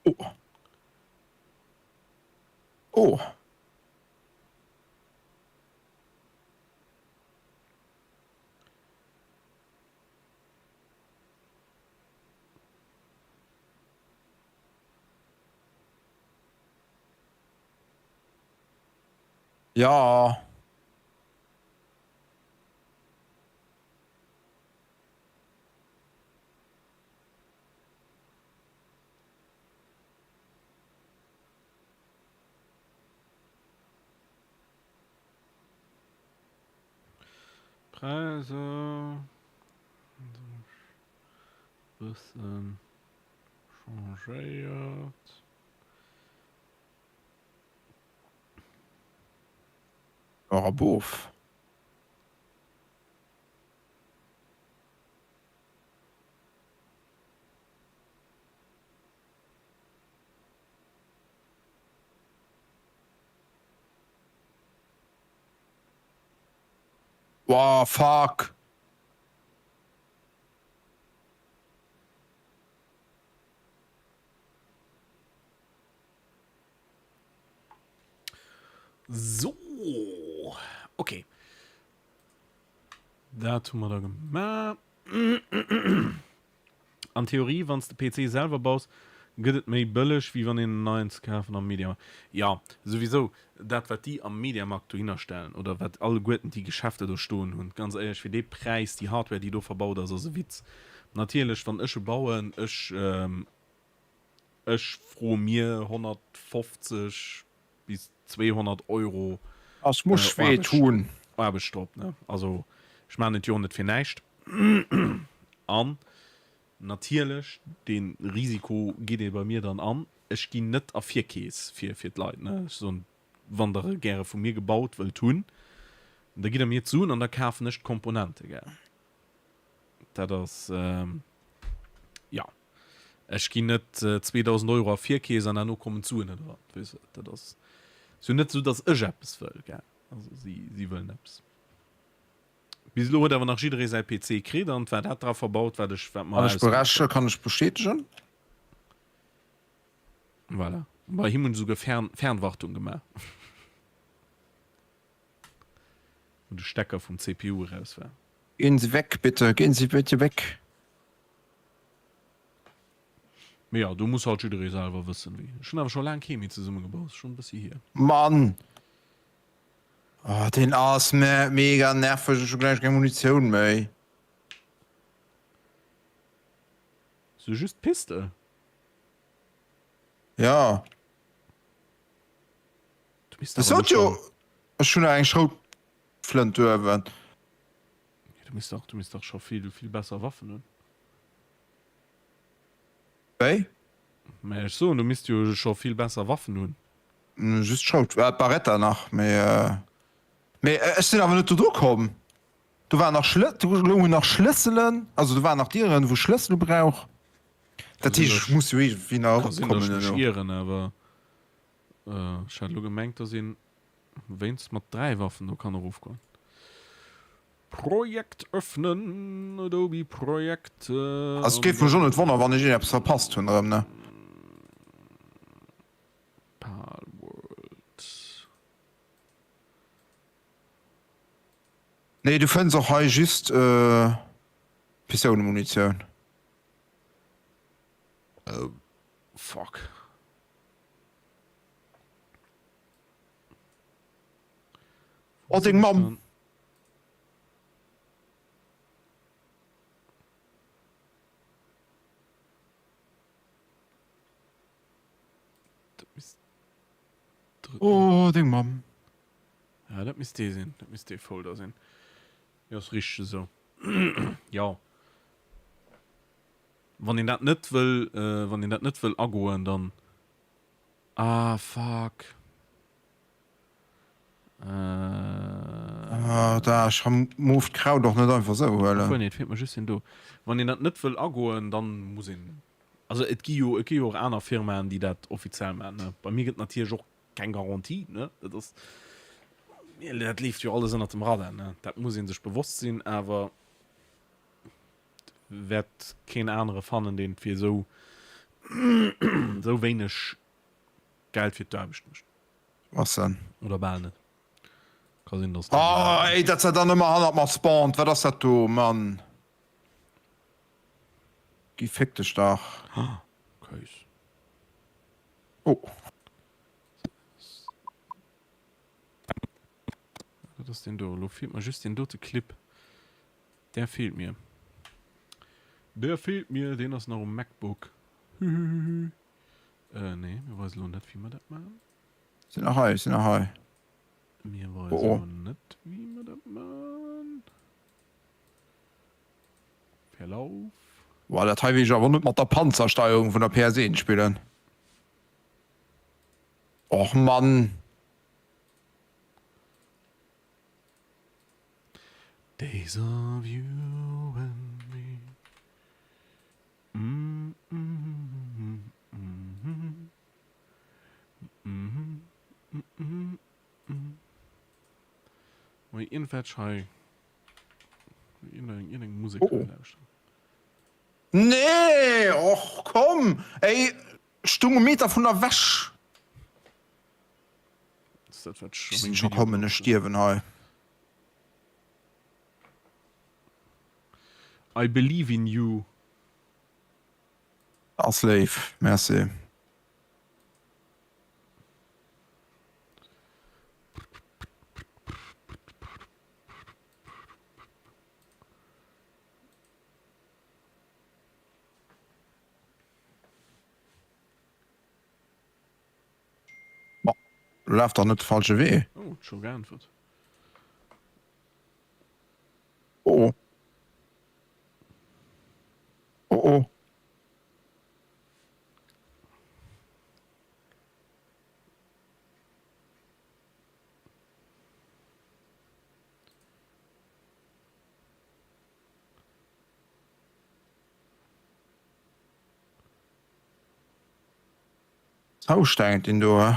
Oh. Oh. Ja. Präisser bëssen changéiert. Erabof. Wow, fuck! So, okay. Dat hu mer da gemaach. An Theorie, wann s de PC selwer baus, gëtt et méi bëlleg, wéi wann een en neien ze kafen am Mediamarkt. Jo, souwisou, dat wat déi am Mediamarkt dohinner stellen, oder wat alleguerten déi Geschäfter do stoen hunn, ganz éierlech, fir dee Präis, déi Hardware déi do verbaut ass, ass e Witz. Natierlech, wann ech e bauen, ech, ech froe mir 150 bis 200 Euro Ass muss wéi tun. Aarbecht drop, ne? Also ech maachen et jo och net fir näischt. An natierlech, dee Risiko geet ee bei mir dann an, ech ginn net a Virkeess fir fir d'Leit, ne? Ech soen, wann der e gäre vu mir gebaut wëllt hunn, da gitt der mir d'Suen an da kafen ech d'Komponente, gell? Dat ass, jo. Ech ginn net 2.000 Euro a Virkeess an herno kommen d'Suen net eran. Weess de, dat ass jo net esou, datt ech eppes wëll, gell. Also si, si wëllen eppes. Bis elo huet awer nach jidderee säi PC kritt an et war dat dra verbaut, wat ech, wat mer Kann ech ausgemaach bereche, kann ech bestätegen. Voilà. Bei him hunn ech esouguer Fern, Fernwartung gemaach. Wou de Stecker vum CPU eraus war. Gehen Sie weg, bitte, gehen Sie bitte weg. Mee jo, do muss halt jidderee selwer wëssen wéi. Ech hunn awer scho laang kee méi zesummegebaut, ass schonn e bëssi hier. Mann! Oh, deen ass me mega nerveg, ech hu gläich keng Munitioun méi. Sou just d'Pistol? Ja. Du misst Ech awer sot elo jo, schonn. ech hunn nach eng Schroutflënt uewen. Du misst dach, du misst dach scho vill, vill besser Waffen hunn. Wéi? Mä ech soen, du misst jo scho vill besser Waffen hunn. Just Schrout, äh, d'Barretta nach, mee, mee ech sinn awer net do dru komm. Do waren nach Schlë, do loungen nach Schlësselen, also do waren nach Dieren, wou Schlëssele brauch. Dat heescht, ech muss jo iergendwéi nach Ka sinn, datt eropkommen ech mech elo. ieren, awer ech hat elo gemengt, datt een wéinst mat 3 Waffen do kann erofgoen. Projekt öffnen, Adobe Projekt. Also et géif mech och net wonneren wann ech iergendeppes verpasst hunn erëm, ne? Palworld. Nee, du fënns och hei just Pistoulemunitioun. Fuck. Oh deng Mamm! Oh deng Mamm! Ja, dat misst dee sinn. Dat misst dee Folder sinn. Jo, ass richteg esou. Jo. Wann een dat net wëll, wann een dat net wëll agoen, dann. Ah, fuck. Ah, da, ech ha mooft Kraut och net einfach sou huelen. Obwuel, nee, et feelt mer just deen do. Wann een dat net wëll agoen, dann muss een, also et gi jo, et gi jo och aner Firmaen, déi dat offiziell maachen, ne. Bei mir gëtt natierlech och keng Garantie, ne. Dat ass, dat leeft jo alles ënnert dem Radar, ne. Dat muss ee sech bewosst sinn, awer wäert keen anere fannen, deen fir esou, esou wéineg Geld fir d'Aarbecht mécht. Was denn? Oder bal net. Ka sinn, dass. Oh, ey, dat se dann ëmmer hannert mer spawnt. Wat ass dat do, Mann? Gi féck dech dach. Kéis. Oh. Dat ass deen do. Elo feelt mer just deen dote Clip. Der feelt mir. Der feelt mir. Deen ass nach um MacBook. Hühühühü. Äh, nee, mir weisen elo net, wéi mer dat maachen. Sinn nach hei, sinn nach hei. Mir weisen Oh, oh. elo net, wéi mer dat maachen. Verlauf. Boah, dat hei wéll ech awer net mat der Panzersteierung vun der PS1 spillen. Och Mann. Days of you and me. Mm, mm, mm, mm, mm, mm, mm. Moi iergendwelch hei iergendeng Musek Oh. lauschteren. Nee, och komm, ey, stung e Meter vun der wech. Ass dat wat ech Ech sinn scho kommen, ech stierwen hei. I believe in you. Ass léif, merci. Ma laf dach net de falsche Wee. Oh, huet scho geäntwert. Oh oh. Oh oh. Zoustengt deen do, he?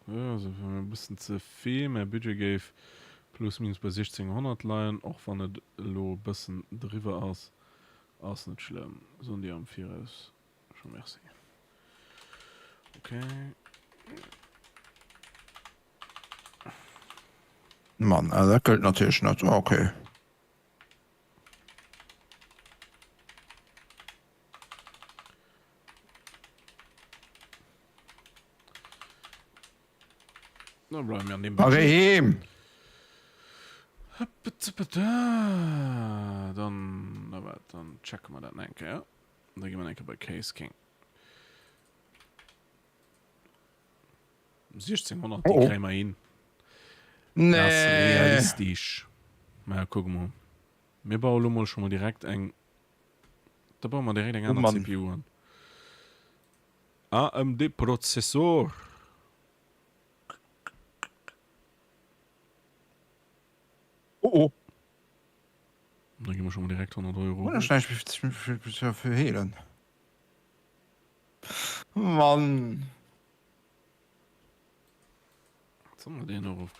Jo, also wier mir e bëssen ze vill. Mäi Budget géif plus minus bei 1600 leien, och wann et elo e bëssen driwwer ass, ass net schlëmm. Soen dir am Viraus scho Merci. Ok. Mann, dat gëllt natierlech net. Ok. Da bleiwe mir an deem Arrêt heem! Dann, na wat, dann checke mer dat nach eng Kéier. Da gi mer nach eng Kéier bei Case King. 1600, déi Oh. kréie mer hin. Nee. Dat ass realistisch. Mä kucke mol. Mir baue lo mol scho mol direkt eng, da baue mer direkt eng Oh aner Mann. CPU an. AMD Prozessor. Oh oh. Da gi mer scho mol direkt 100 Euro. Hunn ech näischt méi fir heelen. Mann. Soll mer deen erof?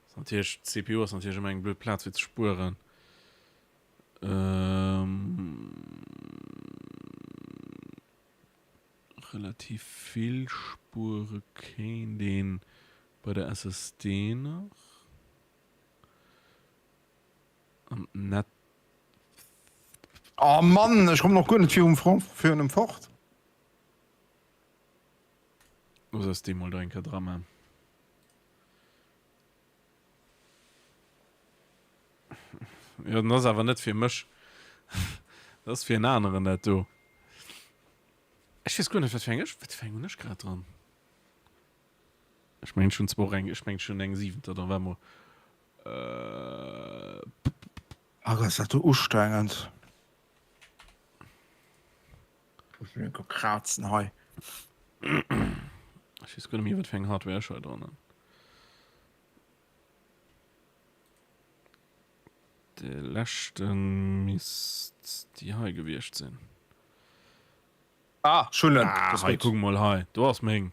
Ass natierlech, d'CPU ass natierlech ëmmer eng blöd Plaz fir ze spueren. Ähm, relativ vill spuere kéint een bei der SSD nach. An d'Net. Oh Mann, ech kommen och guer net virum virun em fort. Looss eis dee mol do eng Kéier dra man. Jo, den ass awer net fir mech. Dat ass fir en aneren dat do. Ech weess guer net, wat fir eng ech, wat fir eng hunn ech grad dran? Ech mengen, ech hunn zwar och eng, ech mengen, ech hunn eng siwenter dran. Waart mol. Äh. Ach, ass dat do ustrengend. Ech will enke krazen hei. Ech weess guer net méi, wat fir eng Hardware ech hei dran hunn. De leschte misst déi hei gewiescht sinn. Ah, ech hunn en. Ah, hei, kuck mol hei, do ass meng.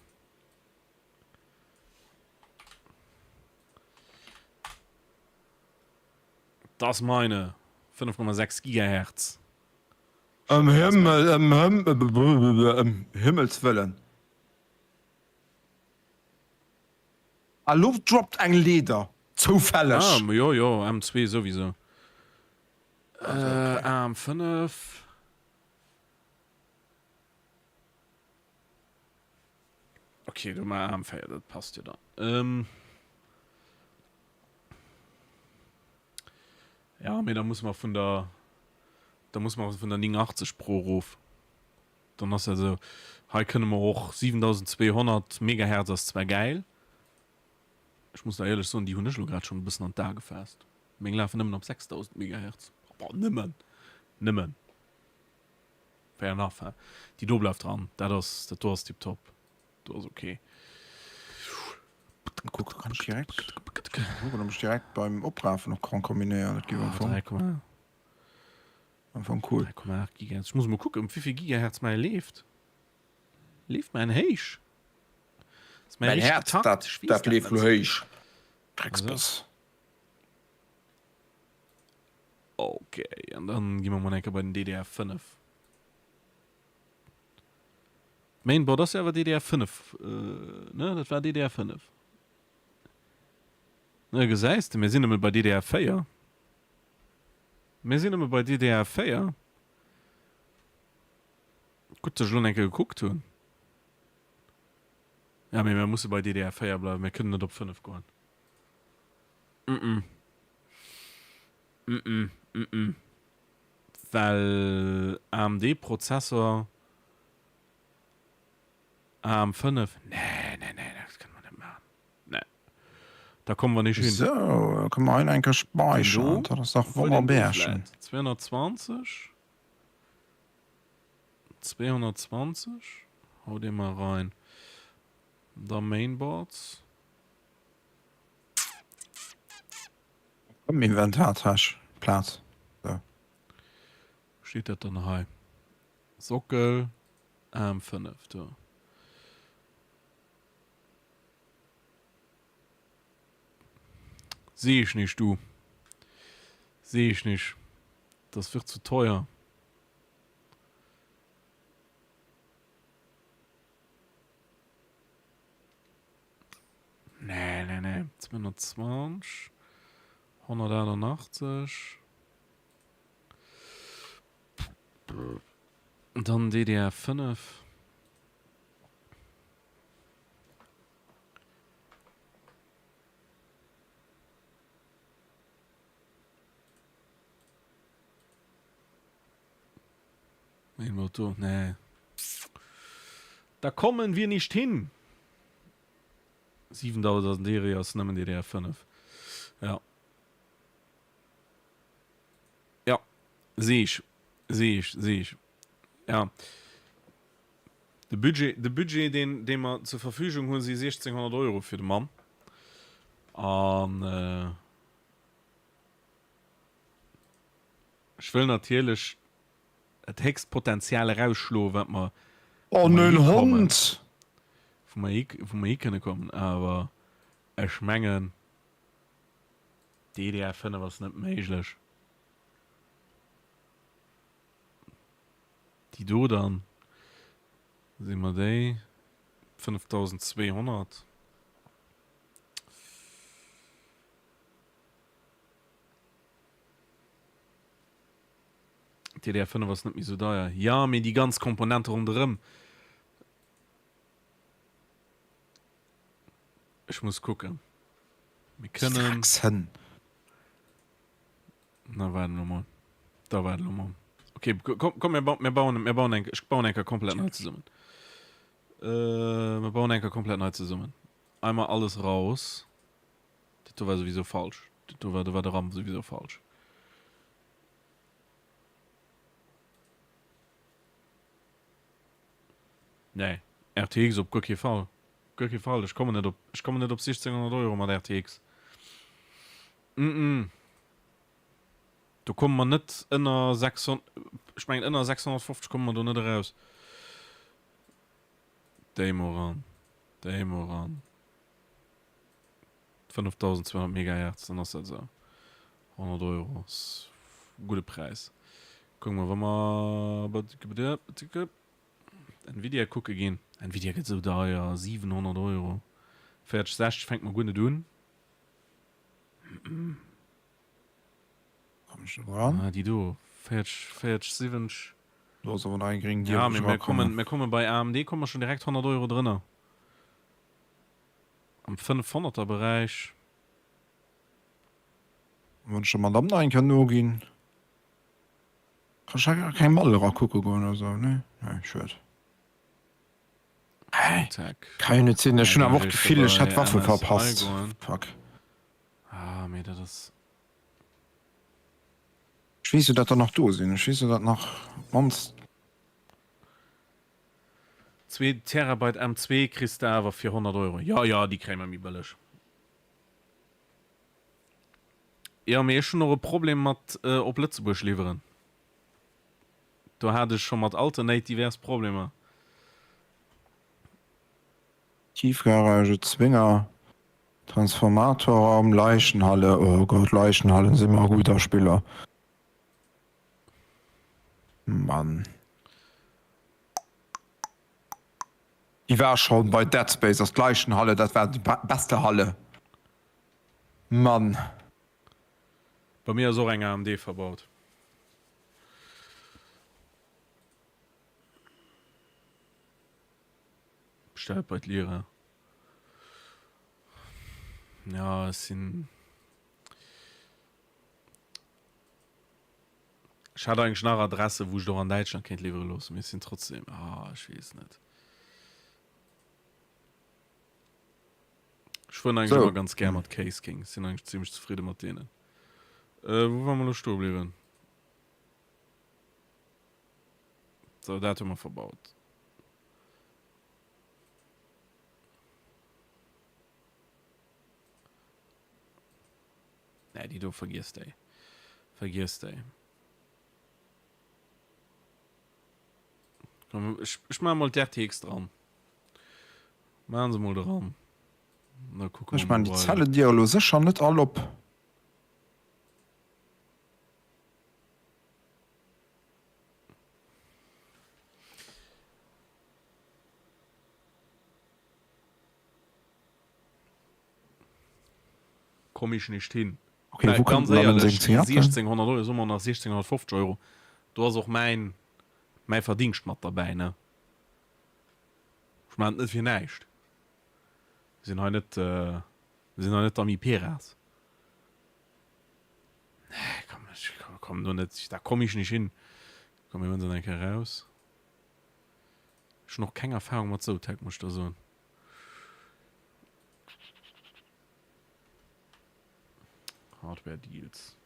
Das meine 5,6 Gigahertz. Ëm Himmel, ëm Hëmm, ëm Himmels Wëllen. A lo droppt eng Leeder, zoufälleg. Ah, jo, jo, M2 souwisou. AM5. Ok, do mar AM4, dat passt jo dann. Ja, mee da musse mer vun der, da musse mer vun der 89 Pro erof. Dann ass dat esou. Hei kënne mer och 7200 Megahertz ass zwar gäil. Ech muss der éierlech soen, déi hunn ech elo grad schonn e bëssen an d'A gefaasst. Meng lafen nëmmen op 6000 Megahertz. Bon, nëmmen. Nëmmen. Fair enough, he? Déi do bleift dran. Dat ass, dat do ass tiptop. Do ass ok. Kuck, kann ech direkt, kucken, ob ech direkt beim Oprafen och kann kombinéieren. Dat géif am Fong, am Fong cool. 3,8 Gigahertz. Ech muss emol kucken, op wéivill Gigahertz mäi leeft. Leeft mäin héich? Ass mäi Mäin richteg Häerz, Takt? dat, Ech weess dat dat leeft net. lo héich. Drecksboss. Ok, an dann gi mer mol eng Kéier bei den DDR5. Mainboard ass jo awer DDR5, ne? Dat war DDR5. Ne, gesäis de, mir sinn nëmme bei DDR4. Mir sinn nëmme bei DDR4. Gutt, dass ech elo eng Kéier gekuckt hunn. Ja, mee mir musse bei DDR4 bleiwen, mir kënnen net op 5 goen. Mm-mm. Mm-mm, mm-mm. Well AMD-Prozessor, AM5, nee, nee, nee, dat kënne mer net maachen. Nee, da komme mer nicht hin. Sou, da kënne mer hei nach eng Kéier Den do, speicheren. Dat ass dach wou den do wonnerbärchen. vläit 220, 220, hau dee mar rein. Da Mainboards. Am Inventartäsch Plaz. Sou. Steet dat dann hei? Sockel AM5 do. Seh ich nicht, du. Seh ich nicht. Das wird zu teuer. Nee, nee, nee. 220, 188. Dann DDR 5. Motor, nee. Da kommen wir nicht hin. 7000 Serie ass nëmmen DDR5. Ja. Ja. Seh ich. Seh ich, seh ich. Ja. De Budget, de Budget deen, dee mer zur Verfügung hunn, si 1600 Euro fir de Mann. An äh, ech wëll natierlech dat héchst Potenzial erausschloen, wat mer, Oh wou mer en hikommen, Hond! wou mer hi, wou mer hikënne kommen. Awer ech mengen, DDR 5 ass net méiglech. Déi do dann, si mer déi 5200. DDR 5 ass net méi sou deier. Jo, mee déi ganz Komponente ronderëm. Ech muss kucken. Mir kënnen. Dreckshënn. Na waart elo mol. Da waart elo mol. Okay, komm, komm mir, mir bauen, mir bauen eng, ech bauen eng Kéier komplett nei zesummen. Äh, mir bauen eng Kéier komplett nei zesummen. Einmal alles raus. Dat do war souwisou falsch. Dat do war, do war de RAM souwisou falsch. Nee, RTX op guer kee Fall. Guer kee Fall. Ech kommen net op, ech kommen net op 1600 Euro mat RTX. Mm -mm. Do komme mer net ënner 600, ech mengen ënner 650 komme mer do net eraus. Déi mol ran, déi mol ran. 5200 Megahertz, dann ass dat esou. 100 Euro ass e gudde Präis. Kucke mer, wa mer Nvidia kucke ginn. Nvidia gëtt esou deier, 700 Euro. 40, 60 fänkt mer guer net un. Komm ech do dran? Ah, déi do, 40, 40, 70. Do ass awer nach eng gréng Dier, Ja, wou mee ech mir kommen, erakommen. mir komme bei AMD komme mer schon direkt 100 Euro drënner. Am 500er Beräich. Wann ech der Madame nach eng Kéier noginn. Kann ech hei keng Mall erakucke goen oder sou? Nee? Nee, schued. Hä? Kann jo net sinn. Ech hunn awer och d'Gefill, ech hätt d'Waffe verpasst. Fuck. Ah, mee dat ass. Ech weess jo dat der nach do sinn. Ech weess jo dat nach mannst. Zwee Terabyte M2 kriss de awer fir 100 Euro. Jo jo, déi kréie mer méi bëlleg. Jo, mee ech hunn och e Problem mat op Lëtzebuerg liwweren. Do hat ech scho mat Alternate divers Problemer. Tiefgarage, Zwinger, Transformatorraum, Leichenhalle, oh Gott, Leichenhallen si mer gudder Spiller. Mann. Déi war schon bei Dead Space, ass d'Leichenhalle, dat war déi beste Halle. Mann. Bei mir ass och eng AMD verbaut. Bestellt bei d'Lira. Ja, ech sinn. Ech hat eigentlech nach Adresse, wou ech et och an Däitschland kéint liwwere loossen, mee ech sinn trotzdem, ah, ech weess net. Ech fueren eigentlech So. ëmmer ganz gär mat Case King. Sinn eigentlech zimmlech zefridde mat deenen. Äh, wou ware mer elo stoe bliwwen? Sou, dat hu mer verbaut. Nee, déi do vergiess déi. Vergiess déi. Komm, ech, ech maache mol d'RTX dran. Maachen se mol dran. Da kucke Ech mer maan mol déi weider. Zellendier elo sécher net all op. Komm ich nicht hin. Okay, Mä wou ganz kënnt en dann un éierlech, seng Zigaretten? 1600 Euro, soe mer nach 1650 Euro, do ass och mäin, mäi Verdingscht mat derbäi, ne? Ech maachen et net fir näischt. Mir sinn hei net, mir sinn hei net d'Amiperas. Nee, komm, ech komm do net, da komm ich nicht hin. Komm, mir huelen se nach eng Kéier raus. Ech hunn och keng Erfahrung mat Zotac, muss ech der soen. Hardware Deals.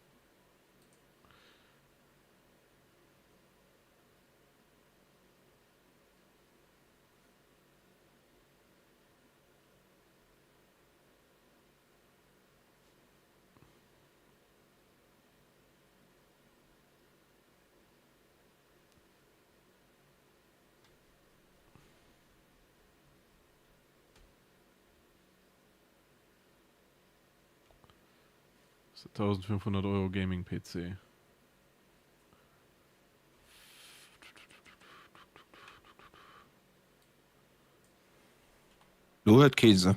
Ass dat 1500 Euro Gaming PC? Do huet kee se.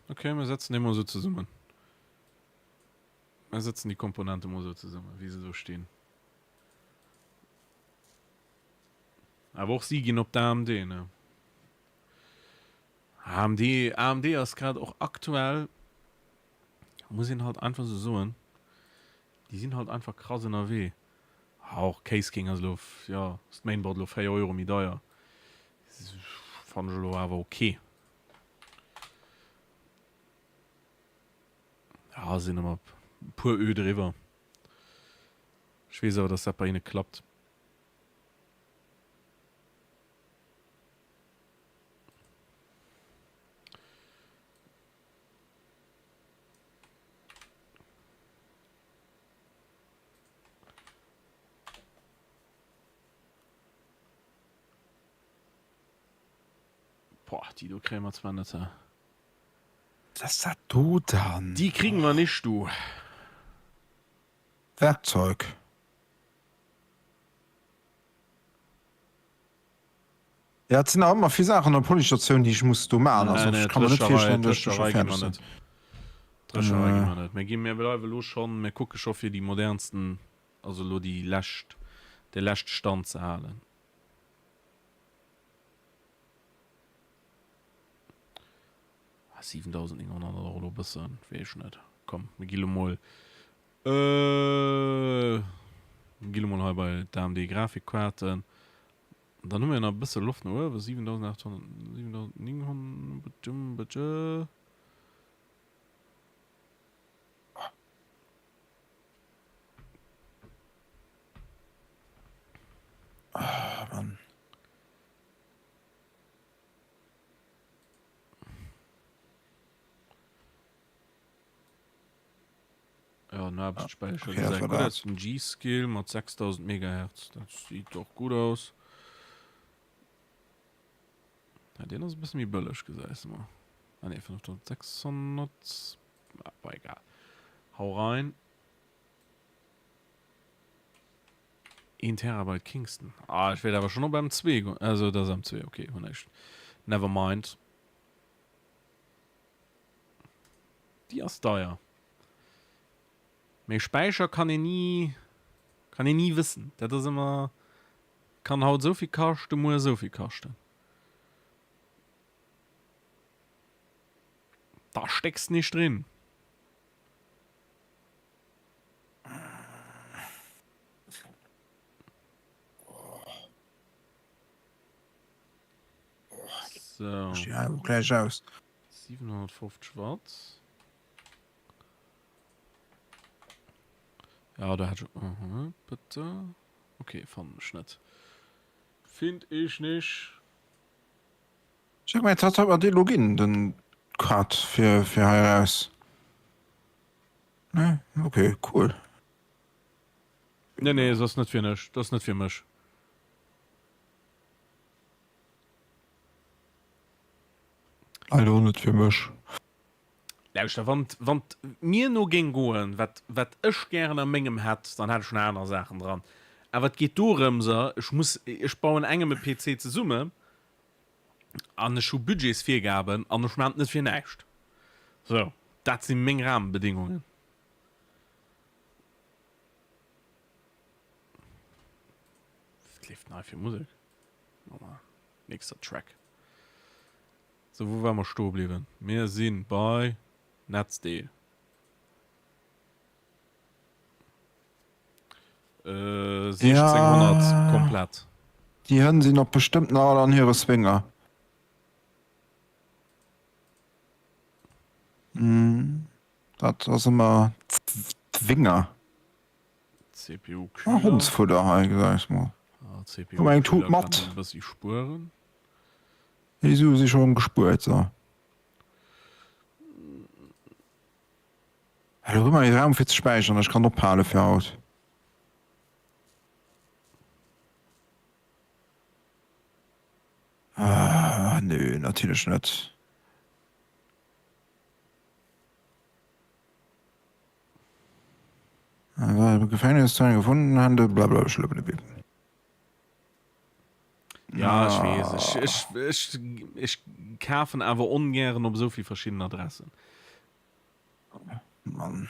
Okay, mir setzen déi mol esou zesummen. Mir setzen déi Komponente mol esou zesummen, wéi se do stinn. Awer och si ginn op d'AMD, ne? AMD, AMD ass grad och aktuell, muss een halt einfach esou soen, déi sinn halt einfach krass ënnerwee. Ah, och Case King ass elo, jo, ass d'Mainboard elo 4 Euro méi deier. Fannen ech elo awer ok. Ja, sinn ëmmer e puer Ö driwwer. Ech weess awer, dass dat bei hinne klappt. Boah, déi do kréie mer zwar net. Was ass dat do dann? Déi kriegen mer nicht, du. Werkzeug. Ja, et sinn nach ëmmer vill Saachen an der Polystatioun, déi ech muss do maachen. Also ech ka mer net virstellen, datt ech do scho fäerdeg sinn. D'Drécherei gi mer net. Mir gi, mir bleiwe elo schonn, mir kucke scho fir déi modernsten, also elo déi lescht, de leschte Stand ze halen. Ah, 7.900 ass och elo e bëssen, weess ech net. Komm, mir gi lo mol, äh. Gi lo mol hei bei d'AMD Grafikkaarten. Dann hu mir nach e bësse Loft no uewen, 7800, 7900. Ah, Mann. Ja, den Hauptspeicher Okay, das gesäit war gutt dat. aus. Den G-Skill mat 6000 Megahertz, dat sieht doch gut aus. Ja, deen ass e bësse méi bëlleg, gesäis de mol. Ah nee, 5600. Ah, war egal. Hau rein. 1 Terabyte Kingston. Ah, ech wäert awer schon op M2 goen. Also, dat ass M2, okay, hunn näischt. Never mind. Déi ass deier. Mee Späicher kann een ni, kann een ni wëssen. Dat ass ëmmer, kann haut esou vill kaschten, muer esou vill kaschten. Da stécks nicht drin. So. Ja, gleich aus. 750 Watt. Ja, da hat ich. Aha, bitte. Okay, fand ich nicht. Find ich nicht. Sag mal, wat hat mer dee lo ginn, den Cut fir, fir hei raus? Ne? Okay, cool. Nee, nee, das ass net fir nech. Das ass net fir mech. Leider och net fir mech. Lauschter, wann wann 't mir no géing goen, wat wat ech gären a mengem hätt, dann hätt ech nach aner Saachen dran. Awer et geet dorëmser, ech muss, ech bauen engem e PC zesumme an ech hu Budgetsvirgaben an ech maachen et net fir näischt. Sou, dat si meng Rahmenbedingungen. Wat leeft denn hei fir Musek? Nächster Track. Sou, wou ware mer stoe bliwwen? Mir si bei Netzdeel. Äh, 1600 Ja. komplett. Déi Hënn sinn och bestëmmt nach all an hire Swinger. Mm, dat ass ëmmer Zwinger. CPU Ah, Kühler. Hondsfudder hei, gesäis mol. Ah, CPU Komm eng Kühler Tut kann mat. e bëssi spueren. Déi Sue si scho rëm gespuert, so. Elo hu mer ee Raum fir ze späicheren. Ech kann ophale fir haut. Ah, nö, natierlech net. Gefängnis gefunden Hände blablabla. Ja, ech weess. Ech, ech, ech, ech kafen awer ongären op esou vill verschidden Adressen. Mann.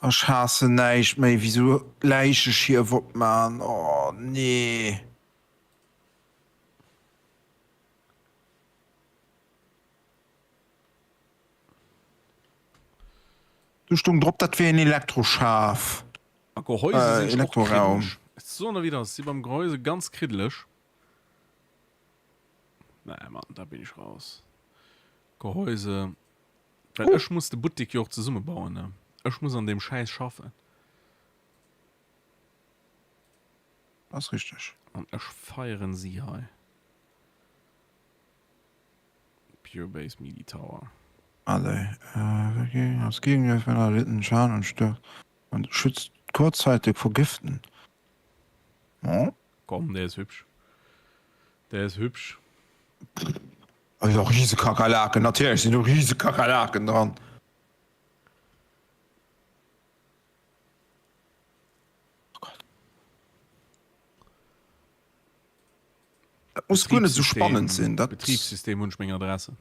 Ech haassen näischt méi wéi sou Läicheschief opman. Oh nee. Do stung drop dat wier een Elektroschaf. A Gehäuse sinn ech och Elektroraum. kriddeleg. Ech soen der wéi et ass, si beim Gehäuse ganz kriddeleg. Nee Mann, da bin ech raus. Gehäuse, well ech muss de Buttik jo och zesummebauen, ne? Ech muss an deem Schäiss schaffen. Ass richteg. An ech feieren si hei. Pure Base Midi Tower. Alle äh, als Gegengift wenn erlitten Schaden und stört und schützt kurzzeitig vor Giften. Oh. Komm, der ist hübsch. Der ist hübsch. Also riese Kakerlaken, natierlech sinn do riese Kakerlaken dran. Oh Gott. Dat muss guer net esou spannend sinn. Dat Betriebssystem hunn ech meng Adressen.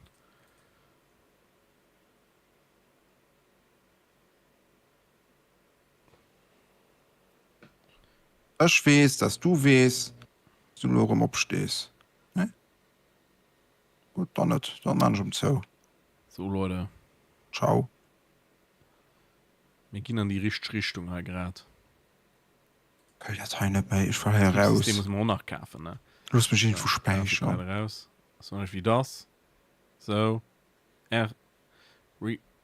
Ech weess, dass du weess, dass du elo erëm opstees. Nee? Gutt, dann net. Dann maan ech erëm zou. Sou Leute. Ciao. Mir ginn an déi richteg Richtung hei grad. Wëll dat hei net méi, ech well hei eraus. Betriebssystem muss mer och nach kafen, ne? Looss mech iergendwou späicheren. Eraus. Ass nach nicht wéi dass. Sou. R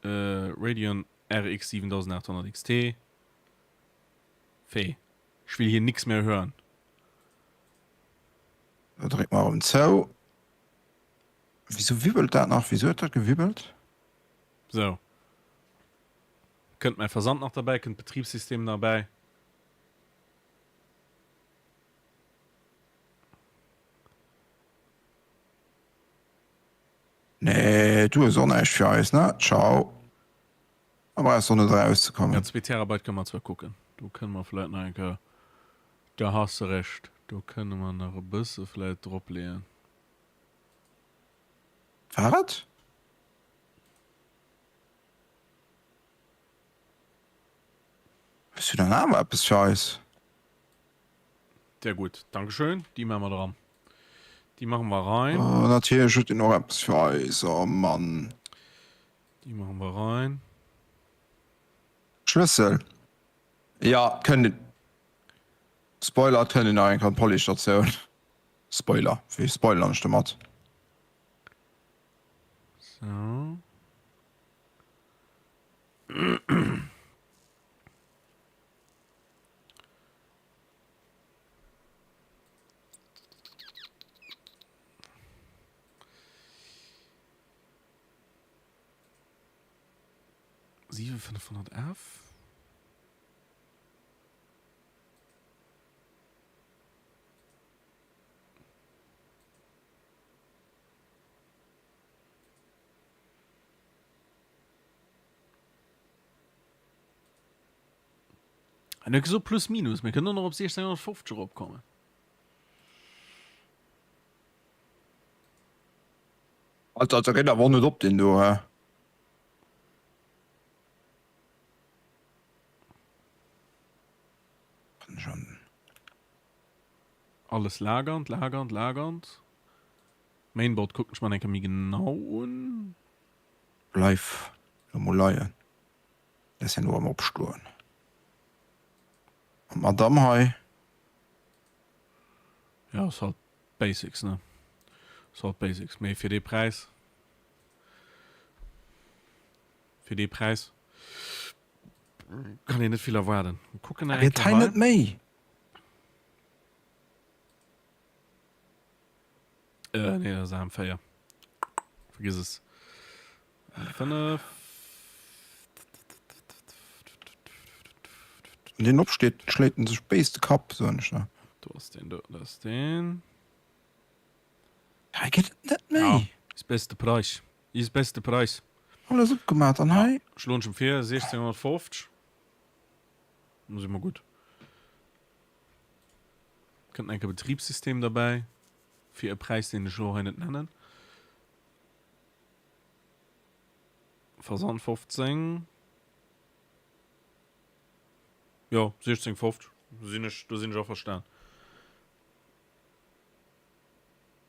Radeon RX 7800 XT. Fee. Ich will hier nix mehr hören. Da dréck mer erëm zou. Wisou wibbelt dat nach? Wisou huet dat gewibbelt? Sou. Kënnt mäi Versand nach derbäi? Kënnt d'Betriebssystem derbäi? Nee, du hues och näischt fir eis, ne? Ciao. Da brauchs de och net Ja, erauszekommen. zwee Terabyte kënne mer zwar kucken. Do kënne mer vläit nach eng Kéier, da has de Recht, do kënne mer nach e bësse vläit dropleeën. Wat? Hues du dann awer eppes fir eis? Sehr gut, Dankeschön, déi maache mer dran. Déi maache mer rein. Oh, natierlech huet en och eppes fir eis, oh Mann. Déi maache mer rein. Schlëssel, ja, et kënnt een, Spoiler, et kënnt een nach eng Kéier an d'Policestatioun. Spoiler, wéi spoilern ech domat? So. Siwe 500 F. En huet gesot plus minus, mir kënnen och nach op 1650 eropkommen. Alter, da geet awer och net op deen do, he? Alles lagernd, lagernd, lagernd. Mainboard kucken ech mer eng Kéier méi genau un. Bleif lo mol leien, läss hien lo erem opstoen. An d'Madame hei? Jo, ass halt Basics, ne? Ass halt Basics, mee fir dee Präis, fir dee Präis kann een net vill erwaarden. Kucken nach eng Gëtt hei Kéier net hei. méi? Äh, nee, dat ass AM4. Vergiss es. AM5. Wann deen opsteet, schléit en sech béis de Kapp, soen ech der. Do ass deen, do ass deen. Hei geet et net méi. Ja, is beste Preis. Is beste Preis. Alles opgemaat an hei? Ja, schloen ech em vir, 1650. Da si mer gutt. Kënnt enke Betriebssystem derbäi, fir e Präis, deen ech elo hei net nennen. Versand 15. Jo, 16,50. Do sinn ech, do sinn ech averstan.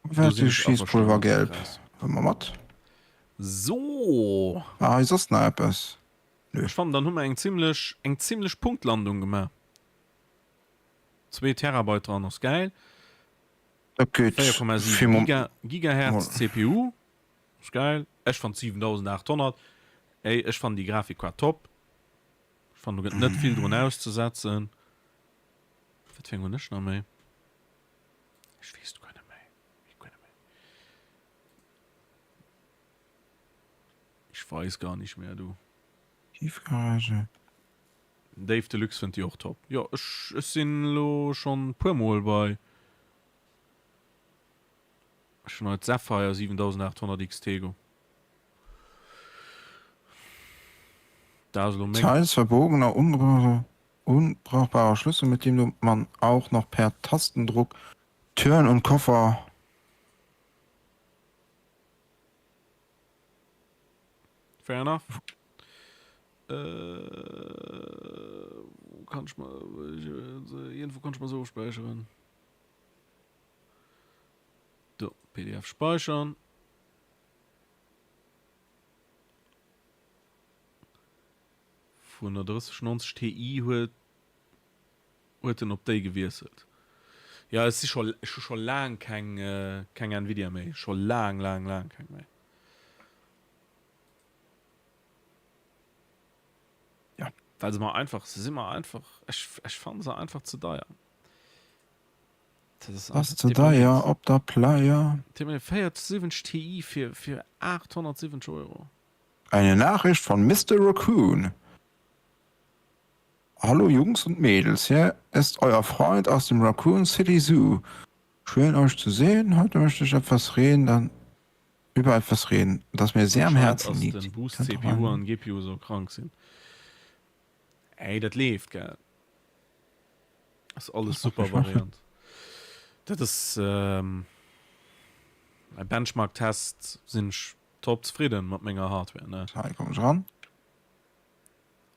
Do sinn ech averstan mat dem Schießpulver gelb. Präis. Huele mer mat. So. War hei soss nach eppes? Nö. Ech fannen, dann hu mer eng zimlech, eng zimlech Punktlandung gemaach. Zwee Terabyte dran ass gäil. Dat geet 4,7 fir mom. Giga, Gigahertz CPU ass gäil. Ech fannt 7800, ey, ech fannen déi Grafikkaart top. Ech fannen do gëtt net vill drun auszesetzen. Wat fir eng hunn ech nach méi? Ech weess et guer net méi. Ech guer net méi. Ich weiß gar nicht mehr, du. Tiefgarage. Dave Deluxe fënnt déi och top. Jo ech ech sinn elo schonn puer mol bei ech hunn hei d'Sapphire 7800 XT go. Dat ass elo meng. Teils verbogener unbrauchbarer Schlüssel, mit dem du man auch noch per Tastendruck Türen und Koffer. Fair enough. Äh, wo kann ich mal, irgendwo kann ich mal so speichern. Do, PDF speichern. Vun der 3090 Ti huet huet en op déi gewiesselt. Jo ech si scho ech hu scho laang keng keng Nvidia méi, scho laang laang laang keng méi. Ja. Well se mer einfach, se si mer einfach, ech ech fanne se einfach ze deier. Dat ass Ass einfach ze depriméiert. deier op der Playa. 4070 Ti fir fir 870 Euro. Eine Nachricht von Mister Raccoon. Hallo Jungs und Mädels, hier ist euer Freund aus dem Raccoon City Zoo. Schön euch zu sehen. Heute möchte ich etwas reden, dann über etwas reden, das mir sehr am Anscheinend Herzen ass liegt. den Boost Könnt doch CPU an an GPU soll krank sinn. Ey, dat leeft, gell? Ass alles super Variant. Dat ass ähm, bei Benchmark-Test sinn ech top zefridden mat menger Hardware, ne? Hei komm ech ran.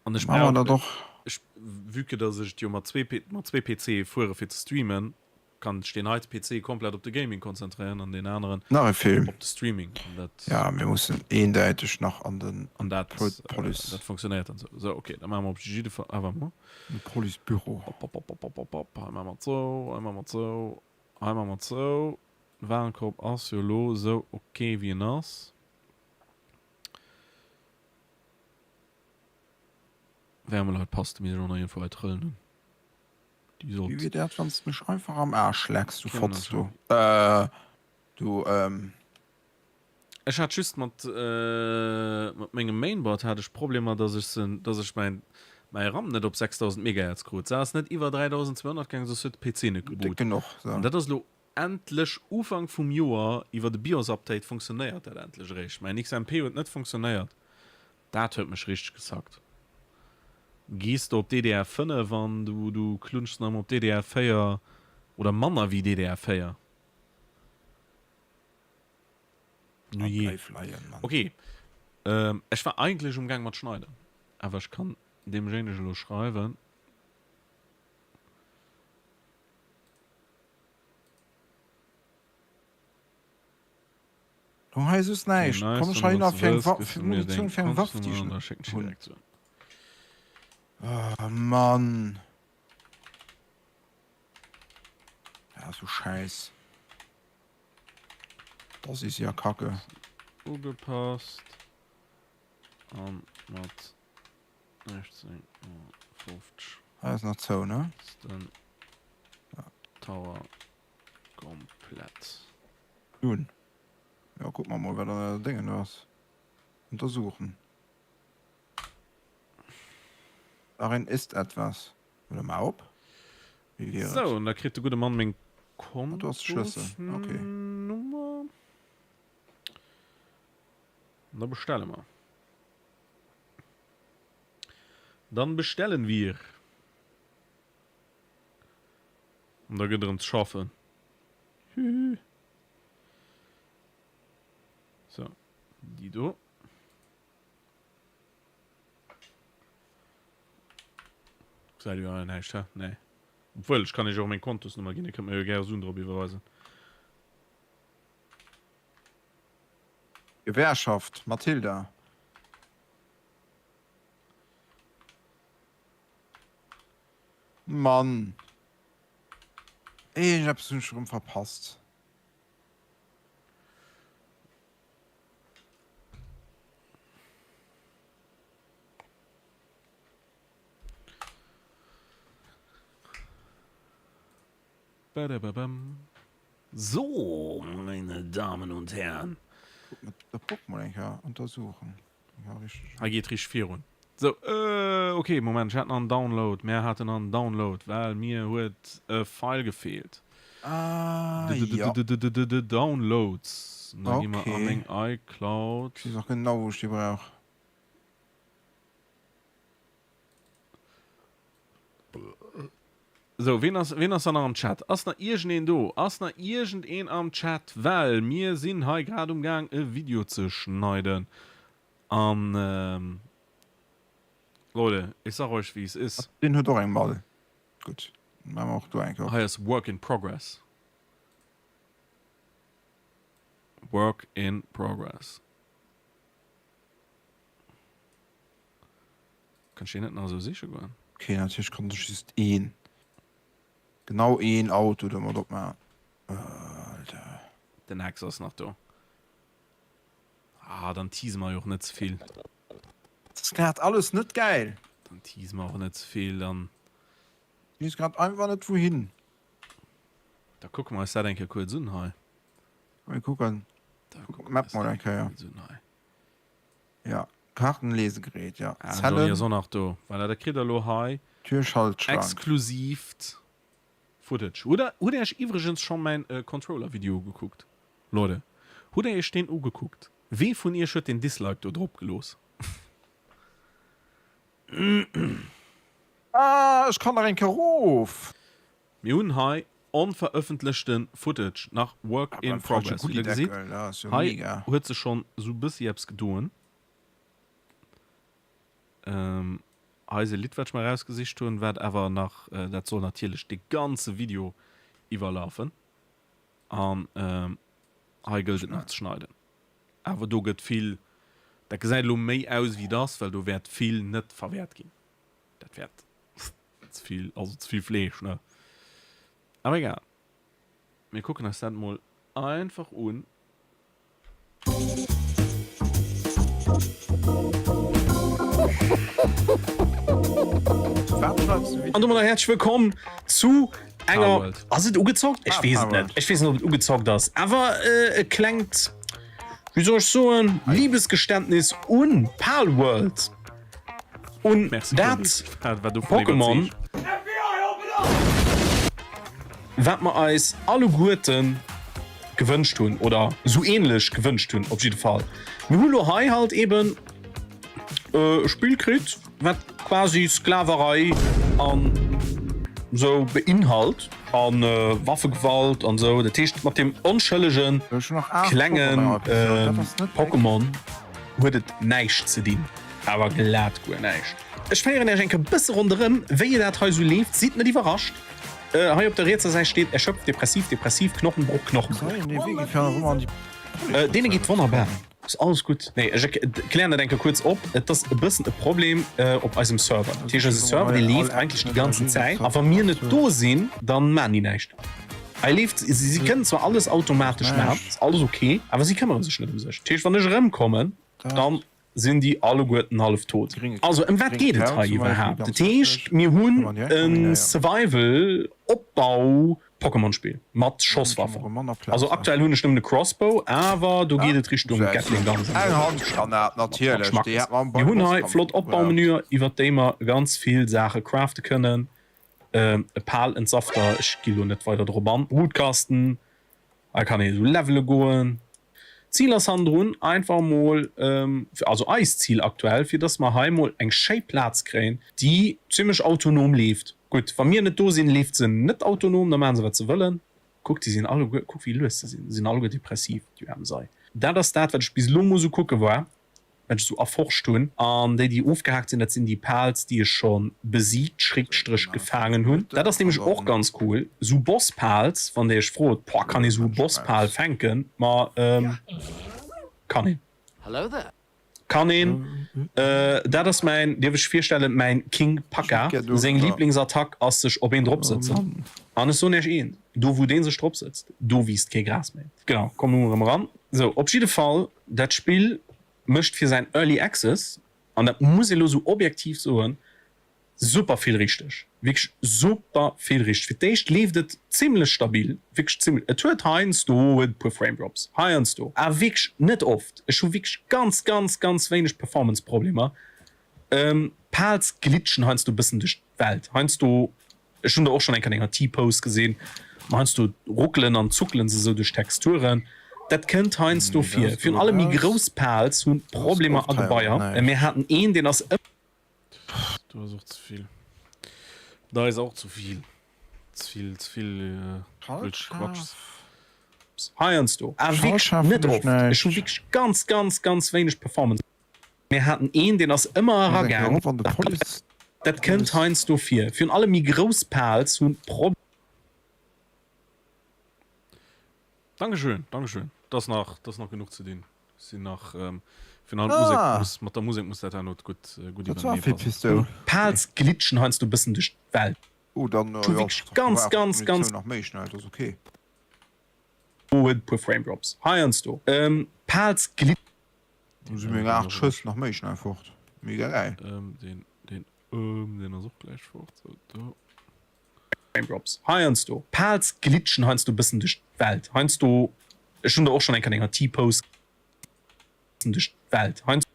An ech Machen wir brauch, dat och. ech, vue que dass ech et jo mat zwee, mat zwee PC fuere fir ze streamen, kann ech deen heite PC komplett op de Gaming konzentréieren an deen aneren Nach e Film. op de Streaming. An dat, Ja, mir mussen eendäiteg nach an den an dat, Police. dat funktionéiert dann sou. Sou, okay, da maache mer op jidde Fall, ah, waart mol. De Policebüro. Op, op, op, op, op, op, op, hei maache mer et sou, hei maache mer et sou, hei maache mer et sou. De Warenkorb ass jo elo sou ok wéi en ass. Wärmeleit passt, mir sinn och nach iergendwou hei trëllen hunn. Déi sollt. Wéi wier dat wann s de mech einfach am Aarsch lecks, du Kennen Fotz du. Äh, du, ähm. Ech hat just mat, mat mengem Mainboard hat ech Problemer, dass ech se, dass ech mäin, mäi RAM net op 6000 Megahertz krut. Se ass net iwwer 3200 gaangen, soss huet de PC net Déck geboot. genuch, so. An dat ass elo endlech Ufank vum Joer, iwwer de BIOS-Update funktionéiert dat endlech eréischt. Mäin XMP huet net funktionéiert. Dat huet mech richteg gesackt. Gees de op DDR 5 an du du klunschs nach emmer op DDR 4 oder manner wéi DDR 4. Nu jee. Ok, ech war eigentlech um Gaang mat schneiden, awer ech kann deemjéineg elo schreiwen. Do hei soss näischt. Komm ech hei nach fir eng Waff, fir Munitioun fir eng Waff, déi ech net hunn. Oh Mann. Ja, so Scheiß. Das ist ja Kacke. Ugepasst. An mat 16,50. Hei ass nach zou, ne? Ist den Tower komplett. Nun. Ja, guck mer mol, wat an der Déngen do ass. Untersuchen. Darin ist etwas. Oder mal op. Wéi wier et? Sou, an da kritt de gudde Mann meng Ah, do ass de Schlëssel. Okay. Kontosnummer. An da bestelle mer. Dann bestellen wir. An da gëtt erëm ze schaffen. Hühü. So, déi do. Gesäit jo awer näischt, hä? Nee. Obwuel, ech kann iech och meng Kontosnummer ginn, dir kënnt mir jo gäre Suen drop iwwerweisen. Gewerkschaft, Mathilda. Mann. Iergendeppes hunn ech erëm verpasst. Badababam. So, meine Damen und Herren. Guck mal, da brauch mol eng Kéier untersuchen. Ja, richtig. Hei geet richteg virun. Sou, ok, Moment, ech hat nach en Download. Mär haten nach en Download, well mir huet e File gefeelt. Ah, ja. Downloads. Da gi mer a meng iCloud. Ech weess och genau, wou ech déi brauch. Sou, ween ass, ween ass dann nach am Chat? Ass nach iergendeen do? Ass nach iergendeen am Chat? Well mir sinn hei grad um Gaang e Video ze schneiden. An, Leute, ich sag euch wie es ist. Deen huet och eng Mall. Gutt, maache mer och do eng Kéier op. Hei ass Work in Progress. Work in Progress. Kann ech deen net nach esou siche goen? Ok, natierlech kann ech just een, genau een Auto domat opmaachen. Alter. Den Hex ass nach do. Ah, dann tease mer jo och net ze vill. Dat ass grad alles net gäil. Dann tease mer och net ze vill, dann. Weess grad einfach net wouhin. Da kucke mer eis dat eng Kéier kuerz un hei. Mir kucken d'Map mol eng Kéier. Ja, Kartenlesegerät, ja. Ah, den Johnny ass och nach do. Voilà, da kritt der elo hei Türschaltschrank. exklusivt Footage. Hutt der, hutt der iech iwwregens scho mäin Controller-Video ugekuckt? Leute, hutt der iech deen ugekuckt? Wee vun iech huet den Dislike do drop gelooss? Ah, ech kann nach eng Kéier erof. Mir hunn hei onverëffentlechte Footage, nach work in progress. Wéi der gesitt, hei huet sech schonn esou bëssi eppes gedoen. Hei ass e Lidd, wat ech mer erausgesicht hunn, wat awer nach, dat soll natierlech de ganze Video iwwerlafen. An hei gëllt et nach ze schneiden. Awer do gëtt vill, dat gesäit elo méi aus wéi et ass, well do wäert vill net verwäert ginn. Dat wäert ze vill, also ze vill Fleesch, ne? Awer egal. Mir kucken eis dat mol einfach un. An domadder häerzlech wëllkomm zu enger, ass et ugezockt? Ech weess et net. Ech weess net, ob et ugezockt ass, awer e klengt, wéi soll ech soen, Liebesgeständnis un Palworld. Un dat Pokémon, wat mer eis alleguerte gewënscht hunn, oder esou ähnlech gewënscht hunn op jidde Fall. Mir hu lo hei halt eben e Spill kritt, wat quasi Sklaverei an esou beinhalt a Waffegewalt an esou. Dat heescht, mat deem onschëllege klenge Pokémon huet et näischt ze dinn. Awer glat guer näischt. Ech féieren Iech eng Kéier bësse ronderëm, wéi dat hei sou leeft. Sidd net iwwerrascht. Hei op der rietser Säit steet, erschöpft, depressiv, depressiv, Knochenbruch, Knochenbruch. Deene geet wonnerbar. Ass alles gutt. Nee, ech klären dat eng Kéier kuerz op. Et ass e bëssen e Problem op eisem Server. Dat heescht, eise Server, dee leeft eigentlech déi ganzen Zäit. A wa mir net do sinn, dann maachen déi näischt. Hei leeft, si kënnen zwar alles automatesch maachen, ass alles ok, awer si këmmere sech net ëm sech. Dat heescht, wann ech erëmkommen, dann sinn déi alleguerten hallef tot. Also ëm wat geet et hei iwwerhaapt? Dat heescht mir hunn e Survival Opbau Pokémon Spill mat Schosswaffen. Also aktuell hunn ech nëmmen e Crossbow, awer do geet et Richtung Gatling Guns an esou mat Schmackes. Mir hunn hei flott Opbaumenüer iwwert déi mer ganz vill Saache crafte kënnen. E Pal Entsafter, ech gi lo net weider drop an. Brutkasten, hei kann een esou levele goen. Zil ass hannendrun einfach emol, also eist Zil aktuell, fir dass mer hei emol eng schéi Plaz kréien, déi zimlech autonom leeft. Gutt, wa mir net do sinn, leeft se net autonom, da maache se wat se wëllen. Kuck, déi sinn alleguer, kuck wéi lues se sinn, se sinn alleguer depressiv, déi aarm Sei. Dat ass dat, wat ech bis elo mol esou kucke war. wat ech sou erforscht hunn, an déi déi ofgehaakt sinn, dat sinn déi Pals déi ech scho besiegt Schrägstrich gefaangen hunn. Dat ass nämlech och ganz cool, sou Boss-Pals, wann der iech frot, boah kann ee sou e Boss-Pal fänken? Ma kann een. Kann een. Dat ass mäin, dierf ech virstellen, mäin King Paka. Seng Lieblingsattack ass sech op een drop sëtzen. An ech soen iech eent, do wou dee sech drop sëtzt, do wiisst kee Gras méi. Genau, komm elo erëm eran. Sou, op jidde Fall. Dat Spill mécht fir säin Early Access, an dat muss ee lo sou objektiv soen, super vill richteg. Wierklech super vill richteg. Fir d'éischt leeft et zimlech stabil, wierklech zimlech. Et huet heiansdo huet e puer Frame Drops, heiansdo, awer wierklech net oft. Ech hu wierklech ganz, ganz, ganz wéineg Performance-Problemer. D'Pals glitschen heiansdo e bëssen duerch d'Welt, heiansdo Ech hunn der och schonn eng Kéier an enger T-Pose gesinn, ma heiansdo ruckelen an zuckelen se esou duerch d'Texturen. Dat kënnt heiansdo vir. Virun allem méi grouss Pals hu Problemer a Gebaier. Mir haten een, deen ass ëmmer. Do ass och ze vill. Da is auch zu viel. Ze vill, ze vill blöd Quatsch. Heiansdo, awer wierklech net oft. Ech hu wierklech ganz, ganz, ganz wéineg Performance. Mir haten een, deen ass ëmmer eragaang. Dat kënnt heiansdo vir. Virun allem méi grouss Pals hu Prob. Dankeschön, Dankeschön. Et ass nach, et ass nach genuch ze dinn. Et sinn nach. Virun allem d'Musek ah. muss, mat der Musek muss dat herno gutt äh, gutt Dat war vill Pistoul. Pals glitschen heiansdo e bëssen duerch d'Welt. Oh, dann äh, Tu ja, wierklech ganz, ganz, ganz. nach méi schnell, dat ass okay. Huet e puer Frame Drops heiansdo. Ähm, Pals glitschen. Du si meng 8 Schëss nach méi schnell fort. Mega geil. Ähm, den, den, ähm, den ass och gläich fort. So, do. Frame Drops heiansdo. Pals glitschen heiansdo e bëssen duerch d'Welt. Heiansdo, ech hunn der och schonn eng Kéier an enger T-Pose. Duerch d'Welt. Heiansdo.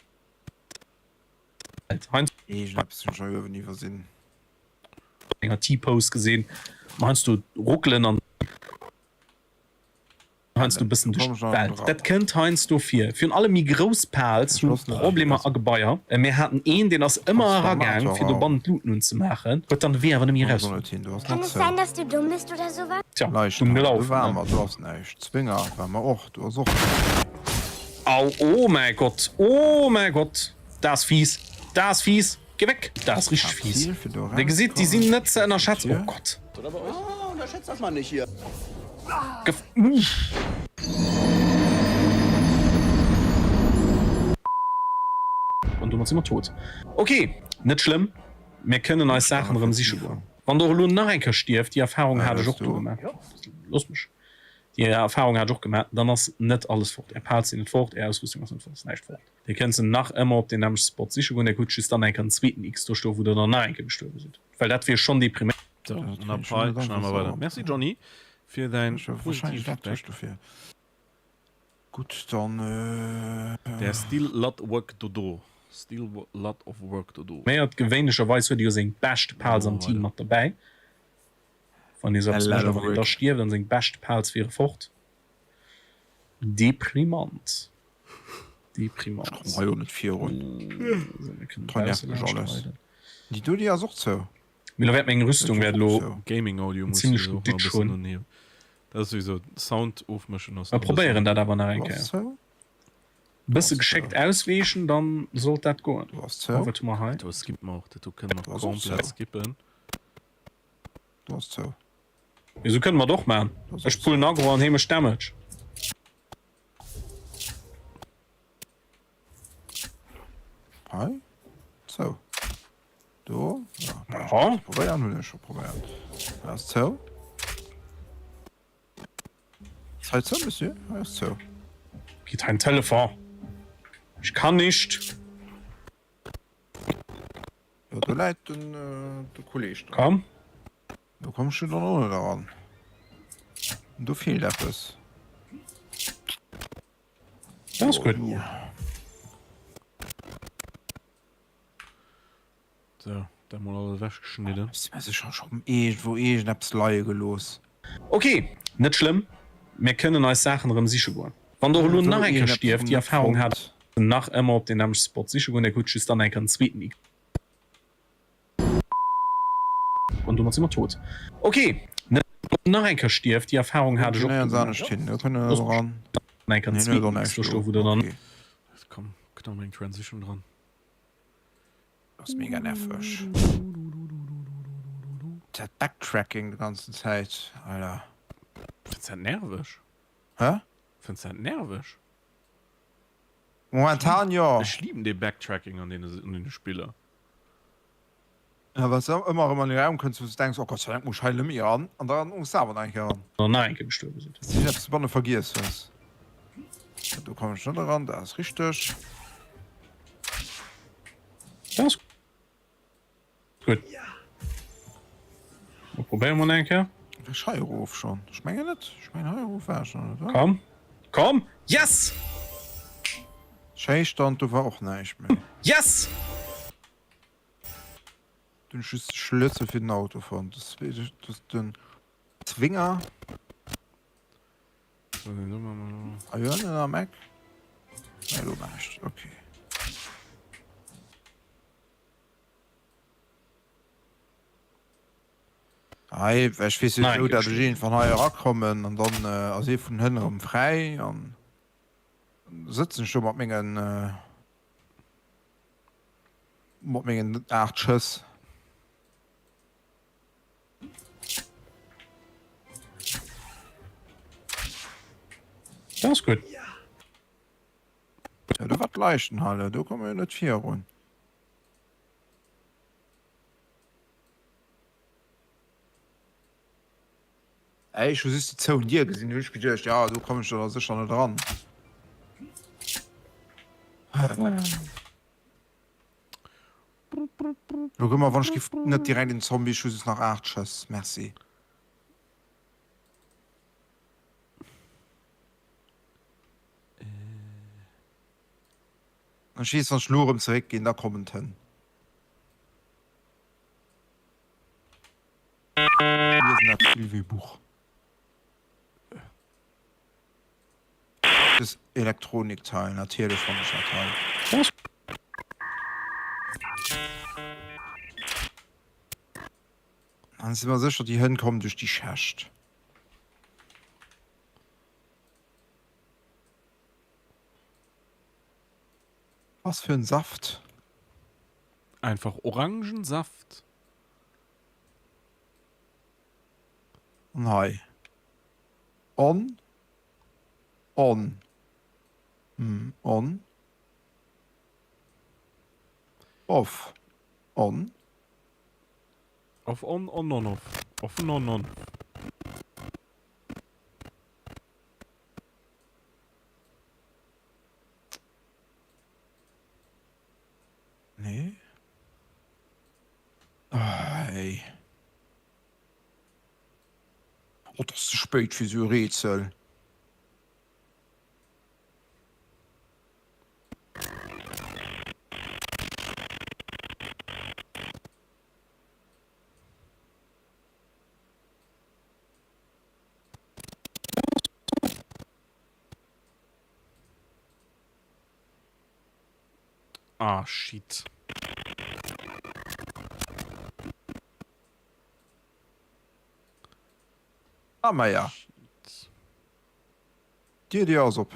Heiansdo. Iergendeppes hunn ech hei uewen iwwersinn. Enger T-Pose gesinn. Heiansdo ruckelen an. Heiansdo e bëssen duerch d'Welt. Dat kënnt heiansdo vir. Virun allem méi grouss Pals hu Problemer a Gebaier. Mir haten een, deen ass ëmmer eragaang, fir dobannen d'Luuten unzemaachen, huet dann de Wee awer net méi erausfonnt. Kann es sein, dass du dumm bist oder sowas? Tja, dumm gelaufen, ne? Au, oh mäi Gott, oh mäi Gott, dat ass fies, dat ass fies. Geh weg! Dat ass richteg fies. Dir gesitt, déi sinn net ze ënnerschätzen. Oh Gott! Gef. An domat si mer tot. Ok, net schlëmm, mir kënnen eis Saachen erëm siche goen. Wann der elo nach eng Kéier stierft, déi Erfarung hat ech och do gemaach. Loosst mech. Déi Erfarung hat ech och gemaach, dann ass net alles fort. Är Pals sinn net fort, är Ausrüstung ass net fort, ass näischt fort. Dir kënnt se nach ëmmer op deen nämmlechte Spot siche goen, Dir hutt just dann eng Kéier en zweeten X do stoen, wou Der dann nach eng Kéier gestuerwe sidd, well dat wier schonn depriméierend. So, an ab hei schneide mer weider. Merci Johny fir däin positiivt Feedback. Gutt, dann. There's still lot work to do, still lot of work to do. Méiert. Gewéinlecherweis huet e jo seng bescht Pals am Team mat derbäi, wann ee sou eppes mécht, a wann een da stierft an seng bescht Pals wiere fort. Deprimant. Deprimant. Ech kommen hei jo net virun. Hei nervt mech alles. Déi do déi ass och zou. Mee lo wäert meng Rüstung wäert lo Gaming Audio en muss zimmlechen och nach e Ditch bëssen hunn. unhiewen. Dat ass souwisou Sound ofmëschen ass Mer nach e probéieren bëssen. dat awer nach eng Do ass Kéier. zou. Bësse geschéckt ausweechen, dann sollt dat goen. Do ass Oh, zou. wat hu mer hei? Do skippe mer och, dat do kënne mer Do ass och komplett zou. skippen. Do ass zou. Jo, sou kënne mer et och maachen. Ech pullen Aggro an hee mécht Damage. Hei? Zou. Do? Ja, Aha. probéieren hunn ech scho probéiert. Hei ass zou. Ass hei zou, Monsieur? Hei ass zou. Geht ein Telefon. Ich kann nicht. Jo, do läit den, de Kolleg dran. Komm. Do kommst du dann och net eran. Do feelt eppes. Dat ass gutt. So, dat mol alles ewechgeschnidden. Ech si mer sécher, ech hunn iergendwou iergendeppes leie gelooss. Ok, net schlëmm, mir kënnen eis Saachen erëm siche goen. Wann der elo nach eng Kéier stierft, déi Erfarung hat nach ëmmer op den nämmlechte Spot siche goen, Dir hutt just dann eng Kéier en zweeten X. An domat si mer tot. Ok, net nach eng Kéier stierft, déi Erfarung hat ech och Néierens gemaach. anescht hin, do kënne mer eran. Eng Kéier en Nee, zweeten huet och X do näischt stoen, do. wou der dann. Ok. Komm, knall mol eng Transition dran. Ass mega nerveg. Dat Backtracking de ganzen Zäit, Alter. Fënns dat nerveg? Hä? Fënns dat nerveg? Momentan jo. Ech liben dee Backtracking an deene Spiller. Ja, well s de ëmmer erëm an e Raum kënns, wou s de denks, oh Gott sei Dank muss ech hei net méi eran, an da muss s de awer nach eng Kéier eran. An nach eng Kéier gestuerwe sinn. Dass de eppes dobanne vergiess hues. Do kommen ech net eran, dat ass richteg. Dat ass gutt. Lo probéiere mer nach eng Kéier. War ech hei erof schonn? Ech mengen net. Ech mengen hei erof war ech nach net, oder? Komm, komm, yes! Schéistand, do war och näischt méi. Yes! Do hunn ech just de Schlëssel fir den Auto fonnt. Dat ass den Zwinger. Ah jo, ënnen am Eck. Nee, do näischt. Okay. Hei, ech weess jo sou, datt ech iergendwann hei erakommen an dann ass ee vun hënne erëm fräi an sëtzen ech do mat mengen mat mengen 8 Schëss. Dat ass gutt. Ja, do war d'Leichenhalle, do komme mir net virun. Ey, ech hu just déi zouen Dier gesinn, du hunn ech geduecht, ja, do kommen ech da sécher net eran. Lo gëmmer wann ech giff net direkt en Zombie, ech hu just nach 8 Schëss, merci. Ech weess, wann ech lo erëm zeréck ginn, da kommen d'Hënn. Ech liesen dat vill wéi Buch. Des Elektronikteil, natierlech fann ech dat hei. Dann si mer sécher, déi Hënn kommen duerch déi Schächt. Was für en Saft? Einfach Orangensaft. An hei. On. On. Hm, on. Off. On. Off, on, on, on, off. Off, on, on, on. Nee. Ah, ey. Oh, dat ass ze spéit fir esou e Rätsel. Ah, shit. Ah, maja. D'Dier, déi ass op.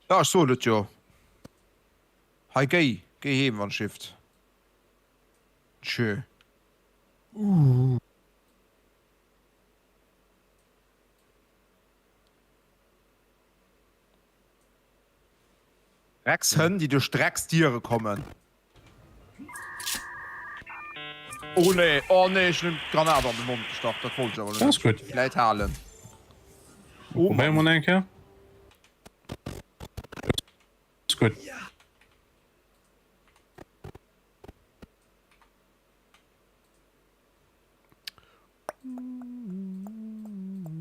Ja, ech sot et jo. Hei, géi, géi heem, wann Shift. Tschö. Uuh. Dreckshënn, déi duerch Drecksdiere kommen. Oh nee, oh nee, ech hunn em d'Granat an de Mond gestach, dat wollt ech awer elo net. Vläit halen. Oh Mann. Eng Kéier. Ass gutt.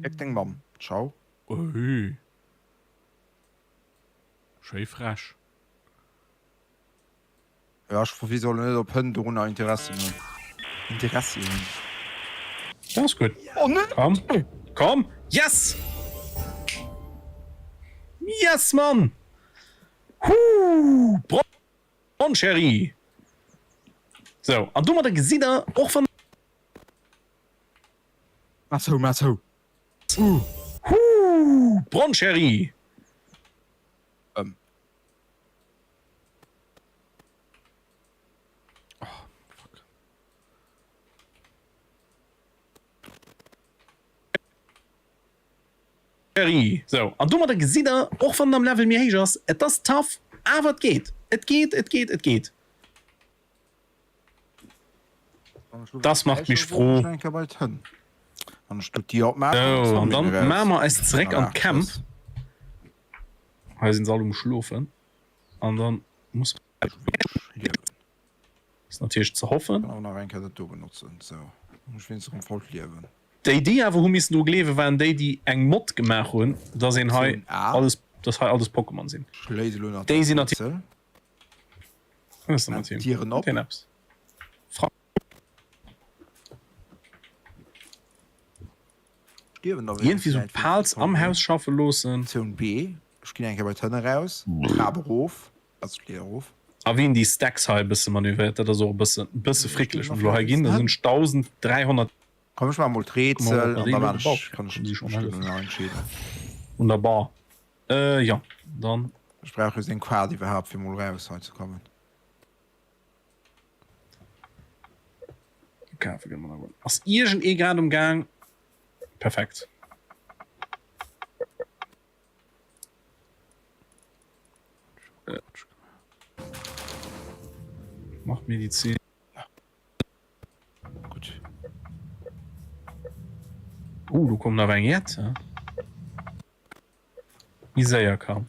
Féck deng Mamm. Ciao. Ui. Schéi frech. Jo, ech weess och net op Hënn dorunner Interessen hunn. Interessi hunn. Dat ass gutt. Oh nee! Komm, komm, yes! Yes, Mann! Huu! Bon Chéri! Sou, an domadder gesitt der, och wann. Maach zou, maach zou! Huu! Bon Chéri! Ëm. Oh, fuck. Chéri! Sou, an domadder gesitt der, och wann en am Level méi héich ass, et ass tough, awer et geet! Et geet, et geet, et geet! Das macht mich froh. Sou, an dann maache mer eis zeréck an d'Camp. Hei sinn se all um Schlofen. An dann muss. Ass natierlech ze hoffen. Déi déi awer hu missen dru gleewen waren déi déi eng Mod gemaach hunn, dass een hei alles, dass hei alles Pokémon sinn. Déi sinn natierlech. Dieren op. Iergendwéi sou Pals am Haus schaffe loossen. Zone B, Ech ginn eng Kéier bei d'Hënn eraus, d'Trap erof, also d'Leeder erof. A wien déi Stacks hei e bësse manövréiert, dat ass och e bësse, bësse frickeleg. Wann ech elo hei ginn, da sinn ech 1.300. Komm ech maache mol d'Rätsel an da maan ech, kann ech mech duerno nach entscheeden. Wunderbar. Äh jo, dann. Ech brauch just eng Quad iwwerhaapt fir mol raus hei ze kommen. Kafe gëtt mer nach guer. Ass iergend ee grad um Gaang? Perfekt. Quatsch gemaach. Mach Medizin. Ja. Gutt. Oh, do koum nach eng Jett, hä? Méi séier kann.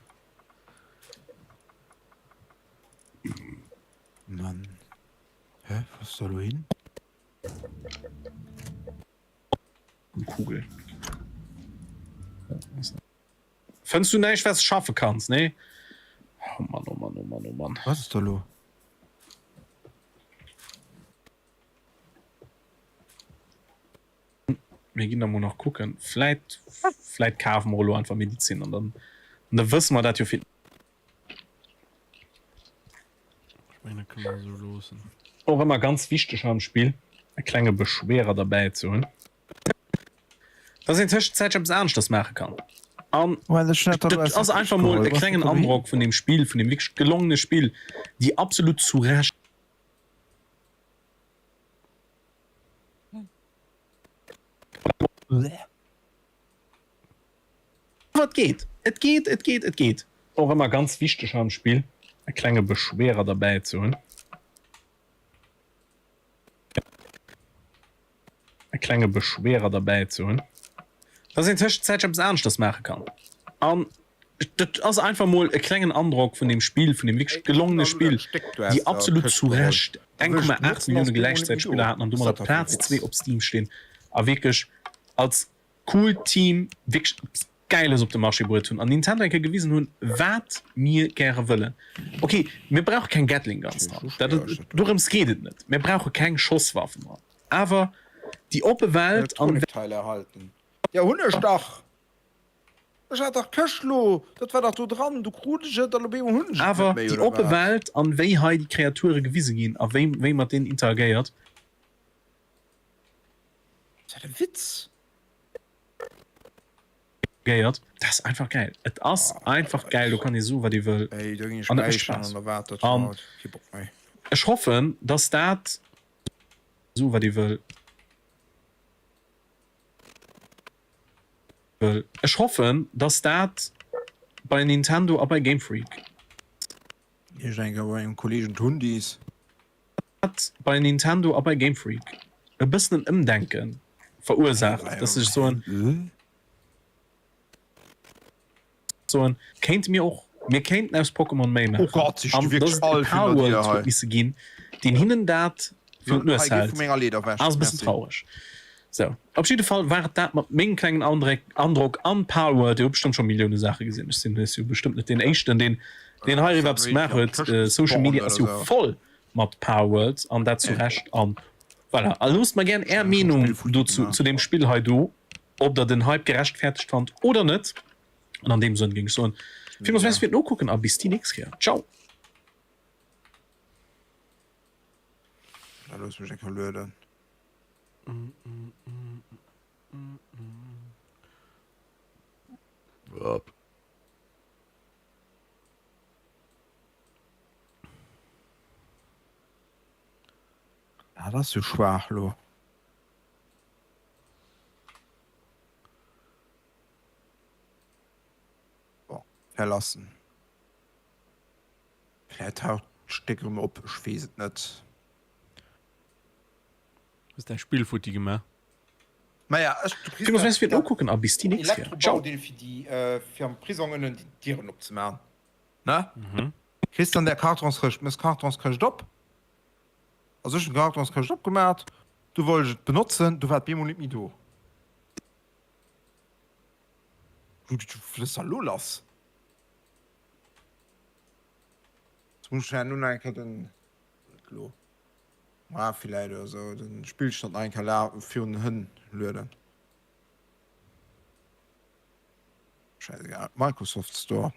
Mann. Hä? Wou ass da lo hin? Kugel. Fënns du näischt wat s schaffe kanns, nee? Oh Mann, oh Mann, oh Mann, oh Mann. Was ass da lo? Mir ginn da mol nach kucken. Vläit, vläit kafe mer elo einfach Medizin an dann, an da wësse mer dat jo fir. Ech mengen, dat kënne mer esou loossen. Och ëmmer ganz wichteg am Spill, e klenge Beschwierer derbäi ze hunn, dass een tëschenzäitlech eppes aneschters maache kann. An dat ass einfach mol e klengen Androck vun deem Spill, vun deem wierklech gelongene Spill, déi absolut zu Recht. Awer et geet, et geet, et geet, et geet. Och ëmmer ganz wichteg am Spill, e klenge Beschwierer derbäi ze hunn. E klenge Beschwierer derbäi ze hunn. Dass een tëschenzäitlech eppes aneschters maache kann. An dat ass einfach mol e klengen Androck vun deem Spill, vun deem wierklech gelongene Spill, déi absolut zu Recht 1,8 Millioune Gläichzäitspiller haten an domat op Plaz 2 op Steam stinn a wierklech als coolt Team wierklech eppes Gäiles op de Marché bruet hunn an Nintendo eng Kéier gewisen hunn, wat mir gäre wëllen. Ok, mir brauche keng Gatling Guns dran, dat, dorëms geet et net, mir brauche keng Schosswaffen dran, awer déi oppe Welt an. Elektronikteile erhalten. Jo hunn ech dach! Ech hat dach d'Këscht lo, dat war dach do dran, du krut ech et an op eemol hunn ech et net Awer méi, déi oder oppe wat? Welt an wéi hei déi Kreature gewise ginn a wéi wéi mat deenen interagéiert. Ass dat e Witz? Géiert, dat ass einfach gäil. Et ass einfach gäil, do kann ee soen, wat ee wëll Ey, do ginn ech an et mécht späicheren Spaass. an der waart dat An haut. Kee Bock méi. ech hoffen, dass dat. Soen, wat ee wëll. Wëll. Ech hoffen, dass dat bei Nintendo a bei Game Freak. Ech denke bei mengem Kollegen d'Hundis. Dat bei Nintendo a bei Game Freak e bëssen en Ëmdenke verursaacht, dass se sech soen. Soen, kéinte mir och, mir kéinten aus Pokémon méi Oh maachen. Gott, si sti An dass wierklech et e all virun der Palworld Dier hei. huet misse ginn, deen hinnen dat virun Hei, d'Nues gi hält, vu menger Leeder ewech, ass e bëssen merci. traureg. Sou, op jidde Fall war et dat mat mengem klengen Andréck, Androck an Palworld. Dir hutt bestëmmt scho Millioune Saache gesinn, ech sinn jo bestëmmt net deen éischten, deen deen heiriwwer eppes gemaach huet. Social Media ass jo voll mat Palworld an dat zu Recht. An voilà, a loosst mer gären är Meenung dozou, zu deem Spill hei do, ob der den Hype gerechtfertegt fannt oder net. An an deem Sënn géing ech soen, villmools Merci fir d'Nokucken a bis déi nächst Kéier. Ciao! Da looss mech eng Kéier lueden. Dat ass jo schwaach lo. Bon, verlassen. Vläit taucht d'Stéck erëm op, ech weess et net. Hues däi Spill futti gemaach? Maja, ech, du kriss Villmools dat Merci fir d'Nokucken a bis déi nächst Kéier. Ciao! Elektrobaudeel fir déi, fir am Prisong ënnen déi Dieren opzemaachen, ne? Kriss dann där Kartonskëscht, mëss Kartonskëscht op. Also ech hunn d'Kartonskëscht opgemaat, du wollt ech et benotzen, du war et bemol net méi do. Wat ass da lo lass? Jetzt muss ech herno nach eng Kéier den, lo, ah villäit oder sou, den Spillstand nach eng Kéier la virun den Hënn lueden. Schäisegal, Microsoft Store.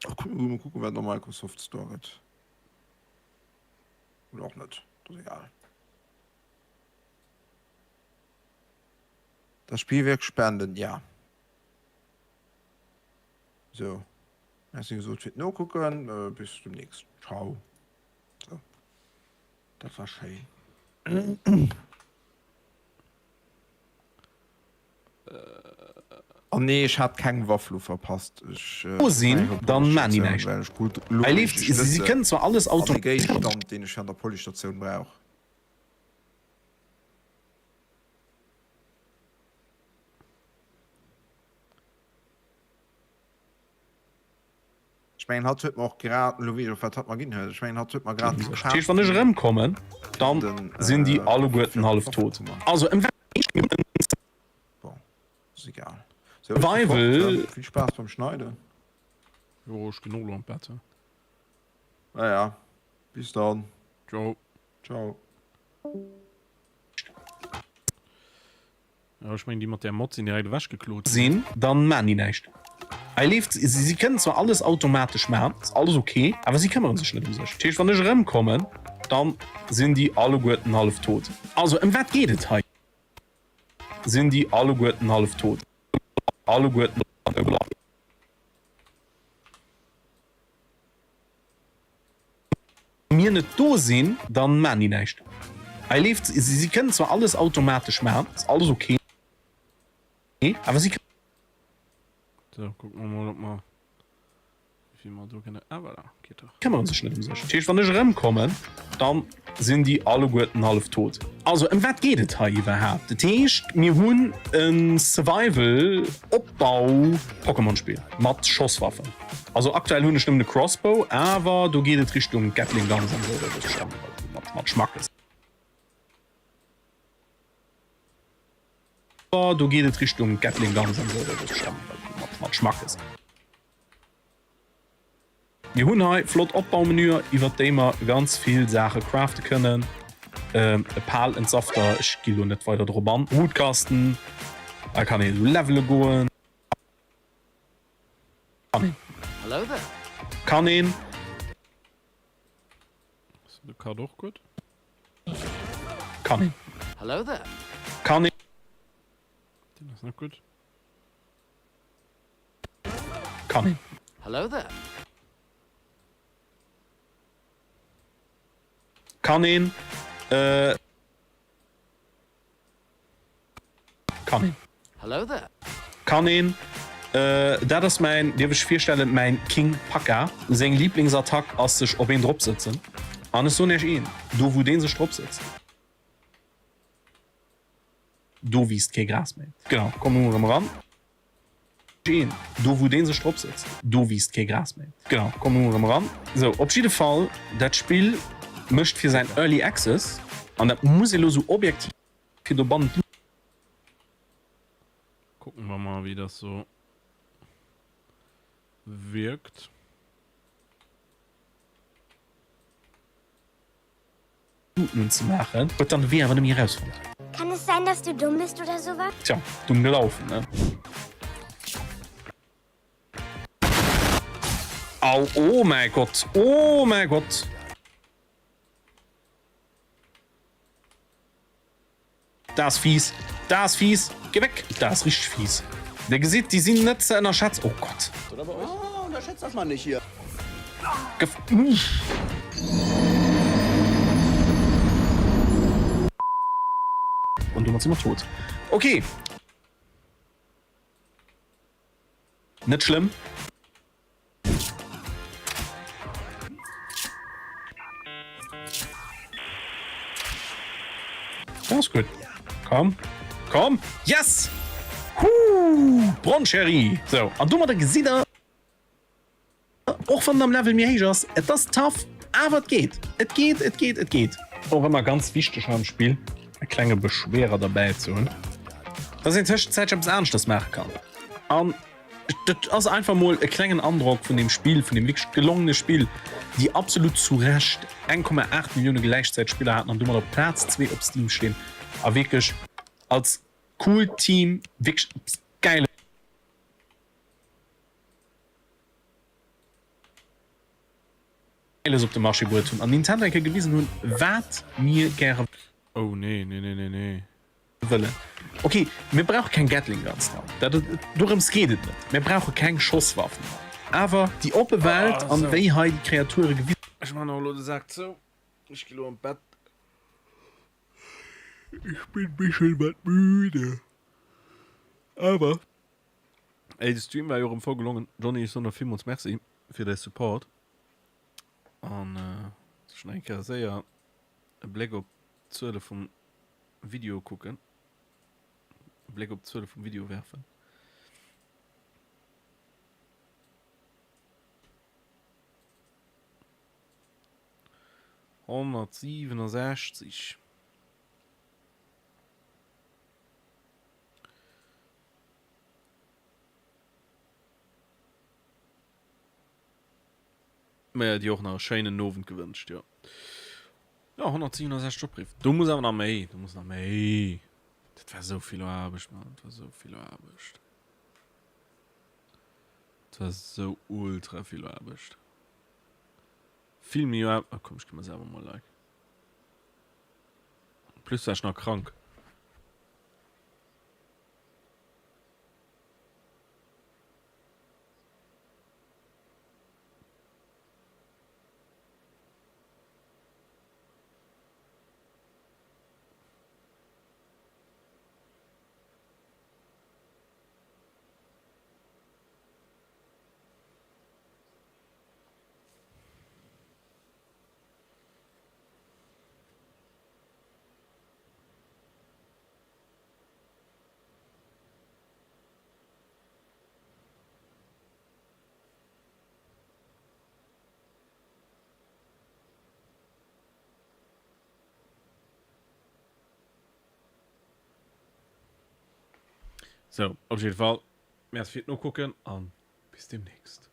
Ach, mol kucken wat et am Microsoft Store gëtt. Oder och net, dat ass egal. Das Spielwerk spenden, ja. Sou, Merci gesot fir d'Nokucken, bis demnächst, ciao. Sou, dat war schéin. An nee, ech hat keng Waff lo verpasst. Ech Do sinn, war eng dann maan déi Policestatioun, näischt. well ech krut lo Hei eréischt leeft, de si si Schlëssel kënnen zwar alles an de automatiséieren. Géigestand, deen ech an der Policestatioun brauch. Ech mengen hatt huet mer och grad, elo weess ech och wat hatt mer ginn huet, ech mengen hatt huet mer grad déi Dat heescht, wann ech erëmkommen, dann sinn déi alleguerten hallef tot. Also ëm wat geet et? Bon, ass egal. Sou, ech si fort, Survival. Vill Spaass beim Schneiden. Jo, ech ginn och elo an d'Bett. Naja, bis dann. Ciao. Ciao. Jo, ech mengen déi mat där Mod sinn direkt ewech geklot. Sinn, dann maan déi näischt. Hei leeft, si kënnen zwar alles automatesch maan, ass alles ok, awer si këmmeren sech net ëm sech. Dat heescht, wann ech erëmkommen, dann sinn déi alleguerten hallef tot. Also ëm wat geet et hei? Sinn déi alleguerten hallef tot. Alleguerten. Mir net do sinn, dann maan déi näischt. Hei leeft, si kënnen zwar alles automatesch maan, ass alles ok, awer si. Sou, kucke mer mol, ob mer, wéi vill mer do kënne, ah voilà, geet dach. Këmmeren sech net ëm sech. Dat heescht, wann ech erëmkommen, dann sinn déi alleguerten hallef tot. Also, ëm wat geet et hei iwwerhaapt? Dat heescht, mir hunn e Survival Opbau Pokémon Spill mat Schosswaffen. Also aktuell hunn ech nëmmen e Crossbow, awer do geet et Richtung Gatling Guns an esou, dat ass schon mat Schmackes. Awer do geet et Richtung Gatling Guns an esou, dat ass schon mat Schmackes. Mir hunn hei flott Opbaumenüer, iwwert déi mer ganz vill Saache crafte kënnen. E Pal-Entsafter, ech gi lo net weider drop an, Brutkasten, da kann een esou levele goen. Kann een. Hello there. Kann een. Ass de Cut och gutt? Kann een. Hello there. Kann een. Deen ass net gutt. Kann een. Hello there. Kann een. Äh. Kann een. Hello there. Kann een. Dat ass mäin, dierf ech virstellen, mäin King Paka. Seng Lieblingsattack ass sech op een drop sëtzen. An ech soen iech een, do wou deen sech drop sëtzt, do wiisst kee Gras méi. Genau, komm mol erëm eran. Een, do wou deen sech drop sëtzt, do wiisst kee Gras méi. Genau, komm mol erëm eran. Sou, op jidde Fall, dat Spill mécht fir säin Early Access, an dat muss ee lo sou objektiv fir dobannen d'Luucht. Kucken wir mal, wie das so wirkt. Luuten ze maachen, huet dann de Wee awer net méi erausfonnt. Kann es sein, dass du dumm bist oder sowas? Tja, dumm gelaufen, ne? Au, oh mäi Gott, oh mäi Gott! Dat ass fies, dat ass fies, geh weg! Dat ass richteg fies. Dir gesitt, déi sinn net ze ënnerschätzen. Oh Gott. Oh, unterschätzt das mal nicht hier. Gef Uff. An domat si mer tot. Ok. Net schlëmm. Dat ass gutt. Komm, komm, yes! Huu, Broncherry! Sou, an domadder gesitt der, och wann en am Level méi héich ass, et ass tough, awer et geet. Et geet, et geet, et geet. Och ëmmer ganz wichteg hei am Spill, e klenge Beschwierer derbäi ze hunn, dass een tëschenzäitlech eppes aneschters maache kann. An Dat ass einfach mol e klengen Androck vun deem Spill, vun deem wierklech gelongene Spill, déi absolut zu Recht 1,8 Millioune Gläichzäitspiller haten an domat op Plaz 2 op Steam stinn a wierklech als coolt Team wierklech eppes Gäiles op de Marché bruet hunn an Nintendo eng Kéier gewisen hunn, wat mir gäre. Oh nee, nee, nee, nee, nee. Wëllen. Ok, mir brauche keng Gatling Guns dran, dat, dorëms geet et net. Mir brauche keng Schosswaffen dran. Awer déi oppe Welt an wéi hei déi Kreature gewisen. Ech man och elo de Sak zou. Ech gi lo an d'Bett. Ech bin bischel wat müde. Awer. Ey, de Stream war jo erëm voll gelongen. Johny, ech soen der villmools Merci fir däi Support. An ech nach eng Kéier séier e Bléck op d'Zuele vum Video kucken. E Bléck op d'Zuele vum Video werfen. Honnertsiwenundsechzeg. Maja, dir och nach e schéinen Owend gewënscht, jo. Jo, 167 Opriff. Do muss awer nach méi, do muss nach méi. Dat war esou vill Aarbecht, Mann, dat war esou vill Aarbecht. Dat war esou ultra vill Aarbecht. Vill méi Aarbecht. Oh komm, ech gi mer selwer mol e Like. Plus war ech nach krank. Sou, op jidde Fall, Merci fir d'Nokucken an bis demnächst.